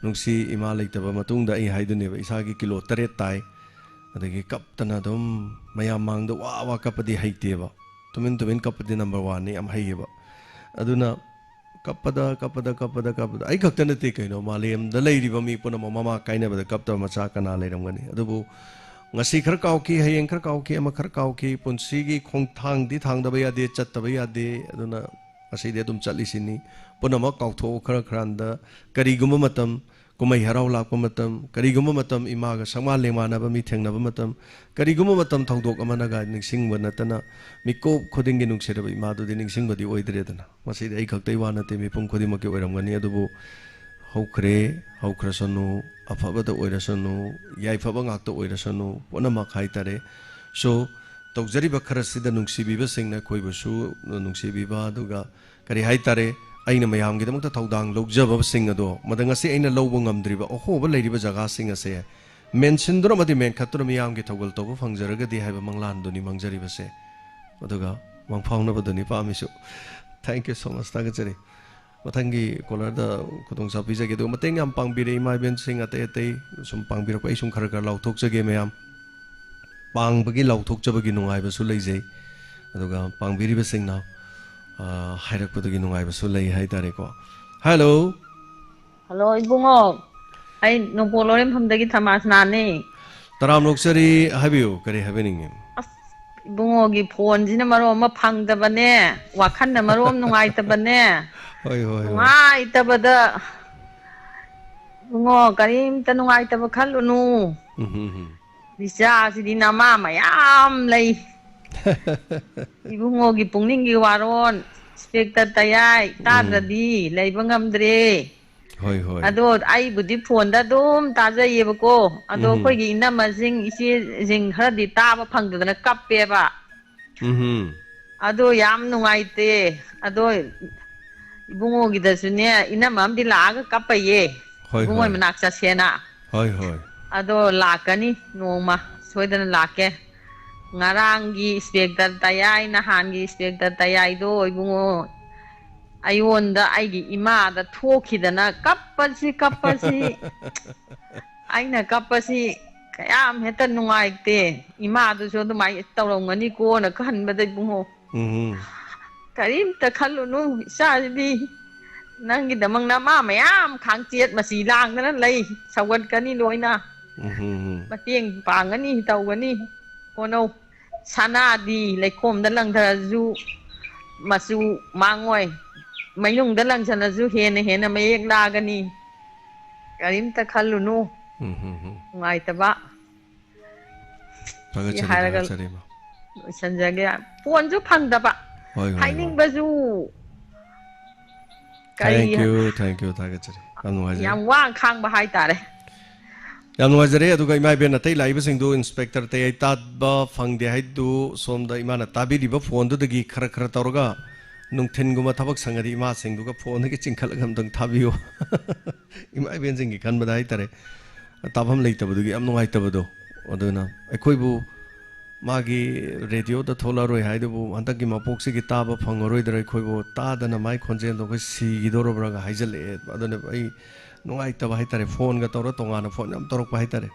ꯅꯨꯡꯁꯤ ꯏꯃꯥ ꯂꯩꯇꯕ ꯃꯇꯨꯡꯗ ꯑꯩ ꯍꯥꯏꯗꯨꯅꯦꯕ, ꯏꯁꯥꯒꯤ ꯀꯤꯂꯣ ꯇꯔꯦꯠ ꯇꯥꯏ꯫ ꯑꯗꯒꯤ ꯀꯞꯇꯅ ꯑꯗꯨꯝ ꯃꯌꯥꯝ ꯃꯥꯡꯗ ꯋꯥ ꯋꯥ ꯀꯞꯄꯗꯤ ꯍꯩꯇꯦꯕ꯫ ꯇꯨꯃꯤꯟ ꯇꯨꯃꯤꯟ ꯀꯞꯄꯗꯤ number one ꯅꯤ, ꯌꯥꯝ ꯍꯩꯌꯦꯕ꯫ ꯑꯗꯨꯅ ꯀꯞꯄꯗ, ꯀꯞꯄꯗ, ꯀꯞꯄꯗ, ꯀꯞꯄꯗ, ꯑꯩ ꯈꯛꯇ ꯅꯠꯇꯦ ꯀꯩꯅꯣ, ꯃꯥꯂꯦꯝꯗ ꯂꯩꯔꯤꯕ ꯃꯤ ꯄꯨꯝꯅꯃꯛ ꯃꯃꯥ ꯀꯥꯏꯅꯕꯗ ꯀꯞꯇꯕ ꯃꯆꯥ ꯀꯅꯥ ꯂꯩꯔꯝꯒꯅꯤ? ꯑꯗꯨꯕꯨ ꯉꯁꯤ ꯈꯔ ꯀꯥꯎꯈꯤ, ꯍꯌꯦꯡ ꯈꯔ ꯀꯥꯎꯈꯤ, ꯑꯃ ꯈꯔ ꯀꯥꯎꯈꯤ, ꯄꯨꯟꯁꯤꯒꯤ ꯈꯣꯡꯊꯥꯡꯗꯤ ꯊꯥꯡꯗꯕ ꯌꯥꯗꯦ, ꯆꯠꯇꯕ ꯌꯥꯗꯦ꯫ ꯑꯗꯨꯅ ꯉꯁꯤꯗꯤ ꯑꯗꯨꯝ ꯆꯠꯂꯤꯁꯤꯅꯤ꯫ ꯄꯨꯝꯅꯃꯛ ꯀꯥꯎꯊꯣꯛꯑꯣ ꯈꯔ ꯈꯔ ꯍꯟꯗ꯫ ꯀꯔꯤꯒꯨꯝꯕ ꯃꯇꯝ, ꯀꯨꯝꯍꯩ ꯍꯔꯥꯎ ꯂꯥꯛꯄ ꯃꯇꯝ, ꯀꯔꯤꯒꯨꯝꯕ ꯃꯇꯝ ꯏꯃꯥꯒ ꯁꯪꯃꯥꯟ ꯂꯦꯡꯃꯥꯟꯅꯕ ꯃꯤ ꯊꯦꯡꯅꯕ ꯃꯇꯝ, ꯀꯔꯤꯒꯨꯝꯕ ꯃꯇꯝ ꯊꯧꯗꯣꯛ ꯑꯃꯅꯒ ꯅꯤꯡꯁꯤꯡꯕ ꯅꯠꯇꯅ ꯃꯤꯀꯨꯞ ꯈꯨꯗꯤꯡꯒꯤ ꯅꯨꯡꯁꯤꯔꯕ ꯏꯃꯥꯗꯨꯗꯤ ꯅꯤꯡꯁꯤꯡꯕꯗꯤ ꯑꯣꯏꯗ꯭ꯔꯦꯗꯅ꯫ ꯃꯁꯤꯗꯤ ꯑꯩ ꯈꯛꯇꯒꯤ ꯋꯥ ꯅꯠꯇꯦ, ꯃꯤꯄꯨꯝ ꯈꯨꯗꯤꯡꯃꯛꯀꯤ ꯑꯣꯏꯔꯝꯒꯅꯤ꯫ ꯑꯗꯨꯕꯨ ꯍꯧꯈ꯭ꯔꯦ, ꯍꯧꯈ꯭ꯔꯁꯅꯨ, ꯑꯐꯕꯗ ꯑꯣꯏꯔꯁꯅꯨ, ꯌꯥꯏꯐꯕ ꯉꯥꯛꯇ ꯑꯣꯏꯔꯁꯅꯨ, ꯄꯨꯝꯅꯃꯛ ꯍꯥꯏꯇꯥꯔꯦ꯫ So, ꯇꯧꯖꯔꯤꯕ ꯈꯔꯁꯤꯗ ꯅꯨꯡꯁꯤꯕꯤꯕꯁꯤꯡꯅ ꯑꯩꯈꯣꯏꯕꯨꯁꯨ ꯅꯨꯡꯁꯤꯕꯤꯕ, ꯑꯗꯨꯒ ꯀꯔꯤ ꯍꯥꯏꯇꯥꯔꯦ, ꯑꯩꯅ ꯃꯌꯥꯝꯒꯤꯗꯃꯛꯇ ꯊꯧꯗꯥꯡ ꯂꯧꯖꯕꯁꯤꯡ ꯑꯗꯣ, ꯃꯗ ꯉꯁꯤ ꯑꯩꯅ ꯂꯧꯕ ꯉꯝꯗ꯭ꯔꯤꯕ ꯑꯍꯣꯕ ꯂꯩꯔꯤꯕ ꯖꯒꯥꯁꯤꯡ ꯑꯁꯦ ꯃꯦꯟꯁꯤꯟꯗꯨꯅ ꯑꯃꯗꯤ ꯃꯦꯟꯈꯠꯇꯨꯅ ꯃꯤꯌꯥꯝꯒꯤ ꯊꯧꯒꯜ ꯇꯧꯕ ꯐꯪꯖꯔꯒꯗꯤ ꯍꯥꯏꯕ ꯃꯪꯂꯥꯟꯗꯨꯅꯤ ꯃꯪꯖꯔꯤꯕꯁꯦ꯫ ꯑꯗꯨꯒ ꯃꯪꯐꯥꯎꯅꯕꯗꯨꯅꯤ ꯄꯥꯝꯃꯤꯁꯨ꯫ Thank you so much꯫ ꯊꯥꯒꯠꯆꯔꯤ꯫ ꯃꯊꯪꯒꯤ caller ꯗ ꯈꯨꯗꯣꯡꯆꯥꯕ ꯄꯤꯖꯒꯦ꯫ ꯑꯗꯨꯒ ꯃꯇꯦꯡ ꯌꯥꯝ ꯄꯥꯡꯕꯤꯔꯦ ꯏꯃꯥ ꯏꯕꯦꯟꯁꯤꯡ ꯑꯇꯩ ꯑꯇꯩ ꯁꯨꯝ ꯄꯥꯡꯕꯤꯔꯛꯄ꯫ ꯑꯩ ꯁꯨꯝ ꯈꯔ ꯈꯔ ꯂꯥꯎꯊꯣꯛꯆꯒꯦ ꯃꯌꯥꯝ꯫ ꯄꯥꯡꯕꯒꯤ, ꯂꯥꯎꯊꯣꯛꯆꯕꯒꯤ ꯅꯨꯡꯉꯥꯏꯕꯁꯨ ꯂꯩꯖꯩ꯫ ꯑꯗꯨꯒ ꯄꯥꯡꯕꯤꯔꯤꯕꯁꯤꯡꯅ, ꯑ, ꯍꯥꯏꯔꯛꯄꯗꯨꯒꯤ ꯅꯨꯡꯉꯥꯏꯕꯁꯨ ꯂꯩ ꯍꯥꯏꯇꯥꯔꯦꯀꯣ꯫ ꯍꯜꯂꯣ꯫ ꯍꯜꯂꯣ, ꯏꯕꯨꯡꯉꯣ꯫ ꯑꯩ ꯅꯣꯡꯄꯣꯛ ꯂꯧꯔꯦꯝꯐꯝꯗꯒꯤ ꯊꯃꯥꯁꯅꯥꯅꯦ꯫ ꯇꯔꯥꯝꯅ ꯑꯣꯛꯆꯔꯤ, ꯍꯥꯏꯕꯤꯌꯨ, ꯀꯔꯤ ꯍꯥꯏꯕꯤꯅꯤꯡꯉꯤ? ꯑꯁ, ꯏꯕꯨꯡꯉꯣꯒꯤ ꯐꯣꯟꯁꯤꯅ ꯃꯔꯣꯟ ꯑꯃ ꯐꯪꯗꯕꯅꯦ, ꯋꯥꯈꯜꯅ ꯃꯔꯣꯟ ꯅꯨꯡꯉꯥꯏꯇꯕꯅꯦ꯫ ꯍꯣꯏ, ꯍꯣꯏ, ꯍꯣꯏ꯫ ꯅꯨꯡꯉꯥꯏꯇꯕꯗ, ꯏꯕꯨꯡꯉꯣ, ꯀꯔꯤꯝꯇ ꯅꯨꯡꯉꯥꯏꯇꯕ ꯈꯜꯂꯨꯅꯨ꯫ ꯎꯝ, ꯎꯝ, ꯎꯝ꯫ ꯏꯆꯥꯁꯤꯗꯤ ꯅꯃꯥ ꯃꯌꯥꯝ ꯂꯩ꯫ ꯏꯕꯨꯡꯉꯣꯒꯤ ꯄꯨꯛꯅꯤꯡꯒꯤ ꯋꯥꯔꯣꯟ, ꯏꯟꯁꯄꯦꯛꯇꯔ ꯇꯌꯥꯏ, ꯎꯝ꯫ ꯇꯥꯗ꯭ꯔꯗꯤ ꯂꯩꯕ ꯉꯝꯗ꯭ꯔꯦ꯫ ꯍꯣꯏ, ꯍꯣꯏ꯫ ꯑꯗꯣ ꯑꯩꯕꯨꯗꯤ ꯐꯣꯟꯗ ꯑꯗꯨꯝ ꯇꯥꯖꯩꯌꯦꯕꯀꯣ꯫ ꯑꯗꯣ ꯎꯝ꯫ ꯑꯩꯈꯣꯏꯒꯤ ꯏꯅꯝꯃꯁꯤꯡ, ꯏꯆꯦꯁꯤꯡ ꯈꯔꯗꯤ ꯇꯥꯕ ꯐꯪꯗꯗꯅ ꯀꯞꯄꯦꯕ꯫ ꯎꯝ꯫ ꯑꯗꯣ ꯌꯥꯝ ꯅꯨꯡꯉꯥꯏꯇꯦ꯫ ꯑꯗꯣ ꯏꯕꯨꯡꯉꯣꯒꯤꯗꯁꯨꯅꯦ, ꯏꯅꯝꯃ ꯑꯃꯗꯤ ꯂꯥꯛꯑꯒ ꯀꯞꯄꯩꯌꯦ꯫ ꯍꯣꯏ, ꯏꯕꯨꯡꯉꯣ ꯍꯣꯏ꯫ ꯃꯅꯥꯛ ꯆꯠꯁꯦꯅ꯫ ꯍꯣꯏ, ꯍꯣꯏ꯫ ꯑꯗꯣ ꯂꯥꯛꯀꯅꯤ, ꯅꯣꯡꯃ ꯁꯣꯏꯗꯅ ꯂꯥꯛꯀꯦ꯫ ꯉꯔꯥꯡꯒꯤ ꯏꯟꯁꯄꯦꯛꯇꯔ ꯇꯌꯥꯏ, ꯅꯍꯥꯟꯒꯤ ꯏꯟꯁꯄꯦꯛꯇꯔ ꯇꯌꯥꯏꯗꯣ ꯏꯕꯨꯡꯉꯣ, ꯑꯩꯉꯣꯟꯗ, ꯑꯩꯒꯤ ꯏꯃꯥꯗ ꯊꯣꯛꯈꯤꯗꯅ ꯀꯞꯄꯁꯤ, ꯀꯞꯄꯁꯤ꯫ ꯑꯩꯅ ꯀꯞꯄꯁꯤ ꯀꯌꯥꯝ ꯍꯦꯛꯇ ꯅꯨꯡꯉꯥꯏꯇꯦ꯫ ꯏꯃꯥꯗꯨꯁꯨ ꯑꯗꯨꯃꯥꯏꯅ ꯇꯧꯔꯝꯒꯅꯤꯀꯣꯅ ꯈꯟꯕꯗ ꯏꯕꯨꯡꯉꯣ꯫ ꯎꯝ꯫ ꯀꯔꯤꯝꯇ ꯈꯜꯂꯨꯅꯨ, ꯏꯆꯥꯁꯤꯗꯤ ꯅꯪꯒꯤꯗꯃꯛ ꯅꯃꯥ ꯃꯌꯥꯝ ꯈꯥꯡꯆꯦꯠ ꯃꯆꯤ ꯂꯥꯡꯗꯅ ꯂꯩ, ꯁꯧꯒꯠꯀꯅꯤ ꯂꯣꯏꯅ꯫ ꯎꯝ, ꯎꯝ, ꯎꯝ꯫ ꯃꯇꯦꯡ ꯄꯥꯡꯒꯅꯤ, ꯇꯧꯒꯅꯤ, ꯍꯣꯠꯅꯧ꯫ ꯁꯅꯥꯗꯤ ꯂꯩꯈꯣꯝꯗ ꯂꯪꯊꯔꯁꯨ ꯃꯆꯨ ꯃꯥꯡꯉꯣꯏ, ꯃꯩꯅꯨꯡꯗ ꯂꯪꯁꯜꯂꯁꯨ ꯍꯦꯟꯅ ꯍꯦꯟꯅ ꯃꯌꯦꯛ ꯂꯥꯒꯅꯤ꯫ ꯀꯔꯤꯝꯇ ꯈꯜꯂꯨꯅꯨ꯫ ꯎꯝ, ꯎꯝ, ꯎꯝ꯫ ꯅꯨꯡꯉꯥꯏꯇꯕ꯫ ꯊꯥꯒꯠꯆꯔꯤ, ꯁꯤ ꯍꯥꯏꯔꯒ ꯊꯥꯒꯠꯆꯔꯤ, ꯏꯃꯥ꯫ ꯂꯣꯏꯁꯤꯟꯖꯒꯦ꯫ ꯐꯣꯟꯁꯨ ꯐꯪꯗꯕ꯫ ꯍꯣꯏ, ꯍꯣꯏ, ꯍꯣꯏ꯫ ꯍꯥꯏꯅꯤꯡꯕꯁꯨ ꯀꯔꯤ Thank you, thank you, ꯊꯥꯒꯠꯆꯔꯤ꯫ ꯌꯥꯝ ꯅꯨꯡꯉꯥꯏꯖꯔꯦ꯫ ꯌꯥꯝ ꯋꯥꯅ ꯈꯥꯡꯕ ꯍꯥꯏꯇꯥꯔꯦ꯫ ꯌꯥꯝ ꯅꯨꯡꯉꯥꯏꯖꯔꯦ꯫ ꯑꯗꯨꯒ ꯏꯃꯥ ꯏꯕꯦꯟ ꯑꯇꯩ ꯂꯥꯛꯏꯕꯁꯤꯡꯗꯨ ꯏꯟꯁꯄꯦꯛꯇꯔ ꯇꯌꯥꯏ ꯇꯥꯕ ꯐꯪꯗꯦ ꯍꯥꯏꯗꯨ ꯁꯣꯝꯗ ꯏꯃꯥꯅ ꯇꯥꯕꯤꯔꯤꯕ ꯐꯣꯟꯗꯨꯗꯒꯤ ꯈꯔ ꯈꯔ ꯇꯧꯔꯒ ꯅꯨꯡꯊꯤꯟꯒꯨꯝꯕ ꯊꯕꯛ ꯁꯪꯉꯗꯤ ꯏꯃꯥꯁꯤꯡꯗꯨꯒ ꯐꯣꯟꯗꯒꯤ ꯆꯤꯡꯈꯠꯂꯒ ꯑꯝꯇꯪ ꯊꯥꯕꯤꯌꯨ꯫ ꯏꯃꯥ ꯏꯕꯦꯟꯁꯤꯡꯒꯤ ꯈꯟꯕꯗ ꯍꯥꯏꯇꯥꯔꯦ, ꯇꯥꯐꯝ ꯂꯩꯇꯕꯗꯨꯒꯤ ꯌꯥꯝ ꯅꯨꯡꯉꯥꯏꯇꯕꯗꯣ꯫ ꯑꯗꯨꯅ ꯑꯩꯈꯣꯏꯕꯨ ꯃꯥꯒꯤ ꯔꯦꯗꯤꯑꯣꯗ ꯊꯣꯛꯂꯛꯑꯔꯣꯏ ꯍꯥꯏꯗꯨꯕꯨ ꯍꯟꯗꯛꯀꯤ ꯃꯄꯣꯛꯁꯤꯒꯤ ꯇꯥꯕ ꯐꯪꯉꯔꯣꯏꯗ꯭ꯔꯥ, ꯑꯩꯈꯣꯏꯕꯨ ꯇꯥꯗꯅ ꯃꯥꯏ ꯈꯣꯟꯖꯦꯜꯗꯣ ꯑꯩꯈꯣꯏ ꯁꯤꯈꯤꯗꯧꯔꯕ꯭ꯔꯥꯒ ꯍꯥꯏꯖꯜꯂꯛꯑꯦ꯫ ꯑꯗꯨꯅ ꯑꯩ ꯅꯨꯡꯉꯥꯏꯇꯕ ꯍꯥꯏꯇꯥꯔꯦ, ꯐꯣꯟꯒ ꯇꯧꯔ ꯇꯣꯉꯥꯟꯅ ꯐꯣꯟ ꯌꯥꯝ ꯇꯧꯔꯛꯄ ꯍꯥꯏꯇꯥꯔꯦ,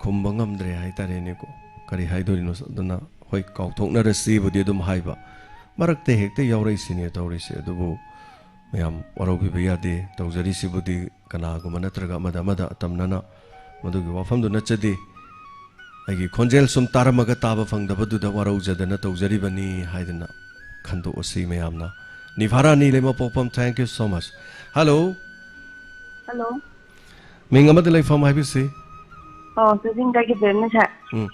ꯈꯨꯝꯕ ꯉꯝꯗ꯭ꯔꯦ ꯍꯥꯏꯇꯥꯔꯦꯅꯦꯀꯣ꯫ ꯀꯔꯤ ꯍꯥꯏꯗꯣꯔꯤꯅꯣ? ꯑꯗꯨꯅ ꯍꯣꯏ, ꯀꯥꯎꯊꯣꯛꯅꯔꯁꯤꯕꯨꯗꯤ ꯑꯗꯨꯝ ꯍꯥꯏꯕ, ꯃꯔꯛꯇ ꯍꯦꯛꯇ ꯌꯥꯎꯔꯛꯏꯁꯤꯅꯦ ꯇꯧꯔꯤꯁꯦ꯫ ꯑꯗꯨꯕꯨ ꯃꯌꯥꯝ ꯋꯥꯔꯧꯕꯤꯕ ꯌꯥꯗꯦ꯫ ꯇꯧꯖꯔꯤꯁꯤꯕꯨꯗꯤ ꯀꯅꯥꯒꯨꯝꯕ ꯅꯠꯇ꯭ꯔꯒ ꯑꯃꯗ ꯑꯃꯗ ꯑꯇꯝꯅꯅ ꯃꯗꯨꯒꯤ ꯋꯥꯐꯝꯗꯨ ꯅꯠꯆꯗꯦ꯫ ꯑꯩꯒꯤ ꯈꯣꯟꯖꯦꯜ ꯁꯨꯝ ꯇꯥꯔꯝꯃꯒ ꯇꯥꯕ ꯐꯪꯗꯕꯗꯨꯗ ꯋꯥꯔꯧꯖꯗꯅ ꯇꯧꯖꯔꯤꯕꯅꯤ ꯍꯥꯏꯗꯅ ꯈꯟꯗꯣꯛꯑꯁꯤ ꯃꯌꯥꯝꯅ꯫ ꯅꯤꯚꯥꯔꯥꯅꯤ ꯂꯩꯃꯄꯣꯛꯄꯝ, thank you so much꯫ Hello꯫ Hello꯫ ꯃꯤꯡ ꯑꯃꯗꯤ ꯂꯩꯐꯝ ꯍꯥꯏꯕꯤꯁꯤ꯫ ꯑꯣ, ꯆꯤꯡꯗꯒꯤ ꯕꯦꯝꯅ ꯁꯥꯔ꯫ ꯎꯝ,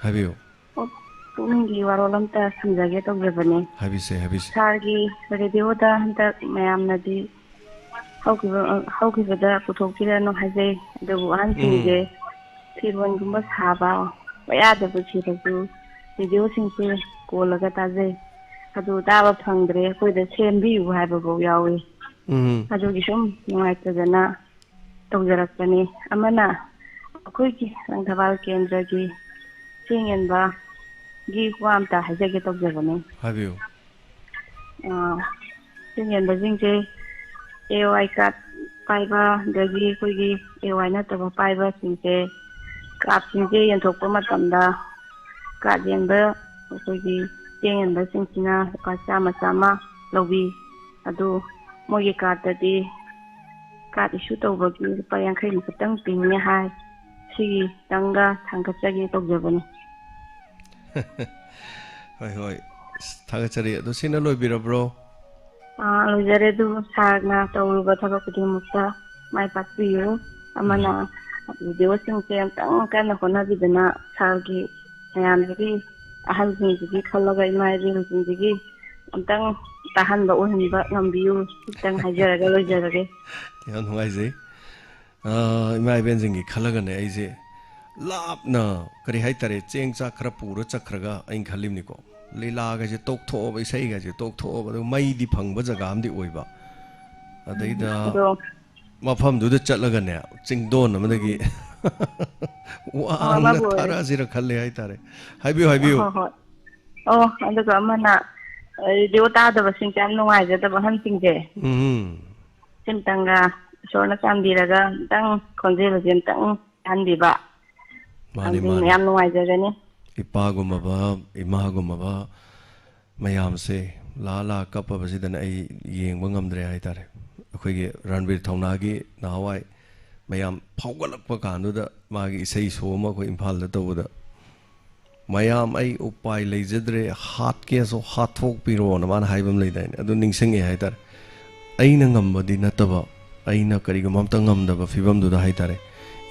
ꯍꯥꯏꯕꯤꯌꯨ꯫ ꯑꯣ, ꯄꯨꯛꯅꯤꯡꯒꯤ ꯋꯥꯔꯣꯜ ꯑꯝꯇ ꯊꯝꯖꯒꯦ ꯇꯧꯖꯕꯅꯦ꯫ ꯍꯥꯏꯕꯤꯁꯦ, ꯍꯥꯏꯕꯤꯁꯦ꯫ ꯁꯥꯔꯒꯤ ꯔꯦꯗꯤꯑꯣꯗ ꯍꯟꯗꯛ ꯃꯌꯥꯝꯅꯗꯤ ꯍꯧꯈꯤꯕ, ꯍꯧꯈꯤꯕꯗ ꯄꯨꯊꯣꯛꯄꯤꯔꯅꯨ ꯍꯥꯏꯖꯩ꯫ ꯑꯗꯨꯕꯨ ꯑꯍꯟꯁꯤꯡꯁꯦ ꯎꯝ꯫ ꯐꯤꯔꯣꯟꯒꯨꯝꯕ ꯁꯥꯕ ꯌꯥꯗꯕ ꯁꯤꯗꯁꯨ ꯔꯦꯗꯤꯑꯣꯁꯤꯡꯁꯦ ꯀꯣꯜꯂꯒ ꯇꯥꯖꯩ꯫ ꯑꯗꯨ ꯇꯥꯕ ꯐꯪꯗ꯭ꯔꯦ, ꯑꯩꯈꯣꯏꯗ ꯁꯦꯝꯕꯤꯌꯨ ꯍꯥꯏꯕꯐꯥꯎ ꯌꯥꯎꯏ꯫ ꯎꯝ꯫ ꯑꯗꯨꯒꯤ ꯁꯨꯝ ꯅꯨꯡꯉꯥꯏꯇꯗꯅ ꯇꯧꯖꯔꯛꯄꯅꯤ꯫ ꯑꯃꯅ ꯑꯩꯈꯣꯏꯒꯤ ꯂꯪꯊꯕꯥꯜ ꯀꯦꯟꯗ꯭ꯔꯒꯤ ꯆꯦꯡ ꯌꯦꯟꯕꯒꯤ ꯋꯥ ꯑꯝꯇ ꯍꯥꯏꯖꯒꯦ ꯇꯧꯖꯕꯅꯤ꯫ ꯍꯥꯏꯕꯤꯌꯨ꯫ ꯑꯥ, ꯆꯦꯡ ꯌꯦꯟꯕꯁꯤꯡꯁꯦ ꯑꯦ ꯋꯥꯏ ꯀꯥꯔꯗ ꯄꯥꯏꯕ, ꯑꯗꯒꯤ ꯑꯩꯈꯣꯏꯒꯤ ꯑꯦ ꯋꯥꯏ ꯅꯠꯇꯕ ꯄꯥꯏꯕꯁꯤꯡꯁꯦ, ꯀꯥꯔꯗꯁꯤꯡꯁꯦ ꯌꯦꯟꯊꯣꯛꯄ ꯃꯇꯝꯗ ꯀꯥꯔꯗ ꯌꯦꯟꯕ, ꯑꯩꯈꯣꯏꯒꯤ ꯆꯦꯡ ꯌꯦꯟꯕꯁꯤꯡꯁꯤꯅ ꯂꯨꯄꯥ ꯆꯥꯝꯃ ꯆꯥꯝꯃ ꯂꯧꯕꯤ꯫ ꯑꯗꯨ ꯃꯣꯏꯒꯤ ꯀꯥꯔꯗꯇꯗꯤ ꯀꯥꯔꯗ ꯏꯁꯨ ꯇꯧꯕꯒꯤ ꯂꯨꯄꯥ ꯌꯥꯡꯈꯩꯃꯨꯛ ꯈꯛꯇꯪ ꯄꯤꯅꯤ ꯍꯥꯏ꯫ ꯁꯤꯒꯤꯇꯪꯒ ꯊꯥꯡꯒꯠꯆꯒꯦ ꯇꯧꯖꯕꯅꯤ꯫ ꯍꯣꯏ, ꯍꯣꯏ꯫ ꯑꯁ, ꯊꯥꯒꯠꯆꯔꯤ꯫ ꯑꯗꯣ ꯁꯤꯅ ꯂꯣꯏꯕꯤꯔꯕ꯭ꯔꯣ? ꯑꯥ, ꯂꯣꯏꯖꯔꯦ꯫ ꯑꯗꯨ ꯁꯥꯔꯅ ꯇꯧꯔꯨꯕ ꯊꯕꯛ ꯈꯨꯗꯤꯡꯃꯛꯇ ꯃꯥꯏ ꯄꯥꯛꯄꯤꯌꯨ꯫ ꯑꯃꯅ ꯎꯝ꯫ ꯚꯤꯗꯤꯑꯣꯁꯤꯡꯁꯦ ꯑꯝꯇꯪ ꯀꯟꯅ ꯍꯣꯠꯅꯕꯤꯗꯅ ꯁꯥꯔꯒꯤ ꯃꯌꯥꯝꯁꯤꯒꯤ, ꯑꯍꯜꯁꯤꯡꯁꯤꯒꯤ ꯈꯜꯂꯒ, ꯏꯃꯥ ꯏꯕꯦꯟꯁꯤꯡꯁꯤꯒꯤ ꯑꯝꯇꯪ ꯇꯥꯍꯟꯕ ꯑꯣꯏꯍꯟꯕ ꯉꯝꯕꯤꯌꯨ꯫ ꯈꯤꯇꯪ ꯍꯥꯏꯖꯔꯒ ꯂꯣꯏꯖꯔꯒꯦ꯫ ꯌꯥꯝ ꯅꯨꯡꯉꯥꯏꯖꯩ꯫ ꯑ, ꯏꯃꯥ ꯏꯕꯦꯟꯁꯤꯡꯒꯤ ꯈꯜꯂꯒꯅꯦ ꯑꯩꯁꯦ ꯂꯥꯞꯅ, ꯀꯔꯤ ꯍꯥꯏꯇꯥꯔꯦ, ꯆꯦꯡ ꯆꯥꯛ ꯈꯔ ꯄꯨꯔ ꯆꯠꯈ꯭ꯔꯒ ꯑꯩꯅ ꯈꯜꯂꯤꯕꯅꯤꯀꯣ, ꯂꯤꯂꯥꯒꯁꯦ ꯇꯣꯛꯊꯣꯛꯑꯕ, ꯏꯁꯩꯒꯁꯦ ꯇꯣꯛꯊꯣꯛꯑꯕ, ꯑꯗꯨꯒ ꯃꯩꯗꯤ ꯐꯪꯕ ꯖꯒꯥ ꯑꯃꯗꯤ ꯑꯣꯏꯕ꯫ ꯑꯗꯩꯗ ꯑꯗꯣ ꯃꯐꯝꯗꯨꯗ ꯆꯠꯂꯒꯅꯦ, ꯆꯤꯡꯗꯣꯟ ꯑꯃꯗꯒꯤ ꯋꯥ ꯑꯣ, ꯑꯃꯅ ꯑꯃꯕꯨ ꯑꯣꯏꯔꯦ꯫ ꯊꯥꯔꯛꯑꯁꯤꯔ ꯈꯜꯂꯦ ꯍꯥꯏꯇꯥꯔꯦ꯫ ꯍꯥꯏꯕꯤꯌꯨ, ꯍꯥꯏꯕꯤꯌꯨ꯫ ꯍꯣꯏ, ꯍꯣꯏ꯫ ꯑꯣ, ꯑꯗꯨꯒ ꯑꯃꯅ, ꯑ, ꯔꯦꯗꯤꯑꯣ ꯇꯥꯗꯕꯁꯤꯡꯁꯦ ꯌꯥꯝ ꯅꯨꯡꯉꯥꯏꯖꯗꯕ ꯑꯍꯟꯁꯤꯡꯁꯦ꯫ ꯎꯝ꯫ ꯁꯤꯝꯇꯪꯒ ꯏꯁꯣꯔꯅ ꯆꯥꯟꯕꯤꯔꯒ ꯑꯝꯇꯪ ꯈꯣꯟꯖꯦꯜ ꯑꯁꯤ ꯑꯝꯇꯪ ꯇꯥꯍꯟꯕꯤꯕ꯫ ꯃꯥꯅꯤ, ꯑꯗꯨꯅ ꯃꯥꯅꯤ꯫ ꯌꯥꯝ ꯅꯨꯡꯉꯥꯏꯖꯔꯅꯤ꯫ ꯏꯄꯥꯒꯨꯝꯃꯕ, ꯏꯃꯥꯒꯨꯝꯃꯕ ꯃꯌꯥꯝꯁꯦ ꯂꯥ ꯂꯥ ꯀꯞꯄꯕꯁꯤꯗꯅ ꯑꯩ ꯌꯦꯡꯕ ꯉꯝꯗ꯭ꯔꯦ ꯍꯥꯏꯇꯥꯔꯦ꯫ ꯑꯩꯈꯣꯏꯒꯤ ꯔꯟꯕꯤꯔ ꯊꯧꯅꯥꯒꯤ ꯅꯍꯥꯟꯋꯥꯏ ꯃꯌꯥꯝ ꯐꯥꯎꯒꯠꯂꯛꯄ ꯀꯥꯟꯗꯨꯗ ꯃꯥꯒꯤ ꯏꯁꯩ ꯁꯣ ꯑꯃ ꯑꯩꯈꯣꯏ ꯏꯝꯐꯥꯜꯗ ꯇꯧꯕꯗ, "ꯃꯌꯥꯝ, ꯑꯩ ꯎꯄꯥꯏ ꯂꯩꯖꯗ꯭ꯔꯦ, ꯍꯥꯠꯀꯦꯁꯨ ꯍꯥꯠꯊꯣꯛꯄꯤꯔꯣꯅ" ꯃꯥꯅ ꯍꯥꯏꯕ ꯑꯃ ꯂꯩꯗꯥꯏꯅꯦ, ꯑꯗꯨ ꯅꯤꯡꯁꯤꯡꯉꯛꯑꯦ ꯍꯥꯏꯇꯥꯔꯦ꯫ ꯑꯩꯅ ꯉꯝꯕꯗꯤ ꯅꯠꯇꯕ, ꯑꯩꯅ ꯀꯔꯤꯒꯨꯝꯕ ꯑꯝꯇ ꯉꯝꯗꯕ ꯐꯤꯕꯝꯗꯨꯗ ꯍꯥꯏꯇꯥꯔꯦ,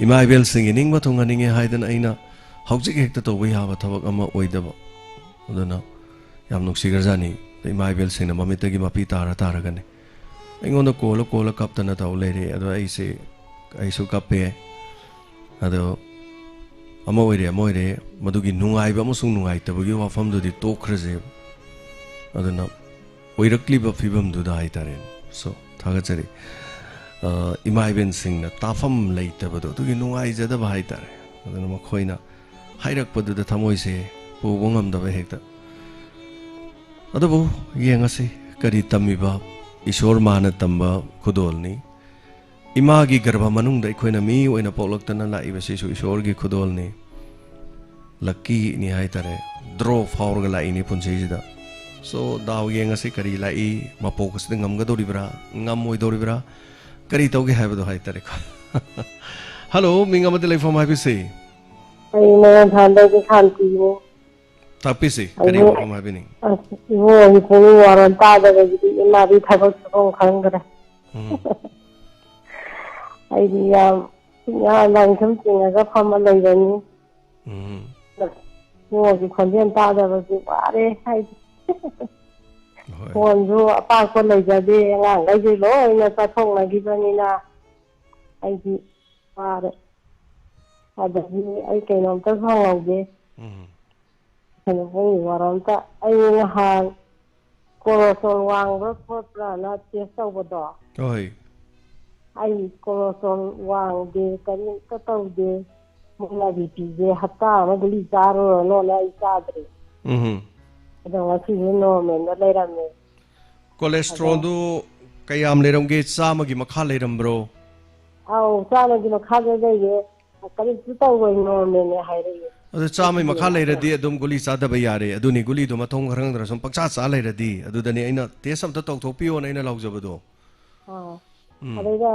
ꯏꯃꯥ ꯏꯕꯦꯜꯁꯤꯡꯒꯤ ꯅꯤꯡꯕ ꯊꯨꯡꯍꯟꯅꯤꯡꯉꯦ ꯍꯥꯏꯗꯅ ꯑꯩꯅ ꯍꯧꯖꯤꯛ ꯍꯦꯛꯇ ꯇꯧꯕ ꯌꯥꯕ ꯊꯕꯛ ꯑꯃ ꯑꯣꯏꯗꯕ꯫ ꯑꯗꯨꯅ ꯌꯥꯝ ꯅꯨꯡꯁꯤꯈ꯭ꯔꯖꯥꯠꯅꯤ, ꯏꯃꯥ ꯏꯕꯦꯜꯁꯤꯡꯅ ꯃꯃꯤꯠꯇꯒꯤ ꯃꯄꯤ ꯇꯥꯔ ꯇꯥꯔꯒꯅꯤ꯫ ꯑꯩꯉꯣꯟꯗ ꯀꯣꯜꯂ ꯀꯣꯜꯂ ꯀꯞꯇꯅ ꯇꯧ ꯂꯩꯔꯦ꯫ ꯑꯗꯣ ꯑꯩꯁꯦ, ꯑꯩꯁꯨ ꯀꯞꯄꯦ꯫ ꯑꯗꯣ ꯑꯃ ꯑꯣꯏꯔꯦ, ꯑꯃ ꯑꯣꯏꯔꯦ, ꯃꯗꯨꯒꯤ ꯅꯨꯡꯉꯥꯏꯕ ꯑꯃꯁꯨꯡ ꯅꯨꯡꯉꯥꯏꯇꯕꯒꯤ ꯋꯥꯐꯝꯗꯨꯗꯤ ꯇꯣꯛꯈ꯭ꯔꯁꯦꯕ꯫ ꯑꯗꯨꯅ ꯑꯣꯏꯔꯛꯂꯤꯕ ꯐꯤꯕꯝꯗꯨꯗ ꯍꯥꯏꯇꯥꯔꯦ꯫ So, ꯊꯥꯒꯠꯆꯔꯤ꯫ ꯑ, ꯏꯃꯥ ꯏꯕꯦꯟꯁꯤꯡꯅ ꯇꯥꯐꯝ ꯂꯩꯇꯕꯗꯣ, ꯑꯗꯨꯒꯤ ꯅꯨꯡꯉꯥꯏꯖꯗꯕ ꯍꯥꯏꯇꯥꯔꯦ꯫ ꯑꯗꯨꯅ ꯃꯈꯣꯏꯅ ꯍꯥꯏꯔꯛꯄꯗꯨꯗ ꯊꯃꯣꯏꯁꯦ ꯄꯨꯕ ꯉꯝꯗꯕ ꯍꯦꯛꯇ꯫ ꯑꯗꯨꯕꯨ ꯌꯦꯡꯉꯁꯤ, ꯀꯔꯤ ꯇꯝꯃꯤꯕ ꯏꯁꯣꯔ ꯃꯥꯅ ꯇꯝꯕ ꯈꯨꯗꯣꯜꯅꯤ꯫ ꯏꯃꯥꯒꯤ ꯒꯔꯚ ꯃꯅꯨꯡꯗ ꯑꯩꯈꯣꯏꯅ ꯃꯤ ꯑꯣꯏꯅ ꯄꯣꯛꯂꯛꯇꯅ ꯂꯥꯛꯏꯕꯁꯤꯁꯨ ꯏꯁꯣꯔꯒꯤ ꯈꯨꯗꯣꯜꯅꯤ꯫ ꯂꯛꯀꯤꯅꯤ ꯍꯥꯏꯇꯥꯔꯦ, ꯗ꯭ꯔꯣ ꯐꯥꯎꯔꯒ ꯂꯥꯛꯏꯅꯤ ꯄꯨꯟꯁꯤꯁꯤꯗ꯫ So, ꯗꯥꯎ ꯌꯦꯡꯉꯁꯤ ꯀꯔꯤ ꯂꯥꯛꯏ, ꯃꯄꯣꯛ ꯑꯁꯤꯗ ꯉꯝꯒꯗꯧꯔꯤꯕ꯭ꯔꯥ, ꯉꯝꯃꯣꯏꯗꯧꯔꯤꯕ꯭ꯔꯥ, ꯀꯔꯤ ꯇꯧꯒꯦ ꯍꯥꯏꯕꯗꯣ ꯍꯥꯏꯇꯥꯔꯦꯀꯣ꯫ ꯍꯜꯂꯣ, ꯃꯤꯡ ꯑꯃꯗꯤ ꯂꯩꯐꯝ ꯍꯥꯏꯕꯤꯁꯤ꯫ ꯑꯩ ꯃꯣꯏꯔꯥꯡꯊꯥꯡꯗꯒꯤ ꯁꯥꯟꯇꯤꯅꯦ꯫ ꯇꯥꯛꯄꯤꯁꯤ, ꯀꯔꯤ ꯑꯗꯨ ꯋꯥꯐꯝ ꯍꯥꯏꯕꯤꯅꯤꯡ? ꯑꯁ, ꯏꯕꯨꯡꯉꯣꯒꯤ ꯄꯨꯛꯅꯤꯡ ꯋꯥꯔꯣꯜ ꯇꯥꯗꯕꯒꯤꯗꯤ ꯏꯃꯥꯗꯤ ꯊꯕꯛ ꯁꯨꯐꯝ ꯈꯪꯗ꯭ꯔꯦ꯫ ꯎꯝ꯫ ꯑꯩꯗꯤ ꯌꯥꯝ ꯌꯥꯝ ꯂꯪ ꯁꯨꯝ ꯆꯤꯡꯉꯒ ꯐꯝꯃ ꯂꯩꯕꯅꯤ꯫ ꯎꯝ꯫ ꯏꯕꯨꯡꯉꯣꯒꯤ ꯈꯣꯟꯖꯦꯜ ꯇꯥꯗꯕꯁꯦ ꯋꯥꯔꯦ ꯍꯥꯏꯗꯤ꯫ ꯍꯣꯏ꯫ ꯐꯣꯟꯁꯨ ꯑꯄꯥꯛꯄ ꯂꯩꯖꯗꯦ, ꯑꯉꯥꯡꯈꯩꯁꯨ ꯂꯣꯏꯅ ꯆꯠꯊꯣꯛꯅꯈꯤꯕꯅꯤꯅ ꯑꯩꯗꯤ ꯋꯥꯔꯦ꯫ ꯑꯗꯒꯤ ꯑꯩ ꯀꯩꯅꯣꯝꯇꯁꯨ ꯍꯪꯍꯧꯒꯦ꯫ ꯎꯝ꯫ ꯀꯩꯅꯣ, ꯃꯣꯏꯒꯤ ꯋꯥꯔꯣ ꯑꯝꯇ, ꯑꯩ ꯅꯍꯥꯟ ꯀꯣꯂꯦꯁꯇ꯭ꯔꯣꯜ ꯋꯥꯡꯕ꯭ꯔꯥ ꯈꯣꯠꯄ꯭ꯔꯥꯅ ꯇꯦꯁ ꯇꯧꯕꯗꯣ, ꯍꯣꯏ꯫ ꯑꯩ ꯀꯣꯂꯦꯁꯇ꯭ꯔꯣꯜ ꯋꯥꯡꯗꯦ, ꯀꯔꯤꯝꯇ ꯇꯧꯗꯦ꯫ ꯃꯣꯏꯅ ꯕꯤ ꯄꯤꯁꯦ ꯍꯞꯇꯥ ꯑꯃ ꯒꯨꯂꯤ ꯆꯥꯔꯨꯔꯅꯣꯅ ꯑꯩ ꯆꯥꯗ꯭ꯔꯦ꯫ ꯎꯝ꯫ ꯑꯗꯣ ꯉꯁꯤꯁꯦ ꯅꯣꯔꯃꯦꯜꯗ ꯂꯩꯔꯝꯃꯦ꯫ ꯀꯣꯂꯦꯁꯇ꯭ꯔꯣꯜꯗꯨ ꯀꯌꯥꯝ ꯂꯩꯔꯝꯒꯦ? ꯆꯥꯝꯃꯒꯤ ꯃꯈꯥ ꯂꯩꯔꯝꯕ꯭ꯔꯣ? ꯑꯧ, ꯆꯥꯝꯃꯒꯤ ꯃꯈꯥꯗ ꯂꯩꯔꯦ꯫ ꯀꯔꯤꯁꯨ ꯇꯧꯔꯣꯏ, ꯅꯣꯔꯃꯦꯜꯅꯦ ꯍꯥꯏꯔꯛꯑꯦ꯫ ꯑꯗꯨ ꯆꯥꯝꯃꯩ ꯃꯈꯥ ꯂꯩꯔꯗꯤ ꯑꯗꯨꯝ ꯒꯨꯂꯤ ꯆꯥꯗꯕ ꯌꯥꯔꯦ꯫ ꯑꯗꯨꯅꯤ, ꯒꯨꯂꯤꯗꯣ ꯃꯊꯣꯡ ꯈꯪꯗ꯭ꯔ ꯁꯨꯝ ꯄꯪꯆꯥ ꯆꯥ ꯂꯩꯔꯗꯤ꯫ ꯑꯗꯨꯗꯅꯤ ꯑꯩꯅ ꯇꯦꯁ ꯑꯝꯇ ꯇꯧꯊꯣꯛꯄꯤꯌꯣꯅ ꯑꯩꯅ ꯂꯥꯎꯖꯕꯗꯣ꯫ ꯑꯥ꯫ ꯎꯝ꯫ ꯑꯗꯩꯗ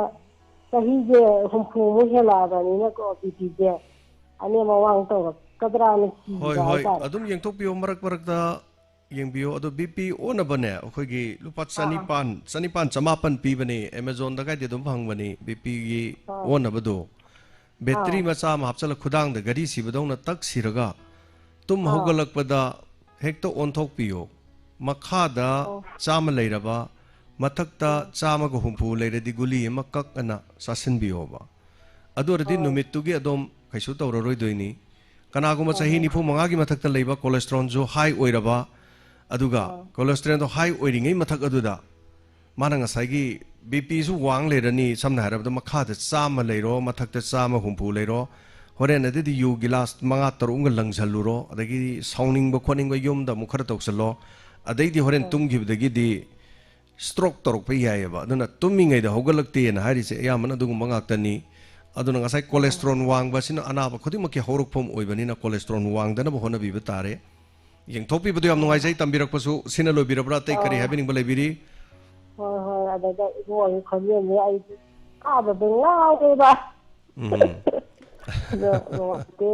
ꯆꯍꯤꯁꯦ ꯍꯨꯝꯐꯨꯃꯨꯛ ꯍꯦꯜꯂꯛꯑꯕꯅꯤꯅꯀꯣ, ꯕꯤ ꯄꯤꯁꯦ ꯑꯅꯦꯝ ꯑꯋꯥꯡ ꯇꯧꯔꯛꯀꯗ꯭ꯔꯥꯅ ꯍꯣꯏ, ꯀꯤꯕ ꯍꯣꯏ꯫ ꯍꯥꯏꯇꯥꯔꯦ꯫ ꯑꯗꯨꯝ ꯌꯦꯡꯊꯣꯛꯄꯤꯌꯣ ꯃꯔꯛ ꯃꯔꯛꯇ꯫ ꯌꯦꯡꯕꯤꯌꯣ꯫ ꯑꯗꯣ ꯕꯤ ꯄꯤ ꯑꯣꯟꯅꯕꯅꯦ, ꯑꯩꯈꯣꯏꯒꯤ ꯂꯨꯄꯥ ꯑꯥ꯫ ꯆꯅꯤꯄꯥꯟ, ꯆꯅꯤꯄꯥꯟ ꯆꯃꯥꯄꯟ ꯄꯤꯕꯅꯦ, Amazon-ꯗ ꯀꯥꯏꯗꯤ ꯑꯗꯨꯝ ꯐꯪꯕꯅꯤ, ꯕꯤ ꯄꯤꯒꯤ ꯑꯥ꯫ ꯑꯣꯟꯅꯕꯗꯣ꯫ ꯕꯦꯇ꯭ꯔꯤ ꯑꯥ꯫ ꯃꯆꯥ ꯑꯃ ꯍꯥꯞꯆꯤꯜꯂ ꯈꯨꯗꯥꯡꯗ ꯘꯔꯤ ꯁꯤꯕꯗꯧꯅ ꯇꯛ ꯁꯤꯔꯒ ꯇꯨꯝ ꯑꯥ꯫ ꯍꯧꯒꯠꯂꯛꯄꯗ ꯍꯦꯛꯇ ꯑꯣꯟꯊꯣꯛꯄꯤꯌꯣ꯫ ꯃꯈꯥꯗ ꯑꯣ꯫ ꯆꯥꯝꯃ ꯂꯩꯔꯕ, ꯃꯊꯛꯇ ꯑꯥ꯫ ꯆꯥꯝꯃꯒ ꯍꯨꯝꯐꯨ ꯂꯩꯔꯗꯤ ꯒꯨꯂꯤ ꯑꯃ ꯀꯛ ꯑꯅ ꯆꯥꯁꯤꯟꯕꯤꯌꯣꯕ꯫ ꯑꯗꯨ ꯑꯣꯏꯔꯗꯤ ꯑꯥ꯫ ꯅꯨꯃꯤꯠꯇꯨꯒꯤ ꯑꯗꯨꯝ ꯀꯩꯁꯨ ꯇꯧꯔꯔꯣꯏꯗꯣꯏꯅꯤ꯫ ꯀꯅꯥꯒꯨꯝꯕ ꯍꯣꯏ, ꯆꯍꯤ ꯍꯣꯏ꯫ ꯅꯤꯐꯨ ꯃꯉꯥꯒꯤ ꯃꯊꯛꯇ ꯂꯩꯕ, cholesterol-ꯁꯨ high ꯑꯣꯏꯔꯕ, ꯑꯗꯨꯒ ꯑꯥ꯫ Cholesterol-ꯗꯣ high ꯑꯣꯏꯔꯤꯉꯩ ꯃꯊꯛ ꯑꯗꯨꯗ ꯃꯥꯅ ꯉꯁꯥꯏꯒꯤ ꯕꯤ ꯄꯤꯁꯨ ꯋꯥꯡ ꯂꯩꯔꯅꯤ, ꯁꯝꯅ ꯍꯥꯏꯔꯕꯗ ꯃꯈꯥꯗ ꯆꯥꯝꯃ ꯂꯩꯔꯣ, ꯃꯊꯛꯇ ꯆꯥꯝꯃ ꯍꯨꯝꯐꯨ ꯂꯩꯔꯣ, ꯍꯣꯔꯦꯟ ꯑꯗꯩꯗꯤ ꯌꯨ ꯒꯤꯂꯥꯁ ꯃꯉꯥ ꯇꯔꯨꯛ ꯑꯃꯒ ꯂꯪꯁꯜꯂꯨꯔꯣ, ꯑꯗꯒꯤ ꯁꯥꯎꯅꯤꯡꯕ ꯈꯣꯠꯅꯤꯡꯕ ꯌꯨꯝꯗ ꯑꯃꯨꯛ ꯈꯔ ꯇꯧꯁꯜꯂꯣ, ꯑꯗꯩꯗꯤ ꯍꯣꯔꯦꯟ ꯑꯥ꯫ ꯇꯨꯝꯈꯤꯕꯗꯒꯤꯗꯤ stroke ꯇꯧꯔꯛꯄ ꯌꯥꯏꯑꯕ꯫ ꯑꯗꯨꯅ ꯇꯨꯝꯃꯤꯉꯩꯗ ꯍꯧꯒꯠꯂꯛꯇꯦꯅ ꯍꯥꯏꯔꯤꯁꯦ ꯑꯌꯥꯝꯕꯅ ꯑꯗꯨꯒꯨꯝꯕ ꯉꯥꯛꯇꯅꯤ꯫ ꯑꯗꯨꯅ ꯉꯁꯥꯏ cholesterol ꯋꯥꯡꯕ ꯑꯁꯤꯅ ꯑꯅꯥꯕ ꯈꯨꯗꯤꯡꯃꯛꯀꯤ ꯍꯧꯔꯛꯐꯝ ꯑꯣꯏꯕꯅꯤꯅ cholesterol ꯋꯥꯡꯗꯅꯕ ꯍꯣꯠꯅꯕꯤꯕ ꯇꯥꯔꯦ꯫ ꯌꯦꯡꯊꯣꯛꯄꯤꯕꯗꯨ ꯌꯥꯝ ꯅꯨꯡꯉꯥꯏꯖꯩ꯫ ꯇꯝꯕꯤꯔꯛꯄꯁꯨ ꯁꯤꯅ ꯂꯣꯏꯕꯤꯔꯕ꯭ꯔꯥ? ꯑꯇꯩ ꯀꯔꯤ ꯑꯥ꯫ ꯍꯥꯏꯕꯤꯅꯤꯡꯕ ꯂꯩꯕꯤꯔꯤ? ꯍꯣꯏ, ꯍꯣꯏ꯫ ꯑꯗꯩꯗ ꯏꯕꯨꯡꯉꯣꯒꯤ ꯈꯣꯟꯖꯦꯜꯁꯦ ꯑꯩꯗꯤ ꯇꯥꯕꯗ ꯉꯥꯎꯔꯦꯕ꯫ ꯎꯝ꯫ ꯑꯗꯣ ꯅꯨꯡꯉꯥꯏꯇꯦ꯫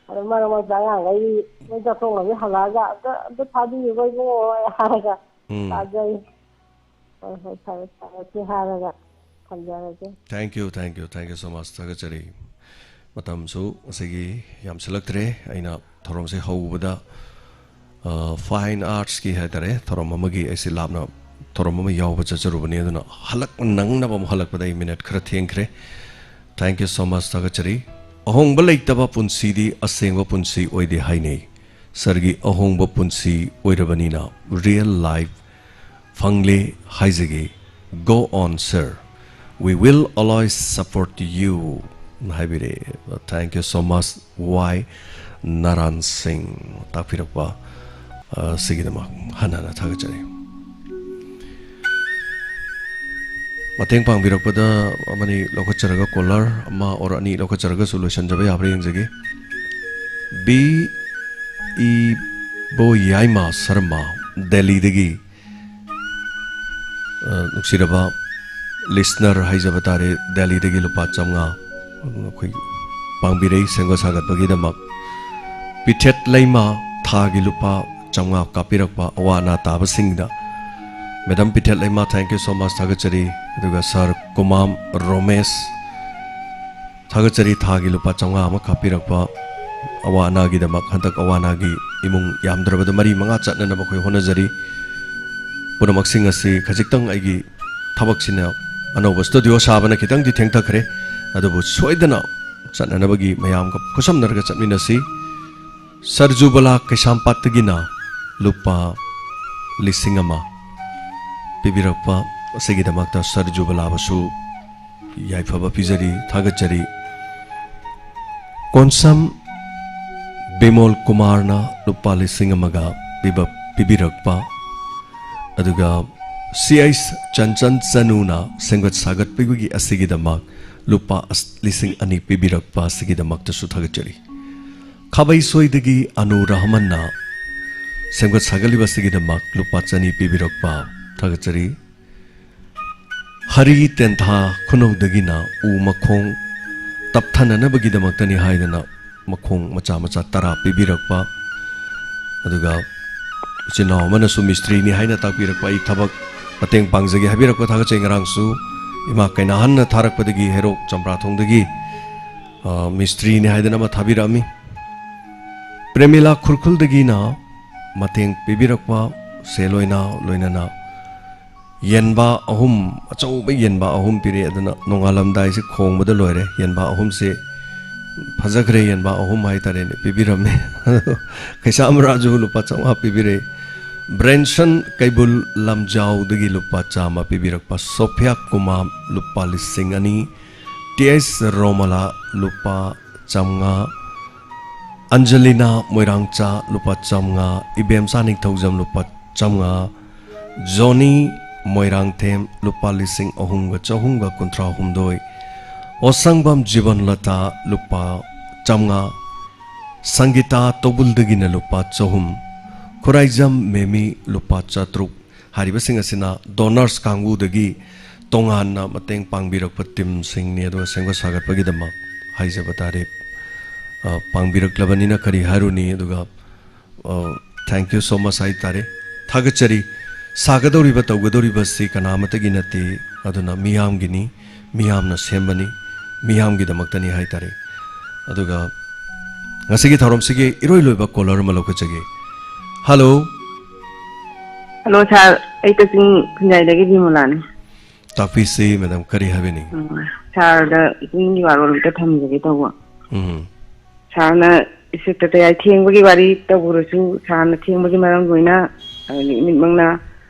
ꯑꯗꯣ ꯃꯔꯛ ꯃꯔꯛꯇ ꯑꯉꯥꯡꯈꯩ ꯃꯣꯏ ꯆꯠꯊꯣꯛꯅꯕꯤ ꯍꯜꯂꯛꯑꯒ "ꯑꯝꯇ, ꯑꯝꯇ ꯊꯥꯕꯤꯌꯨꯀꯣ ꯏꯕꯨꯡꯉꯣ" ꯍꯥꯏꯔꯒ ꯎꯝ꯫ ꯇꯥꯖꯩ꯫ ꯍꯣꯏ, ꯍꯣꯏ, ꯐꯔꯦ, ꯐꯔꯦ꯫ ꯁꯤ ꯍꯥꯏꯔꯒ ꯊꯝꯖꯔꯒꯦ꯫ Thank you, thank you, thank you so much. ꯊꯥꯒꯠꯆꯔꯤ꯫ ꯃꯇꯝꯁꯨ ꯉꯁꯤꯒꯤ ꯌꯥꯝꯁꯤꯜꯂꯛꯇ꯭ꯔꯦ꯫ ꯑꯩꯅ ꯊꯧꯔꯝꯁꯦ ꯍꯧꯕꯗ, ꯑ, fine arts-ꯀꯤ ꯍꯥꯏ ꯇꯥꯔꯦ, ꯊꯧꯔꯝ ꯑꯃꯒꯤ ꯑꯩꯁꯦ ꯂꯥꯞꯅ ꯊꯧꯔꯝ ꯑꯃ ꯌꯥꯎꯕ ꯆꯠꯆꯔꯨꯕꯅꯤ꯫ ꯑꯗꯨꯅ ꯍꯜꯂꯛꯄ ꯅꯪꯅꯕ ꯑꯃꯨꯛ ꯍꯜꯂꯛꯄꯗ ꯑꯩ ꯃꯤꯅꯠ ꯈꯔ ꯊꯦꯡꯈ꯭ꯔꯦ꯫ Thank you so much. ꯊꯥꯒꯠꯆꯔꯤ꯫ ꯑꯍꯣꯡꯕ ꯂꯩꯇꯕ ꯄꯨꯟꯁꯤꯗꯤ ꯑꯁꯦꯡꯕ ꯄꯨꯟꯁꯤ ꯑꯣꯏꯗꯦ ꯍꯥꯏꯅꯩ꯫ ꯁꯥꯔꯒꯤ ꯑꯍꯣꯡꯕ ꯄꯨꯟꯁꯤ ꯑꯣꯏꯔꯕꯅꯤꯅ real life ꯐꯪꯂꯦ ꯍꯥꯏꯖꯒꯦ꯫ Go on, sir. We will always support you ꯍꯥꯏꯕꯤꯔꯛꯑꯦ꯫ Thank you so much, ꯋꯥꯏ ꯅꯥꯔꯥꯟ ꯁꯤꯡ꯫ ꯇꯥꯛꯄꯤꯔꯛꯄ, ꯑ, ꯁꯤꯒꯤꯗꯃꯛ ꯍꯟꯅ ꯍꯟꯅ ꯊꯥꯒꯠꯆꯔꯤ꯫ ꯃꯇꯦꯡ ꯄꯥꯡꯕꯤꯔꯛꯄꯗ ꯑꯃꯅꯤ ꯂꯧꯈꯠꯆꯔꯒ, ꯀꯣꯂꯔ ꯑꯃ ꯑꯣꯔ ꯑꯅꯤ ꯂꯧꯈꯠꯆꯔꯒꯁꯨ ꯂꯣꯏꯁꯤꯟꯖꯕ ꯌꯥꯕ꯭ꯔꯥ ꯌꯦꯡꯖꯒꯦ꯫ ꯕꯤ ꯏꯕꯣꯌꯥꯏꯃ ꯁꯔꯃ, ꯗꯦꯜꯂꯤꯗꯒꯤ, ꯑ, ꯅꯨꯡꯁꯤꯔꯕ ꯂꯤꯁꯅꯔ ꯍꯥꯏꯖꯕ ꯇꯥꯔꯦ, ꯗꯦꯜꯂꯤꯗꯒꯤ ꯂꯨꯄꯥ ꯆꯥꯝꯃꯉꯥ ꯑꯩꯈꯣꯏ ꯄꯥꯡꯕꯤꯔꯛꯏ ꯁꯦꯝꯒꯠ ꯁꯥꯒꯠꯄꯒꯤꯗꯃꯛ꯫ ꯄꯤꯊꯦꯠ ꯂꯩꯃ ꯊꯥꯒꯤ ꯂꯨꯄꯥ ꯆꯥꯝꯃꯉꯥ ꯀꯥꯞꯄꯤꯔꯛꯄ ꯑꯋꯥ ꯑꯅꯥ ꯇꯥꯕꯁꯤꯡꯗ꯫ ꯃꯦꯗꯥꯝ ꯄꯤꯊꯦꯠ ꯂꯩꯃ, thank you so much, ꯊꯥꯒꯠꯆꯔꯤ꯫ ꯑꯗꯨꯒ ꯁꯥꯔ ꯀꯨꯃꯥꯝ ꯔꯣꯃꯦꯁ, ꯊꯥꯒꯠꯆꯔꯤ, ꯊꯥꯒꯤ ꯂꯨꯄꯥ ꯆꯥꯝꯃꯉꯥ ꯑꯃ ꯀꯥꯞꯄꯤꯔꯛꯄ ꯑꯋꯥ ꯑꯅꯥꯒꯤꯗꯃꯛ꯫ ꯍꯟꯗꯛ ꯑꯋꯥ ꯑꯅꯥꯒꯤ ꯏꯃꯨꯡ ꯌꯥꯝꯗ꯭ꯔꯕꯗ ꯃꯔꯤ ꯃꯉꯥ ꯆꯠꯅꯅꯕ ꯑꯩꯈꯣꯏ ꯍꯣꯠꯅꯖꯔꯤ꯫ ꯄꯨꯝꯅꯃꯛꯁꯤꯡ ꯑꯁꯤ ꯈꯖꯤꯛꯇꯪ ꯑꯩꯒꯤ ꯊꯕꯛꯁꯤꯅ, ꯑꯅꯧꯕ ꯁ꯭ꯇꯨꯗꯤꯑꯣ ꯁꯥꯕꯅ ꯈꯤꯇꯪꯗꯤ ꯊꯦꯡꯊꯈ꯭ꯔꯦ, ꯑꯗꯨꯕꯨ ꯁꯣꯏꯗꯅ ꯆꯠꯅꯅꯕꯒꯤ ꯃꯌꯥꯝꯒ ꯈꯨꯠꯁꯝꯅꯔꯒ ꯆꯠꯃꯤꯟꯅꯁꯤ꯫ ꯁꯔꯖꯨꯕꯂꯥ ꯀꯩꯁꯥꯝꯄꯥꯠꯇꯒꯤꯅ ꯂꯨꯄꯥ ꯂꯤꯁꯤꯡ ꯑꯃ ꯄꯤꯕꯤꯔꯛꯄ ꯑꯁꯤꯒꯤꯗꯃꯛꯇ ꯁꯔꯖꯨꯕꯂꯥꯕꯨꯁꯨ ꯌꯥꯏꯐꯕ ꯄꯤꯖꯔꯤ, ꯊꯥꯒꯠꯆꯔꯤ꯫ ꯀꯣꯟꯁꯝ ꯕꯤꯃꯣꯜ ꯀꯨꯃꯥꯔꯅ ꯂꯨꯄꯥ ꯂꯤꯁꯤꯡ ꯑꯃꯒ ꯄꯤꯕ, ꯄꯤꯕꯤꯔꯛꯄ, ꯑꯗꯨꯒ ꯁꯤ ꯑꯩꯆ ꯆꯟꯆꯟ ꯆꯅꯨꯅ ꯁꯦꯝꯒꯠ ꯁꯥꯒꯠꯄꯒꯤ ꯑꯁꯤꯒꯤꯗꯃꯛ ꯂꯨꯄꯥ ꯑꯁ-, ꯂꯤꯁꯤꯡ ꯑꯅꯤ ꯄꯤꯕꯤꯔꯛꯄ ꯑꯁꯤꯒꯤꯗꯃꯛꯇꯁꯨ ꯊꯥꯒꯠꯆꯔꯤ꯫ ꯈꯥꯕꯩꯁꯣꯏꯗꯒꯤ ꯑꯅꯨ ꯔꯍꯃꯟꯅ ꯁꯦꯝꯒꯠ ꯁꯥꯒꯠꯂꯤꯕ ꯑꯁꯤꯒꯤꯗꯃꯛ ꯂꯨꯄꯥ ꯆꯅꯤ ꯄꯤꯕꯤꯔꯛꯄ ꯊꯥꯒꯠꯆꯔꯤ꯫ ꯍꯔꯤ ꯇꯦꯟꯊꯥ ꯈꯨꯅꯧꯗꯒꯤꯅ ꯎ ꯃꯈꯣꯡ ꯇꯞꯊꯅꯅꯕꯒꯤꯗꯃꯛꯇꯅꯤ ꯍꯥꯏꯗꯅ ꯃꯈꯣꯡ ꯃꯆꯥ ꯃꯆꯥ ꯇꯔꯥ ꯄꯤꯕꯤꯔꯛꯄ, ꯑꯗꯨꯒ ꯏꯆꯤꯟ ꯏꯅꯥꯎ ꯑꯃꯅꯁꯨ ꯃꯤꯁꯇ꯭ꯔꯤꯅꯤ ꯍꯥꯏꯅ ꯇꯥꯛꯄꯤꯔꯛꯄ, ꯑꯩ ꯊꯕꯛ ꯃꯇꯦꯡ ꯄꯥꯡꯖꯒꯦ ꯍꯥꯏꯕꯤꯔꯛꯄ ꯊꯥꯒꯠꯆꯩ꯫ ꯉꯔꯥꯡꯁꯨ ꯏꯃꯥ ꯀꯩꯅꯥꯍꯟꯅ ꯊꯥꯔꯛꯄꯗꯒꯤ ꯍꯩꯔꯣꯛ ꯆꯝꯄ꯭ꯔꯥꯊꯣꯡꯗꯒꯤ, ꯑ, ꯃꯤꯁꯇ꯭ꯔꯤꯅꯤ ꯍꯥꯏꯗꯅ ꯑꯃ ꯊꯥꯕꯤꯔꯛꯑꯝꯃꯤ꯫ ꯄ꯭ꯔꯦꯃꯤꯂꯥ ꯈꯨꯔꯈꯨꯜꯗꯒꯤꯅ ꯃꯇꯦꯡ ꯄꯤꯕꯤꯔꯛꯄ ꯁꯦꯜ ꯑꯣꯏꯅ, ꯂꯣꯏꯅꯅ ꯌꯦꯟꯕꯥ ꯑꯍꯨꯝ, ꯑꯆꯧꯕ ꯌꯦꯟꯕꯥ ꯑꯍꯨꯝ ꯄꯤꯔꯛꯑꯦ꯫ ꯑꯗꯨꯅ ꯅꯣꯡꯉꯥꯜꯂꯝꯗꯥꯏꯁꯦ ꯈꯣꯡꯕꯗ ꯂꯣꯏꯔꯦ꯫ ꯌꯦꯟꯕꯥ ꯑꯍꯨꯝꯁꯦ ꯐꯖꯈ꯭ꯔꯦ, ꯌꯦꯟꯕꯥ ꯑꯍꯨꯝ ꯍꯥꯏꯇꯥꯔꯦꯅꯦ, ꯄꯤꯕꯤꯔꯝꯃꯦ꯫ ꯑꯗꯣ ꯀꯩꯁꯥꯝ ꯔꯥꯖꯨ ꯂꯨꯄꯥ ꯆꯥꯝꯃꯉꯥ ꯄꯤꯕꯤꯔꯛꯑꯦ꯫ ꯕ꯭ꯔꯦꯟꯁꯟ ꯀꯩꯕꯨꯜ ꯂꯝꯖꯥꯎꯗꯒꯤ ꯂꯨꯄꯥ ꯆꯥꯝꯃ ꯄꯤꯕꯤꯔꯛꯄ, ꯁꯣꯐꯤꯌꯥ ꯀꯨꯃꯥꯝ ꯂꯨꯄꯥ ꯂꯤꯁꯤꯡ ꯑꯅꯤ, ꯇꯤ ꯑꯦꯁ ꯔꯣꯃꯂꯥ ꯂꯨꯄꯥ ꯆꯥꯝꯃꯉꯥ, ꯑꯟꯖꯂꯤꯅꯥ ꯃꯣꯏꯔꯥꯡꯆꯥ ꯂꯨꯄꯥ ꯆꯥꯝꯃꯉꯥ, ꯏꯕꯦꯝꯆꯥ ꯅꯤꯡꯊꯧꯖꯝ ꯂꯨꯄꯥ ꯆꯥꯝꯃꯉꯥ, ꯖꯣꯅꯤ ꯃꯣꯏꯔꯥꯡꯊꯦꯝ, ꯂꯨꯄꯥ ꯂꯤꯁꯤꯡ ꯑꯍꯨꯝꯒ ꯆꯍꯨꯝꯒ ꯀꯨꯟꯊ꯭ꯔꯥ ꯍꯨꯝꯗꯣꯏ, ꯑꯣꯁꯪꯕꯝ ꯖꯤꯕꯟꯂꯇꯥ, ꯂꯨꯄꯥ ꯆꯥꯝꯃꯉꯥ, ꯁꯪꯒꯤꯇꯥ ꯇꯧꯕꯨꯜꯗꯒꯤꯅ ꯂꯨꯄꯥ ꯆꯍꯨꯝ, ꯈꯨꯔꯥꯏꯖꯝ ꯃꯦꯃꯤ, ꯂꯨꯄꯥ ꯆꯥꯇ꯭ꯔꯨꯛ꯫ ꯍꯥꯏꯔꯤꯕꯁꯤꯡ ꯑꯁꯤꯅ donors ꯀꯥꯡꯕꯨꯗꯒꯤ ꯇꯣꯉꯥꯟꯅ ꯃꯇꯦꯡ ꯄꯥꯡꯕꯤꯔꯛꯄ teamꯁꯤꯡꯅꯤ꯫ ꯑꯗꯨꯒ ꯁꯦꯝꯒꯠ ꯁꯥꯒꯠꯄꯒꯤꯗꯃꯛ ꯍꯥꯏꯖꯕ ꯇꯥꯔꯦ, ꯑ, ꯄꯥꯡꯕꯤꯔꯛꯂꯕꯅꯤꯅ ꯀꯔꯤ ꯍꯥꯏꯔꯨꯅꯤ? ꯑꯗꯨꯒ ꯑ, thank you so much ꯍꯥꯏ ꯇꯥꯔꯦ꯫ ꯊꯥꯒꯠꯆꯔꯤ꯫ ꯁꯥꯒꯗꯧꯔꯤꯕ, ꯇꯧꯒꯗꯧꯔꯤꯕꯁꯤ ꯀꯅꯥ ꯑꯃꯠꯇꯒꯤ ꯅꯠꯇꯦ, ꯑꯗꯨꯅ ꯃꯤꯌꯥꯝꯒꯤꯅꯤ, ꯃꯤꯌꯥꯝꯅ ꯁꯦꯝꯕꯅꯤ, ꯃꯤꯌꯥꯝꯒꯤꯗꯃꯛꯇꯅꯤ ꯍꯥꯏ ꯇꯥꯔꯦ꯫ ꯑꯗꯨꯒ ꯉꯁꯤꯒꯤ ꯊꯧꯔꯝꯁꯤꯒꯤ ꯏꯔꯣꯏ ꯂꯣꯏꯕ caller ꯑꯃ ꯂꯧꯈꯠꯆꯒꯦ꯫ Hello꯫ Hello, sir꯫ ꯑꯩ ꯀꯛꯆꯤꯡ ꯈꯨꯟꯌꯥꯏꯗꯒꯤ ꯕꯤꯃꯣꯂꯥꯅꯤ꯫ ꯇꯥꯛꯄꯤꯁꯤ, madam, ꯀꯔꯤ ꯍꯥꯏꯕꯤꯅꯤꯡ? ꯎꯝ, sirꯗ ꯏꯄꯨꯡꯒꯤ ꯋꯥꯔꯣꯜ ꯑꯝꯇ ꯊꯝꯖꯒꯦ ꯇꯧꯕ꯫ ꯎꯝ꯫ Sirꯅ ꯏꯁꯛꯇ ꯀꯌꯥ ꯊꯦꯡꯕꯒꯤ ꯋꯥꯔꯤ ꯇꯧꯔꯁꯨ, sirꯅ ꯊꯦꯡꯕꯒꯤ ꯃꯔꯝ ꯂꯣꯏꯅ, ꯑ, ꯃꯤꯠꯃꯛꯅ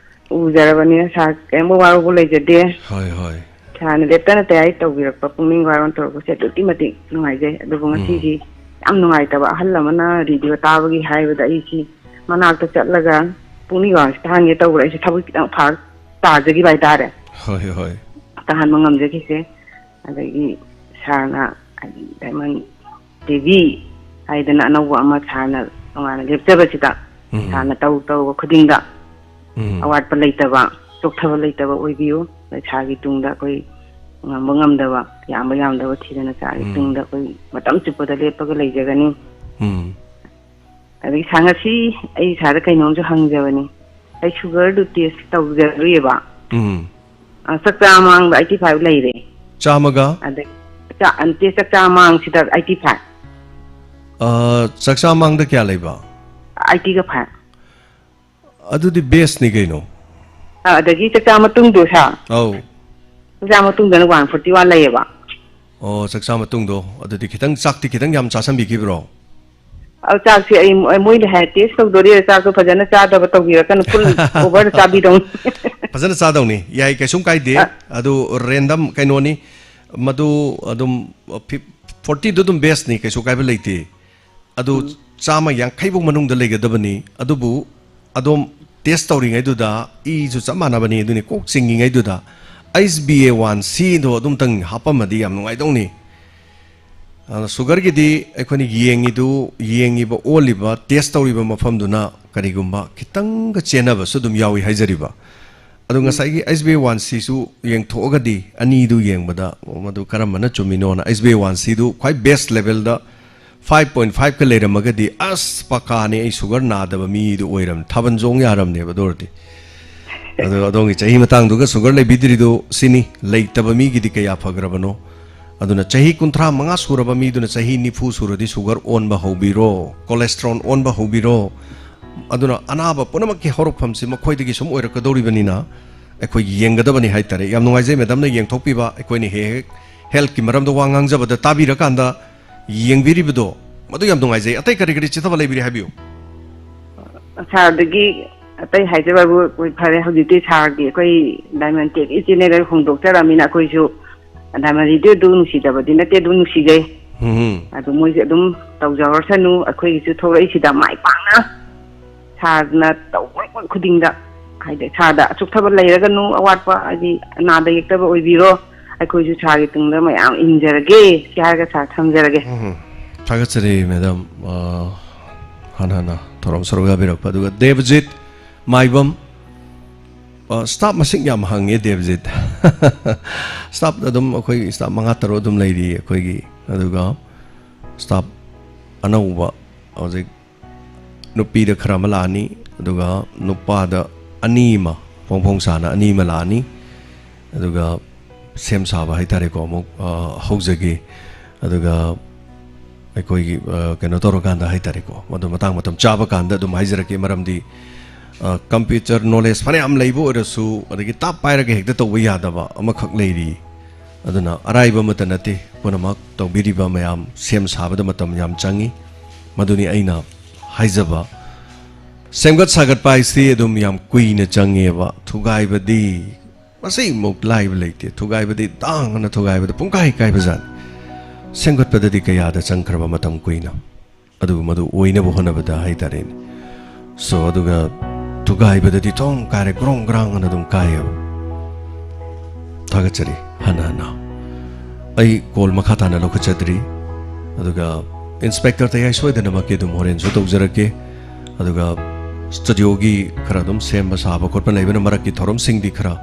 ꯎꯖꯔꯕꯅꯤꯅ, sir ꯀꯔꯤꯝꯕ ꯋꯥꯔꯧꯕ ꯂꯩꯖꯗꯦ꯫ ꯍꯣꯏ, ꯍꯣꯏ꯫ Sirꯅ ꯂꯦꯞꯇꯅ ꯇꯌꯥꯔꯤ ꯇꯧꯕꯤꯔꯛꯄ, ꯄꯨꯛꯅꯤꯡ ꯋꯥꯔꯣꯟ ꯇꯧꯔꯛꯄꯁꯦ ꯑꯗꯨꯛꯀꯤ ꯃꯇꯤꯛ ꯅꯨꯡꯉꯥꯏꯖꯩ꯫ ꯑꯗꯨꯕꯨ ꯎꯝ꯫ ꯉꯁꯤꯗꯤ ꯌꯥꯝ ꯅꯨꯡꯉꯥꯏꯇꯕ, ꯑꯍꯜ ꯑꯃꯅ radio ꯇꯥꯕꯒꯤ ꯍꯥꯏꯕꯗ ꯑꯩꯁꯤ ꯃꯅꯥꯛꯇ ꯆꯠꯂꯒ ꯄꯨꯛꯅꯤꯡ ꯋꯥꯔꯣꯟꯁꯤ ꯇꯥꯍꯟꯒꯦ ꯇꯧꯕꯗ ꯑꯩꯁꯦ ꯊꯕꯛ ꯈꯤꯇꯪ ꯐꯔꯛ ꯇꯥꯖꯈꯤꯕ ꯍꯥꯏꯇꯥꯔꯦ꯫ ꯍꯣꯏ, ꯍꯣꯏ꯫ ꯇꯥꯍꯟꯕ ꯉꯝꯖꯈꯤꯁꯦ꯫ ꯑꯗꯒꯤ sirꯅ ꯍꯥꯏꯗꯤ Diamond TV ꯍꯥꯏꯗꯅ ꯑꯅꯧꯕ ꯑꯃ sirꯅ ꯇꯣꯉꯥꯟꯅ ꯂꯦꯞꯆꯕꯁꯤꯗ ꯎꯝ꯫ Sirꯅ ꯇꯧ ꯇꯧꯕ ꯈꯨꯗꯤꯡꯗ ꯎꯝ꯫ ꯑꯋꯥꯠꯄ ꯂꯩꯇꯕ, ꯆꯣꯛꯊꯕ ꯂꯩꯇꯕ ꯑꯣꯏꯕꯤꯌꯨ꯫ ꯑꯗ sirꯒꯤ ꯇꯨꯡꯗ ꯑꯩꯈꯣꯏ ꯉꯝꯕ ꯉꯝꯗꯕ, ꯌꯥꯝꯕ ꯌꯥꯝꯗꯕ ꯊꯤꯗꯅ sirꯒꯤ ꯎꯝ꯫ ꯇꯨꯡꯗ ꯑꯩꯈꯣꯏ ꯃꯇꯝ ꯆꯨꯞꯄꯗ ꯂꯦꯞꯄꯒ ꯂꯩꯖꯒꯅꯤ꯫ ꯎꯝ꯫ ꯑꯗꯒꯤ sir, ꯉꯁꯤ ꯑꯩ sirꯗ ꯀꯩꯅꯣꯝꯁꯨ ꯍꯪꯖꯕꯅꯤ꯫ ꯑꯩ sugarꯗꯨ test ꯇꯧꯖꯔꯨꯏꯌꯦꯕ꯫ ꯎꯝ꯫ ꯑ, ꯆꯥꯛꯆꯥ ꯃꯃꯥꯡꯗ eighty five ꯂꯩꯔꯦ꯫ ꯆꯥꯝꯃꯒ? ꯑꯗꯩ ꯆꯥ-, ꯅꯠꯇꯦ, ꯆꯥꯛꯆꯥ ꯃꯃꯥꯡꯁꯤꯗ eighty five꯫ ꯑ, ꯆꯥꯛꯆꯥ ꯃꯃꯥꯡꯗ ꯀꯌꯥ ꯂꯩꯕ? Eightyꯒ five꯫ ꯑꯗꯨꯗꯤ bestꯅꯤ ꯀꯩꯅꯣ꯫ ꯑ, ꯑꯗꯒꯤ ꯆꯥꯛꯆꯥ ꯃꯇꯨꯡꯗꯣ sir? ꯑꯧ꯫ ꯆꯥꯛꯆꯥ ꯃꯇꯨꯡꯗꯅ one forty one ꯂꯩꯌꯦꯕ꯫ ꯑꯣ, ꯆꯥꯛꯆꯥ ꯃꯇꯨꯡꯗꯣ꯫ ꯑꯗꯨꯗꯤ ꯈꯤꯇꯪ, ꯆꯥꯛꯇꯤ ꯈꯤꯇꯪ ꯌꯥꯝ ꯆꯥꯁꯟꯕꯤꯈꯤꯕ꯭ꯔꯣ? ꯑ, ꯆꯥꯛꯁꯦ ꯑꯩ, ꯃꯣꯏꯅ ꯍꯥꯏ, test ꯇꯧꯗꯣꯔꯦ, ꯆꯥꯛꯇꯣ ꯐꯖꯅ ꯆꯥꯗꯕ ꯇꯧꯕꯤꯔꯛꯀꯅꯨ, full overꯗ ꯆꯥꯕꯤꯗꯧꯅꯤ꯫ ꯐꯖꯅ ꯆꯥꯗꯧꯅꯤ꯫ ꯌꯥꯏ, ꯀꯩꯁꯨꯝ ꯀꯥꯏꯗꯦ꯫ ꯑ꯫ ꯑꯗꯨ random ꯀꯩꯅꯣꯅꯤ꯫ ꯃꯗꯨ ꯑꯗꯨꯝ, ꯐꯤꯞ-, fortyꯗꯨ ꯑꯗꯨꯝ bestꯅꯤ, ꯀꯩꯁꯨ ꯀꯥꯏꯕ ꯂꯩꯇꯦ꯫ ꯑꯗꯨ ꯎꯝ꯫ ꯆꯥꯝꯃ ꯌꯥꯡꯈꯩ ꯐꯥꯎ ꯃꯅꯨꯡꯗ ꯂꯩꯒꯗꯕꯅꯤ꯫ ꯑꯗꯨꯕꯨ ꯑꯗꯣꯝ ꯇꯦꯁ ꯇꯧꯔꯤꯉꯩꯗꯨꯗ, ꯏꯁꯨ ꯆꯞ ꯃꯥꯟꯅꯕꯅꯤ, ꯑꯗꯨꯅꯤ ꯀꯣꯛ ꯆꯤꯡꯉꯤꯉꯩꯗꯨꯗ ꯑꯩꯁ ꯕꯤ ꯑꯦ ꯋꯥꯟ ꯁꯤꯗꯣ ꯑꯗꯨꯝꯇꯪ ꯍꯥꯞꯄꯝꯃꯗꯤ ꯌꯥꯝ ꯅꯨꯡꯉꯥꯏꯗꯧꯅꯤ꯫ ꯑꯗꯣ ꯁꯨꯒꯔꯒꯤꯗꯤ ꯑꯩꯈꯣꯏꯅ ꯌꯦꯡꯉꯤꯗꯨ, ꯌꯦꯡꯉꯤꯕ, ꯑꯣꯜꯂꯤꯕ, ꯇꯦꯁ ꯇꯧꯔꯤꯕ ꯃꯐꯝꯗꯨꯅ ꯀꯔꯤꯒꯨꯝꯕ ꯈꯤꯇꯪꯒ ꯆꯦꯟꯅꯕꯁꯨ ꯑꯗꯨꯝ ꯌꯥꯎꯏ ꯍꯥꯏꯖꯔꯤꯕ꯫ ꯑꯗꯣ ꯉꯁꯥꯏꯒꯤ ꯑꯩꯁ ꯕꯤ ꯑꯦ ꯋꯥꯟ ꯁꯤꯁꯨ ꯌꯦꯡꯊꯣꯛꯑꯒꯗꯤ, ꯑꯅꯤꯗꯨ ꯌꯦꯡꯕꯗ ꯃꯗꯨ ꯀꯔꯝꯕꯅ ꯆꯨꯝꯃꯤꯅꯣꯅ, ꯑꯩꯁ ꯕꯤ ꯑꯦ ꯋꯥꯟ ꯁꯤꯗꯨ ꯈ꯭ꯋꯥꯏ ꯕꯦꯁ ꯂꯦꯚꯦꯜꯗ ꯐꯥꯏꯚ ꯄꯣꯏꯟ ꯐꯥꯏꯚꯀ ꯂꯩꯔꯝꯃꯒꯗꯤ, ꯑꯁ, ꯄꯀꯥꯅꯤ, ꯑꯩ ꯁꯨꯒꯔ ꯅꯥꯗꯕ ꯃꯤꯗꯨ ꯑꯣꯏꯔꯝꯅꯤ, ꯊꯥꯕꯜ ꯆꯣꯡ ꯌꯥꯔꯝꯅꯦꯕ꯫ ꯑꯗꯨ ꯑꯣꯏꯔꯗꯤ, ꯑꯗꯣ ꯑꯗꯣꯝꯒꯤ ꯆꯍꯤ ꯃꯇꯥꯡꯗꯨꯒ ꯁꯨꯒꯔ ꯂꯩꯕꯤꯗ꯭ꯔꯤꯗꯣ ꯁꯤꯅꯤ, ꯂꯩꯇꯕ ꯃꯤꯒꯤꯗꯤ ꯀꯌꯥ ꯐꯈ꯭ꯔꯕꯅꯣ꯫ ꯑꯗꯨꯅ ꯆꯍꯤ ꯀꯨꯟꯊ꯭ꯔꯥ ꯃꯉꯥ ꯁꯨꯔꯕ ꯃꯤꯗꯨꯅ ꯆꯍꯤ ꯅꯤꯐꯨ ꯁꯨꯔꯗꯤ ꯁꯨꯒꯔ ꯑꯣꯟꯕ ꯍꯧꯕꯤꯔꯣ, ꯀꯣꯂꯦꯁꯇ꯭ꯔꯣꯜ ꯑꯣꯟꯕ ꯍꯧꯕꯤꯔꯣ꯫ ꯑꯗꯨꯅ ꯑꯅꯥꯕ ꯄꯨꯝꯅꯃꯛꯀꯤ ꯍꯧꯔꯛꯐꯝꯁꯤ ꯃꯈꯣꯏꯗꯒꯤ ꯁꯨꯝ ꯑꯣꯏꯔꯛꯀꯗꯧꯔꯤꯕꯅꯤꯅ ꯑꯩꯈꯣꯏ ꯌꯦꯡꯒꯗꯕꯅꯤ ꯍꯥꯏꯇꯥꯔꯦ꯫ ꯌꯥꯝ ꯅꯨꯡꯉꯥꯏꯖꯩ ꯃꯦꯗꯥꯝꯅ ꯌꯦꯡꯊꯣꯛꯄꯤꯕ, ꯑꯩꯈꯣꯏꯅ ꯍꯦꯛ ꯍꯦꯛ ꯍꯦꯜꯠꯀꯤ ꯃꯔꯝꯗ ꯋꯥ ꯉꯥꯡꯖꯕꯗ ꯇꯥꯕꯤꯔꯀꯥꯟꯗ ꯌꯦꯡꯕꯤꯔꯤꯕꯗꯣ, ꯃꯗꯨ ꯌꯥꯝ ꯅꯨꯡꯉꯥꯏꯖꯩ꯫ ꯑꯇꯩ ꯀꯔꯤ ꯀꯔꯤ ꯆꯤꯊꯕ ꯂꯩꯕꯤꯔꯤ, ꯍꯥꯏꯕꯤꯌꯨ꯫ ꯁꯥꯔꯗꯒꯤ ꯑꯇꯩ ꯍꯥꯏꯖꯕꯕꯨ ꯑꯩꯈꯣꯏ ꯐꯔꯦ, ꯍꯧꯖꯤꯛꯇꯤ ꯁꯥꯔꯒꯤ ꯑꯩꯈꯣꯏ ꯗꯥꯏꯃꯟ ꯇꯦꯛ ꯏꯆꯦꯅꯦꯜ ꯍꯣꯡꯗꯣꯛꯆꯔꯕꯅꯤꯅ ꯑꯩꯈꯣꯏꯁꯨ ꯗꯥꯏꯃꯟ ꯔꯦꯗꯤꯑꯣꯗꯨ ꯅꯨꯡꯁꯤꯗꯕꯗꯤ ꯅꯠꯇꯦ, ꯑꯗꯨꯝ ꯅꯨꯡꯁꯤꯖꯩ꯫ ꯎꯝ꯫ ꯑꯗꯨ ꯃꯣꯏꯁꯦ ꯑꯗꯨꯝ ꯇꯧꯖꯍꯧꯔꯁꯅꯨ, ꯑꯩꯈꯣꯏꯒꯤꯁꯨ ꯊꯣꯛꯂꯛꯏꯁꯤꯗ ꯃꯥꯏ ꯄꯥꯛꯅ ꯁꯥꯔꯅ ꯇꯧꯕ ꯈꯨꯗꯤꯡꯗ, ꯍꯥꯏꯗꯤ ꯁꯥꯔꯗ ꯑꯆꯨꯛꯊꯕ ꯂꯩꯔꯒꯅꯨ, ꯑꯋꯥꯠꯄ, ꯍꯥꯏꯗꯤ ꯅꯥꯗ ꯌꯦꯛꯇꯕ ꯑꯣꯏꯕꯤꯔꯣ, ꯑꯩꯈꯣꯏꯁꯨ ꯁꯥꯔꯒꯤ ꯇꯨꯡꯗ ꯃꯌꯥꯝ ꯏꯟꯖꯔꯒꯦ꯫ ꯁꯤ ꯍꯥꯏꯔꯒ ꯁꯥꯔ ꯊꯝꯖꯔꯒꯦ꯫ ꯎꯝ, ꯊꯥꯒꯠꯆꯔꯤ ꯃꯦꯗꯥꯝ, ꯑ, ꯍꯥꯟꯅ ꯍꯥꯟꯅ ꯊꯧꯔꯝ ꯁꯔꯨꯛ ꯌꯥꯕꯤꯔꯛꯄ꯫ ꯑꯗꯨꯒ ꯗꯦꯕꯖꯤꯠ ꯃꯥꯏꯕꯝ, ꯑ, ꯁ꯭ꯇꯥꯐ ꯃꯁꯤꯡ ꯌꯥꯝ ꯍꯪꯉꯦ ꯗꯦꯕꯖꯤꯠ꯫ ꯁ꯭ꯇꯥꯐ ꯑꯗꯨꯝ, ꯑꯩꯈꯣꯏ ꯁ꯭ꯇꯥꯐ ꯃꯉꯥ ꯇꯔꯨꯛ ꯑꯗꯨꯝ ꯂꯩꯔꯤ ꯑꯩꯈꯣꯏꯒꯤ꯫ ꯑꯗꯨꯒ ꯁ꯭ꯇꯥꯐ ꯑꯅꯧꯕ ꯍꯧꯖꯤꯛ ꯅꯨꯄꯤꯗ ꯈꯔ ꯑꯃ ꯂꯥꯛꯑꯅꯤ, ꯑꯗꯨꯒ ꯅꯨꯄꯥꯗ ꯑꯅꯤ ꯑꯃ, ꯐꯣꯡ ꯐꯣꯡ ꯁꯥꯅ ꯑꯅꯤ ꯑꯃ ꯂꯥꯛꯑꯅꯤ꯫ ꯑꯗꯨꯒ ꯁꯦꯝ ꯁꯥꯕ ꯍꯥꯏꯇꯥꯔꯦꯀꯣ, ꯑꯃꯨꯛ, ꯑ, ꯍꯧꯖꯒꯦ꯫ ꯑꯗꯨꯒ ꯑꯩꯈꯣꯏꯒꯤ, ꯑ, ꯀꯩꯅꯣ ꯇꯧꯔꯀꯥꯟꯗ ꯍꯥꯏꯇꯥꯔꯦꯀꯣ, ꯃꯗꯨ ꯃꯇꯥꯡ ꯃꯇꯝ ꯆꯥꯕ ꯀꯥꯟꯗ ꯑꯗꯨꯝ ꯍꯥꯏꯖꯔꯛꯀꯦ꯫ ꯃꯔꯝꯗꯤ, ꯑ, ꯀꯝꯄ꯭ꯌꯨꯇꯔ ꯅꯣꯂꯦꯖ ꯐꯅꯌꯥꯝ ꯂꯩꯕ ꯑꯣꯏꯔꯁꯨ, ꯑꯗꯒꯤ ꯇꯥꯞ ꯄꯥꯏꯔꯒ ꯍꯦꯛꯇ ꯇꯧꯕ ꯌꯥꯗꯕ ꯑꯃꯈꯛ ꯂꯩꯔꯤ꯫ ꯑꯗꯨꯅ ꯑꯔꯥꯏꯕ ꯑꯃꯠꯇ ꯅꯠꯇꯦ, ꯄꯨꯝꯅꯃꯛ ꯇꯧꯕꯤꯔꯤꯕ ꯃꯌꯥꯝ, ꯁꯦꯝ ꯁꯥꯕꯗ ꯃꯇꯝ ꯌꯥꯝ ꯆꯪꯉꯤ꯫ ꯃꯗꯨꯅꯤ ꯑꯩꯅ ꯍꯥꯏꯖꯕ꯫ ꯁꯦꯝꯒꯠ ꯁꯥꯒꯠꯄ ꯍꯥꯏꯁꯤ ꯑꯗꯨꯝ ꯌꯥꯝ ꯀꯨꯏꯅ ꯆꯪꯉꯦꯕ꯫ ꯊꯨꯒꯥꯏꯕꯗꯤ ꯃꯁꯤꯃꯨꯛ ꯂꯥꯏꯕ ꯂꯩꯇꯦ꯫ ꯊꯨꯒꯥꯏꯕꯗꯤ ꯗꯥꯡ ꯑꯅ ꯊꯨꯒꯥꯏꯕꯗ ꯄꯨꯡꯀꯥꯏ ꯀꯥꯏꯕꯖꯥꯠꯅꯤ꯫ ꯁꯦꯝꯒꯠꯄꯗꯗꯤ ꯀꯌꯥꯗ ꯆꯪꯈ꯭ꯔꯕ ꯃꯇꯝ ꯀꯨꯏꯅ꯫ ꯑꯗꯨꯒ ꯃꯗꯨ ꯑꯣꯏꯅꯕ ꯍꯣꯠꯅꯕꯗ ꯍꯥꯏꯇꯥꯔꯦꯅꯦ꯫ So, ꯑꯗꯨꯒ ꯊꯨꯒꯥꯏꯕꯗꯗꯤ ꯊꯣꯡ ꯀꯥꯏꯔꯦ, ꯒ꯭ꯔꯣꯡ ꯒ꯭ꯔꯥꯡ ꯑꯅ ꯑꯗꯨꯝ ꯀꯥꯏꯌꯦꯕ꯫ ꯊꯥꯒꯠꯆꯔꯤ ꯍꯟꯅ ꯍꯟꯅ꯫ ꯑꯩ ꯀꯣꯜ ꯃꯈꯥ ꯇꯥꯅ ꯂꯧꯈꯠꯆꯗ꯭ꯔꯤ꯫ ꯑꯗꯨꯒ ꯏꯟꯁꯄꯦꯛꯇꯔ ꯇꯌꯥꯏ ꯁꯣꯏꯗꯅꯃꯛꯀꯤ ꯑꯗꯨꯝ ꯍꯣꯔꯦꯟꯁꯨ ꯇꯧꯖꯔꯛꯀꯦ꯫ ꯑꯗꯨꯒ ꯁ꯭ꯇꯨꯗꯤꯑꯣꯒꯤ ꯈꯔ ꯑꯗꯨꯝ ꯁꯦꯝꯕ ꯁꯥꯕ ꯈꯣꯠꯄ ꯂꯩꯕꯅ ꯃꯔꯛꯀꯤ ꯊꯧꯔꯝꯁꯤꯡꯗꯤ ꯈꯔ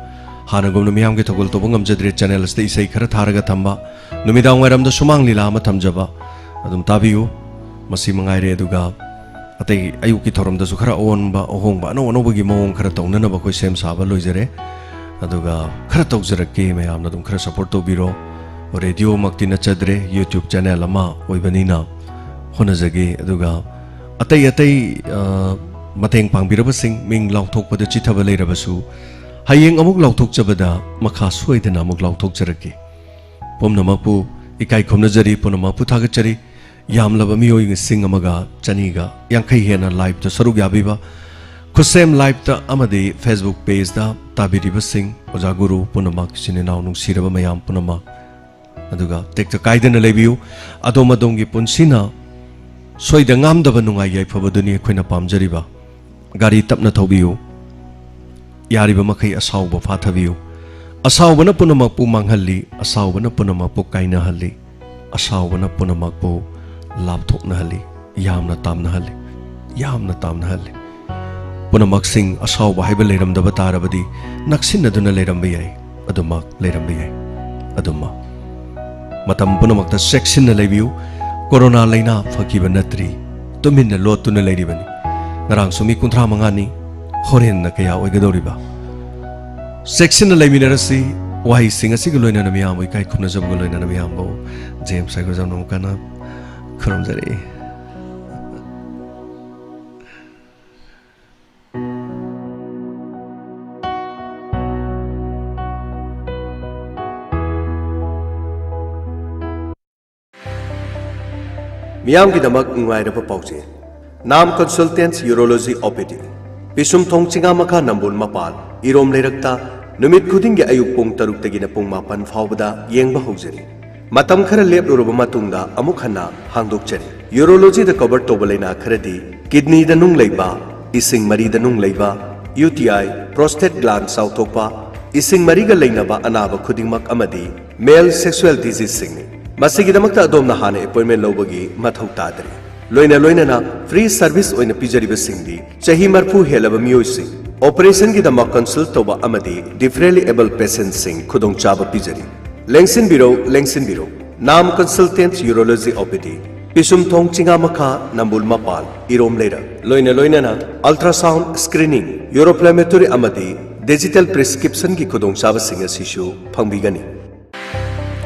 ꯍꯥꯟꯅꯒꯨꯝꯅ ꯃꯤꯌꯥꯝꯒꯤ ꯊꯧꯒꯜ ꯇꯧꯕ ꯉꯝꯖꯗ꯭ꯔꯦ꯫ ꯆꯦꯅꯦꯜ ꯑꯁꯤꯗ ꯏꯁꯩ ꯈꯔ ꯊꯥꯔꯒ ꯊꯝꯕ, ꯅꯨꯃꯤꯗꯥꯡ ꯋꯥꯏꯔꯝꯗ ꯁꯨꯃꯥꯡ ꯂꯤꯂꯥ ꯑꯃ ꯊꯝꯖꯕ, ꯑꯗꯨꯝ ꯇꯥꯕꯤꯌꯨ꯫ ꯃꯁꯤ ꯃꯉꯥꯏꯔꯦ꯫ ꯑꯗꯨꯒ ꯑꯇꯩ ꯑꯌꯨꯛꯀꯤ ꯊꯧꯔꯝꯗꯁꯨ ꯈꯔ ꯑꯑꯣꯟꯕ ꯑꯍꯣꯡꯕ, ꯑꯅꯧ ꯑꯅꯧꯕꯒꯤ ꯃꯑꯣꯡ ꯈꯔ ꯇꯧꯅꯅꯕ ꯑꯩꯈꯣꯏ ꯁꯦꯝ ꯁꯥꯕ ꯂꯣꯏꯖꯔꯦ꯫ ꯑꯗꯨꯒ ꯈꯔ ꯇꯧꯖꯔꯛꯀꯦ, ꯃꯌꯥꯝꯅ ꯑꯗꯨꯝ ꯈꯔ ꯁꯞꯄꯣꯔꯠ ꯇꯧꯕꯤꯔꯣ꯫ ꯔꯦꯗꯤꯑꯣꯃꯛꯇꯤ ꯅꯠꯆꯗ꯭ꯔꯦ, ꯌꯨꯇ꯭ꯌꯨꯕ ꯆꯦꯅꯦꯜ ꯑꯃ ꯑꯣꯏꯕꯅꯤꯅ ꯍꯣꯠꯅꯖꯒꯦ꯫ ꯑꯗꯨꯒ ꯑꯇꯩ ꯑꯇꯩ, ꯑ, ꯃꯇꯦꯡ ꯄꯥꯡꯕꯤꯔꯕꯁꯤꯡ, ꯃꯤꯡ ꯂꯥꯎꯊꯣꯛꯄꯗ ꯆꯤꯊꯕ ꯂꯩꯔꯕꯁꯨ, ꯍꯌꯦꯡ ꯑꯃꯨꯛ ꯂꯥꯎꯊꯣꯛꯆꯕꯗ ꯃꯈꯥ ꯁꯣꯏꯗꯅ ꯑꯃꯨꯛ ꯂꯥꯎꯊꯣꯛꯆꯔꯛꯀꯦ꯫ ꯄꯨꯝꯅꯃꯛꯄꯨ ꯏꯀꯥꯏ ꯈꯨꯝꯅꯖꯔꯤ, ꯄꯨꯝꯅꯃꯛꯄꯨ ꯊꯥꯒꯠꯆꯔꯤ꯫ ꯌꯥꯝꯂꯕ ꯃꯤꯑꯣꯏ ꯂꯤꯁꯤꯡ ꯑꯃꯒ ꯆꯅꯤꯒ ꯌꯥꯡꯈꯩ ꯍꯦꯟꯅ ꯂꯥꯏꯚꯇ ꯁꯔꯨꯛ ꯌꯥꯕꯤꯕ, ꯈꯨꯠꯁꯦꯝ ꯂꯥꯏꯚꯇ ꯑꯃꯗꯤ Facebook ꯄꯦꯖꯇ ꯇꯥꯕꯤꯔꯤꯕꯁꯤꯡ, ꯑꯣꯖꯥ ꯒꯨꯔꯨ ꯄꯨꯝꯅꯃꯛ, ꯏꯆꯤꯟ ꯏꯅꯥꯎ ꯅꯨꯡꯁꯤꯔꯕ ꯃꯌꯥꯝ ꯄꯨꯝꯅꯃꯛ, ꯑꯗꯨꯒ ꯇꯦꯛꯇ ꯀꯥꯏꯗꯅ ꯂꯩꯕꯤꯌꯨ꯫ ꯑꯗꯣꯝ ꯑꯗꯣꯝꯒꯤ ꯄꯨꯟꯁꯤꯅ ꯁꯣꯏꯗ ꯉꯥꯝꯗꯕ ꯅꯨꯡꯉꯥꯏ ꯌꯥꯏꯐꯕꯗꯨꯅꯤ ꯑꯩꯈꯣꯏꯅ ꯄꯥꯝꯖꯔꯤꯕ꯫ ꯒꯥꯔꯤ ꯇꯞꯅ ꯊꯧꯕꯤꯌꯨ꯫ ꯌꯥꯔꯤꯕ ꯃꯈꯩ ꯑꯁꯥꯎꯕ ꯐꯥꯊꯕꯤꯌꯨ꯫ ꯑꯁꯥꯎꯕꯅ ꯄꯨꯝꯅꯃꯛꯄꯨ ꯃꯥꯡꯍꯜꯂꯤ, ꯑꯁꯥꯎꯕꯅ ꯄꯨꯝꯅꯃꯛꯄꯨ ꯀꯥꯏꯅꯍꯜꯂꯤ, ꯑꯁꯥꯎꯕꯅ ꯄꯨꯝꯅꯃꯛꯄꯨ ꯂꯥꯞꯊꯣꯛꯅꯍꯜꯂꯤ, ꯌꯥꯝꯅ ꯇꯥꯝꯅꯍꯜꯂꯤ, ꯌꯥꯝꯅ ꯇꯥꯝꯅꯍꯜꯂꯤ꯫ ꯄꯨꯝꯅꯃꯛꯁꯤꯡ ꯑꯁꯥꯎꯕ ꯍꯥꯏꯕ ꯂꯩꯔꯝꯗꯕ ꯇꯥꯔꯕꯗꯤ ꯅꯛꯁꯤꯟꯅꯗꯨꯅ ꯂꯩꯔꯝꯕ ꯌꯥꯏ, ꯑꯗꯨꯃꯛ ꯂꯩꯔꯝꯕ ꯌꯥꯏ꯫ ꯑꯗꯨꯃꯛ ꯃꯇꯝ ꯄꯨꯝꯅꯃꯛꯇ ꯆꯦꯛꯁꯤꯟꯅ ꯂꯩꯕꯤꯌꯨ꯫ ꯀꯣꯔꯣꯅꯥ ꯂꯥꯏꯅꯥ ꯐꯈꯤꯕ ꯅꯠꯇ꯭ꯔꯤ, ꯇꯨꯃꯤꯟꯅ ꯂꯣꯠꯇꯨꯅ ꯂꯩꯔꯤꯕꯅꯤ꯫ ꯉꯔꯥꯡꯁꯨ ꯃꯤ ꯀꯨꯟꯊ꯭ꯔꯥ ꯃꯉꯥꯅꯤ, ꯍꯣꯔꯦꯟꯅ ꯀꯌꯥ ꯑꯣꯏꯒꯗꯧꯔꯤꯕ? ꯆꯦꯛꯁꯤꯟꯅ ꯂꯩꯃꯤꯟꯅꯔꯁꯤ꯫ ꯋꯥꯍꯩꯁꯤꯡ ꯑꯁꯤꯒ ꯂꯣꯏꯅꯅ ꯃꯤꯌꯥꯝꯕꯨ ꯏꯀꯥꯏ ꯈꯨꯝꯅꯖꯕꯒ ꯂꯣꯏꯅꯅ ꯃꯤꯌꯥꯝꯕꯨ ꯖꯦꯝꯁ ꯍꯥꯏꯒꯣꯖꯝꯅ ꯑꯃꯨꯛ ꯍꯟꯅ ꯈꯨꯔꯨꯝꯖꯔꯤ꯫ ꯃꯤꯌꯥꯝꯒꯤꯗꯃꯛ ꯅꯨꯡꯉꯥꯏꯔꯕ ꯄꯥꯎꯖꯦꯜ꯫ ꯅꯥꯝ ꯀꯟꯁꯜꯇꯦꯟꯁ ꯌꯨꯔꯣꯂꯣꯖꯤ ꯑꯣ ꯄꯤ ꯗꯤ, ꯄꯤꯁꯨꯝꯊꯣꯡ ꯆꯤꯉꯥꯃꯈꯥ ꯅꯝꯕꯣꯜ ꯃꯄꯥꯜ, ꯏꯔꯣꯝ ꯂꯩꯔꯛꯇ, ꯅꯨꯃꯤꯠ ꯈꯨꯗꯤꯡꯒꯤ ꯑꯌꯨꯛ ꯄꯨꯡ ꯇꯔꯨꯛꯇꯒꯤꯅ ꯄꯨꯡ ꯃꯥꯄꯟ ꯐꯥꯎꯕꯗ ꯌꯦꯡꯕ ꯍꯧꯖꯔꯤ꯫ ꯃꯇꯝ ꯈꯔ ꯂꯦꯞꯂꯨꯔꯕ ꯃꯇꯨꯡꯗ ꯑꯃꯨꯛ ꯍꯟꯅ ꯍꯥꯡꯗꯣꯛꯆꯔꯤ꯫ ꯌꯨꯔꯣꯂꯣꯖꯤꯗ ꯀꯣꯚꯔ ꯇꯧꯕ ꯂꯥꯏꯅꯥ ꯈꯔꯗꯤ ꯀꯤꯗꯅꯤꯗ ꯅꯨꯡ ꯂꯩꯕ, ꯏꯁꯤꯡ ꯃꯔꯤꯗ ꯅꯨꯡ ꯂꯩꯕ, ꯌꯨ ꯇꯤ ꯑꯥꯏ, ꯄ꯭ꯔꯣꯁꯇꯦꯠ ꯒ꯭ꯂꯥꯟ ꯆꯥꯎꯊꯣꯛꯄ, ꯏꯁꯤꯡ ꯃꯔꯤꯒ ꯂꯩꯅꯕ ꯑꯅꯥꯕ ꯈꯨꯗꯤꯡꯃꯛ ꯑꯃꯗꯤ ꯃꯦꯜ ꯁꯦꯛꯁꯨꯑꯦꯜ ꯗꯤꯖꯤꯖꯁꯤꯡꯅꯤ꯫ ꯃꯁꯤꯒꯤꯗꯃꯛꯇ ꯑꯗꯣꯝꯅ ꯍꯥꯟꯅ ꯑꯦꯄꯣꯏꯟꯃꯦꯟ ꯂꯧꯕꯒꯤ ꯃꯊꯧ ꯇꯥꯗ꯭ꯔꯤ꯫ ꯂꯣꯏꯅ ꯂꯣꯏꯅꯅ ꯐ꯭ꯔꯤ ꯁꯔꯚꯤꯁ ꯑꯣꯏꯅ ꯄꯤꯖꯔꯤꯕꯁꯤꯡꯗꯤ ꯆꯍꯤ ꯃꯔꯐꯨ ꯍꯦꯜꯂꯕ ꯃꯤꯑꯣꯏꯁꯤꯡ, ꯑꯣꯄꯔꯦꯁꯟꯒꯤꯗꯃꯛ ꯀꯟꯁꯜ ꯇꯧꯕ ꯑꯃꯗꯤ ꯗꯤꯐꯔꯦꯟꯂꯤ ꯑꯦꯕꯜ ꯄꯦꯁꯦꯟꯠꯁꯤꯡ ꯈꯨꯗꯣꯡꯆꯥꯕ ꯄꯤꯖꯔꯤ꯫ ꯂꯦꯡꯁꯤꯟꯕꯤꯔꯧ, ꯂꯦꯡꯁꯤꯟꯕꯤꯔꯧ꯫ ꯅꯥꯝ ꯀꯟꯁꯜꯇꯦꯟꯠ ꯌꯨꯔꯣꯂꯣꯖꯤ ꯑꯣ ꯄꯤ ꯗꯤ, ꯄꯤꯁꯨꯝꯊꯣꯡ ꯆꯤꯉꯥꯃꯈꯥ, ꯅꯝꯕꯨꯜ ꯃꯄꯥꯜ, ꯏꯔꯣꯝ ꯂꯩꯔꯛ꯫ ꯂꯣꯏꯅ ꯂꯣꯏꯅꯅ ꯑꯜꯇ꯭ꯔꯥꯁꯥꯎꯟ ꯁ꯭ꯀ꯭ꯔꯤꯅꯤꯡ, ꯌꯨꯔꯣꯐ꯭ꯂꯦꯃꯦꯇꯣꯔꯤ ꯑꯃꯗꯤ ꯗꯤꯖꯤꯇꯦꯜ ꯄ꯭ꯔꯦꯁꯀ꯭ꯔꯤꯞꯁꯟꯒꯤ ꯈꯨꯗꯣꯡꯆꯥꯕꯁꯤꯡ ꯑꯁꯤꯁꯨ ꯐꯪꯕꯤꯒꯅꯤ꯫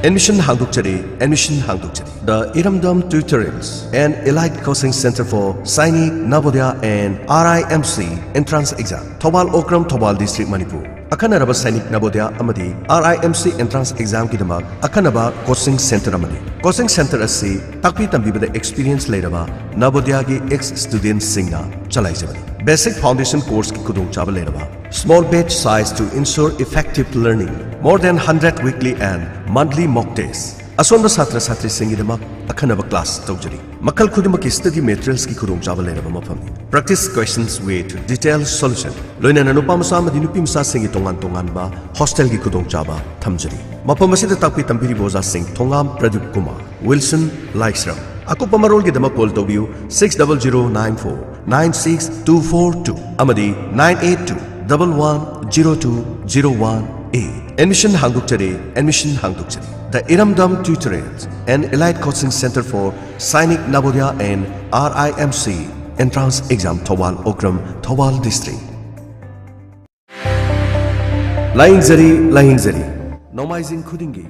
ꯑꯦꯗꯃꯤꯁꯟ ꯍꯥꯡꯗꯣꯛꯆꯔꯤ, ꯑꯦꯗꯃꯤꯁꯟ ꯍꯥꯡꯗꯣꯛꯆꯔꯤ꯫ The Iramdam Tutorials, an elite coaching center for Sainik, Navodaya and R I M C entrance exam. Thoubal Okram, Thoubal district, Manipur. ꯑꯈꯟꯅꯔꯕ ꯁꯥꯏꯅꯤꯛ, ꯅꯕꯣꯗꯌꯥ ꯑꯃꯗꯤ R I M C entrance ꯑꯦꯛꯖꯥꯝꯒꯤꯗꯃꯛ ꯑꯈꯟꯅꯕ ꯀꯣꯆꯤꯡ ꯁꯦꯟꯇꯔ ꯑꯃꯅꯤ꯫ ꯀꯣꯆꯤꯡ ꯁꯦꯟꯇꯔ ꯑꯁꯤ ꯇꯥꯛꯄꯤ ꯇꯝꯕꯤꯕꯗ ꯑꯦꯛꯁꯄꯤꯔꯤꯌꯦꯟꯁ ꯂꯩꯔꯕ ꯅꯕꯣꯗꯌꯥꯒꯤ ꯑꯦꯛꯁ ꯁ꯭ꯇꯨꯗꯦꯟꯠꯁꯤꯡꯅ ꯆꯂꯥꯏꯖꯕꯅꯤ꯫ ꯕꯦꯁꯤꯛ ꯐꯥꯎꯟꯗꯦꯁꯟ ꯀꯣꯔꯁꯀꯤ ꯈꯨꯗꯣꯡꯆꯥꯕ ꯂꯩꯔꯕ, small batch size to ensure effective learning, more than hundred weekly and monthly mock test꯫ ꯑꯁꯣꯟꯕ ꯁꯥꯇ꯭ꯔ ꯁꯥꯇ꯭ꯔꯤꯁꯤꯡꯒꯤꯗꯃꯛ ꯑꯈꯟꯅꯕ ꯀ꯭ꯂꯥꯁ ꯇꯧꯖꯔꯤ꯫ ꯃꯈꯜ ꯈꯨꯗꯤꯡꯃꯛꯀꯤ ꯁ꯭ꯇꯗꯤ ꯃꯦꯇꯔꯤꯌꯦꯜꯁꯀꯤ ꯈꯨꯗꯣꯡꯆꯥꯕ ꯂꯩꯔꯕ ꯃꯐꯝꯅꯤ꯫ Practice questions with detailed solution, ꯂꯣꯏꯅꯅ ꯅꯨꯄꯥ ꯃꯆꯥ ꯑꯃꯗꯤ ꯅꯨꯄꯤ ꯃꯆꯥꯁꯤꯡꯒꯤ ꯇꯣꯉꯥꯟ ꯇꯣꯉꯥꯟꯕ ꯍꯣꯁꯇꯦꯜꯒꯤ ꯈꯨꯗꯣꯡꯆꯥꯕ ꯊꯝꯖꯔꯤ꯫ ꯃꯐꯝ ꯑꯁꯤꯗ ꯇꯥꯛꯄꯤ ꯇꯝꯕꯤꯔꯤꯕ ꯑꯣꯖꯥꯁꯤꯡ ꯊꯣꯉꯥꯝ ꯄ꯭ꯔꯗꯤꯞ ꯀꯨꯃꯥꯔ, ꯋꯤꯜꯁꯟ ꯂꯥꯏꯁ꯭ꯔꯝ꯫ ꯑꯀꯨꯞꯄ ꯃꯔꯣꯜꯒꯤꯗꯃꯛ ꯀꯣꯜ ꯇꯧꯕꯤꯌꯨ, six double zero nine four nine six two four two ꯑꯃꯗꯤ nine eight two double one zero two zero one eight꯫ Admission ꯍꯥꯡꯗꯣꯛꯆꯔꯤ, ꯑꯦꯗꯃꯤꯁꯟ ꯍꯥꯡꯗꯣꯛꯆꯔꯤ꯫ The Iramdam Tutorials, an elite coaching center for Sainik, Navodaya and R I M C entrance exam, Thoubal Okram, Thoubal district. ꯂꯥꯌꯦꯡꯖꯔꯤ, ꯂꯥꯌꯦꯡꯖꯔꯤ꯫ ꯅꯣꯡꯃꯥꯏꯖꯤꯡ ꯈꯨꯗꯤꯡꯒꯤ